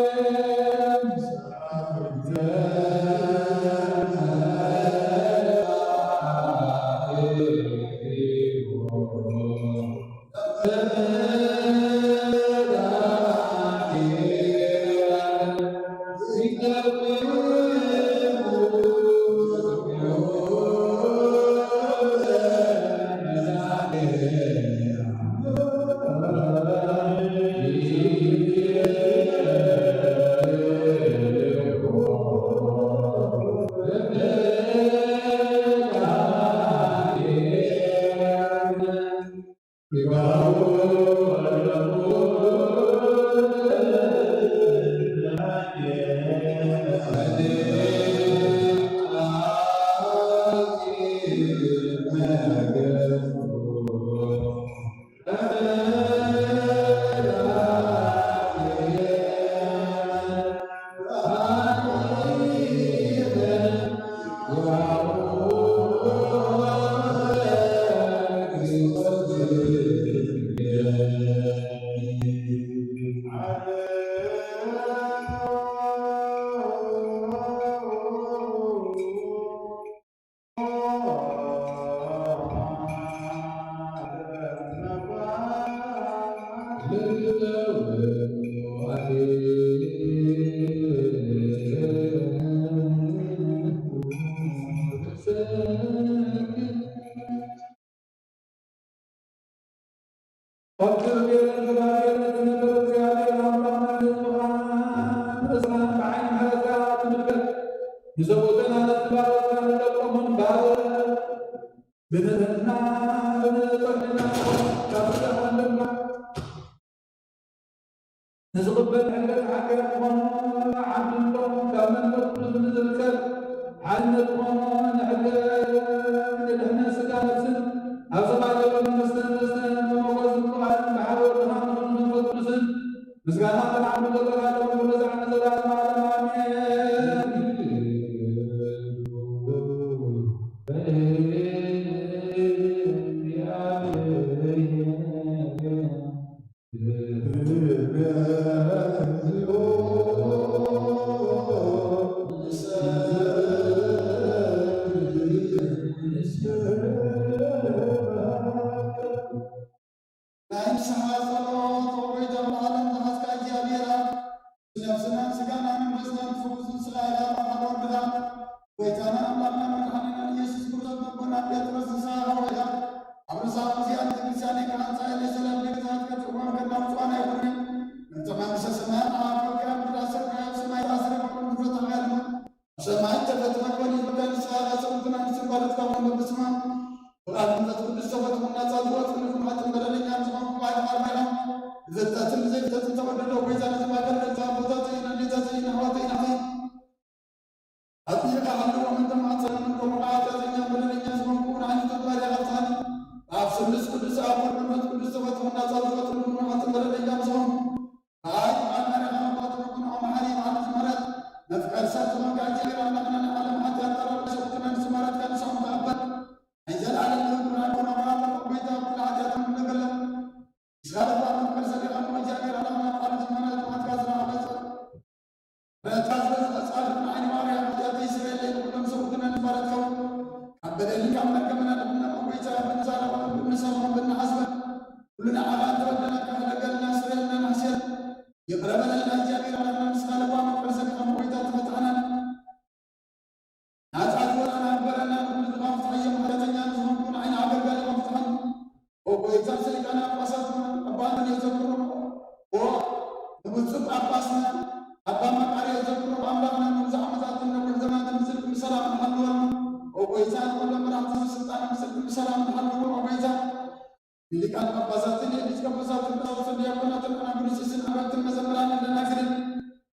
ንሰብኡትን ኣነትን ባሮትካ ንደቆምን ባርኽ። ብንጽህና ብንጽህና ካብ ዝደኸን ድማ ንዝቕበል ሕገ ሓጢኣት ዝኾኑ ዓድሎም ካብ መንፈስ ቅዱስ ንዝርከብ ሓድነት ዝኾኑ ንሕገ ንድሕነት ስጋ ነፍስን ኣብ ሰማይ ዘሎ መንግስትን ርስትህን ብመጎስ ብፍቓድን ብሓደ ወድኻ ንኹን መንፈስ ቅዱስን ምስጋና ተናዕዱ ዘለካ ለኹሉ ዛዕኒ ዘላለም ዓለም ኣሜን። ናይ ንስሓ ጸሎት። ኦ ጎይታ፣ ብዓለም ዝሓዝካ እግዚኣብሔር ኣብ ነፍስናን ስጋናን መንፈስናን ክፍውስ ንስኻ ኢኻ። ብሓደ ወድኻ ጎይታና ኣምላኽና መድሓኒናን ኢየሱስ ክርስቶስ ነቦና ጴጥሮስ ንስኻ ኢኻ። ኣብ ርእሳ እዚኣ ቤተክርስትያን ኢኻ፣ ኣንጻ ኤሌ ሰላም ደገታት ከጥቅዖን ከናውጽኦን ኣይኮንን። ነቲ መንግስተ ሰማያት ኣኻልካ ምድር ኣሰርካዮ ኣብ ሰማይ ተኣስረ፣ ከምኡ ንፍረታ ኢኻ። ሰማይ ተፈትሐ፣ ኮነ ዝበልካ ንስኻ ኢኻ። ሰብኡትን ኣንስትን ባሮትካ ኾኑ ብስማ ብቓል መንፈስ ቅዱስ ተፈትሑ፣ ናጻ ዝወጽእ ንኹን ሓጥን በደለኛ ዝኾንኩ ባዕልኻ ኣርባዕኻ ብፍልጠትን ብዘይፍልጠትን ተቐደዶ። ጎይታ፣ ነዚ ማእከል ገዛ ኣቦታተይን ኣዴታተይን ኣሕዋተይን ኣኸይ ኣጥቢቕካ ሓልዎም፣ እንተማሕጸኖም ከምኡ ኸዓ ሓጢኣተኛ በደለኛ ዝኾንኩ ንዓይነቶም ባርያኻ ፍትሓኒ። ኣብ ስሉስ ቅዱስ ኣብ ወልድ መንፈስ ቅዱስ ተፈትሑ፣ ናጻ ዝወጽእ ንኹን ሓጥን በደለኛ ዝኾንኩ ብኣይ በዓል ማርያም ኣቦ ተበኩንዖ መሓሪ በዓል ዝማረት መፍቀር ሰብ ዝኾንካ እግዚኣብሔር ኣምላኽና ናይ ዓለም ሓጢኣት ጠራሪ ሰብኡትን ኣንስቲ ማረትካ ንስኦም ተቐበል። ናይ ዘለኣለም ህይወት ብርሃን ኮኖ በዓል ጎይታ ኩሉ ሓጢኣቶም ንብለገለ። ንስኻ ለባም መፍቀር ሰብ ኢኻ እሞ እግዚኣብሔር ኣምላኽና በዓል ዝማረት መዓትካ ዝረኸበ ሰብ። ምሕረትካ ዝበዝሐ ጻድቕ ንዓይ ንባርያ ሓጢኣተይ ስረየለይ ንኹሎም ሰብኡትን ኣንስቲ ማረትካ እውን ካብ በደልን ካብ መርገምን ኣድሕነና እሞ ጎይታ ብንዛረቦን ብንሰምዖን ብንሓስበን ኩሉ ንዓኻ እንተበደልና ክሕደገልና ስረየልና ንሕስየን። ይቕረ በለልና እግዚኣብሔር ኣምላኽና፣ ንስኻ ለባም መፍቀር ሰብ ኢኻ እሞ ጎይታ ተፈትሓናን ናጻ ዝበለና ግበረና። ንኹሉ ዝኻ ፍትሓዮም ሓጢኣተኛ ንዝኾንኩ ንዓይ ንኣገልጋሊኻ ፍትሓኒ። ኦ ጎይታ ሰሊቃነ ጳጳሳትና ኣባና የዘክሮም። ኦ ንብፁዕ ጳጳስና ኣባ መቃርዮስ የዘክሮም። ኣምላኽና ነብዙ ዓመታትን ነዊሕ ዘመናትን ብጽድቂ ብሰላም ንሓልወና። ኦ ጎይታ ንኹሎም መራሕቲ ስልጣን ብጽድቂ ብሰላም ንሓልዎም። ኦ ጎይታ ንሊቃነ ጳጳሳትን ኤጲስቆጶሳትን ቀሳውስትን ዲያቆናትን ኣናጉንስስን ኣበብትን መዘምራንን ደናግልን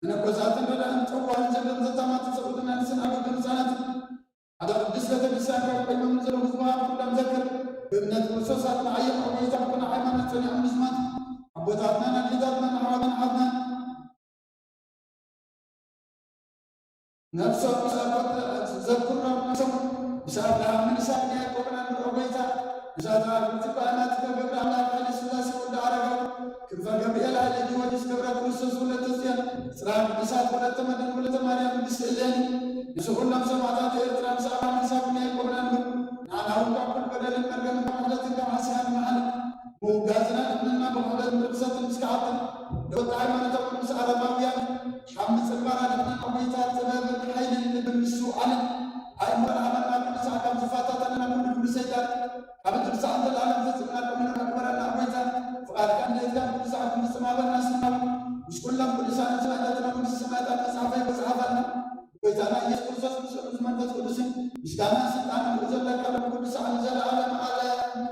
መነኮሳትን ረዳእን ጸዋርን ዘሎን ዘታማትን ሰብኡትን ኣንስትን ኣበብትን ህጻናትን ኣብዛ ቅድስት ቤተክርስትያን ካብ ቀይሞም ንዘለዉ ህዝብኻ ኩሎም ዘክር። ብእምነት ክርስቶስ ኣጽንዓዮም። ኣብ ጎይታ ዝኾነ ሃይማኖት ጸኒዖም ንዝሞቱ ኣቦታትናን ኣዴታትናን ኣሕዋትናን ኣሓትናን ነፍሶም ምስ ኣፈተ ዘኩሮም ነፍሶም ምስ ኣብርሃም ንይስሐቅ ንያዕቆብን ኣንብሮ ጐይታ። ንሳቶም ኣብ ምትባእና ትገብር ኣምላክ ኃይለ ሥላሴ ወልደ ኣረጋዊ ክንፈ ገብርኤል ኃይለ ጊዮርጊስ ገብረ ክርስቶስ ወለተ ጽዮን ጽርሐ ቅዱሳት ወለተ መድን ወለተ ማርያም ንግስቲ እሌኒ። ምስ ኩሎም ሰማዕታት ኤርትራ ምስ ኣብርሃም ንይስሐቅ ንያዕቆብን ኣንብሮ። ንዓና እውን ካብ ኩሉ በደልን መርገምን ካብ ኃጢኣትን ካብ ሓስያን ንመሓረና። ምውጋዝና ድሕንና ብኽሕደትን ርኽሰትን ምስ ከሓድትን። ደወት ሃይማኖታዊ ምስ ኣረማውያን ካብ ምጽንባራ ድሕንና ጐይታ ጥበብን ሓይልን ልብን ምስትውዓልን ኣእምሮን ሃበና። ቅዱስ ኣካል ዝፈታተነና ኩሉ ኩሉ ሰይጣን ካብ ድርሳን ዘላለም ፈጺምና ከምና ኣክበረና ጐይታ። ፍቓድካ እንዴትካ ቅዱስ ኣካል ምጽማበና ስናው ምስ ኩሎም ቅዱሳን ሰማዕታትና ቅዱስ ሰማዕታት መጽሓፈይ መጽሓፋልና። ጐይታና ኢየሱስ ክርስቶስ ምስ ቅዱስ መንፈስ ቅዱስን ምስጋና ስልጣን ዘለካ ቅዱስ ኣካል ዘለዓለም ዓለም።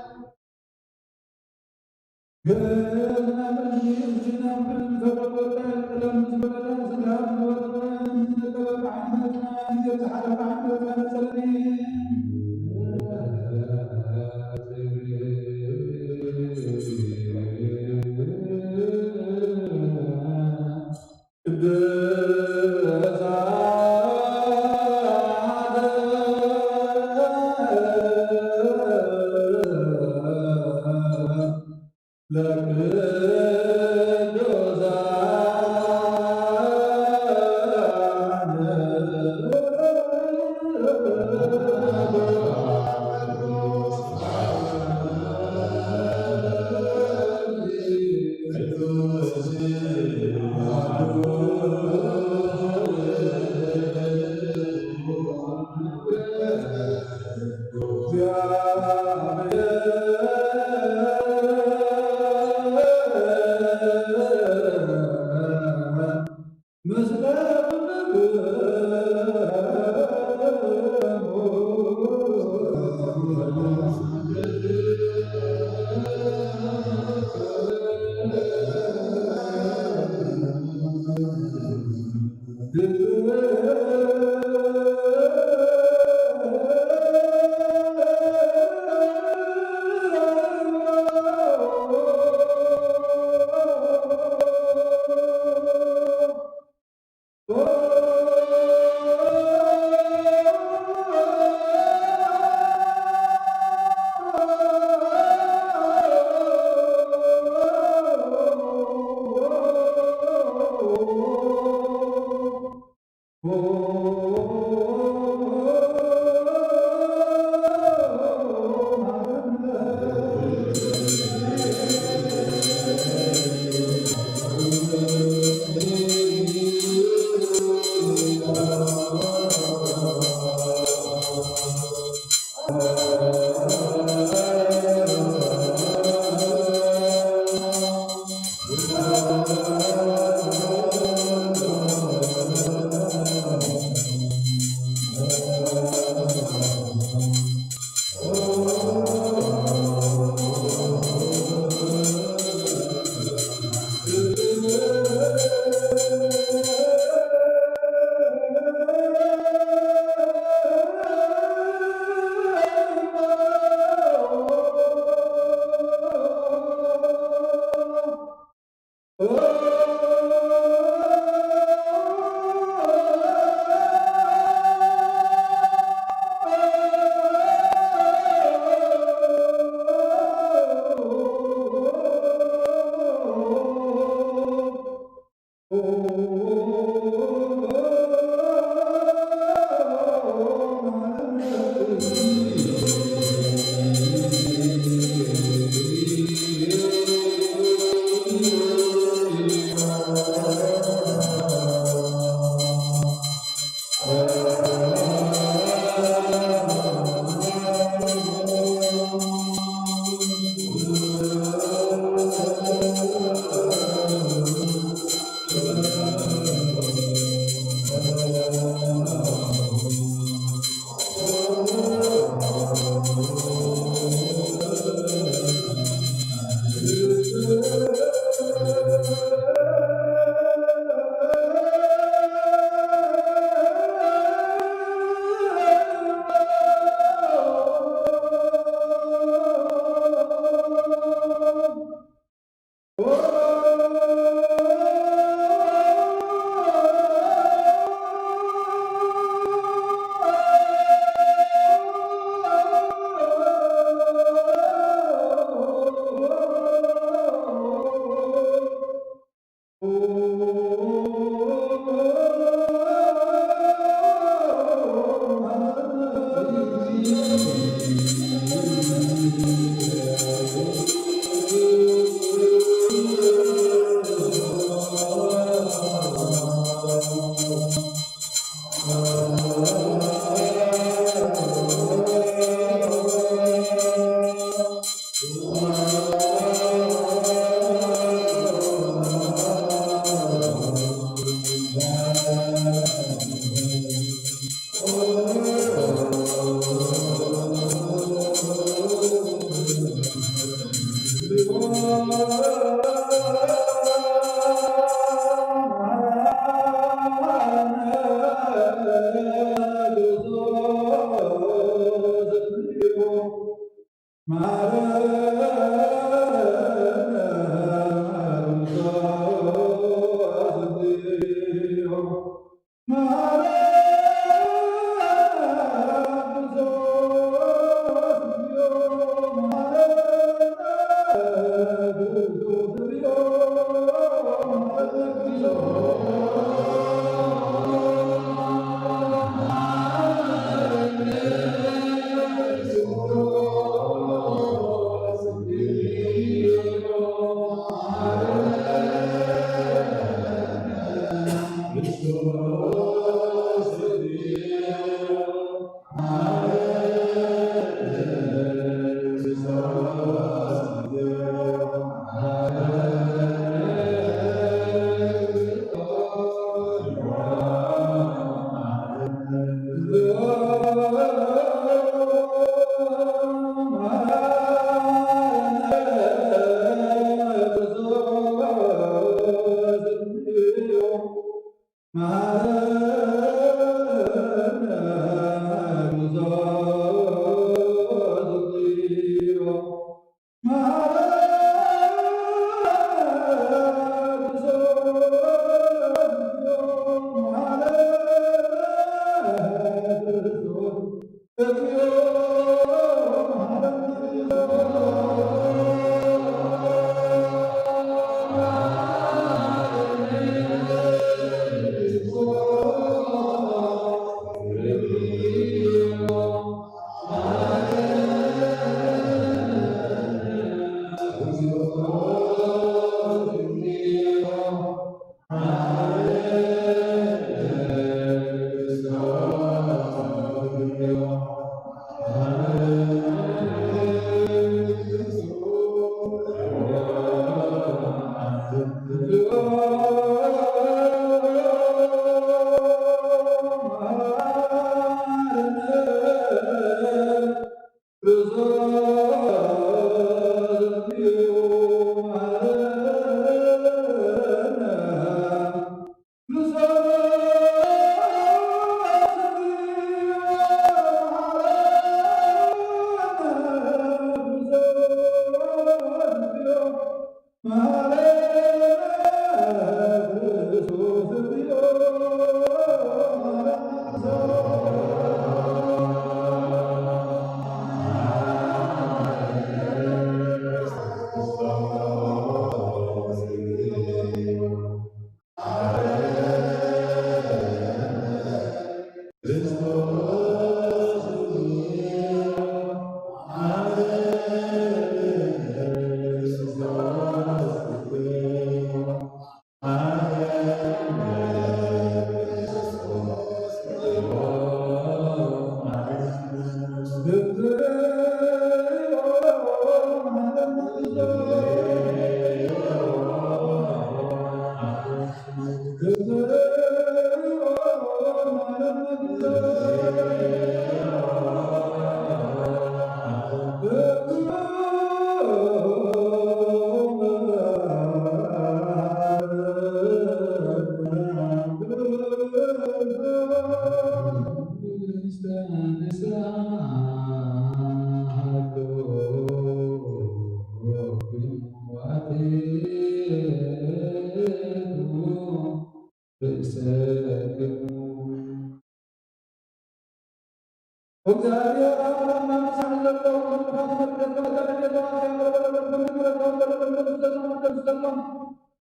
እግዚኣብሔር ኣምላኽና ምሳና ዘሎ፣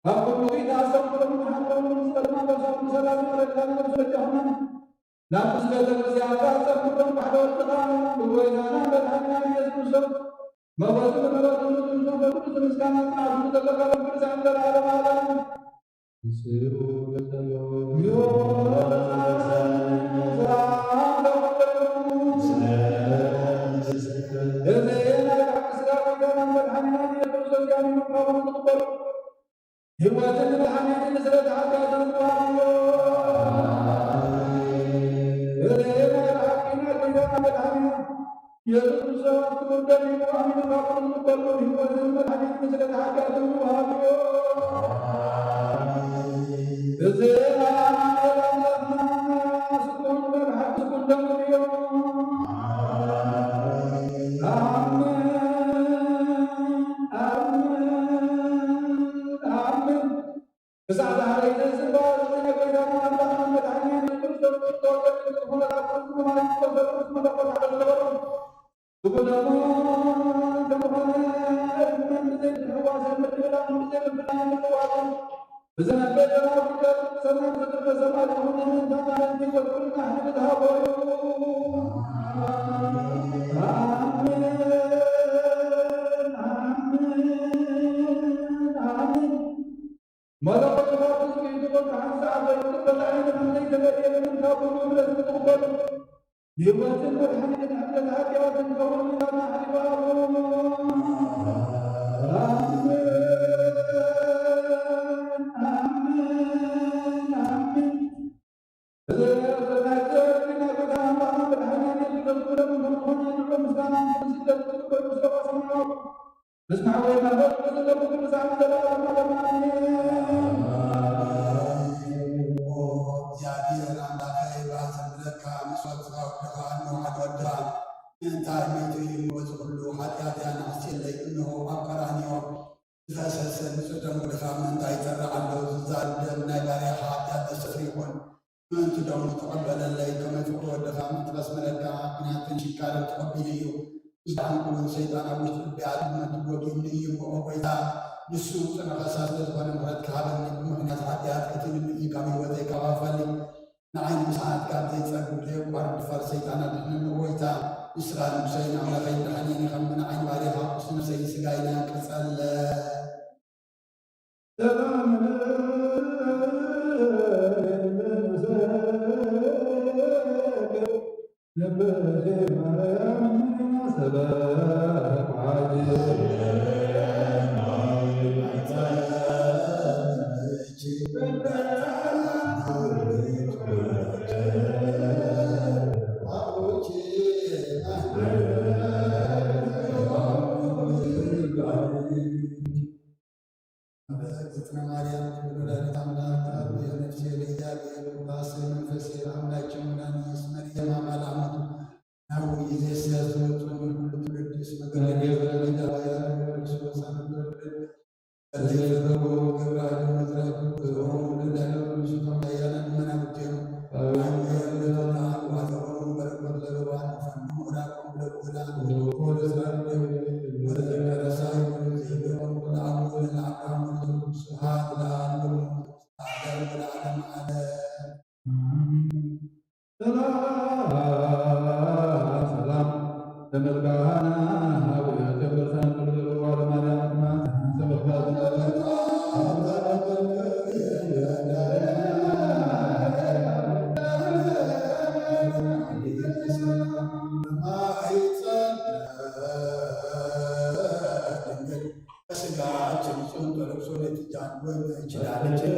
ካብ ኩሉ ጌጋ ኣስተብህሎም፣ ሓጥኦም ንስቀልና፣ ነብሶም ንሰላም ይቕረልና፣ ነብሱ በጃኹና። ናብ ብስለተ እግዚኣብሔር ኣጸንብሮም፣ ባሕሪ ወድኻ፣ ብጎይታና መድሓኒና ኢየሱስ ክርስቶስ፣ መጎስን ምሕረትን ንጹህ ንጹህ ኩሉ ምስጋና ጽናዕቱ ዘለካ፣ ክብሪ ዘንበር ዓለም ዓለም። ህይወትን መድሓኒትን ስለ ተሓጋዘን ዋህዮ። እረ ናይ ብሓቂ ናይ ጎይታና መድሓኒና የሱስ ክርስቶስ ክቡር ደሙ ኣሚኑ ካብ ሞት ንኽንበልዑ ህይወትን መድሓኒትን ስለ ተሓጋዘን ዋህዮ። እዚ ናይ ኣማኑኤል ኣምላኽና መለኮት ብሓንቲ ሰዓት ዘይትቅበል ዓይኒ ከም ዘይተመልየ ምእንታ ኩሉ ምሕረት ክትቕበሉ፣ ንህይወትን መድሓኒትን ሕፍረት ሓጢኣትን ክኸውን ኢላና ሓሊፋ። ኣሜን፣ ኣሜን፣ ኣሜን። እዚ ናይ ጽድቂ ናይ ጎይታና ኣምላኽና መድሓኒና ኢየሱስ ክርስቶስ ክብርን ክብርን ይኹን፣ ንዑ ምስጋና ምስግደት ክትበሉ ስለ ቆሰምናኩም። እግዚኣብሔር ኣምላኸይ፣ ብኣዘንብለካ ምስ ወድኻ ወድኻ፣ እንሆ ሓደ ወድኻ። ምእንታይ ሞይቱ እዩ፣ እዚ ኩሉ ሓጢኣተይ ኣስተስርየለይ። እንሆ ኣብ ቀራንዮ ዝፈሰሰ ንጹህ ደም ወድኻ ምእንታይ ይጸርይ ኣሎ። ዝዛር ደም ናይ ባርያኻ ሓጢኣት ዘስተስርይ ይኹን። ምእንቲ ደሙ ተቐበለለይ፣ ከመይ ፍቕሪ ወድኻ ምእንቲ ከስምረካ፣ ምኽንያትን ችንካርን ተቐቢሉ እዩ። ዝደሓንኩ እውን ሰይጣን ኣብ ውሽጢ ልበይ ኣትዩ መቱ ወጊኡኒ እዩ እሞ፣ ኦ ጐይታ፣ ንሱ ጽኑዕ ከሳሲ ስለ ዝኾነ ምሕረትካ ሃበኒ። ብምኽንያት ሓጢኣት ቀቲሉኒ እዩ፣ ካብ ህይወተይ ካብ ኣፋሊ ንዓይ ንምስሓት ካብ ዘይጸግብ ዘየቋርጽ ደፋር ሰይጣን ኣድሕነኒ፣ ኦ ጐይታ። ንስኻ ንጉሰይን ኣምላኸይን ደሓንየኒ፣ ከም ንዓይ ንባርያኻ ቅዱስ ነፍሰይን ስጋይን ኣንቅጸለይ። እግዝእትነ ማርያም ድንግል ወላዲተ አምላክ፣ አብየ ነፍሴ ለእግዚአብሔር ወአስተይ መንፈሴ ለአምላኪ እምናኒ እስመ ማርያም አማላአመቱ ናዊ ጊዜ ሲያዘወጡ ኩሉ ትውልድ እስመ ገበየ ክርስቶስ አመንቶርድ ለይፈሩ ገብረ አለም መዝራቱ ዞሮም ለዳይኖ ምሽቶም ያያናን መናብቴም አይ ያለቶታ ዋዘሮም በረከት ለበባን ፈኑ ራቆም ለቦላ ወለስራንደው ወለዘከረሳይ ወለዘይበሮም ወለአቡ ወለአብርሃም ወለዘኩ ስብሐት ለአለሙ ለዓለመ ዓለም። ሰላም ሰላም ለመልክዓና ሀቡነ ቅዱሳን ቅዱስ ወለማርያም ስጋችን ጽንቶ ለቅሶ ለትጃን ወይም ችላለችን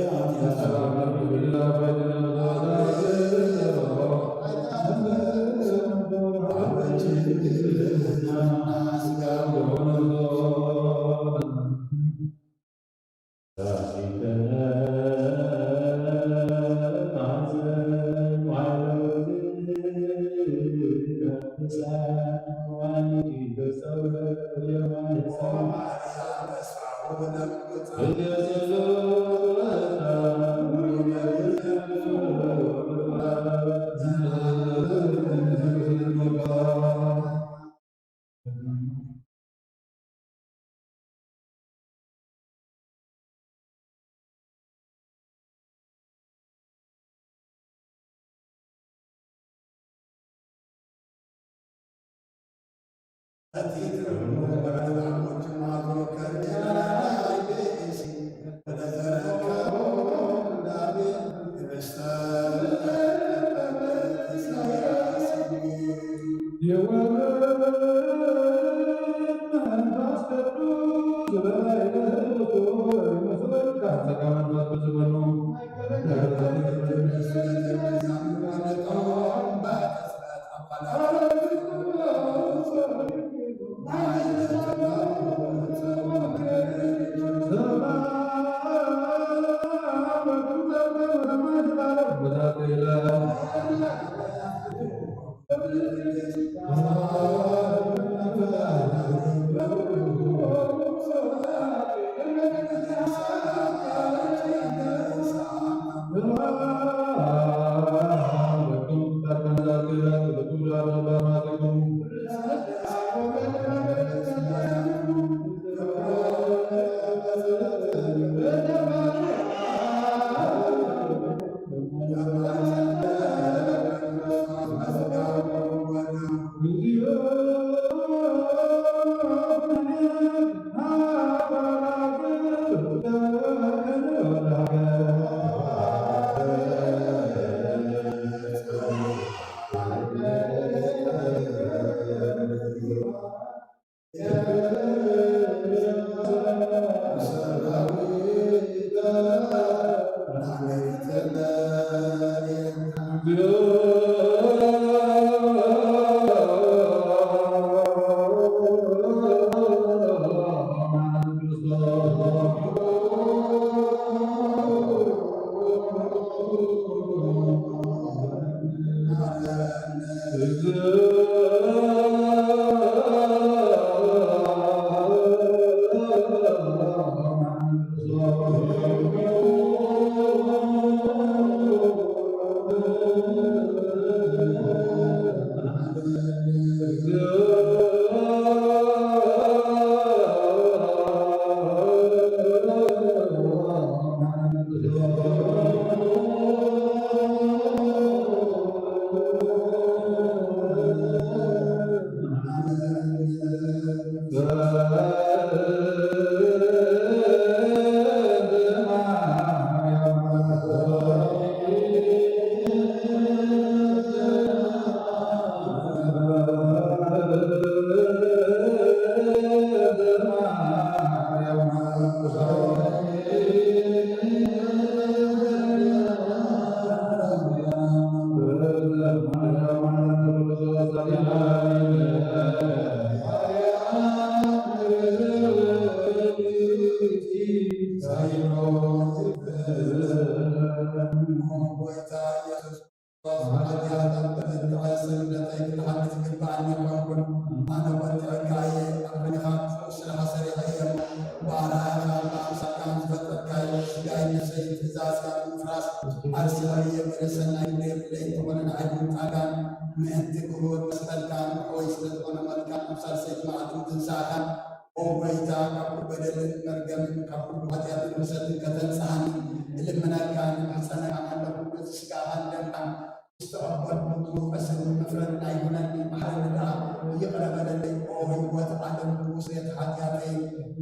ሰውነተይ ክትሓሊ ዝግብኣኒ ኣይኮንኩን። ኣነ ወዲቐካ እየ፣ ኣብ ዓይንኻ ክፉእ ስራሕ ሰሪሐ እየ እሞ፣ ብኣርኣያኻን ብኣምሳልካን ዝፈጠርካዮ፣ ስጋይን ነፍሰይን ትእዛዝካ ብምፍራስ ኣርሲዐ እየ። ገለ ሰናይ ግብሪ የብለይን፣ እንተኾነ ንዓይ ብምውጻእካን ምእንቲ ክቡር መስቀልካን፣ መሕወይ ስለ ዝኾነ ሞትካን ኣብ ሳልሰይቲ መዓልቲ ትንሳእካን፣ ኦ ጐይታ፣ ካብ ኩሉ በደልን መርገምን ካብ ኩሉ ኃጢኣትን ርኽሰትን ከተንጽሃኒ እልምነካ፣ እምሕጸነካ ኣለኹ። በዚ ስጋኻን ደምካን ምስ ተቐበልኩ፣ መውቀስን መፍረድን ኣይኩነኒ፣ መሓረኒ ደኣ ይቕረ በለለይ። ኦ ህይወት ዓለም፣ ብውጽየት ኃጢኣተይ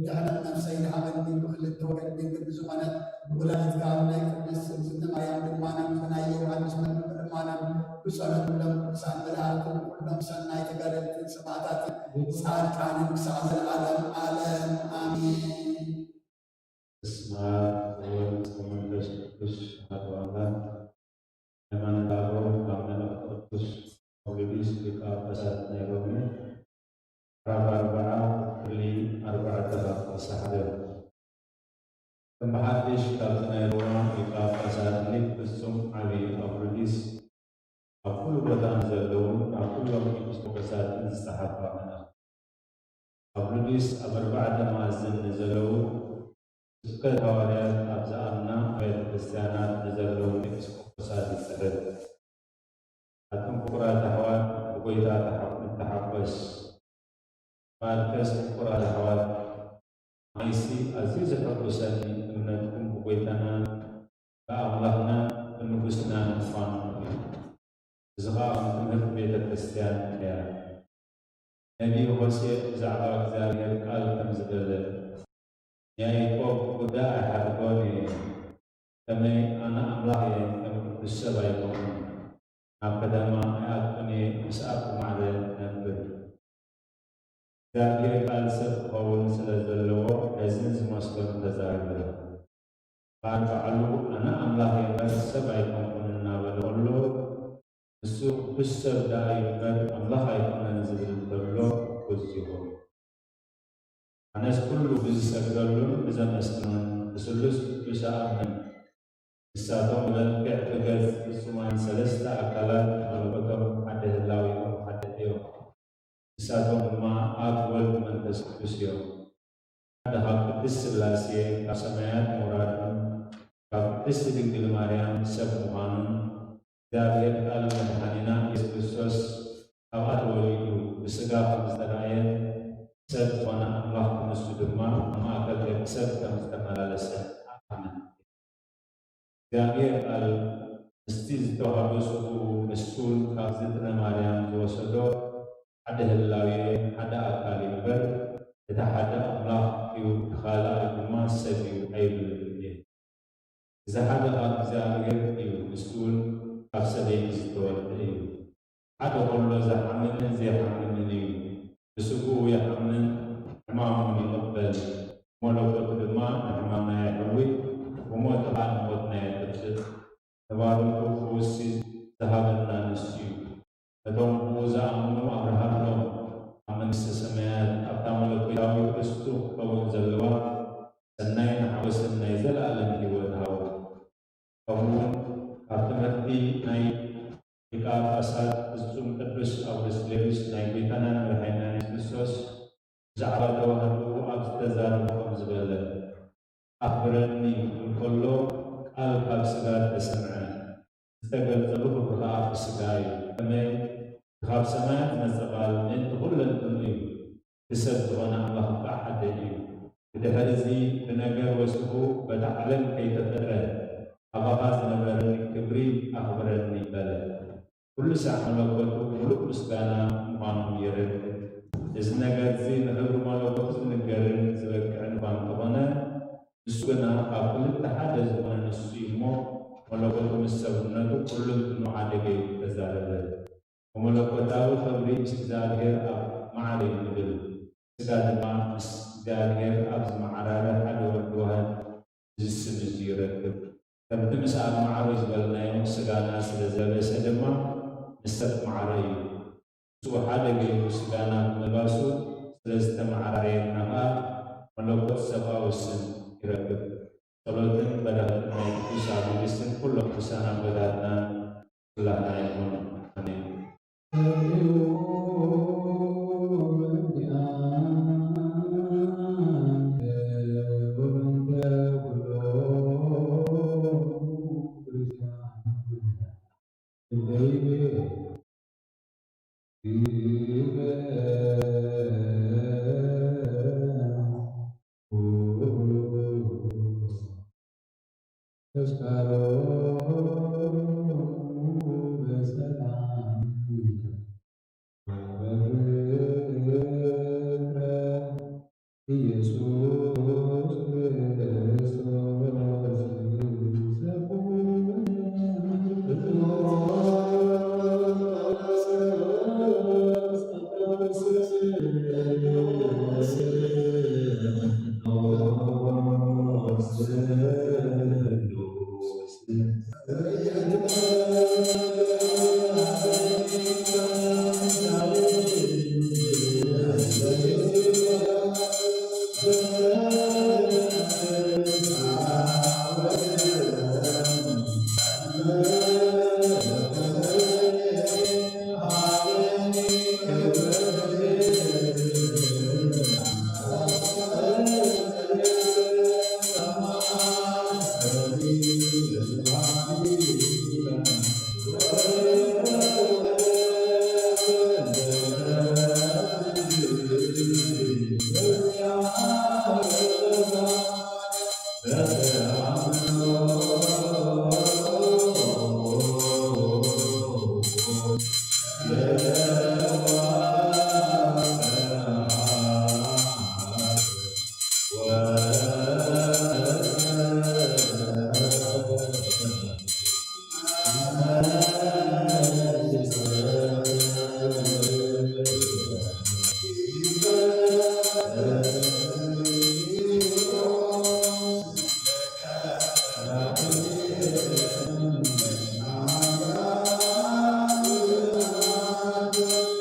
ድሕነት ነፍሰይን ሃበኒ። ብኽልተ ወገን ድንግል ብዝኾነት ወላዲትካ ናይ ቅድስት እግዝእትነ ማርያም ልማናን ናይ ዮሃንስ መጥምቕ ልማናን ብጸሎት ኩሎም ቅዱሳን መላእክትን ኩሎም ሰናይ ተጋደልትን ሰማዕታትን ጻድቃንን ክሳዕ ዘለዓለም ዓለም ኣሜን። በስመ አብ ወወልድ ወመንፈስ ቅዱስ አሐዱ አምላክ። ሃይማኖተ አበው ካብ መልእኽቲ ቅዱስ ጳውሎስ ሊቀ ጳጳሳት ናይ ሮሜ ምዕራፍ ኣርብዓ ክፍሊ ኣርባዕተ ካብ ቁጽሪ ሓደ። ከም ብሓድሽ ካብቲ ናይ ሮማ ሊቀ ጳጳሳት ሊቅ ፍጹም ዓቢ ኣውርዲስ ኣብ ኩሉ ቦታ ንዘለዉ ናብ ኩሎም ኤጲስቆጶሳትን ዝጸሓፋ መልእኽቲ። ኣውርዲስ ኣብ ኣርባዕተ መኣዝን ንዘለዉ ስብከት ሃዋርያት ኣብ ዝኣምና ኣብያተ ክርስቲያናት ንዘለዉ ኤጲስቆጶሳት ይጽሕፍ። ኣቱም ፍቁራት ኣሕዋት፣ ብጐይታ ተሓ-፣ ንተሓጐስ። እምበኣርከስ ፍቁራት ኣሕዋት፣ ንዓይሲ ኣዝዩ ዘሐጉሰኒ እምነትኩም ብጐይታናን ብኣምላኽናን ብንጉስናን ምዃኑ እዩ። እዚ ኸኣ ከም ትምህርቲ ቤተ ክርስቲያን እያ። ነቢይ ሆሴዕ ብዛዕባ እግዚኣብሔር ቃል ከምዚ በለ፣ ንያዕቆብ ቡዳ ኣይሓድጎን እየ፣ ከመይ ኣነ ኣምላኽ እየ፣ ከም ቅዱስ ሰብ ኣይኮንኩን፣ ናብ ከተማ ኣይኣቱን እየ፣ ምስ ኣኩ ማዕረ እነብር። እግዚኣብሔር ቃል ሰብ ክኸውን ስለ ዘለዎ፣ ነዝን ዝመስሎን ተዛረበ። ባር ባዕሉ ኣነ ኣምላኽ እየ እምበር ሰብ ኣይኮንኩን እናበለ ከሎ፣ ንሱ ቅዱስ ሰብ ደኣ እዩ እምበር ኣምላኽ ኣይኮነን ዝብል እንተሎ ግጉዝ ይኸውን። ኣነስ ኩሉ ብዝሰግደሉን ብዘመስግኖን ብስሉስ ቅዱስ እኣምን። ንሳቶም ብመልክዕ ብገጽ ፍጹማን ሰለስተ ኣካላት መለኮቶም ሓደ ህላዌ እዮም፣ ሓደ እዮም። ንሳቶም ድማ ኣብ፣ ወልድ፣ መንፈስ ቅዱስ እዮም። ሓደ ካብ ቅድስት ስላሴ ካብ ሰማያት ምውራዱን ካብ ቅድስት ድንግል ማርያም ሰብ ምዃኑን እግዚኣብሔር ቃል መድሓኒና ኢየሱስ ክርስቶስ ካብኣ ተወሊዱ ብስጋ ከም ዝተራእየን ሰብ ዝኾነ ኣምላኽ ንሱ ድማ ኣብ ማእከል ደቂ ሰብ ከም ዝተመላለሰ ኣምን። እግዚኣብሔር ቃል ምስቲ ዝተዋህበ ስግኡ ንሱን ካብ ዝትነ ማርያም ዝወሰዶ ሓደ ህላዌ ሓደ ኣካል እዩ እምበር፣ እቲ ሓደ ኣምላኽ እዩ፣ እቲ ካልኣይ ድማ ሰብ እዩ ኣይብልን እየ። እዚ ሓደ ካብ እግዚኣብሔር እዩ፣ ንሱ እውን ካብ ሰበይቲ ዝተወልደ እዩ። ሓደ ከሎ ዝሓምንን ዘይሓምንን እዩ። ብስግኡ ይሓምን፣ መለኮቱ ድማ ንሕማምና የሕዊ፣ ብሞቱ ኸኣ ንሞትና የጥፍእ። ንባሮቱ ፈውሲ ዝሃበና ንሱ እዩ። ነቶም ብኡ ዝኣምኑ ኣብርሃሎም ኣብ መንግስተ ሰማያት ኣብታ መለኮታዊት ርስቱ ክትከውን ዘለዋ ሰናይን ሓጎስን ናይ ዘለኣለም ህይወት ሃቡ። ከምኡውን ካብ ትምህርቲ ናይ ሊቀ ጳጳሳት ፍጹም ቅዱስ ኣውግስጢኖስ ናይ ጐይታናን መድሓኒናን የሱስ ክርስቶስ ብዛዕባ ተዋህዶ ኣብ ዝተዛረቦ ከም ዝበለ፣ ኣኽብረኒ ክብል ከሎ ቃል ካብ ስጋ ተሰምዐ፣ ዝተገልጸሉ ክብሪ ኸኣ ብስጋ እዩ። ከመይ እቲ ካብ ሰማያት ዝመጸ ቃል ምእንቲ ኩለንትኑ እዩ። እቲ ሰብ ዝኾነ ኣምላኽ ከዓ ሓደ እዩ። ብድሕሪ እዚ ብነገር ወሲኹ በታ ዓለም ከይተፈጥረ ኣባኻ ዝነበረኒ ክብሪ ኣኽብረኒ በለ። ኩሉ ሳዕ መለኮቱ ምሉእ ምስጋና ምዃኖም የረድእ። እዚ ነገር እዚ ንኽብሪ መለኮቱ ዝንገርን ዝበቅዕን እኳ እንተኾነ፣ ንሱ ግና ካብ ክልተ ሓደ ዝኾነ ንሱ እዩ እሞ፣ መለኮቱ ምስ ሰብነቱ ኩሉ እንትኑ ሓደ ገይሩ ተዛረበ። ብመለኮታዊ ክብሪ ምስ እግዚኣብሔር ኣብ ማዕረ እዩ ንብል። ስጋ ድማ ምስ እግዚኣብሔር ኣብ ዝመዓራረ ሓደ ወዲ ዋህድ እዚ ስም እዚ ይረክብ። ከምቲ ምስ ኣብ ማዕረ ዝበልናዮ ስጋና ስለ ዘበሰ ድማ ምስ ሰብ ማዕረ እዩ። ንሱ ሓደ ገይሩ ስጋና ብምልባሱ ስለ ዝተመዓራረየና ኸኣ መለኮት ሰብኣዊ ስም ይረክብ። ጸሎትን በረኸትን ናይ ቅዱስ ኣቡጊስን ኩሎም ቅዱሳን ኣቦታትናን ኩላትና ይኹን። ኣሜን። ተስካሮ በሰላም ወበፍቅረ ኢየሱስ ክርስቶስ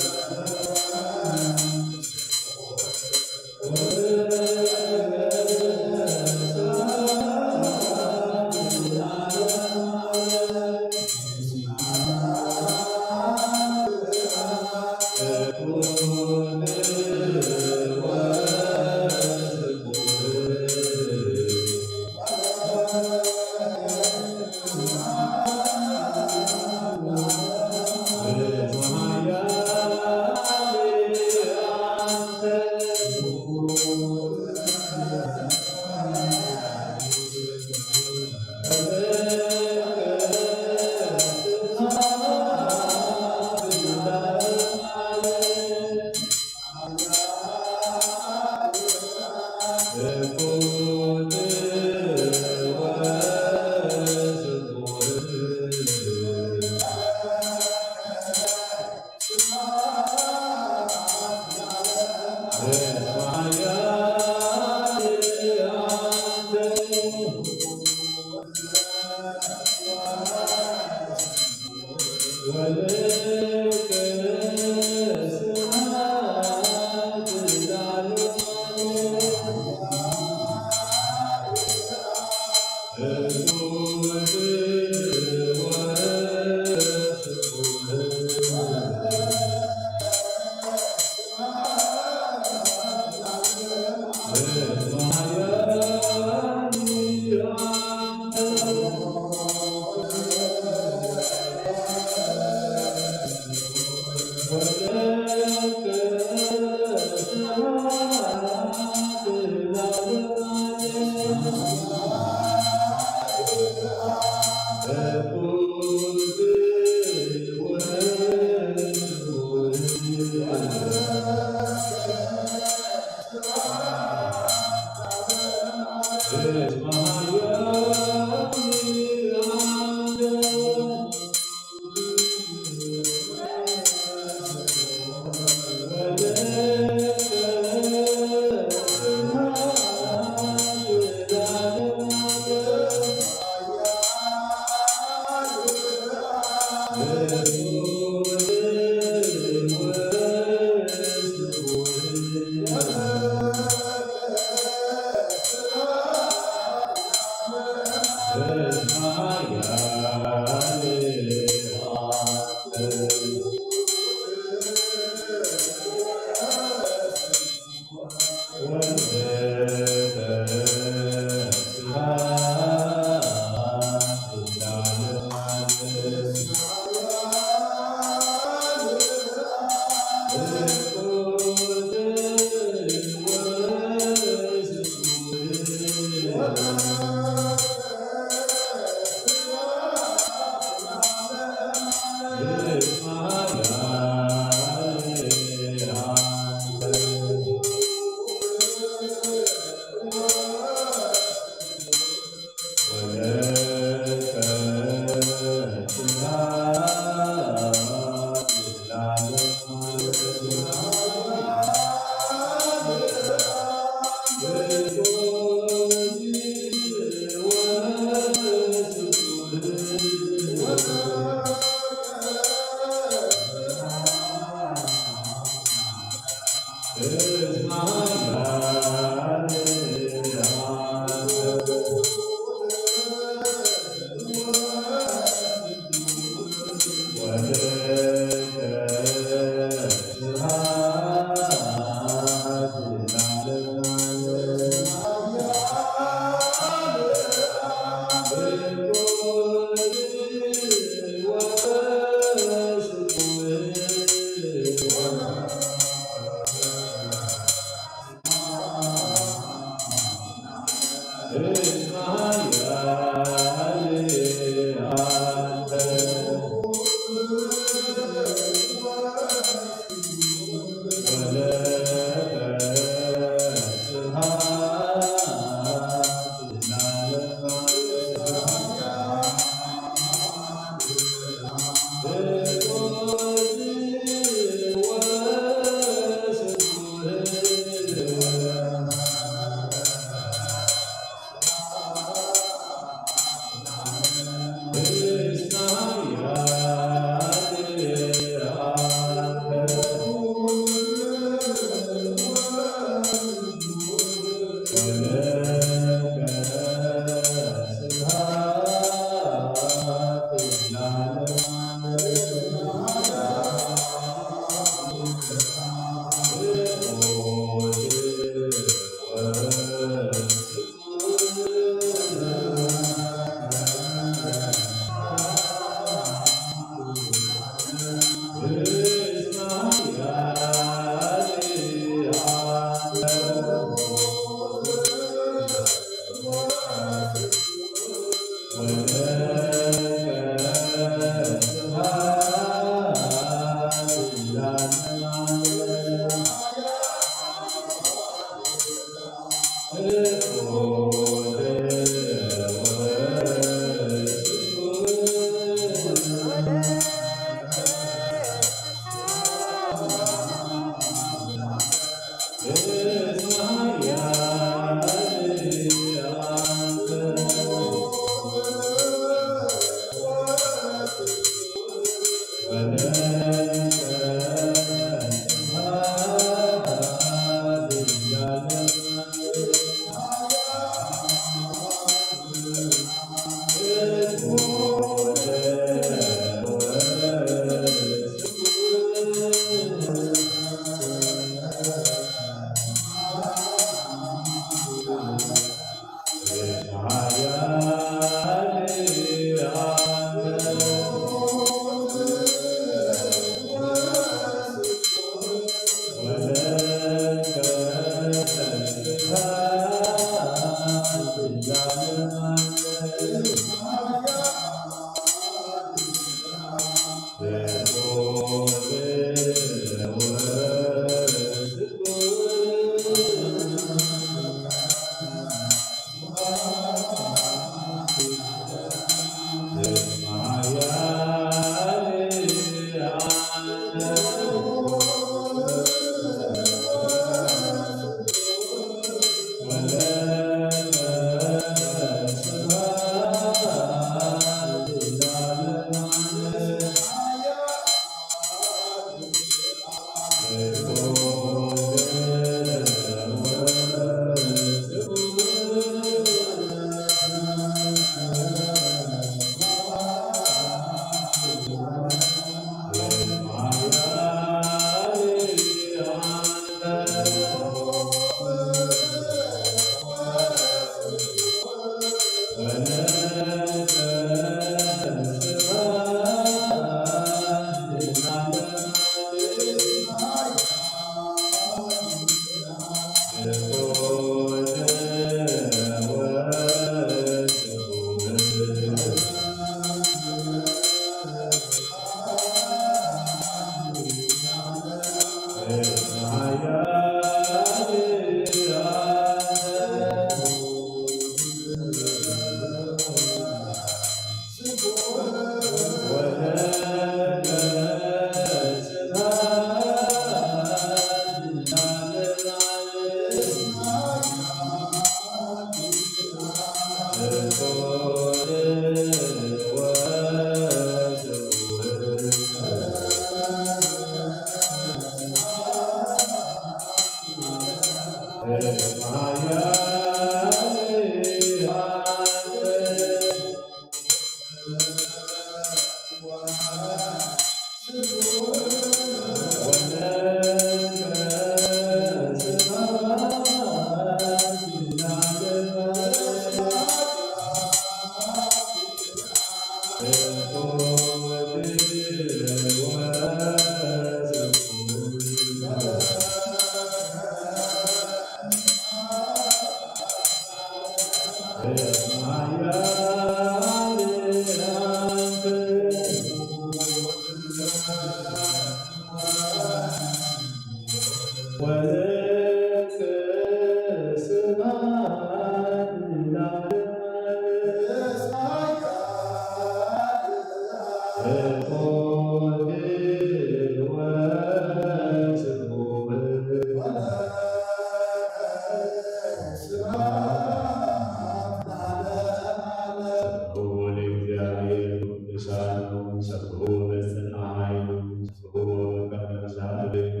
ሰብሑ ለእግዚኣብሔር ቅዱሳኑ፣ ሰብሑ በጽንዓ ኃይሉ፣ ሰብሑ በመንፈስ ርእዩ፣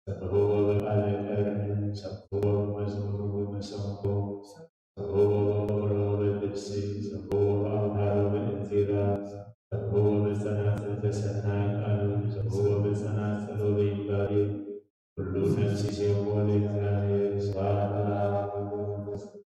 ሰብሑ በቃለ ቀርኒ፣ ሰብሑ በመዝሙር ወመሰንቆ፣ ሰብሑ በበገሮ በድምጺ፣ ሰብሑ በአውታሩ በእንዚራ፣ ሰብሑ በጸናጽል ተሰናይ ቃሉ፣ ሰብሑ በጸናጽል ወበይንባቤ፣ ኩሉ ነፍስ ይሴብሖ ለእግዚኣብሔር። ስብሐት ለአብ ወወልድ ወመንፈስ ቅዱስ።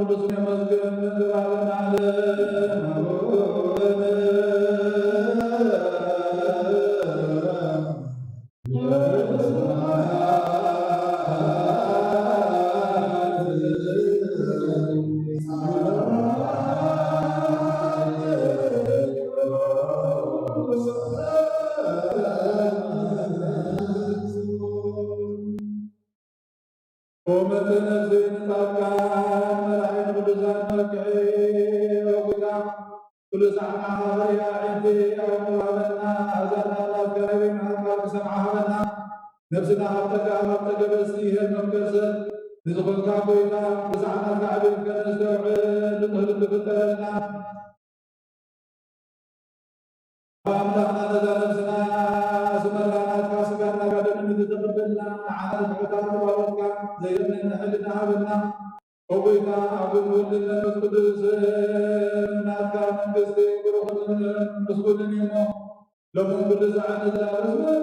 ቅዱስ የመስገን ለዘለዓለመ ዓለም። ወመተ ነፍሲ ንጻድቃን መራሒ ንቅዱሳን መርክሒ ወጉዳ ኩሉ ሰዓና ሃበያ ዕንቲ ኣውቆ ሃበና ኣዛና ናብ ከረቤ መዓልታ ክሰምዓ ሃበና። ነፍስና ካብ ጸጋ ካብ ጸገበ ሲሄር መምከርሰ ንዝኾንካ ጎይታ ብሰዓና ዝዓብየት ከነስተውዕል ንኽህሉ ክፍጠረልና። ኣምላኽና ነዛ ነፍስና ስመላ ናትካ ስጋና ጋደምን ዝተቐበልና ንዓና ንፍዕታ ተባረኽካ። ዘየድነና ሕልና ሃበና። ኦ ጎይታ፣ ኣብ ወልድን መንፈስ ቅዱስ ናትካ መንግስቲ ብሩኽን ምስጉንን እዩ እሞ፣ ሎምን ኩሉ ሰዓት ንዘለኣለምን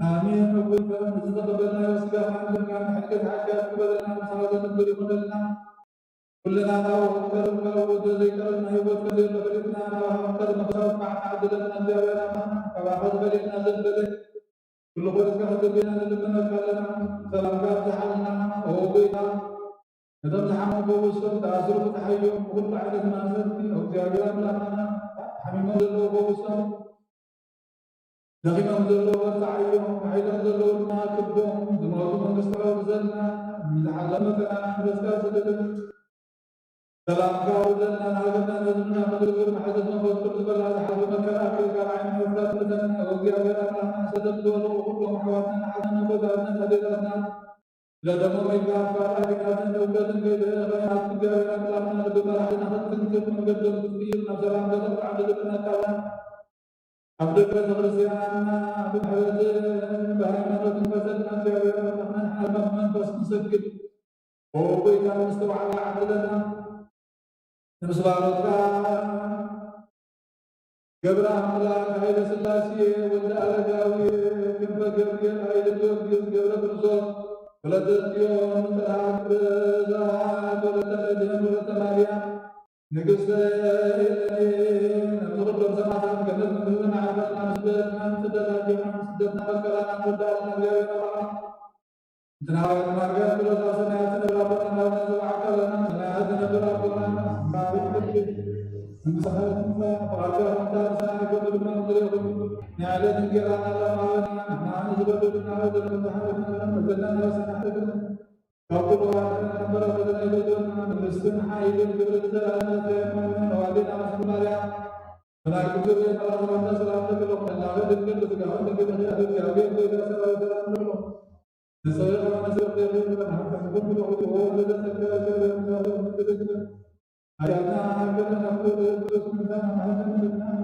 ኣሜን። ኣቦይ፣ ዝተቐበልናዮ ስጋኻን ደምካን ሕድገት ሓጢኣት ክበለና ንስኻ ዘንብር ይኹነልና። ኩልና ናባኻ ክንቀርብ፣ ካብ ሞት ዘይቀርብ ናይ ህይወት ከዘሎ ፈሊጥና ናባኻ ክንቀርብ ምኽሳብ መዓልቲ ዓድለና እግዚኣብሔር ኣምላኽና። ካባኻ ዝበልየና ዘበለ ኩሉ ኾሪስካ ክትቤና ንልምነካ ኣለና። ሰላምካ ኣብዝሓልና ኦ ጎይታ። ነቶም ዝሓሙ ፈውሶም፣ ዝኣስሩ ፍትሓዮም፣ ብኹሉ ዓይነት ማእሰርቲ ኦ እግዚኣብሔር ኣምላኽና። ሓሚሞም ዘለዉ ፈውሶም፣ ደኺሞም ዘለዉ በርትዓዮም፣ ሓይሎም ዘለዉ ድማ ክቦም፣ ዝሞቱ መንግስቲ ኣውርሰልና። ንዝሓለፈ መከራና ንበስካ ስደደን ሰላምካ ኣውርደልና። ንሃገርና ንህዝብና ክልግር መሓዘት መንፈስ ቅዱስ በላ። ዝሓለፈ መከራ ኣኪልካ ንዓይኒ ምሕረትካ ትምልሰና። ኦ እግዚኣብሔር ኣምላኽና፣ ሰደት ዝበሉ ኩሎም ኣሕዋትና ንሓዘን ንጎዳትና ኣዴታትና ለደሞም ኢልካ ኣፋራ ዲናትን እውቀትን ከይትህበና። እግዚኣብሔር ኣምላኽና ልቢ መራሕትና ክትትንክፍ መንገዶም ክትቅይር ናብ ሰላም ከተብቅዓ ንልምነካ ኣለና። ኣብ ደገ ቤተክርስትያንና ብሕብረትን ብሃይማኖትን ፈሰልና እግዚኣብሔር ኣምላኽና ንሓድማ ብመንፈስ ክንሰግድ ኦ ጎይታ ምስተዋዕላ ዓድለና። ንምስባሮትካ ገብረ ኣምላክ ኃይለ ሥላሴ ወልደ ኣረጋዊ ክንፈ ገብርኤል ኃይለ ጊዮርጊስ ገብረ ክርስቶስ ወለተ ጽዮን ጽርሐ ግብዛት ወለተ መድህን ወለተ ማርያም ንግሥተ ኤለኔ ነብዚ ኩሎም ሰማዕታት ገነት መንግሥተ ማዕርጋትና ምስ በለትና ስደት ኣጆና ስደትና መከራና ንወዳእና እግዚኣብሔር ኣምላኽና። እንተ ናባይ ማርያም ጸሎታ ሰማያት ትነብር ኣቦና፣ ናባና ዘውዓካ ኣለና፣ ሰማያት ትነብር ኣቦና፣ ናባይ ትነብር። መንግሥትኻ ትምጻእ፣ ፍቓድካ ትምጻእ፣ ብሰማይ ከምኡ ድማ ምድሪ ይኹን። ናይ ዕለት እንጌራና ሃበና፣ ንሕና ንዝበደሉና በደሎም ዝሓለፍና፣ በደልና ንበሰና ሓለፍና። ካብ ኩሉ ኣጥዕና በረኸት ናይ በደልና፣ መንግሥትን ሓይልን ክብርን ዘላለማት እዮም። ኣሜን። ኣዋልድና መስቀል ማርያም፣ መላእክት ገብርኤል መልኣክ ሰላምታ ሰላም ለኪ፣ ላዕለ ድንግል በስጋኪ ድንግል እም፣ እግዚኣብሔር ወልደ ሰላም ሰላም ለኪ። ንጽሕት ከመ ንስብእቲ ርኢኪ፣ ለመሃብኪ ኩሉ ኩሉ ወልደ ጸጋ፣ እግዚአብሔር ምስሌኪ፣ ድንግል ኃጢአትና ሀገርነ ኩሉ ቅዱስ ምንታን ማሕፀን ምንታን።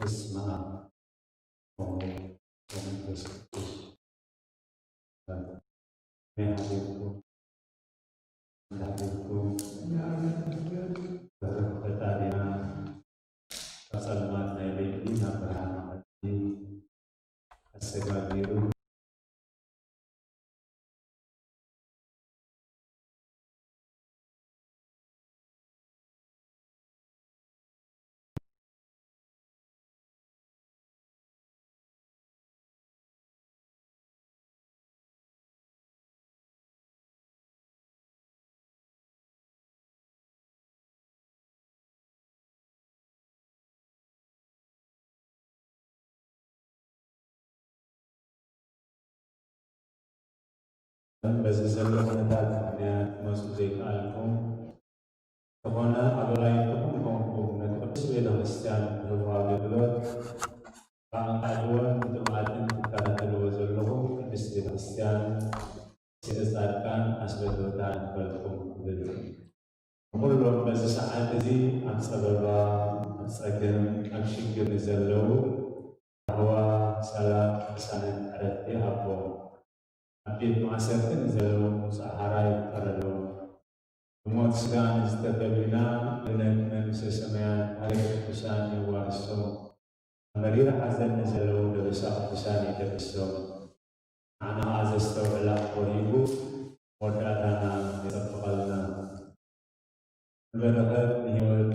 በስመ አብ ወወልድ ወመንፈስ ቅዱስ። ናይ ሓቢርኩም፣ ናይ ሓቢርኩም፣ ብሕርፊ ፈጣሪና ካብ ጸልማት ናይ ለይቲ ናብ ብርሃን መዓልቲ ኣሰጋጊሩ በዚ ዘሎ ኩነታት ምኽንያት ክትመፁ ዘይከኣልኩም፣ ዝኾነ ኣባላይትኹም ኮንኩም ነቲ ቅዱስ ቤተ ክርስቲያን ትህቦ ኣገልግሎት ብኣንቃዕትዎን ብትብዓትን ትከታተልዎ ዘለኹም ቅድስት ቤተ ክርስቲያን፣ ስለ ጻድቃን ኣስበ ትሑታን ንበልኩም እብል። ንኹሎም በዚ ሰዓት እዚ ኣብ ጸበባ፣ ኣብ ጸገም፣ ኣብ ሽግር ንዘለዉ ራህዋ፣ ሰላም፣ ቅሳነት፣ ዕረፍቲ ይሃቦም። ኣብ ቤት ማእሰርቲ ንዘለዉ ምውጻእ ሓራ ይፍጠረሎም። ብሞት ስጋ ንዝተፈልዩና ገነት መንግስተ ሰማያት ሃገረ ቅዱሳን የዋርሶም። ኣብ መሪር ሓዘን ንዘለዉ ደበሳ ቅዱሳን ይደብሶም። ንዓና ኸዓ ዘስተውዕል ኣእምሮ ሂቡ መወዳእታና የጸብቐልና። ንበረኸት ንህይወት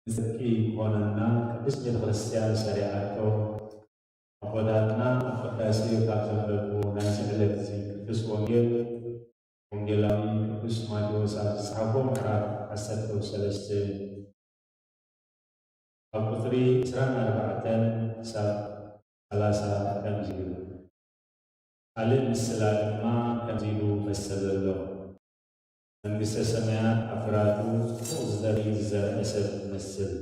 ንጽድቂ ክኾነና ቅድስት ቤተ ክርስቲያን ሰሪዓቶ። ኣቦታትና ኣብ ቅዳሴ ካብ ዘንበብዎ ናይዚ ዕለት እዚ ቅዱስ ወንጌል፣ ወንጌላዊ ቅዱስ ማቴዎስ ኣብ ዝጸሓፎ ምዕራፍ ዓሰርተ ሰለስተ ካብ ቁጽሪ ዕስራን ኣርባዕተን ክሳብ ሰላሳ ከምዚ ይብል። ካልእ ምስላ ድማ ከምዚ ኢሉ መሰለሎም። መንግስተ ሰማያት ኣብ ግራቱ ጽቡቕ ዘርኢ ዝዘርአ ሰብ ትመስል።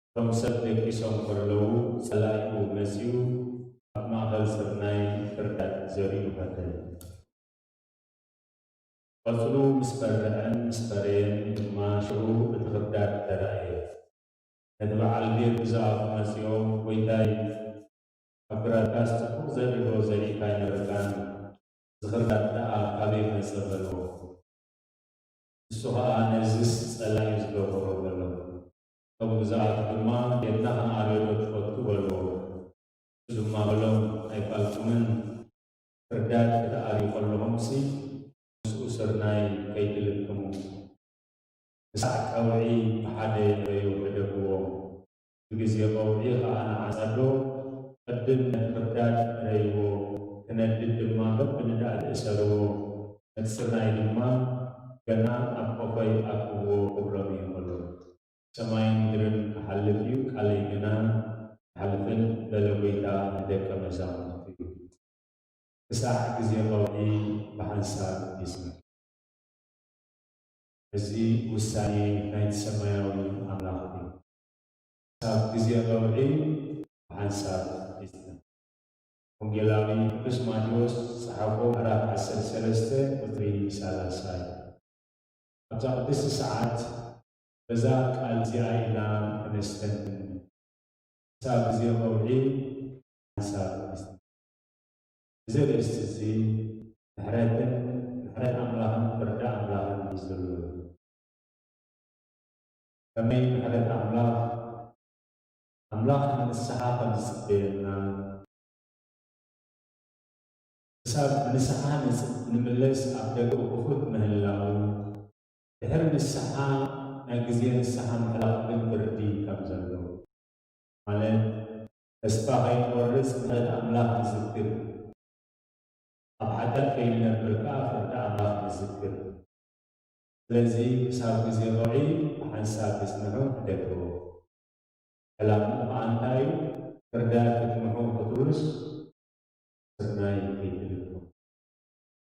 እቶም ሰብ ደቂሶም ከለዉ ጸላኢኡ መጺኡ ኣብ ማእከል ስርናይ ክርዳድ ዘሪኡ ፈተነ። ቆጽሉ ምስ በርዐን ምስ ፈረየን ድማ ሽዑ እቲ ክርዳድ ተራእየ። ነቲ በዓል ቤት ብዛዕባኡ መጺኦም፣ "ጐይታይ፣ ኣብ ግራትካስ ጽቡቕ ዘርኢ ዶ ዘሪእካ ኣይነበርካን? እዚ ክርዳድ ደኣ ካበይ መጸ?" በልዎ። ንሱ ኸኣ፣ "ነዝስ ጸላኢ ዝገበሮ" በሎም። እቶም ግዛኣቱ ድማ፣ "ቤትና ኽንኣርዮ ዶ ትፈቱ?" በልዎ። ንሱ ድማ በሎም፣ "ኣይፋልኩምን፣ ክርዳድ ክትኣርዩ ከለኹምሲ፣ ምስኡ ስርናይ ከይትልክሙ፣ ክሳዕ ቀውዒ ብሓደ ዕረዩ ሕደግዎ። ብግዜ ቀውዒ ኸኣ ንዓጽዶ ቅድም ነቲ ክርዳድ ዕረይዎ፣ ክነድድ ድማ በብንድኣት እሰርዎ፣ ነቲ ስርናይ ድማ ገና ኣብ ቆፎይ ኣእክብዎ" ክብሎም እዩ በሎ። "ሰማይን ምድርን ክሓልፍ እዩ፣ ቃለይ ግና ኣይሓልፍን" በለ ጐይታ ንደቀ መዛሙርቱ። ክሳዕ ግዜ ቀውዒ ብሓንሳብ ይጽንሕ። እዚ ውሳኔ ናይቲ ሰማያዊ ኣምላኽ እዩ። ክሳብ ግዜ ቀውዒ ብሓንሳብ ይጽንሕ። ወንጌላዊ ቅዱስ ማቴዎስ ዝጸሓፎ ምዕራፍ ዓሰርተ ሰለስተ ቁጽሪ ሰላሳ እዩ። ኣብዛ ቅድስቲ ሰዓት በዛ ቃል እዚኣ ኢና ክነስተንትን። ክሳብ ግዜ ቀውዒ ሓንሳብ ይጽንሕ። እዚ ኣርእስቲ እዚ ምሕረትን፣ ምሕረት ኣምላኽን ፍርዲ ኣምላኽን እዩ ዝብል። ከመይ ምሕረት ኣምላኽ፣ ኣምላኽ ንንስሓ ከም ዝጽበየና፣ ክሳብ ንስሓ ንጽ-፣ ንምለስ ኣብ ደገ ክፉት ምህላው፣ ድሕሪ ንስሓ ናይ ግዜ ንስሓ ምሕላፍ ግን ፍርዲ ከም ዘሎ፣ ማለት ተስፋ ከይንቆርጽ ምሕረት ኣምላኽ ንዝክር፣ ኣብ ሓጢኣት ከይንነብር ከኣ ፍርዲ ኣምላኽ ንዝክር። ስለዚ ክሳብ ግዜ ቀውዒ ብሓንሳብ ክጽንሑ ሕደግዎ። ዕላምኡ ከኣ እንታይ እዩ? ፍርዳት ክትምሑ ክትብሉስ ስርናይ ከይትልክሙ።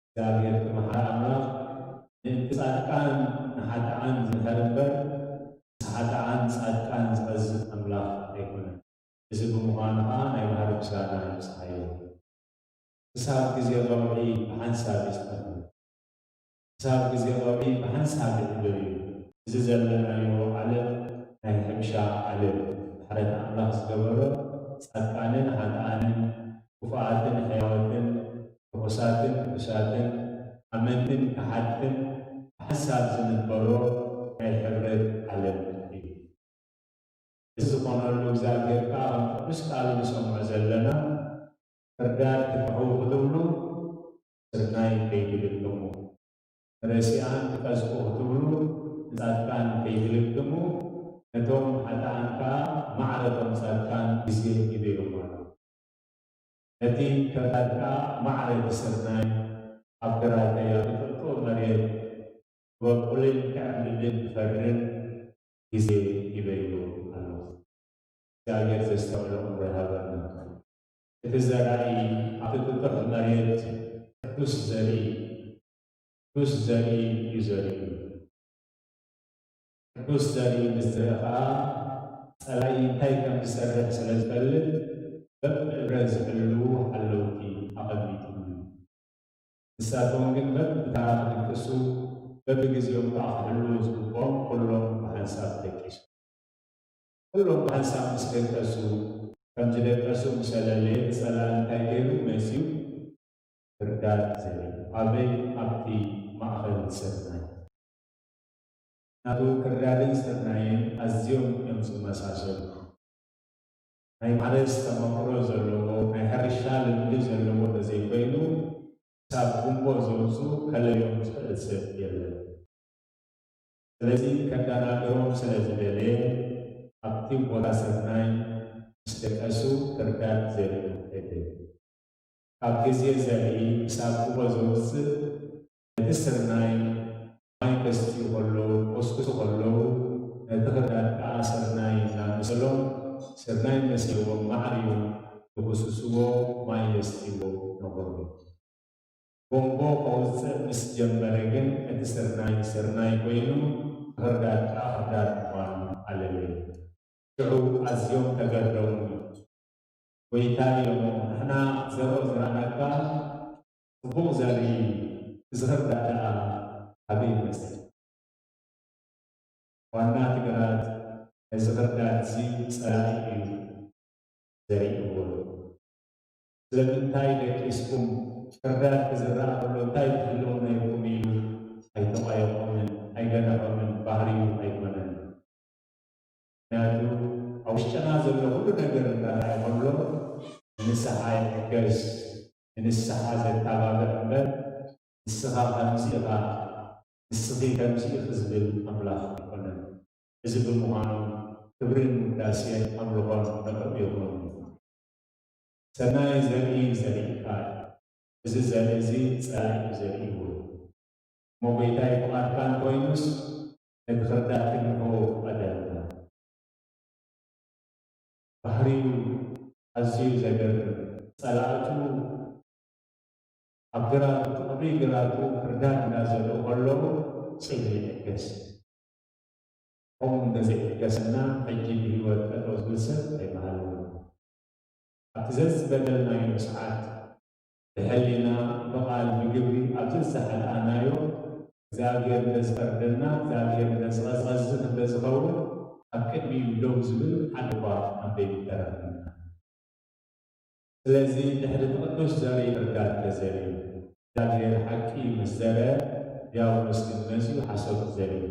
እግዚኣብሔር እቲ መሓሪ ኣምላኽ ምእንቲ ጻድቃን ንሓጥኣን ዝምሕር እምበር፣ ምስ ሓጥኣን ጻድቃን ዝቐዝፍ ኣምላኽ ኣይኮነን። እዚ ብምዃኑ ከኣ ናይ ባህሪ ምስጋና ይብጽሓዮ። ክሳብ ግዜ ቀውዒ ብሓንሳብ ይጽንሑ። ክሳብ ግዜ ቀውዒ ብሓንሳብ ይሕደር እዩ። እዚ ዘለናዮ ዓለም ናይ ሕምሻ ዓለም፣ ምሕረት ኣምላኽ ዝገበሮ ጻድቃንን ኃጥኣንን፣ ክፉኣትን ሕያወትን፣ ርኹሳትን ቅዱሳትን፣ ኣመንትን ከሓድትን ብሓንሳብ ዝንበሮ ናይ ሕብረት ዓለም እዩ። እዚ ዝኾነሉ እግዚኣብሔር ከኣ ከም ቅዱስ ቃሉ ንሰምዖ ዘለና፣ ፍርዳት ክትምሕዉ ክትብሉ ስርናይ ከይትልግሙ፣ ንረሲኣን ትቀዝፉ ክትብሉ ንጻድቃን ከይትልግሙ፣ ነቶም ኃጥኣን ከኣ ማዕረ እቶም ጻድቃን ግዜ ሂበዮም ኣሎ። ነቲ ፍርዳት ከኣ ማዕረ እቲ ስርናይ ኣብ ግራተይ ኣብ ጥቕጥቕ መሬት ክበቁልን ክዕብልልን ክፈርን ግዜ ሂበዮ ኣሎ። እግዚኣብሔር ዘስተውዕሎ ኣእምሮ ይሃበና። እቲ ዘራኢ ኣብቲ ጥጡሕ መሬት ቅዱስ ዘርኢ፣ ቅዱስ ዘርኢ እዩ ዘሪኡ። ቅዱስ ዘርኢ ምስ ዝርአ ኸዓ ጸላኢ እንታይ ከም ዝሰርሕ ስለ ዝፈልጥ በብዕብረ ዝሕልዉ ሓለውቲ ኣቐሚጡ እዩ። ንሳቶም ግን በብተራ ክድቅሱ፣ በብግዜኦም ከዓ ክሕልዉ ዝግብኦም ኩሎም ብሓንሳብ ደቂሱ። ኩሎም ብሓንሳብ ምስ ደቀሱ፣ ከም ዝደቀሱ ምስ ኣለለየ፣ እቲ ጸላኢ እንታይ ገይሩ መጺኡ? ክርዳድ ዘርኢ። ኣበይ? ኣብቲ ማእኸል ስርናይ። ናቱ ክርዳድን ስርናይን ኣዝዮም እዮም ዝመሳሰሉ። ናይ ማሕረስ ተመክሮ ዘለዎ፣ ናይ ሕርሻ ልምዲ ዘለዎ ተዘይኮይኑ፣ ክሳብ ጉንቦ ዘውፅኡ ከለልዮም ዝኽእል ሰብ የለን። ስለዚ ከደናግሮም ስለ ዝደለየ፣ ኣብቲ ቦታ ስርናይ ምስ ደቀሱ ክርዳድ ዘርኢ ሄደ። ካብ ግዜ ዘርኢ ክሳብ ጉንቦ ዘውፅእ ነቲ ስርናይ ማይ ከስትዩ ከለዉ፣ ኮስኩሱ ከለዉ፣ ነቲ ክርዳድ ከኣ ስርናይ እናመሰሎም፣ ስርናይ መሲልዎም ማዕርዩ ንክስስዎ ማይ የስትይዎ ነበሩ። ጎንቦ ከውፅእ ምስ ጀመረ ግን፣ እቲ ስርናይ ስርናይ ኮይኑ፣ እቲ ክርዳድ ከኣ ክርዳድ ምዃኑ ኣለለየ። ሽዑ ኣዝዮም ተገረሙ። "ጐይታ" ኢሎሞ፣ "ንሕና ዘርኦ ዝረኣናካ ጽቡቕ ዘርኢ፣ እዚ ኽርዳድ ደኣ ኣበይ መጸ?" ዋና እቲ ግራት፣ "ነዚ ኽርዳድ እዚ ጸላኢ እዩ ዘሪእዎ። ስለምንታይ ደቂስኩም? ክርዳድ ክዝራእ ከሎ እንታይ ትሕልዉ ነይርኩም?" ኢሉ ኣይተቋየቖምን፣ ኣይገነሖምን፣ ባህሪኡ ኣይኮነን። ምኽንያቱ ኣብ ውሽጥና ዘሎ ኩሉ ነገር እንዳረኣየ ከሎ፣ ንንስሓ ይሕገዝ፣ ንንስሓ ዘተባብዕ እምበር፣ "ንስኻ ከምዚ ኢኻ፣ ንስኺ ከምዚ ኢኺ" ዝብል ኣምላኽ ኣይኮነን። እዚ ብምዃኑ ክብርን ውዳሴን ኣምልኾን ንዕኡ ይኹን። ሰናይ ዘርኢ ዘሪእካ፣ እዚ ዘርኢ እዚ ጸላኢ እዩ ዘሪእዎ። እሞ ጐይታይ ፍቓድካ እንተኾይኑስ፣ ነቲ ኽርዳድ ክንሕዎ ፍቐደልና። ባህሪኡ ኣዝዩ ዘገርም፣ ጸላእቱ ኣብ ግራቱ፣ ፍቕሪ ግራቱ ክርዳድ እናዘርኡ ከለዉ፣ ጽልኢ ይዕገስ። ከምኡ እንተዘይዕገሰና፣ ሕጂ ብህይወት ጠጠው ዝብል ሰብ ኣይበሃልን። ኣብቲ ዘዝበደልናዮ ሰዓት፣ ብሕሊና፣ ብቓል፣ ብግብሪ፣ ኣብ ዘዝሓጣእናዮ፣ እግዚኣብሔር እንተዝፈርደና፣ እግዚኣብሔር እንተዝቐዝቐዝን እንተዝኸውን፣ ኣብ ቅድሚኡ ደው ዝብል ሓደ እኳ ኣንበይት ተረኽበና። ስለዚ ድሕሪ እቲ ቅዱስ ዘርኢ ፍርዳድ ተዘርዩ። እግዚኣብሔር ሓቂ ምስ ዘርአ፣ ዲያብሎስ ግን መጺኡ ሓሶት ዘርዩ።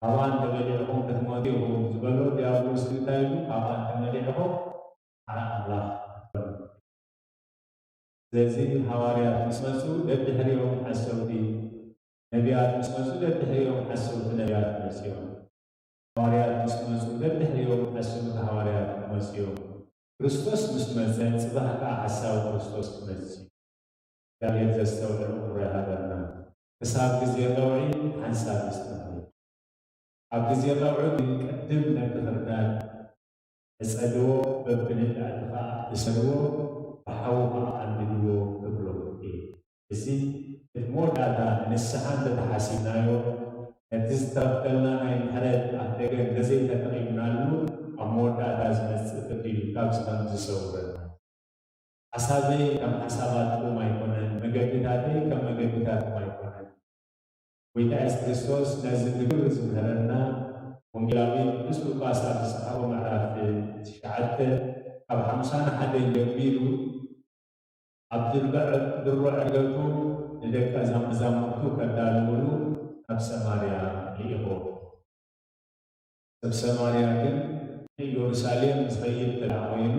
"ካብኣ እንተበሊዕኹም ክትሞቱ ኢኹም" ዝበሎ ዲያብሎስ ግን እንታይ ኢሉ? "ካብኣ እንተበሊዕኹም ሓራ ኣምላኽ ክትኮኑ." ስለዚ ሃዋርያት ምስ መጹ ደድሕሪኦም ሓሰውቲ፣ ነቢያት ምስ መጹ ደድሕሪኦም ሓሰውቲ ነቢያት መጺኦም። ሃዋርያት ምስ መጹ ደድሕሪኦም ሓሰውቲ ሃዋርያት መጺኦም። ክርስቶስ ምስ መጸ ጽባሕ ከኣ ሓሳዊ ክርስቶስ ክመጽእ እዩ። እግዚኣብሔር ዘስተውዕል እምሮ ይሃበና። ክሳብ ግዜ ቀውዒ ሓንሳብ ይስተውዕል። ኣብ ግዜ ቀውዒ ግን ቅድም ነቲ ክርዳድ ዕጸድዎ፣ በብንዕዳእቲ ኸኣ እሰድዎ፣ ብሓዊ ኸኣ ኣንድድዎ ክብሎ እየ። እዚ እቲ መወዳእታ ንንስሓ እንተተሓሲብናዮ፣ ነቲ ዝተኸፍተልና ናይ ምሕረት ኣፍደገ እንተዘይተጠቒምናሉ፣ ኣብ መወዳእታ ዝመጽእ ፍርዲ እዩ ካብዚ ከም ዝሰውረና። ሓሳበይ ከም ሓሳባትኩም ኣይኮነን፣ መገድታተይ ከም መገድታትኩም ኣይኮነን። ጐይታ የሱስ ክርስቶስ ነዚ ብግብሪ ዝምህረና፣ ወንጌላዊ ቅዱስ ሉቃስ ኣብ ዝጸሓፎ ምዕራፍ ትሽዓተ ካብ ሓምሳ ንሓደ ጀሚሩ ኣብ ድርበ-፣ ድሮ ዕርገቱ ንደቀ መዛሙርቱ ከዳልውሉ ናብ ሰማርያ ልኢኾ። ሰብ ሰማርያ ግን ንኢየሩሳሌም ዝኸይድ እንተ ደኣ ኮይኑ፣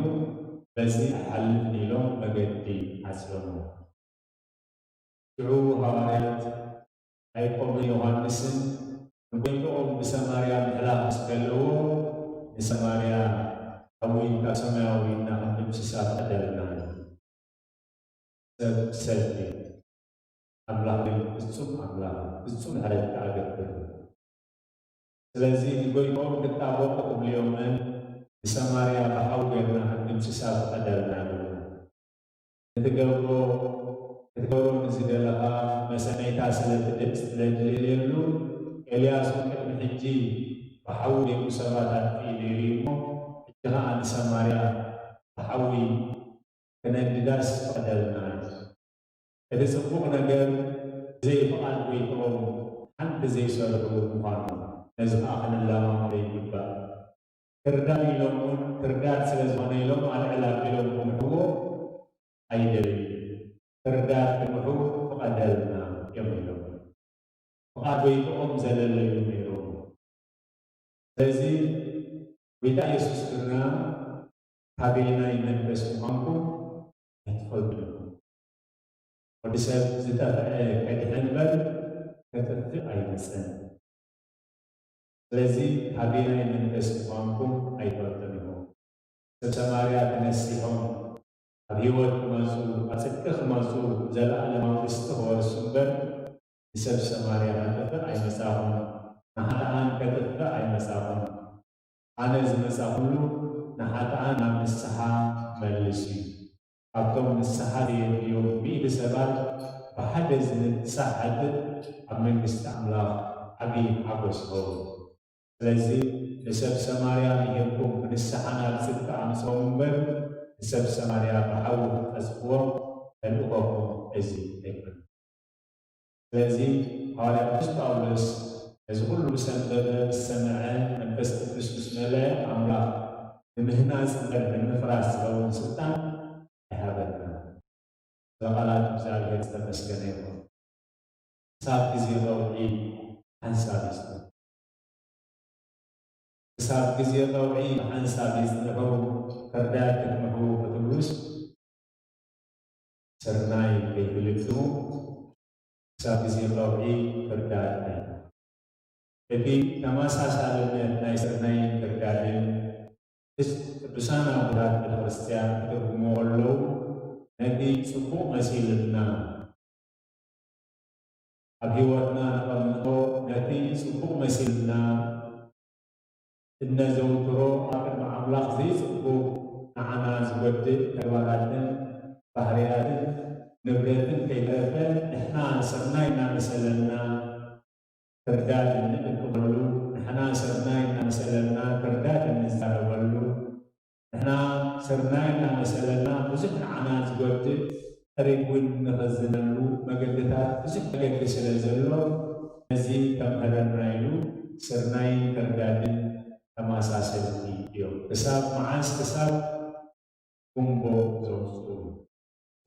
በዚ ኣይሓልፍን ኢሎም መገዲ ዓጽዮሞ። ሽዑ ሃዋርያት ያዕቆብን ዮሃንስን ንጎይትኦም ብሰማርያ ምሕላፍ ምስ ከለዎ፣ ንሰማርያ ሓዊ ካብ ሰማያዊ እናኸድምስሳ ፍቐደልና። ሰብ ሰብ እዩ። ኣምላኽ ግን ፍጹም ኣምላኽ፣ ፍጹም ምሕረት ከኣ ገበረ። ስለዚ ንጎይትኦም ክጣበቑ ክብልዮምን ንሰማርያ ብሓዊ ጌርና ክንድምስሳ ፍቐደልና ይብሉ። ክትገብሮ፣ ክትገብሮ ንዝደለኻ መሰነይታ ስለ ትድ-፣ ስለ ትደልየሉ፣ ኤልያስ እውን ቅድሚ ሕጂ ብሓዊ ደቁ ሰባት ኣጥፊኡ ነይሩ እዩ እሞ፣ ሕጂ ኸኣ ንሰማርያ ብሓዊ ክነድዳስ ፍቐደልና። እቲ ጽቡቕ ነገር ብዘይ ፍቓድ ጎይትኦም ሓንቲ ዘይሰርሑ ምዃኑ፣ ነዚ ኸኣ ክንለማመዶ ይግባእ። ክርዳድ ኢሎም እውን ክርዳድ ስለ ዝኾነ ኢሎም ኣልዕል ኣቢሎም ክምሕዎ ኣይደልዩ። ክርዳድ ክምሑ ፍቐደልና እዮም ኢሎም። ፍቓድ ጎይትኦም ዘለለ እዩ ነይሩ። ስለዚ ጎይታ የሱስ ግና ካበየናይ መንፈስ ምዃንኩም ኣይትፈልጡን ኢኹም። ወዲ ሰብ ዝጠፍአ ከድሕን እምበር ከጥፍእ ኣይመጸን። ስለዚ ካበየናይ መንፈስ ምዃንኩም ኣይትፈልጡን ኢኹም። ሰብ ሰማርያ ተነሲሖም ኣብ ህይወት ክመጹ፣ ኣብ ጽድቂ ክመጹ፣ ዘለኣለማዊ ርስቲ ክወርሱ እምበር ንሰብ ሰማርያ ከጥፍእ ኣይመጻኹን፣ ንኃጥኣን ከጥፍእ ኣይመጻኹን። ኣነ ዝመጻኹሉ ንኃጥኣን ናብ ንስሓ ክመልስ እዩ። ካብቶም ንስሓ ዘየድልዮም ሚእቲ ሰባት ብሓደ ዝንሳሕ ሓጥእ ኣብ መንግስቲ ኣምላኽ ዓቢ ሓጎስ ይኸውን። ስለዚ ንሰብ ሰማርያ ምሂርኩም ብንስሓ ናብ ጽድቂ ኣምጽኦም እምበር ንሰብ ሰማርያ ብሓዊ ክትቀዝፍዎም ተልእኾኹም እዚ ኣይኮነን። ስለዚ ሃዋርያ ቅዱስ ጳውሎስ ነዚ ኩሉ ምስ ኣንበበ፣ ምስ ሰምዐ፣ መንፈስ ቅዱስ ምስ መለአ፣ ኣምላኽ ንምህናጽ እምበር ንምፍራስ ዝኸውን ስልጣን ኣይሃበናን። ስለ ቃላት እግዚኣብሔር ዝተመስገነ ይኹን። ክሳብ ግዜ ቀውዒ ሓንሳብ ይጽንሑ። ክሳብ ግዜ ቀውዒ ሓንሳብ ይጽንሑ፣ ፍርዳይ ክትምሑ ክትብሉስ፣ ስርናይ ከይትልግሙ፣ ክሳብ ግዜ ቀውዒ ፍርዳይ ኣይትምሑ። እቲ ተመሳሳልነት ናይ ስርናይን ክርዳድን ቅዱሳን ኣቦታት ቤተ ክርስቲያን ክትርጉምዎ ከለዉ፣ ነቲ ጽቡቕ መሲልና ኣብ ህይወትና ነቐምጦ፣ ነቲ ጽቡቕ መሲልና እነዘውትሮ፣ ኣብ ቅድሚ ኣምላኽ ዘይጽቡቕ፣ ንዓና ዝጎድእ ተግባራትን ባህርያትን ንብረትን ከይተረፈ፣ ንሕና ስርናይ እናመሰለና ክርዳድ እንጥቀመሉ፣ ንሕና ስርናይ እናመሰለና ክርዳድ እንዛረበሉ፣ ንሕና ስርናይ እናመሰለና ብዙሕ ንዓና ዝጎድእ፣ ቀሪብ እውን ንኸዝነሉ መገድታት ብዙሕ መገዲ ስለ ዘሎ፣ ነዚ ከምህረና ኢሉ ስርናይን ክርዳድን ተመሳሰልቲ እዮም። ክሳብ መዓስ? ክሳብ ጉንቦ ዘውፅኡ።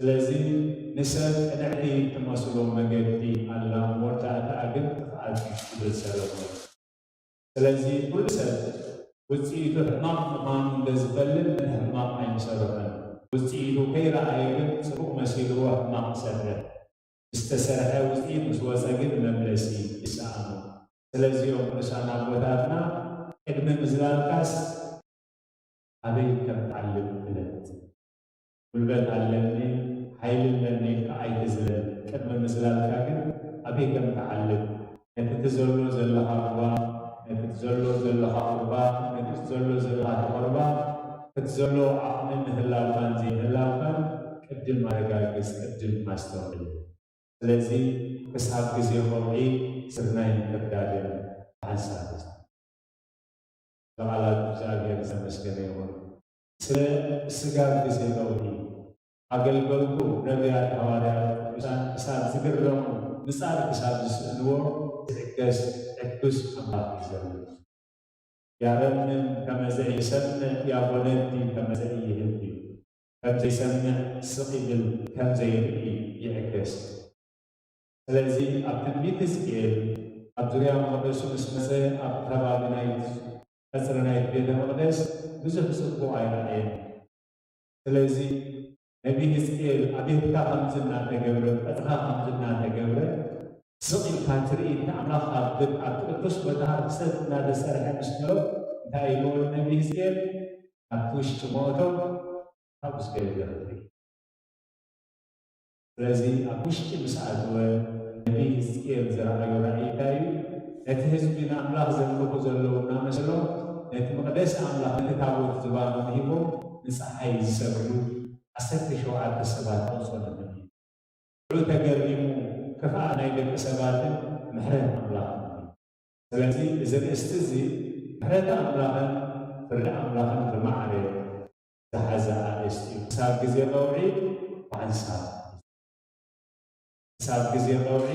ስለዚ ንሰብ ቅንዕቲ ትመስሎ መገዲ ኣላ፣ መወዳእታኣ ግን ጥፍኣት እዩ ዝብል ሰለሞን። ስለዚ ኩሉ ሰብ ውፅኢቱ ሕማቕ ምዃኑ እንተዝፈልጥ ንሕማቕ ኣይምሰርሖን። ውፅኢቱ ከይረኣየ ግን ፅቡቕ መሲልዎ ሕማቕ ይሰርሕ። ዝተሰርሐ ውፅኢት ምስ ወፀ ግን መምለሲ ይሰኣኖ። ስለዚ እዮም ቅዱሳን ኣቦታትና ቅድሚ ምዝላልካስ ኣበይ ከም ትዓልብ ፍለጥ። ጉልበት ኣለኒ፣ ሓይሊ ኣለኒ ኢልካ ኣይትዝለል። ቅድሚ ምዝላልካ ግን ኣበይ ከም ትዓልብ፣ ነቲ እቲ ዘሎ ዘለኻ ሩባ፣ ነቲ እቲ ዘሎ ዘለኻ ቁርባ፣ ነቲ እቲ ዘሎ ዘለኻ ተቆርባ፣ እቲ ዘሎ ዓቕሚ ምህላውካን ዘይምህላውካን ቅድም ኣረጋግጽ፣ ቅድም ኣስተውዕል። ስለዚ ክሳብ ግዜ ቆልዒ ስርናይን ክርዳድን ብሓንሳብ እዩ። ቃላት እግዚኣብሔር ዝተመስገነ ይኹን። ስለ ስጋብ ግዜ ነውሒ ኣገልገልቱ ነቢያት፣ ሃዋርያት፣ ቅዱሳን ክሳብ ዝግረሙ፣ ምጻር ክሳብ ዝስእንዎ ዝዕገስ ዕጉስ ኣምላኽ እዩ ዘሎ። ያረምም ከመ ዘኢሰምዕ ያጎነዲ ከመ ዘኢይህብ እዩ። ከም ዘይሰምዕ ስቕ ይብል፣ ከም ዘይርኢ ይዕገስ። ስለዚ ኣብ ትንቢት ሕዝቅኤል ኣብ ዙርያ መቕደሱ ምስ መጸ ኣብ ከባቢ ናይ ቀጽሪ ናይቲ ቤተ መቕደስ ብዙሕ ጽቡቕ ኣይረኣየን። ስለዚ ነቢ ሕዝቅኤል ኣብ ቤትካ ከምዚ እናተገብረ፣ ቀጽርኻ ከምዚ እናተገብረ ስቕ ኢልካ ትርኢ፣ እቲ ኣምላኽ ኣብ ኣብ ቅዱስ ቦታ ርክሰት እናተሰርሐ ምስ ነሮ እንታይ ኢልዎ ነቢ ሕዝቅኤል? ኣብቲ ውሽጢ መእቶም ካብኡ ዝገደደ ክትርኢ። ስለዚ ኣብ ውሽጢ ምስ ኣተወ ነቢ ሕዝቅኤል ዝረኣዮ ራእይ እንታይ እዩ? ነቲ ህዝቢ ንኣምላኽ ዘምልኹ ዘለዉ እናመሰሎም ነቲ መቕደስ ኣምላኽ ነቲ ታቦት ዝባኖም ሂቦም ንፀሓይ ዝሰግዱ ዓሰርተ ሸውዓተ ሰባት ኣውፅኦ ነቢ። ብኡ ተገሪሙ ክፍኣት ናይ ደቂ ሰባትን ምሕረት ኣምላኽን እዩ። ስለዚ እዚ ኣርእስቲ እዚ ምሕረት ኣምላኽን ፍርዲ ኣምላኽን ብማዕረ ዝሓዘ ኣርእስቲ እዩ። ክሳብ ግዜ ቀውዒ ብሓንሳብ፣ ክሳብ ግዜ ቀውዒ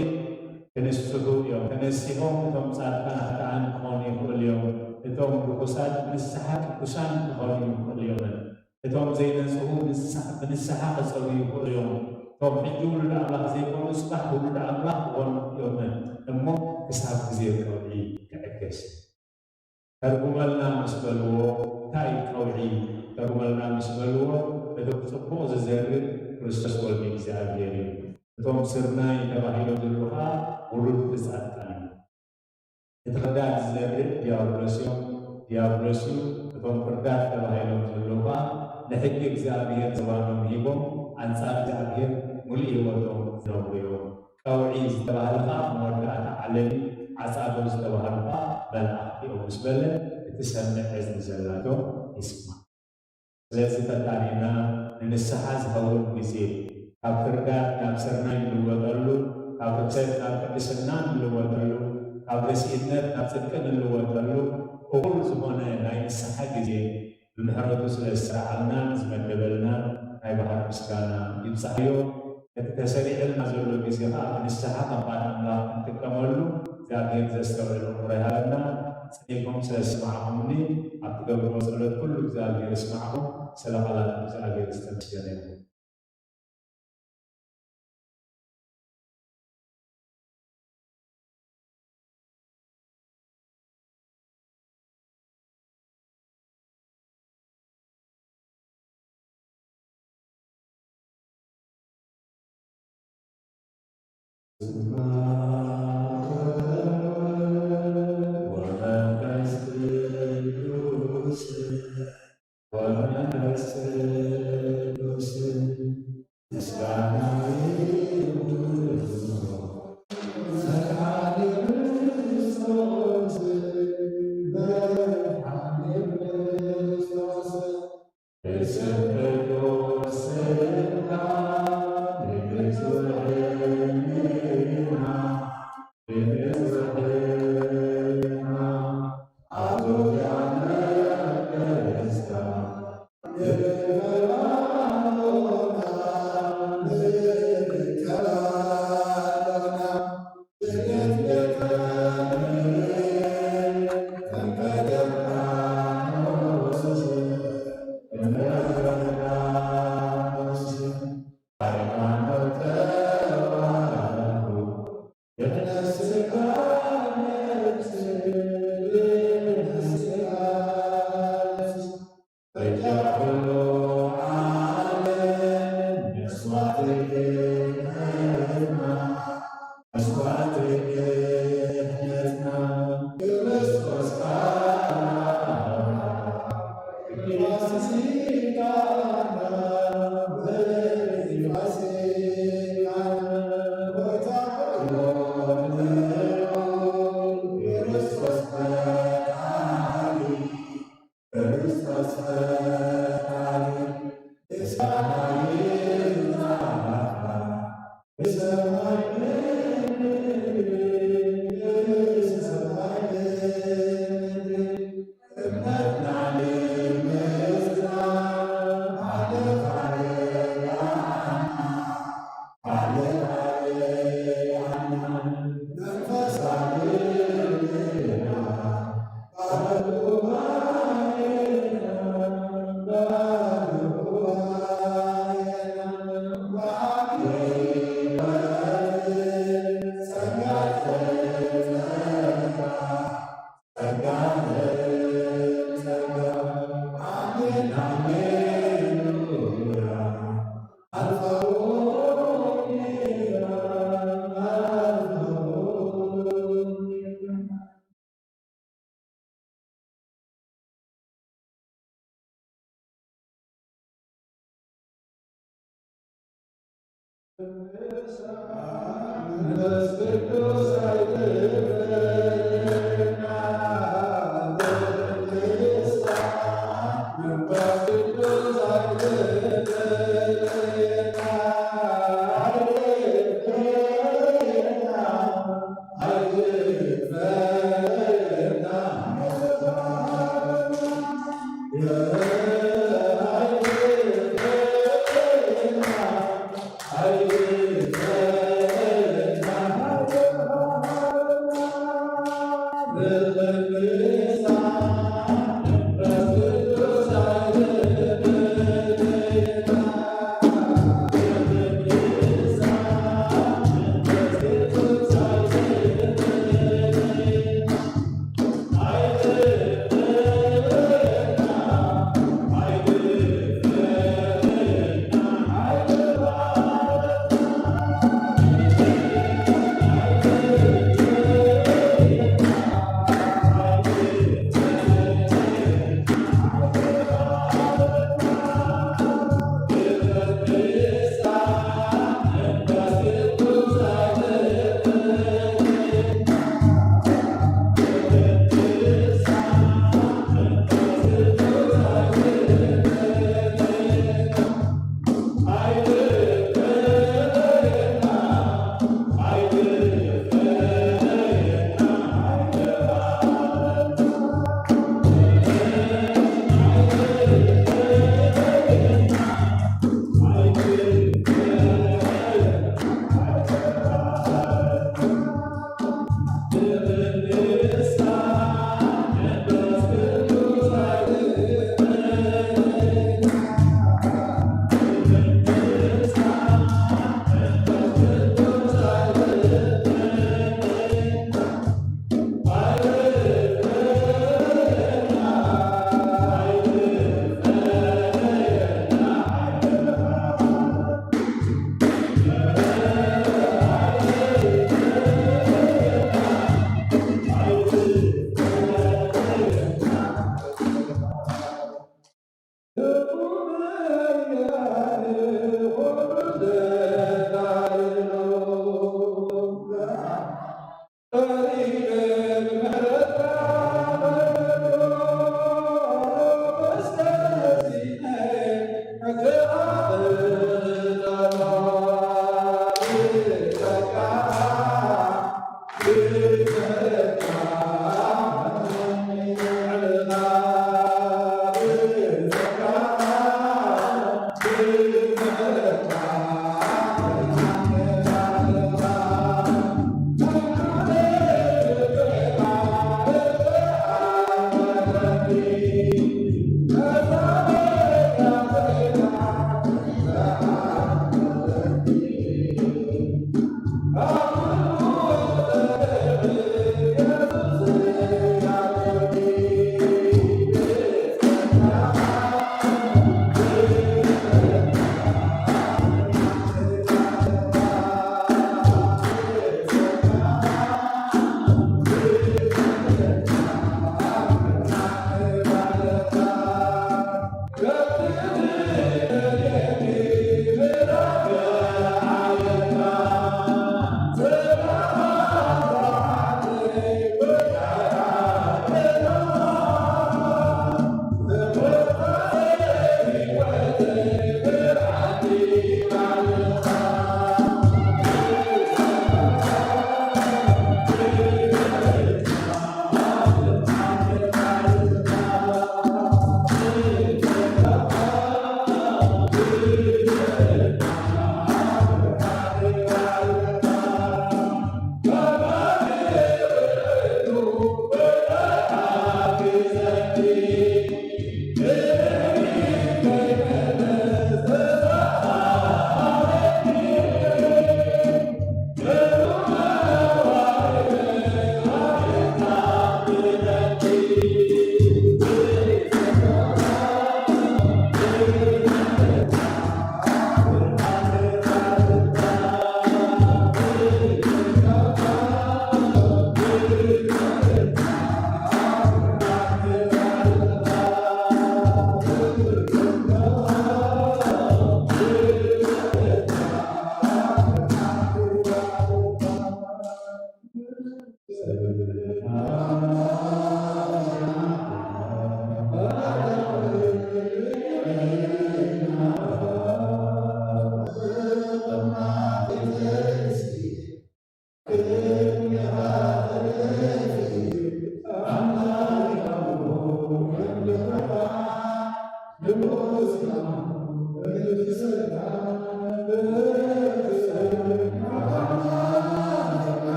ክንስሑ እዮም። ተነሲሖም እቶም ጻድቃን ኃጥኣን ክኾኑ ይኽእሉ እዮም። እቶም ርኹሳት ንስሓ ቅዱሳን ክኾኑ ይኽእሉ እዮም። እቶም ዘይነጽሁ ንስሓ፣ ብንስሓ ክጸሩ ይኽእሉ እዮም። እቶም ሕጂ ውሉድ ኣምላኽ ዘይኮኑ ጽባሕ ውሉድ ኣምላኽ ክኾኑ እዮም። እሞ ክሳብ ግዜ ቀውዒ ክዕገስ። ተርጉመልና ምስ በልዎ፣ እንታይ እዩ ቀውዒ? ተርጉመልና ምስ በልዎ፣ እቲ ጽቡቕ ዝዘርእ ክርስቶስ ወልዲ እግዚኣብሔር እዩ። እቶም ስርናይ ተባሂሎም ዘለዉ ኸኣ ውሉድ ጻድቃን እዩ። እቲ ክርዳድ ዝዘርእ ዲያብሎስ እዮም፣ ዲያብሎስ እዩ። እቶም ክርዳድ ተባሂሎም ዘለዉ ኸኣ ንሕጊ እግዚኣብሔር ዝባኖም ሂቦም ኣንጻር እግዚኣብሔር ሙሉእ ህይወቶም ዝነብሩ እዮም። ቀውዒ ዝተባህለ ኸኣ መወዳእታ ዓለም እዩ፣ ዓጻዶ ዝተባህሉ ኸኣ መላእኽቲ እዮም ምስ በለ እቲ ሰምዕ እዝኒ ዘላቶ ይስማዕ። ስለዚ ፈጣሪና ንንስሓ ዝኸውን ግዜ፣ ካብ ክርዳድ ናብ ስርናይ እንልወጠሉ፣ ካብ ርክሰት ናብ ቅድስና እንልወጠሉ፣ ካብ ረሲእነት ናብ ጽድቂ እንልወጠሉ እኹል ዝኾነ ናይ ንስሓ ግዜ ብምሕረቱ ስለ ዝሰርዓልና ዝመደበልና ናይ ባሕሪ ምስጋና ይብጻሕዮ። ነቲ ተሰሪዕልና ዘሎ ግዜ ኸኣ ብንስሓ ከም ቃል ኣምላኽ ክንጥቀመሉ እግዚኣብሔር ዘስተውዕል እምሮ ይሃበና። ጸኒሕኩም ስለ ዝሰማዕኩምኒ፣ ኣብ ትገብርዎ ጸሎት ኩሉ እግዚኣብሔር ይስማዕኩም። ስለ ቃላት እግዚኣብሔር ዝተመስገነ ይኹን።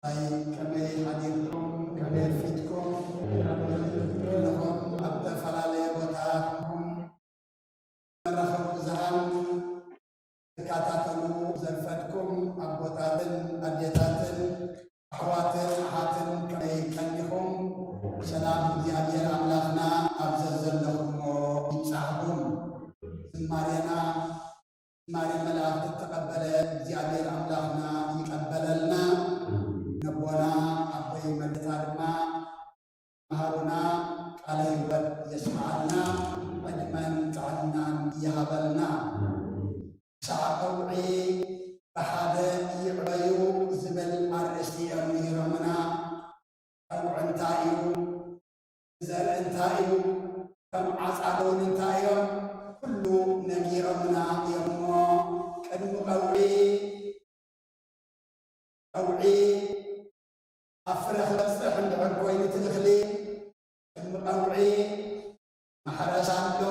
ኣይ፣ ከመይ ሓዲርኩም? ከመይ ኣርፊድኩም? ኩልኹም ኣብ ዝተፈላለየ ቦታ ኮንኩም መራኸቢ ብዙሃን ትከታተሉ ዘርፈድኩም ኣቦታትን ኣዴታትን ኣሕዋትን ኣሓትን ከመይ ቀኒኹም? ሰላም እግዚኣብሔር ኣምላኽና ኣብ ዘዘለኹሞ ይብጻሕኩም። ዝማሬና ዝማሬ መላእክት እተቐበለ እግዚኣብሔር ኣምላኽና ይቀበለልና። ነቦና ኣቦይ መርጌታ ድማ መሃሩና ቃለ ሕይወት የስምዓልና፣ ዕድመን ጥዕናን ይሃበልና። ክሳዕ ቀውዒ ብሓደ ይዕበዩ ዝብል ኣርእስቲ እዮም ምሂሮምና። ቀውዒ እንታይ እዩ? ዘርኢ እንታይ እዩ? ከም ዓጻዶ እውን እንታይ እዮም? ኩሉ ነጊሮምና እዮም እሞ፣ ቅድሚ ቀውዒ፣ ቀውዒ ኣብ ፍረ ክበጽሕ እንድሕር ኮይኑ እቲ እኽሊ፣ ቅድሚ ቀውዒ ማሕረስ ኣሎ፣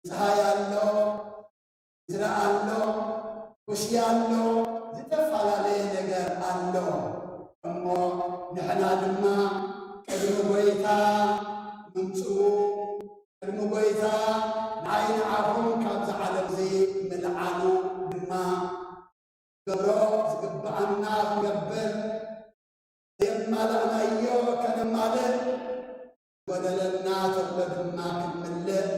ጸሃይ ኣሎ፣ ዝረኣ ኣሎ፣ ኩስያ ኣሎ፣ ዝተፈላለየ ነገር ኣሎ። እሞ ንሕና ድማ ቅድሚ ጐይታ ምምጽኡ፣ ቅድሚ ጐይታ ንዓይ ንዓኹም ካብዚ ዓለም እዚ ምልዓሉ ድማ ገብሮ ዝግብኣና ክንገብር፣ ዘየማላእናዮ ከነማልእ፣ ጎደለና ተብሎ ድማ ክንምልእ፣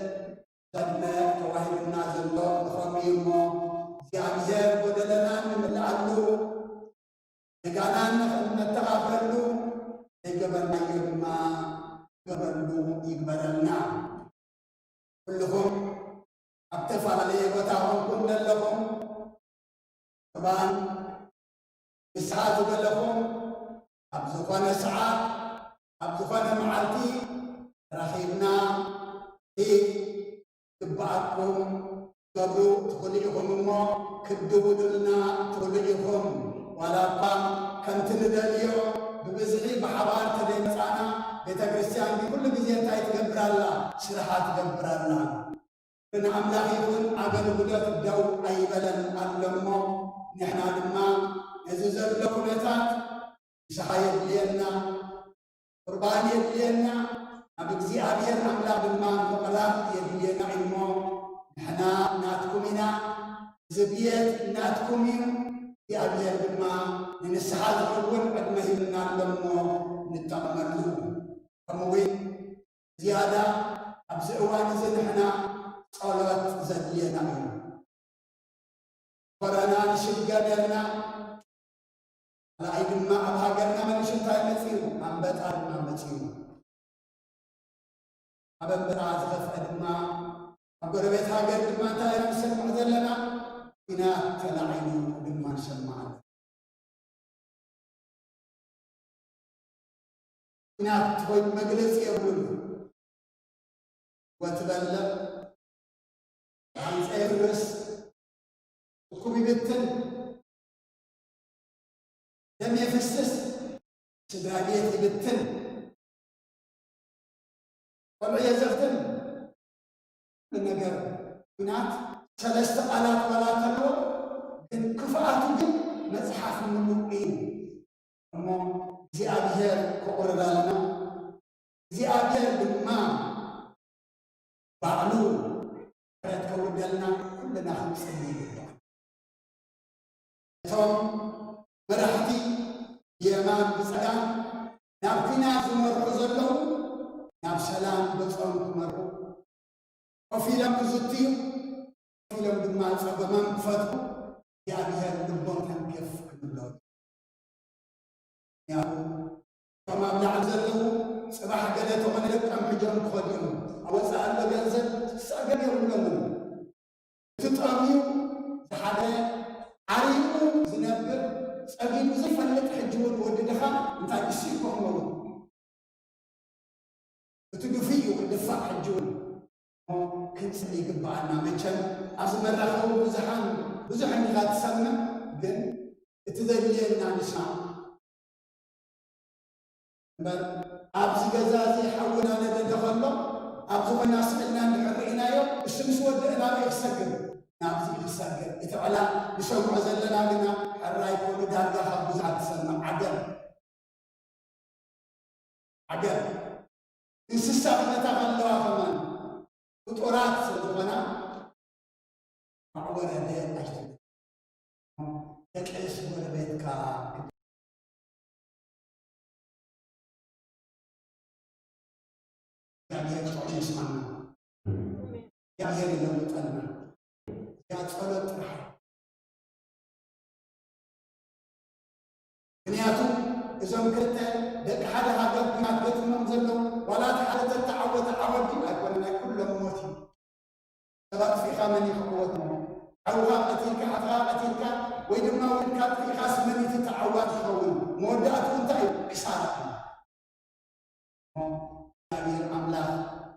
ዕድመ ተዋሂቡና ዘሎ ንኸምኡ እዩ እሞ፣ እግዚኣብሔር ጎደለና ንምልኣሉ፣ ነጋናን ነተኻኽለሉ፣ ዘይገበርናዮ ድማ ገበሉ ይግበረልና። ኩልኹም ኣብ ዝተፈላለየ ቦታ ኮንኩም ዘለኹም፣ ክባን ንስሓ ዝበለኹም፣ ኣብ ዝኾነ ሰዓት፣ ኣብ ዝኾነ መዓልቲ ረኺብና፣ እቲ ዝግብኣኩም ትገብሩ ትኽእሉ ኢኹም እሞ፣ ክትድውሉልና ትኽእሉ ኢኹም። ዋላ እኳ ከምቲ ንደልዮ ብብዝሒ ብሓባር ተዘይመጻና፣ ቤተ ክርስቲያን ግን ኩሉ ግዜ እንታይ ትገብር ኣላ? ስርሓ ትገብር ኣላ። ንኣምላኽ ይኹን ኣገልግሎት ደው ኣይበለን ኣሎ እሞ፣ ንሕና ድማ ነዚ ዘሎ ኩነታት ንስሓ የድልየና፣ ቁርባን የድልየና፣ ናብ እግዚኣብሔር ኣምላኽ ድማ ምቕራብ የድልየና እዩ እሞ፣ ንሕና ናትኩም ኢና፣ እዚ ቤት ናትኩም እዩ። እግዚኣብሔር ድማ ንንስሓ ዝኸውን ዕድመ ሂብና ኣሎ እሞ ንጠቕመሉ። ከምኡ እውን ዝያዳ ኣብዚ እዋን እዚ ንሕና ጸሎት ዘድልየና እዩ። ኮረና ንሽገም የልና። ካልኣይ ድማ ኣብ ሃገርና መሊሱ እንታይ መጺኡ? ኣንበጣ ድማ መጺኡ። ኣብ ኣንበጣ ዝኸፍአ ድማ ኣብ ጎረቤት ሃገር ድማ እንታይ ኢና ንሰምዕ ዘለና? ኲናት ተላዒሉ ድማ ንሰምዕ ኣለና። ኲናት ኮይኑ መግለጺ የብሉን። ወትበልዕ፣ ህንጻ የፍርስ፣ እኩብ ይብትን፣ ደም የፍስስ፣ ስድራ ቤት ይብትን፣ ቆልዑ የዘኽትን። ነገር ኲናት ሰለስተ ቃላት ዋላ እንተለዎ፣ ግን ክፍኣቱ ግን መጽ እቶም መራሕቲ ብየማን ብጸጋም ናብ ኲናት ዝመርሑ ዘለዉ ናብ ሰላም ገጾም ክመርሑ፣ ኮፍ ኢሎም ክዝትዩ፣ ኮፍ ኢሎም ድማ ጸገሞም ክፈትሑ እግዚኣብሔር ልቦም ተንክፍ ክብሎ። ምኽንያቱ እቶም ኣብ ላዕሊ ዘለዉ ጽባሕ ገለ ተኾነ ደቆም ሒዞም ክኸዱ እዮም። ኣብ ወጻኢ ኣሎ ገንዘብ ክሳገር የብሎምን። እቲ ጠምዩ ዝሓደ ዓሪቑ ዝነብር ጸጊቡ ዘይፈልጥ ሕጂ እውን ወዲ ድኻ እንታይ ክስኢልኩም ክኸውን? እቲ ግፍዒ እዩ ክድፋእ ሕጂ እውን እሞ ክንጽሊ ይግብኣና። መቸም ኣብዚ መራኸቢ ብዙሓን ብዙሕ እንዲኻ ትሰምዕ፣ ግን እቲ ዘድልየና ንስማዕ። እምበር ኣብዚ ገዛ እዚ ሓውና ነደደ ከሎ ኣብዚ ኮይና ስእልና እንድሕር ርኢናዮ እሱ ምስ ወደአ ናበይ ክሰግር? ናብዚ ክሰግር። እቲ ዕላል ንሰምዖ ዘለና ግና ሕራይ ኮይኑ ዳርጋ ካብ ብዙሓት ትሰምዕ። ዓገብ ዓገብ። እንስሳ ክመታ ከለዋ ከማን ፍጡራት ስለ ዝኾና ማዕወረደ ኣይትብል። ደቅስ ጎረቤትካ እግዚኣብሔር ጥዑም ይስማና። እግዚኣብሔር ይለውጠና። እዚኣ ጸሎት ጥራሕ። ምኽንያቱ እዞም ክልተ ደቂ ሓደ ሃገር ኲናት ገጢሞም ዘለዉ ዋላ እቲ ሓደ ተተዓወተ ዓወት ድዩ ኣይኮነ ናይ ኩሎም ሞት እዩ። ሰብ ኣጥፊእካ መን እዩ ክዕወት እሞ ሓውኻ ቀቲልካ ሓትኻ ቀቲልካ ወይ ድማ ውልድካ ኣጥፊእካስ መን እዩ እቲ ተዓዋቲ ይኸውን? መወዳእትኡ እንታይ እዩ? ክሳራ እዩ። እግዚኣብሔር ኣምላኽ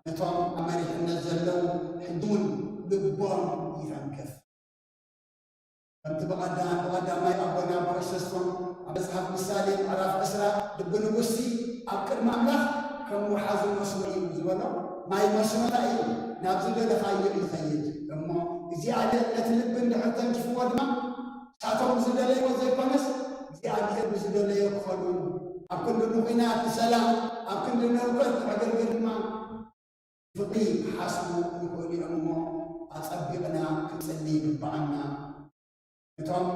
ነቶም ኣብ መሪሕነት ዘለዉ ሕጂ እውን ልቦም ይተንክፍ። ከምቲ ብቐዳማይ ኣቦና ኣብ ክርስቶስቶም ኣብ መጽሓፍ ምሳሌ ምዕራፍ ዕስራ ልቢ ንጉስቲ ኣብ ቅድሚ ኣምላኽ ከም ወሓዚ መስኖ እዩ ዝበሎ። ማይ መስኖ እንታይ እዩ? ናብ ዝደለኻዮ እዩ ዝኸይድ እሞ እግዚኣብሔር ነቲ ልቢ እንድሕር ተንኪፍዎ ድማ ንሳቶም ዝደለይዎ ዘይኮነስ እግዚኣብሔር ብዝደለዮ ክኸዱ ኣብ ክንዲ ንኹናት ንሰላም ኣብ ክንዲ ንእውቀት ንዕግርግር ድማ ፍቕሪ ክሓስቡ ይኽእሉ እዮም እሞ ኣጸቢቕና ክንጽሊ ይግብኣና። እቶም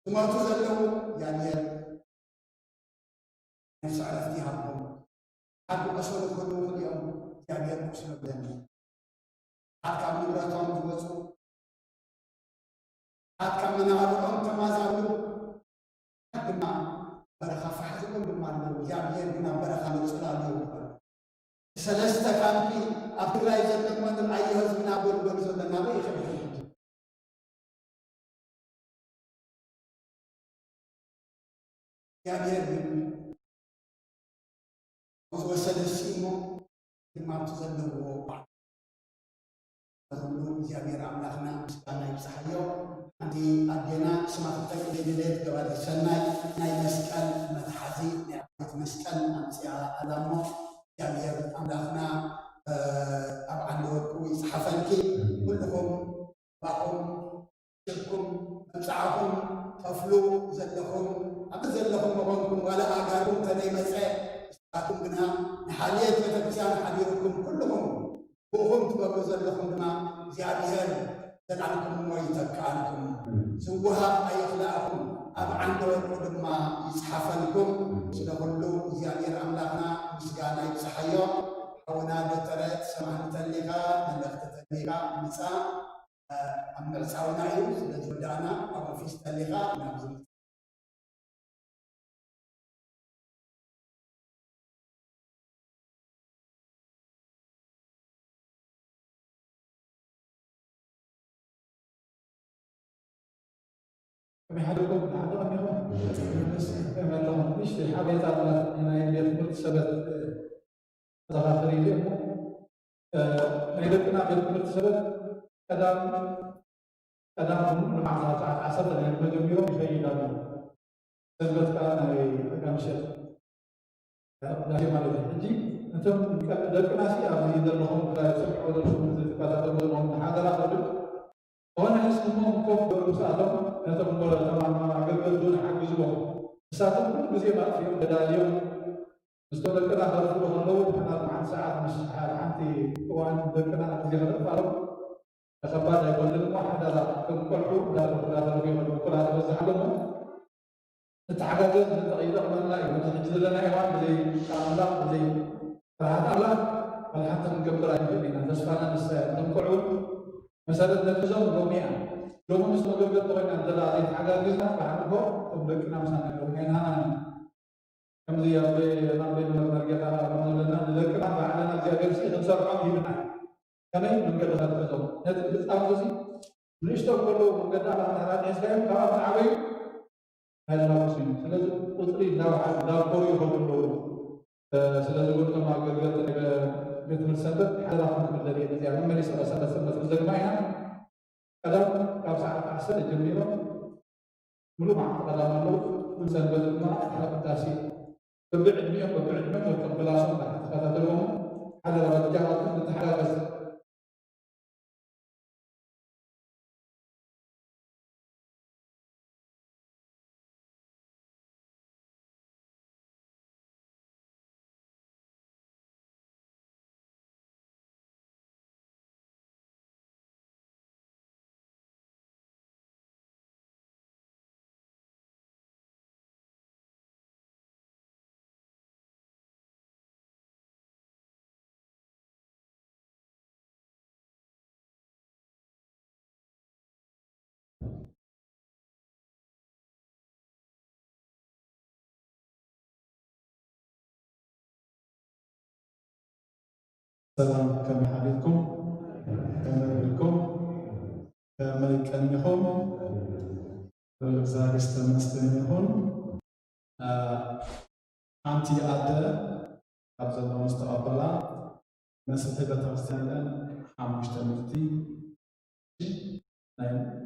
ዝሞቱ ዘለዉ እግዚኣብሔር ነፍሲ ዕረፍቲ ይሃቦም። ሓንቲ ቆሰሉ ክህልዉ ይኽእሉ እዮም እግዚኣብሔር ቁስሎም ዘንብብ። ሓት ካብ ንብረቶም ዝወፁ ሓት ካብ መናብርኦም ተማዛብሉ። ሓት ድማ በረኻ ፋሕ ዝበሉ ድማ ኣለዉ እግዚኣብሔር ግን ኣብ በረኻ መፅላሉ ይበሉ። ሰለስተ ካምፒ ኣብ ትግራይ ዘሎ እሞ ንርኣዮ ህዝብና ጎልጎል ዘሎ ናበይ ይኸድ? እግዚኣብሔር ግን ዝወሰደ እሱ እሞ ድማ ኣብቲ ዘለዎ ኩሉ እግዚኣብሔር ኣምላኽና ምስጋና ይብፅሓዮ። ሓንቲ ኣዴና ስማ ክትጠቅም ዘይደለየት ገባሪ ሰናይ ናይ መስቀል መትሓዚ ናይ ዓበይቲ መስቀል ኣምፅኣ ኣላ እሞ እግዚኣብሔር ኣምላኽና ኣብ ዓንዲ ወርቁ ይፅሓፈልኪ። ኩልኹም ባኹም ሽኩም መብፅዓኹም ተፍሉ ዘለኹም ኣብ ዘለኹም መኾንኩም ዋላ ኣጋሩ እንተነይመፀ ንስኻትኩም ግና ንሓልየት ቤተክርስትያን ሓዲርኩም ኩልኹም ብኡኹም ትገብሩ ዘለኹም ድማ እግዚኣብሔር ዘልዓልኩምዎ ይተክኣልኩም። ዝወሃብ ኣይኽልኣኹም ኣብ ዓንዲ ወርቁ ድማ ይፅሓፈልኩም። ስለ ኩሉ እግዚኣብሔር ኣምላኽና ምስጋና ይብፅሓዮ። ሓውና ዶክተረ ትሰምዓኒ ተሊኻ መልእኽቲ ተሊኻ ምፃ ኣብ ምዕፃውና እዩ። ስለዚ ወዳእና ኣብ ኦፊስ ተሊኻ ናብ ዝምፃ ከመይ ሓደኩም? ደሓን ዶ እኒኹም? ከመይ ኣለኹም? ንእሽተይ ሓበሬታ ኣላትኒ ናይ ቤት ትምህርቲ ሰበት ተዘኻኽር ኢለ እሞ፣ እ፣ ናይ ደቅና ቤት ትምህርቲ ሰበት ቀዳም፣ ቀዳም ንመዓልቲ ሰዓት ዓሰርተ ናይ መጀመሪያም ይኸይድ ኣሎ። ሰንበት ከኣ ናይ ቀዳምሸት። ዳሴ ማለት እዩ። ሕጂ እቶም ቀ-፣ ደቅናሲ ኣብዚ ዘለኹም፣ ብፍላይ ትሰምዕዎ ዘለኹም፣ እዚ ትከታተልዎ ዘለኹም፣ ንሓደራ ክብል፣ ዝኾነ እስኹም ኮፍ በሉ ምስኣቶም፣ ነቶም ተማማ ኣገልገልቲ እውን ሓግዝዎም። ንሳቶም ኩሉ ግዜ ማጥፊኦም ተዳልዮም፣ ምስቶም ደቅና ከርፍዱ ከለዉ፣ ንሕና ሓንቲ ሰዓት ምስ ሓንቲ እዋን ደቅና ግዜ ከነጥፋሎም፣ ተኸባድ ኣይኮንን እሞ ሓደራ፣ ከም ቆልዑ እንዳተረጉ ይኾኑ፣ እኩላት በዝሓሎም እሞ ንተሓጋገዝ፣ ንጠቕ ይጠቕመና እዩ። ነዚ ሕጂ ዘለና እዋን ብዘይ ቃል ኣምላኽ፣ ብዘይ ፍርሃት ኣምላኽ፣ ዋላ ሓንቲ ክንገብር ኣይንኽእል ኢና። ተስፋና ንሳ እያ። እቶም ቆልዑ መሰረት ነትዞም ሎሚ እያ። ሎሚ ምስ መገልገልቲ ኮይና እንተ ደኣ ዘይተሓጋጊዝና፣ ብሓንቲ እኮ እቶም ደቅና ምሳና ኣለዉ፣ ኣይንሃናን እዮም። ከምዚ ኣብ ናብ ቤት መምህር ጌታ ዘለና ንደቅና ባዕልና እግዚኣብሔር ሲ ክንሰርዖም ሂብና እዩ። ከመይ መንገድታት ገዞም ነቲ ህፃውንቲ እዚ ንእሽቶ ከለዉ መንገዲ ኣባህታታት ሒዝካዮም ካብ ዓበዩ ኣይደላወሱ እዩ። ስለዚ ቁፅሪ እንዳወሓዱ እንዳኮሩ ይኸዱ ኣለዉ። ስለዚ ወድቶም ኣገልገልቲ ናይ ቤት ትምህርቲ ሰንበት ሓደራኹም ክብል ደልየ ነዚኣ መመሊሰ ቀሰቀሰ መትሪ ዘግማ ኢና። ቀደም ካብ ሰዓት ዓሰርተ ጀሚሮም ሙሉ መዓልቲ ቀዳም ኣለዉ። ኩሉ ሰንበት ድማ ድሕሪ ቅዳሴ በብዕድሚኦም በብዕድመ ነቶም ክላሶም እንዳተኸታተልዎም ሓደ ደረጃ ንተሓጋገዝ። ሰላም፣ ከመይ ሓዲርኩም? ከመይ ውዒልኩም? ከመይ ቀኒኹም? ልዑል እግዚኣብሔር ዝተመስገነ ይኹን። ሓንቲ ኣደ ካብ ዘለዎም ዝተቐበላ መስርሒ ቤተክርስትያን ኢለን ሓሙሽተ ሚእቲ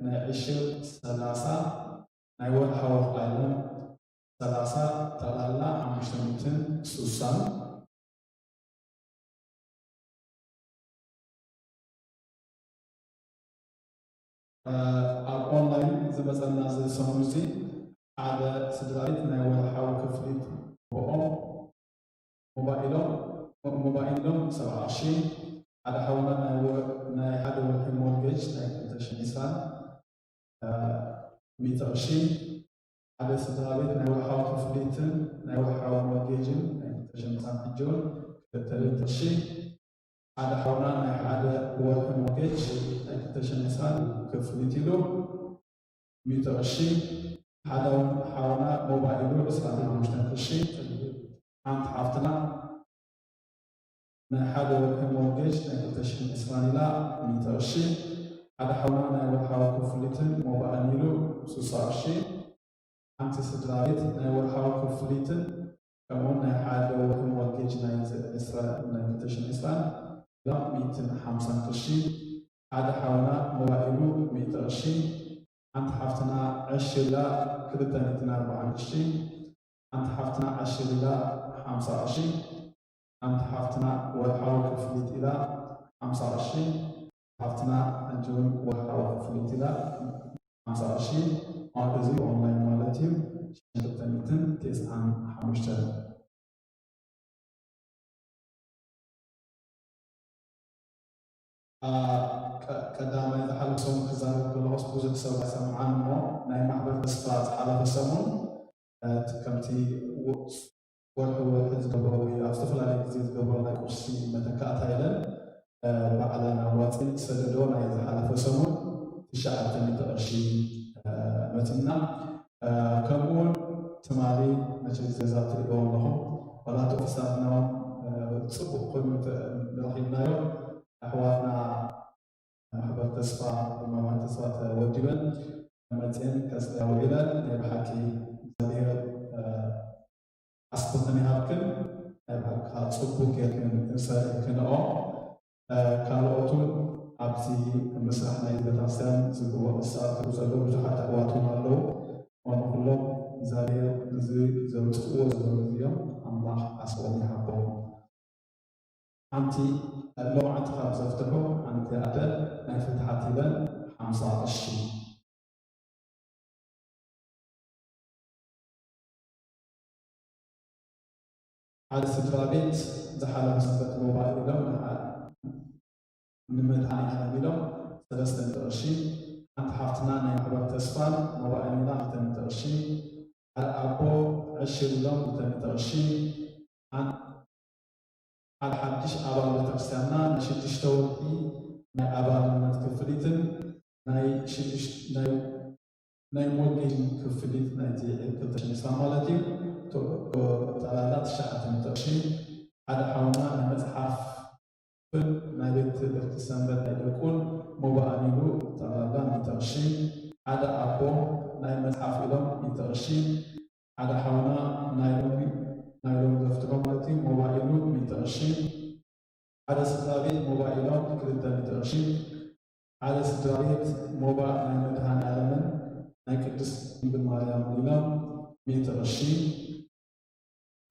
ናይ ዕሽር ሰላሳ ናይ ወርሓዊ ክኣለን ሰላሳ ጠቕላላ ሓሙሽተ ሚእትን ስሳን። ኣብ ኦንላይን ዝመፀና እዚ ሰሙን እዚ ሓደ ስድራ ቤት ናይ ወርሓዊ ክፍሊት ብኦም ሞባይሎም ሞባይሎም ሰብዓ ቅርሺ፣ ሓደ ሓውና ናይ ወ- ናይ ሓደ ወርሒ ሞርጌጅ ናይ ክልተ ሽሕን ዕስራን ሚእቲ ቅርሺ፣ ሓደ ስድራ ቤት ናይ ወርሓዊ ክፍሊትን ናይ ወርሓዊ ሞርጌጅን ናይ ክልተ ሽሕን ዕስራን ሕጂ እውን ክልተ ሚእቲ ቅርሺ፣ ሓደ ሓውና ናይ ሓደ ወርሒ ሞርጌጅ ናይ ክልተ ሽሕን ዕስራን ክፍሊት ኢሉ ሚእቲ ቅርሺ፣ ሓደ ሓውና ሞባይሉ ዕስራን ሓሙሽተን ቅርሺ፣ ሓንቲ ሓፍትና ናይ ሓደ ወርሒ ሞርጌጅ ናይ ክልተ ሽሕን ዕስራን ኢላ ሚእቲ ቅርሺ፣ ሓደ ሓውና ናይ ወርሓዊ ክፍሊትን ሞባእን ኢሉ ስሳ ቅርሺ፣ ሓንቲ ስድራ ቤት ናይ ወርሓዊ ክፍሊትን ከምኡውን ናይ ሓደ ወርሒ ሞርጌጅ ናይ ዕስራ ናይ ክልተ ሽሕን ዕስራን ኢላ ሚእትን ሓምሳን ቅርሺ፣ ሓደ ሓውና ሞባይሉ ሚእቲ ቅርሺ፣ ሓንቲ ሓፍትና ዕሽላ ክልተ ሚእትን ኣርባዓን ቅርሺ፣ ሓንቲ ሓፍትና ዕሽል ኢላ ሓምሳ ቅርሺ፣ ሓንቲ ሓፍትና ወርሓዊ ክፍሊት ኢላ ሓምሳ ቅርሺ፣ ሓፍትና ሕጂ እውን ወርሓዊ ክፍሊት ኢላ ሓምሳ ቅርሺ፣ እዚ ኦንላይን ማለት እዩ። ሽዱሽተ ሚእትን ተስዓን ሓሙሽተን። አ፣ ቀ- ቀዳማይ ዝሓለፈ ሰሙን ክዛረብ ከለኹስ ብዙሕ ሰብ ኣይሰምዓን እሞ ናይ ማሕበር ተስፋ ዝሓለፈ ሰሙን እ፣ ከምቲ ወ- ወርሒ ወርሒ ዝገብሮ ወይ ኣብ ዝተፈላለየ ግዜ ዝገብሮ ናይ ቁርሲ መተካእታ የለን። እ፣ ባዕለን ኣዋፂን ዝሰደዶ ናይ ዝሓለፈ ሰሙን ትሽዓተ ሚእቲ ቅርሺ እ፣ መፂና። እ፣ ከምኡ እውን ትማሊ መቸስ ገዛ ትሪእዎ ኣለኹም ዋላ እቲ ኦፊሳትና እውን እ፣ ፅቡቅ ኮይኑ ተ- ረኺብናዮ። ኣሕዋትና ማሕበር ተስፋ ብማማን ተስፋ ተወዲበን መፅየን ከፅለያ ውዒለን ናይ ብሓቂ እግዚኣብሔር እ፣ ዓስብኽን ይሃብክን። ናይ ብሓቂ ከዓ ፅቡቅ ጌርክን እንሰ ክንኦ እ፣ ካልኦት እውን ኣብዚ ምስራሕ ናይ ቤተክርስትያን ዝግበኦ ዝሳተፉ ዘለዉ ብዙሓት ኣሕዋት እውን ኣለዉ። እሞ ንኩሎም እግዚኣብሔር ንዚ ዘውፅእዎ ዘለዉ እዮም ኣምላኽ ዓስቦም ይሃቦም። ሓንቲ ሎማዓንቲ ካብ ዘፍትሑ ሓንቲ ኣደ ናይ ፍትሓት ኢለን ሓምሳ ቅርሺ። ሓደ ስድራ ቤት ዝሓለፈ ሰንበት ሞባይሎም ንሓ- ንመድሃኔ ዓለም ኢሎም ሰለስተ ሚእቲ ቅርሺ። ሓንቲ ሓፍትና ናይ ማሕበር ተስፋን ሞባይል ሚላ ክልተ ሚእቲ ቅርሺ። ሓደ ኣቦ ዕሽር ኢሎም ክልተ ሚእቲ ቅርሺ። ሓን- ሓደ ሓድሽ ኣባል ቤተክርስትያንና ናይ ሽዱሽተ ወርሒ ናይ ኣባልነት ክፍሊትን ናይ ሽዱሽተ ናይ ናይ ሞዴል ክፍሊት ናይቲ ክልተ ሽሕን ዕስራን ማለት እዩ። ቶ-፣ ቶ-፣ ጠቕላላ ትሽዓተ ሚእቲ ቅርሺ። ሓደ ሓውና ናይ መጽሓፍ ክፍል ናይ ቤት ትምህርቲ ሰንበት ናይ ደቁን ሞባይል ኢሉ ጠቕላላ ሚእቲ ቅርሺ። ሓደ ኣቦ ናይ መጽሓፍ ኢሎም ሚእቲ ቅርሺ። ሓደ ሓውና ናይ ሎሚ ናይ ሎሚ ደፍትሮ ማለት እዩ ሞባይል ኢሉ ሚእቲ ቅርሺ። ሓደ ስድራ ቤት ሞባይል ኢሎም ክልተ ሚእቲ ቅርሺ። ሓደ ስድራ ቤት ሞባይል ናይ መድኃኔ ዓለምን ናይ ቅድስት ድንግል ማርያም ኢሎም ሚእቲ ቅርሺ።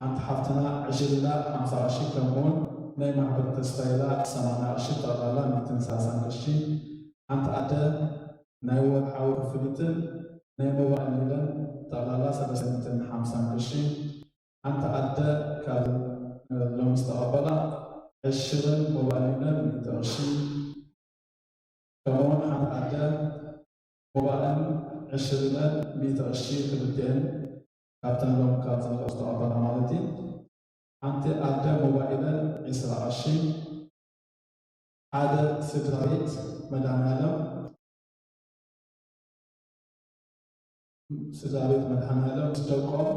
ሓንቲ ሓፍትና ዕሽር ኢላ ሓምሳ ቅርሺ፣ ከምኡውን ናይ ማሕበር ተስፋ ኢላ ሰማንያ ቅርሺ፣ ጠቕላላ ሚእትን ሰላሳን ቅርሺ። ሓንቲ ኣደ ናይ ወርሓዊ ክፍሊትን ናይ ሞባይል ሚለን ጠቕላላ ሰለስተ ሚእትን ሓምሳን ቅርሺ። ሓንቲ ኣደ ካብ ሎሚ ዝተቐበላ ዕሽርን ሞባይል ሚለን ሚእቲ ቅርሺ። ከምኡውን ሓንቲ ኣደ ሞባይልን ዕሽርን ሚእቲ ቅርሺ ክልቲኤን ካብተን ሎም ካብ ዝመለሱ ተቐበላ ማለት እዩ። ሓንቲ ኣደ ሞባይልን ዕስራ ቅርሺ። ሓደ ስድራ ቤት መድኃኔዓለም ስድራ ቤት መድኃኔዓለም ምስ ደቆም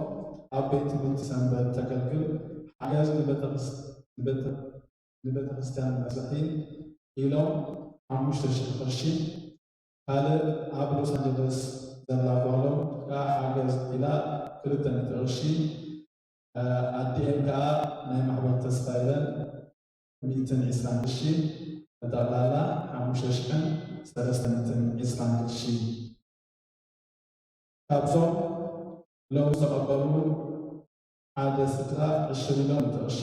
ኣብ ቤት ትምህርቲ ሰንበት ተገልግል ሓገዝ ንቤተክርስ-፣ ንቤተ-፣ ንቤተክርስትያን መስርሒ ኢሎም ሓሙሽተ ሽሕ ቅርሺ። ካልእ ኣብ ሎስ ኣንጀለስ ዘላ ጓሎም ከኣ ሓገዝ ኢላ ክልተ ሚእቲ ቅርሺ። ኣዲኤን ከኣ ናይ ማሕበር ተስፋ ኢለን ሚእትን ዕስራን ቅርሺ። ብጠቕላላ ሓሙሽተ ሽሕን ሰለስተ ሚእትን ዕስራን ቅርሺ። ካብዞም ሎሚ ዝተቐበሉ ሓደ ስድራ ዕሽር ኢሎም ሚእቲ ቅርሺ።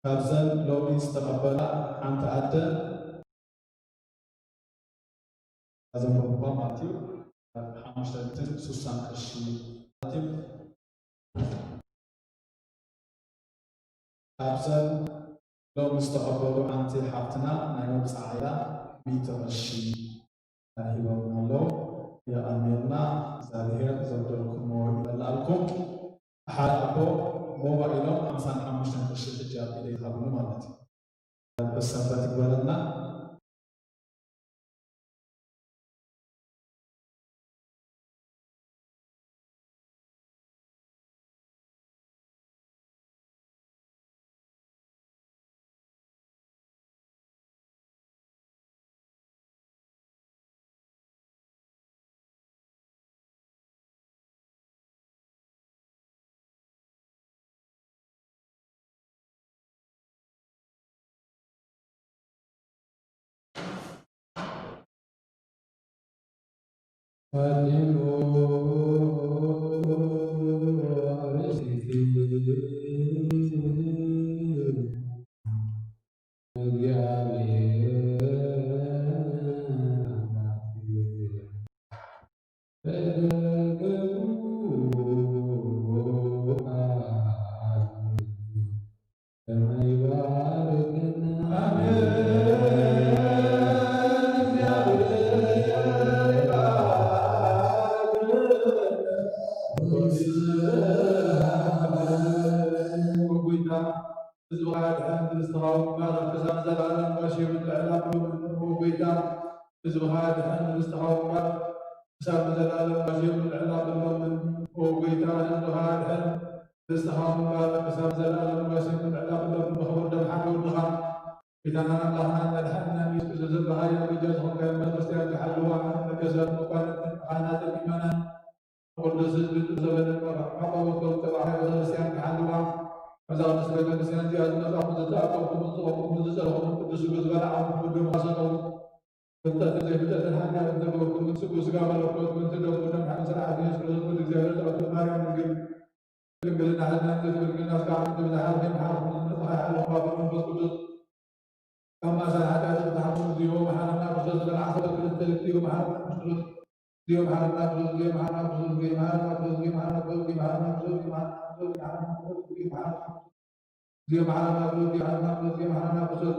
ካብዘን ሎሚ ዝተቐበላ ሓንቲ ኣደ፣ ካብዘን ሎሚ ማለት እዩ፣ ሓሙሽተ ሚእትን ስሳን ቅርሺ ማለት እዩ። ካብዘን ሎሚ ዝተቐበሉ ሓንቲ ሓፍትና ናይ መብጽዓ ኢላ ሚእቲ ቅርሺ ሂቦምና ኣለዉ። የቐንየልና፣ እግዚኣብሔር ዘብደልኩሞ ይመልኣልኩም። ሓደ ኣቦ ሞባይሎም ሓምሳን ሓሙሽተን ቅርሺ ሕጂ ኣብ ኢደይ ሃቡኒ ማለት እዩ። በሰንበት ይግበረልና። ህዝብኻ ድሕን ርስትኻ ምባረኽ ክሳብ ዘላለም ጋሽ የብሉ ዕላማ ሎምን ጎይታ። ህዝብኻ ድሕን ርስትኻ ምባረኽ ክሳብ ዘላለም ጋሽ የብሉ ዕላማ ሎምን ጎይታ። ህዝብኻ ድሕን ርስትኻ ምባረኽ ክሳብ ዘላለም ጋሽ የብሉ ዕላማ ሎምን ብኽቡር ደም ሓደ ወድኻ። ጌታናን ኣምላኽናን መድሓኒናን ኢየሱስ ክርስቶስ ዘለኻዮ በጃ ዝኾንካዮ ቤተክርስትያን ክሓልዋ፣ መገዛት መኳንንትን ካህናትን ምእመናን ቅዱስ ህዝቢ ዘበነ መርዓ ቆቦ ተባሃዮ ቤተክርስትያን ክሓልዋ። ኣብዛ ቅድስት ቤተክርስትያን እዚኣ ዝመጻኹም ዝተኣከብኩምን ዝቆምኩምን ዝጸለኹምን ቅዱስ ስግኡ ዝበላዕኹም ኩሉ ማሰቶም ፍልጠትን ዘይፍልጠትን ሓጢኣት እንተገበርኩምን ስግኡ ስጋ መለኮት ምእንቲ ደሙ ደም ሓቂ ስርዓት ኢየሱስ ክርስቶስ ወዲ እግዚኣብሔር ዝኣክል ማርያም ድንግል ድንግልና ሕዝናን ዘይትብል ግን ኣስካዕኩም ትብዝሓ ዘይምሓርኩም ዝመጽኻ ይሓለኹም ኣብ መንፈስ ቅዱስ ካብ ማእሰር ሓጢኣት ፍትሓኩም። እግዚኦ መሓረና ክርስቶስ ዝበል ዓሰርተ ክልተ። እግዚኦ መሓረና ክርስቶስ፣ እግዚኦ መሓረና ክርስቶስ፣ እግዚኦ መሓረና ክርስቶስ፣ እግዚኦ መሓረና ክርስቶስ፣ እግዚኦ መሓረና ክርስቶስ፣ እግዚኦ መሓረና ክርስቶስ፣ እግዚኦ መሓረና ክርስቶስ፣ እግዚኦ መሓረና ክርስቶስ፣ እግዚኦ መሓረና ክርስቶስ፣ እግዚኦ መሓረና ክርስቶስ፣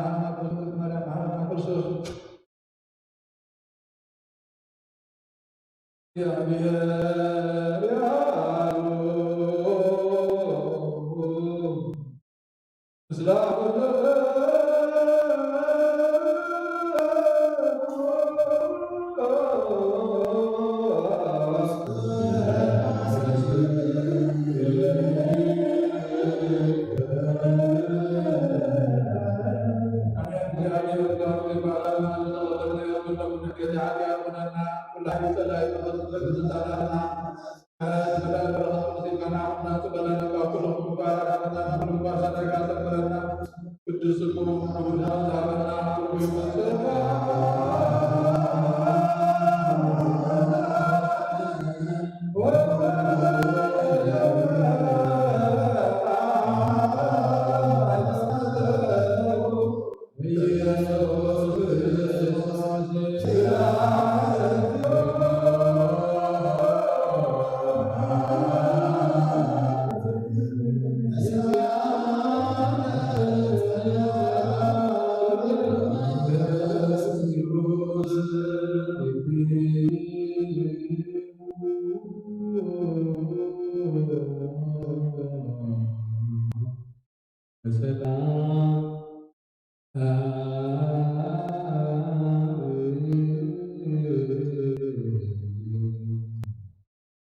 መድኃኒትና ክርስቶስ። እግዚአብሔር ያሉ ምስለ ኩሉ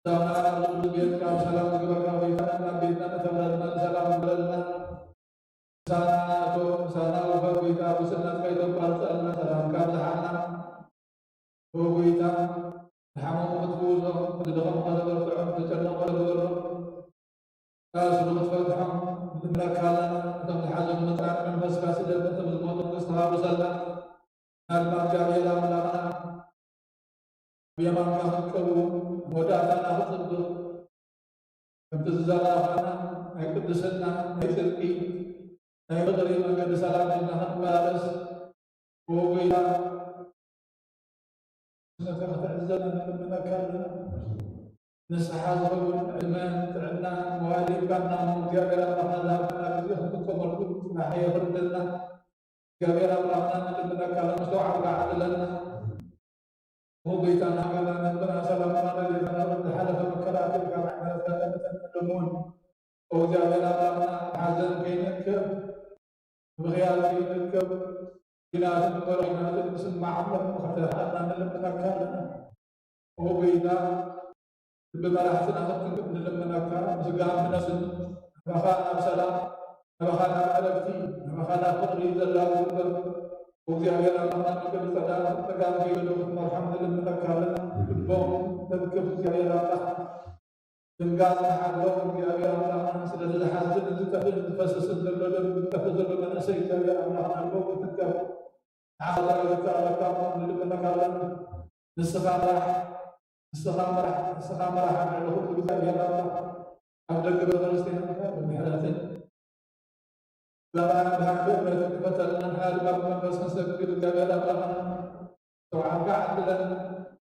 ሰላም ቤትካ ብሰላም ዝግበርና ጎይታ፣ ናብ ቤትና ንተመለስና ብሰላም ግበረልና። ምሳና እቶ፣ ምሳና ውፈር ጎይታ፣ ጉስናትካ ይተቋርጸልና፣ ሰላምካ ብዝሓልና። ኦ ጎይታ፣ ዝሓመሙ ክትፍውሶም፣ ዝደኸሙ ከተበርትዖም፣ ዝተጨነቑ ከተግበሮም፣ ካብ ስሩ ክትፈትሖም ንልምነካ ኣለና። እቶም ዝሓዘኑ ምጽኣት መንፈስካ ስደድ፣ እቶም ዝሞቱ ተስተሃውሰልና። ናትና እግዚኣብሔር ኣምላኽና፣ ኣብ የማንካ ክትቀውም፣ መወዳእታና ክጽብቕ፣ ከምቲ ዝዘራረብካና ናይ ቅድስና፣ ናይ ጽድቂ፣ ናይ ፍቕሪ መንገዲ ሰላም ሒዝና ክንመላለስ፣ ኦ ጎይታ፣ ነቲ ክትዕዘና ንልምነካ ኣለና። ንስሓ ዝኸውን ዕድመን ጥዕናን መዋዕል ሂብካና፣ እግዚኣብሔር ኣምላኽና ዝሃብካና ግዜ ክንጥቀመሉ ጽባሕ የፍርደልና። እግዚኣብሔር ኣምላኽና ንልምነካ ኣለና፣ መስተውዓልካ ዓድለና። ኦ ጎይታና፣ ሃገርና፣ ህዝብና፣ ሰላምና፣ ረድኤትና፣ ዝሓለፈ መከራ ኣትሪፍካ ምሕረትካ ተመልሰና። ሎምውን ኦ እግዚኣብሔር ኣምላኽና፣ ኣብ ሓዘን ከይንእከብ፣ ብኽያት ከይንእከብ፣ ኲናትን መከራን ዝስማዓሎም ንኽትርሕቐና ንልምነካ ኣለና። ኦ ጎይታ፣ ልቢ መራሕትና ክትንክፍ ንልምነካ፣ ብስጋን ብነፍስን ናባኻ ናብ ሰላም፣ ናባኻ ናብ ዕረፍቲ፣ ናባኻ ናብ ፍቕሪ ዘላዊ ግበር። ኦ እግዚኣብሔር ኣምላኽና፣ ንገለ ጸጋ-፣ ጸጋም ከይበሉ ክትመርሖም ንልምነካ ኣለና። ልቦም ተንክፍ እግዚኣብሔር ኣምላኽ። ድንጋጽ ንሓድሮም እግዚኣብሔር ኣምላኽና፣ ስለዚ ዝሓዝን ዝጠፍእን ዝፈስስን ዘሎ ደም ዝጠፍእ ዘሎ መንእሰይ እግዚኣብሔር ኣምላኽና፣ ልቦም ትንከፍ። ንዓኻ ጥራይ ዝከኣለካ እሞ ንልምነካ ኣለና። ንስኻ ምራሕ፣ ንስኻ ምራሕ፣ ንስኻ ምራሕ ኣብ ልዕሊ ኩሉ እግዚኣብሔር ኣምላኽ። ኣብ ደገ ቤተክርስትያንካ ብምሕረትን ብርሃን ብእምነትን ክፈተልና፣ ንሕና ድማ ብመንፈስ ክንሰግድ እግዚኣብሔር ኣምላኽና። ተባዕካ ዓድለና።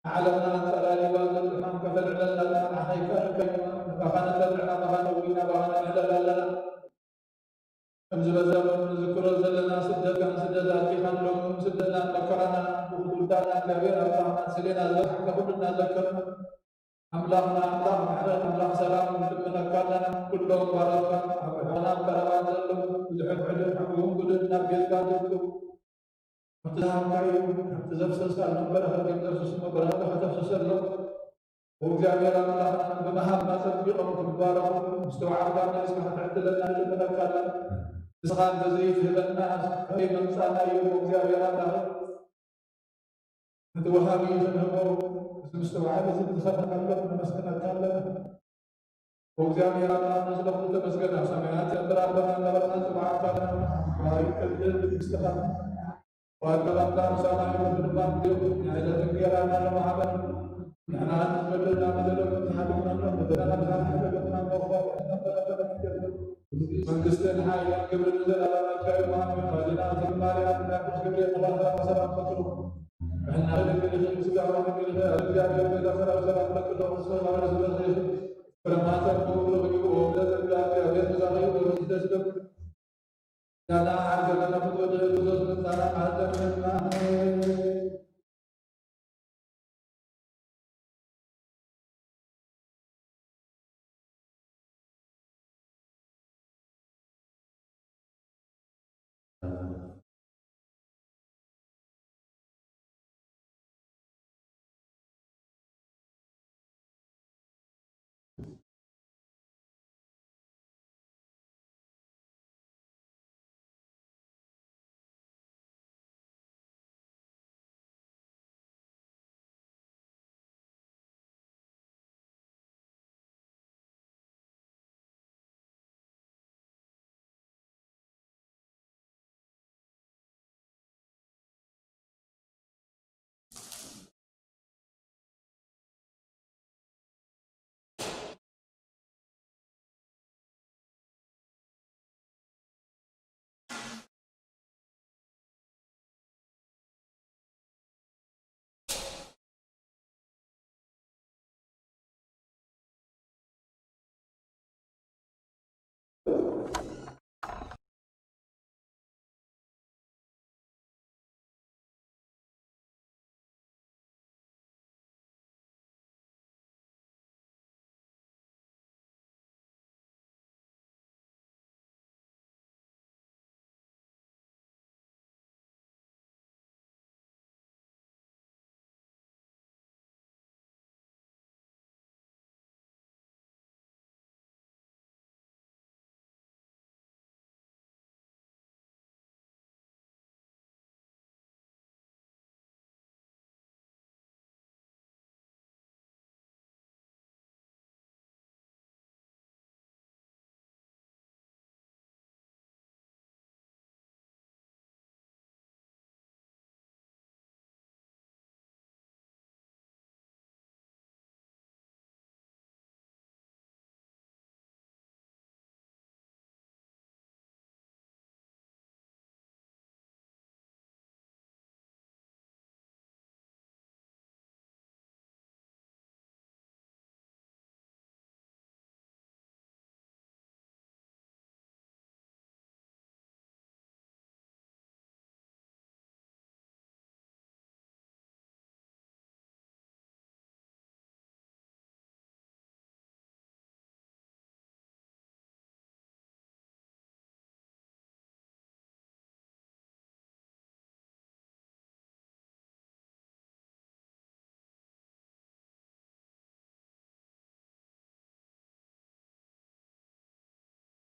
ንዓለምና ኣንጸላልይዋ ዘሎ ሕማም ከተልዕለልና ድማ ንዓኻ ይከኣለካ እዩ። ናባኻ ንተብዕ፣ ናባኻ ነዊ፣ ናባኻ ንምሕለል ኣለና። ከም ዝበዛ ንዝክሮ ዘለና ስደት፣ ከም ስደት ኣዲኻን ሎሚ ስደትና መከራና ብክትውዳና እግዚኣብሔር ኣምላኽና፣ ስሌና ዝበጽሓካ ኩልና ዘከርና። ኣምላኽና ኣምላኽ ምሕረት፣ ኣምላኽ ሰላም ንልምነካ ኣለና። ኩሎም ባሮትካ ኣብ ርሑቕን ኣብ ቀረባን ዘለዉ፣ ብዙሕ ውሕሉል ሕጉን ጉድን ናብ ቤትካ ዝእክቡ፣ ኣብቲ ዝሃብካዮ፣ ኣብቲ ዘፍሰስካሎም በረኸት ከም ዘፍስስ እሞ በረኸት ከተፍስሰሎም። ወእግዚኣብሔር ኣምላኽና ብመሃብና ጸቢቖም ክባረኹ፣ ምስትውዓልካ መሊስካ ክትዕድለና ንልምነካ ኣለና። ንስኻ እንተዘይትህበና ከመይ መምጻእናዮ? ወእግዚኣብሔር ኣምላኽ ነቲ ወሃቢ ተንህቦ፣ እዚ ምስትውዓል እዚ ብዝኸፈተሎም ነመስግነካ ኣለና። ወእግዚኣብሔር ኣምላኽና ስለ ኩሉ ተመስገን። ኣብ ሰማያት ትነብር ኣቦና እናበልና ንጽውዓካ ኣለና። ይትቀደስ ስምካ፣ ወትምጻእ መንግስትካ፣ ወትምጻእ ፍቃድካ ኣብ ሰማይ ከምኡ ድማ ኣብ ምድሪ ትኹን። ናይ ዕለት እንጌራና ሎሚ ሃበና። ንሕና ንመደብና መደብ ሓቢርና ንመደብና ንሓደ ገጽና ንረኽቦ። መንግስትን ሓይልን ክብርን ንዘለኣለማት ይኹን። ኣሜን። ወዲና ማርያም እናት ገብርኤል ተባረከ ሰላም ፈጥሩ። ንሕና ንግልህ ምስጋና ንግልህ እግዚአብሔር ቤተ ሰላም ሰላም ለቅዶ ምስጋና ለቅዶ ፍረማሰብ ክብሩ ይግብኡ ለዘጋ እግዚአብሔር ብዛሬ ወደስ ደስደም ጋና ዓርገና ፍቅር ክርስቶስ ምሳና ማህፀን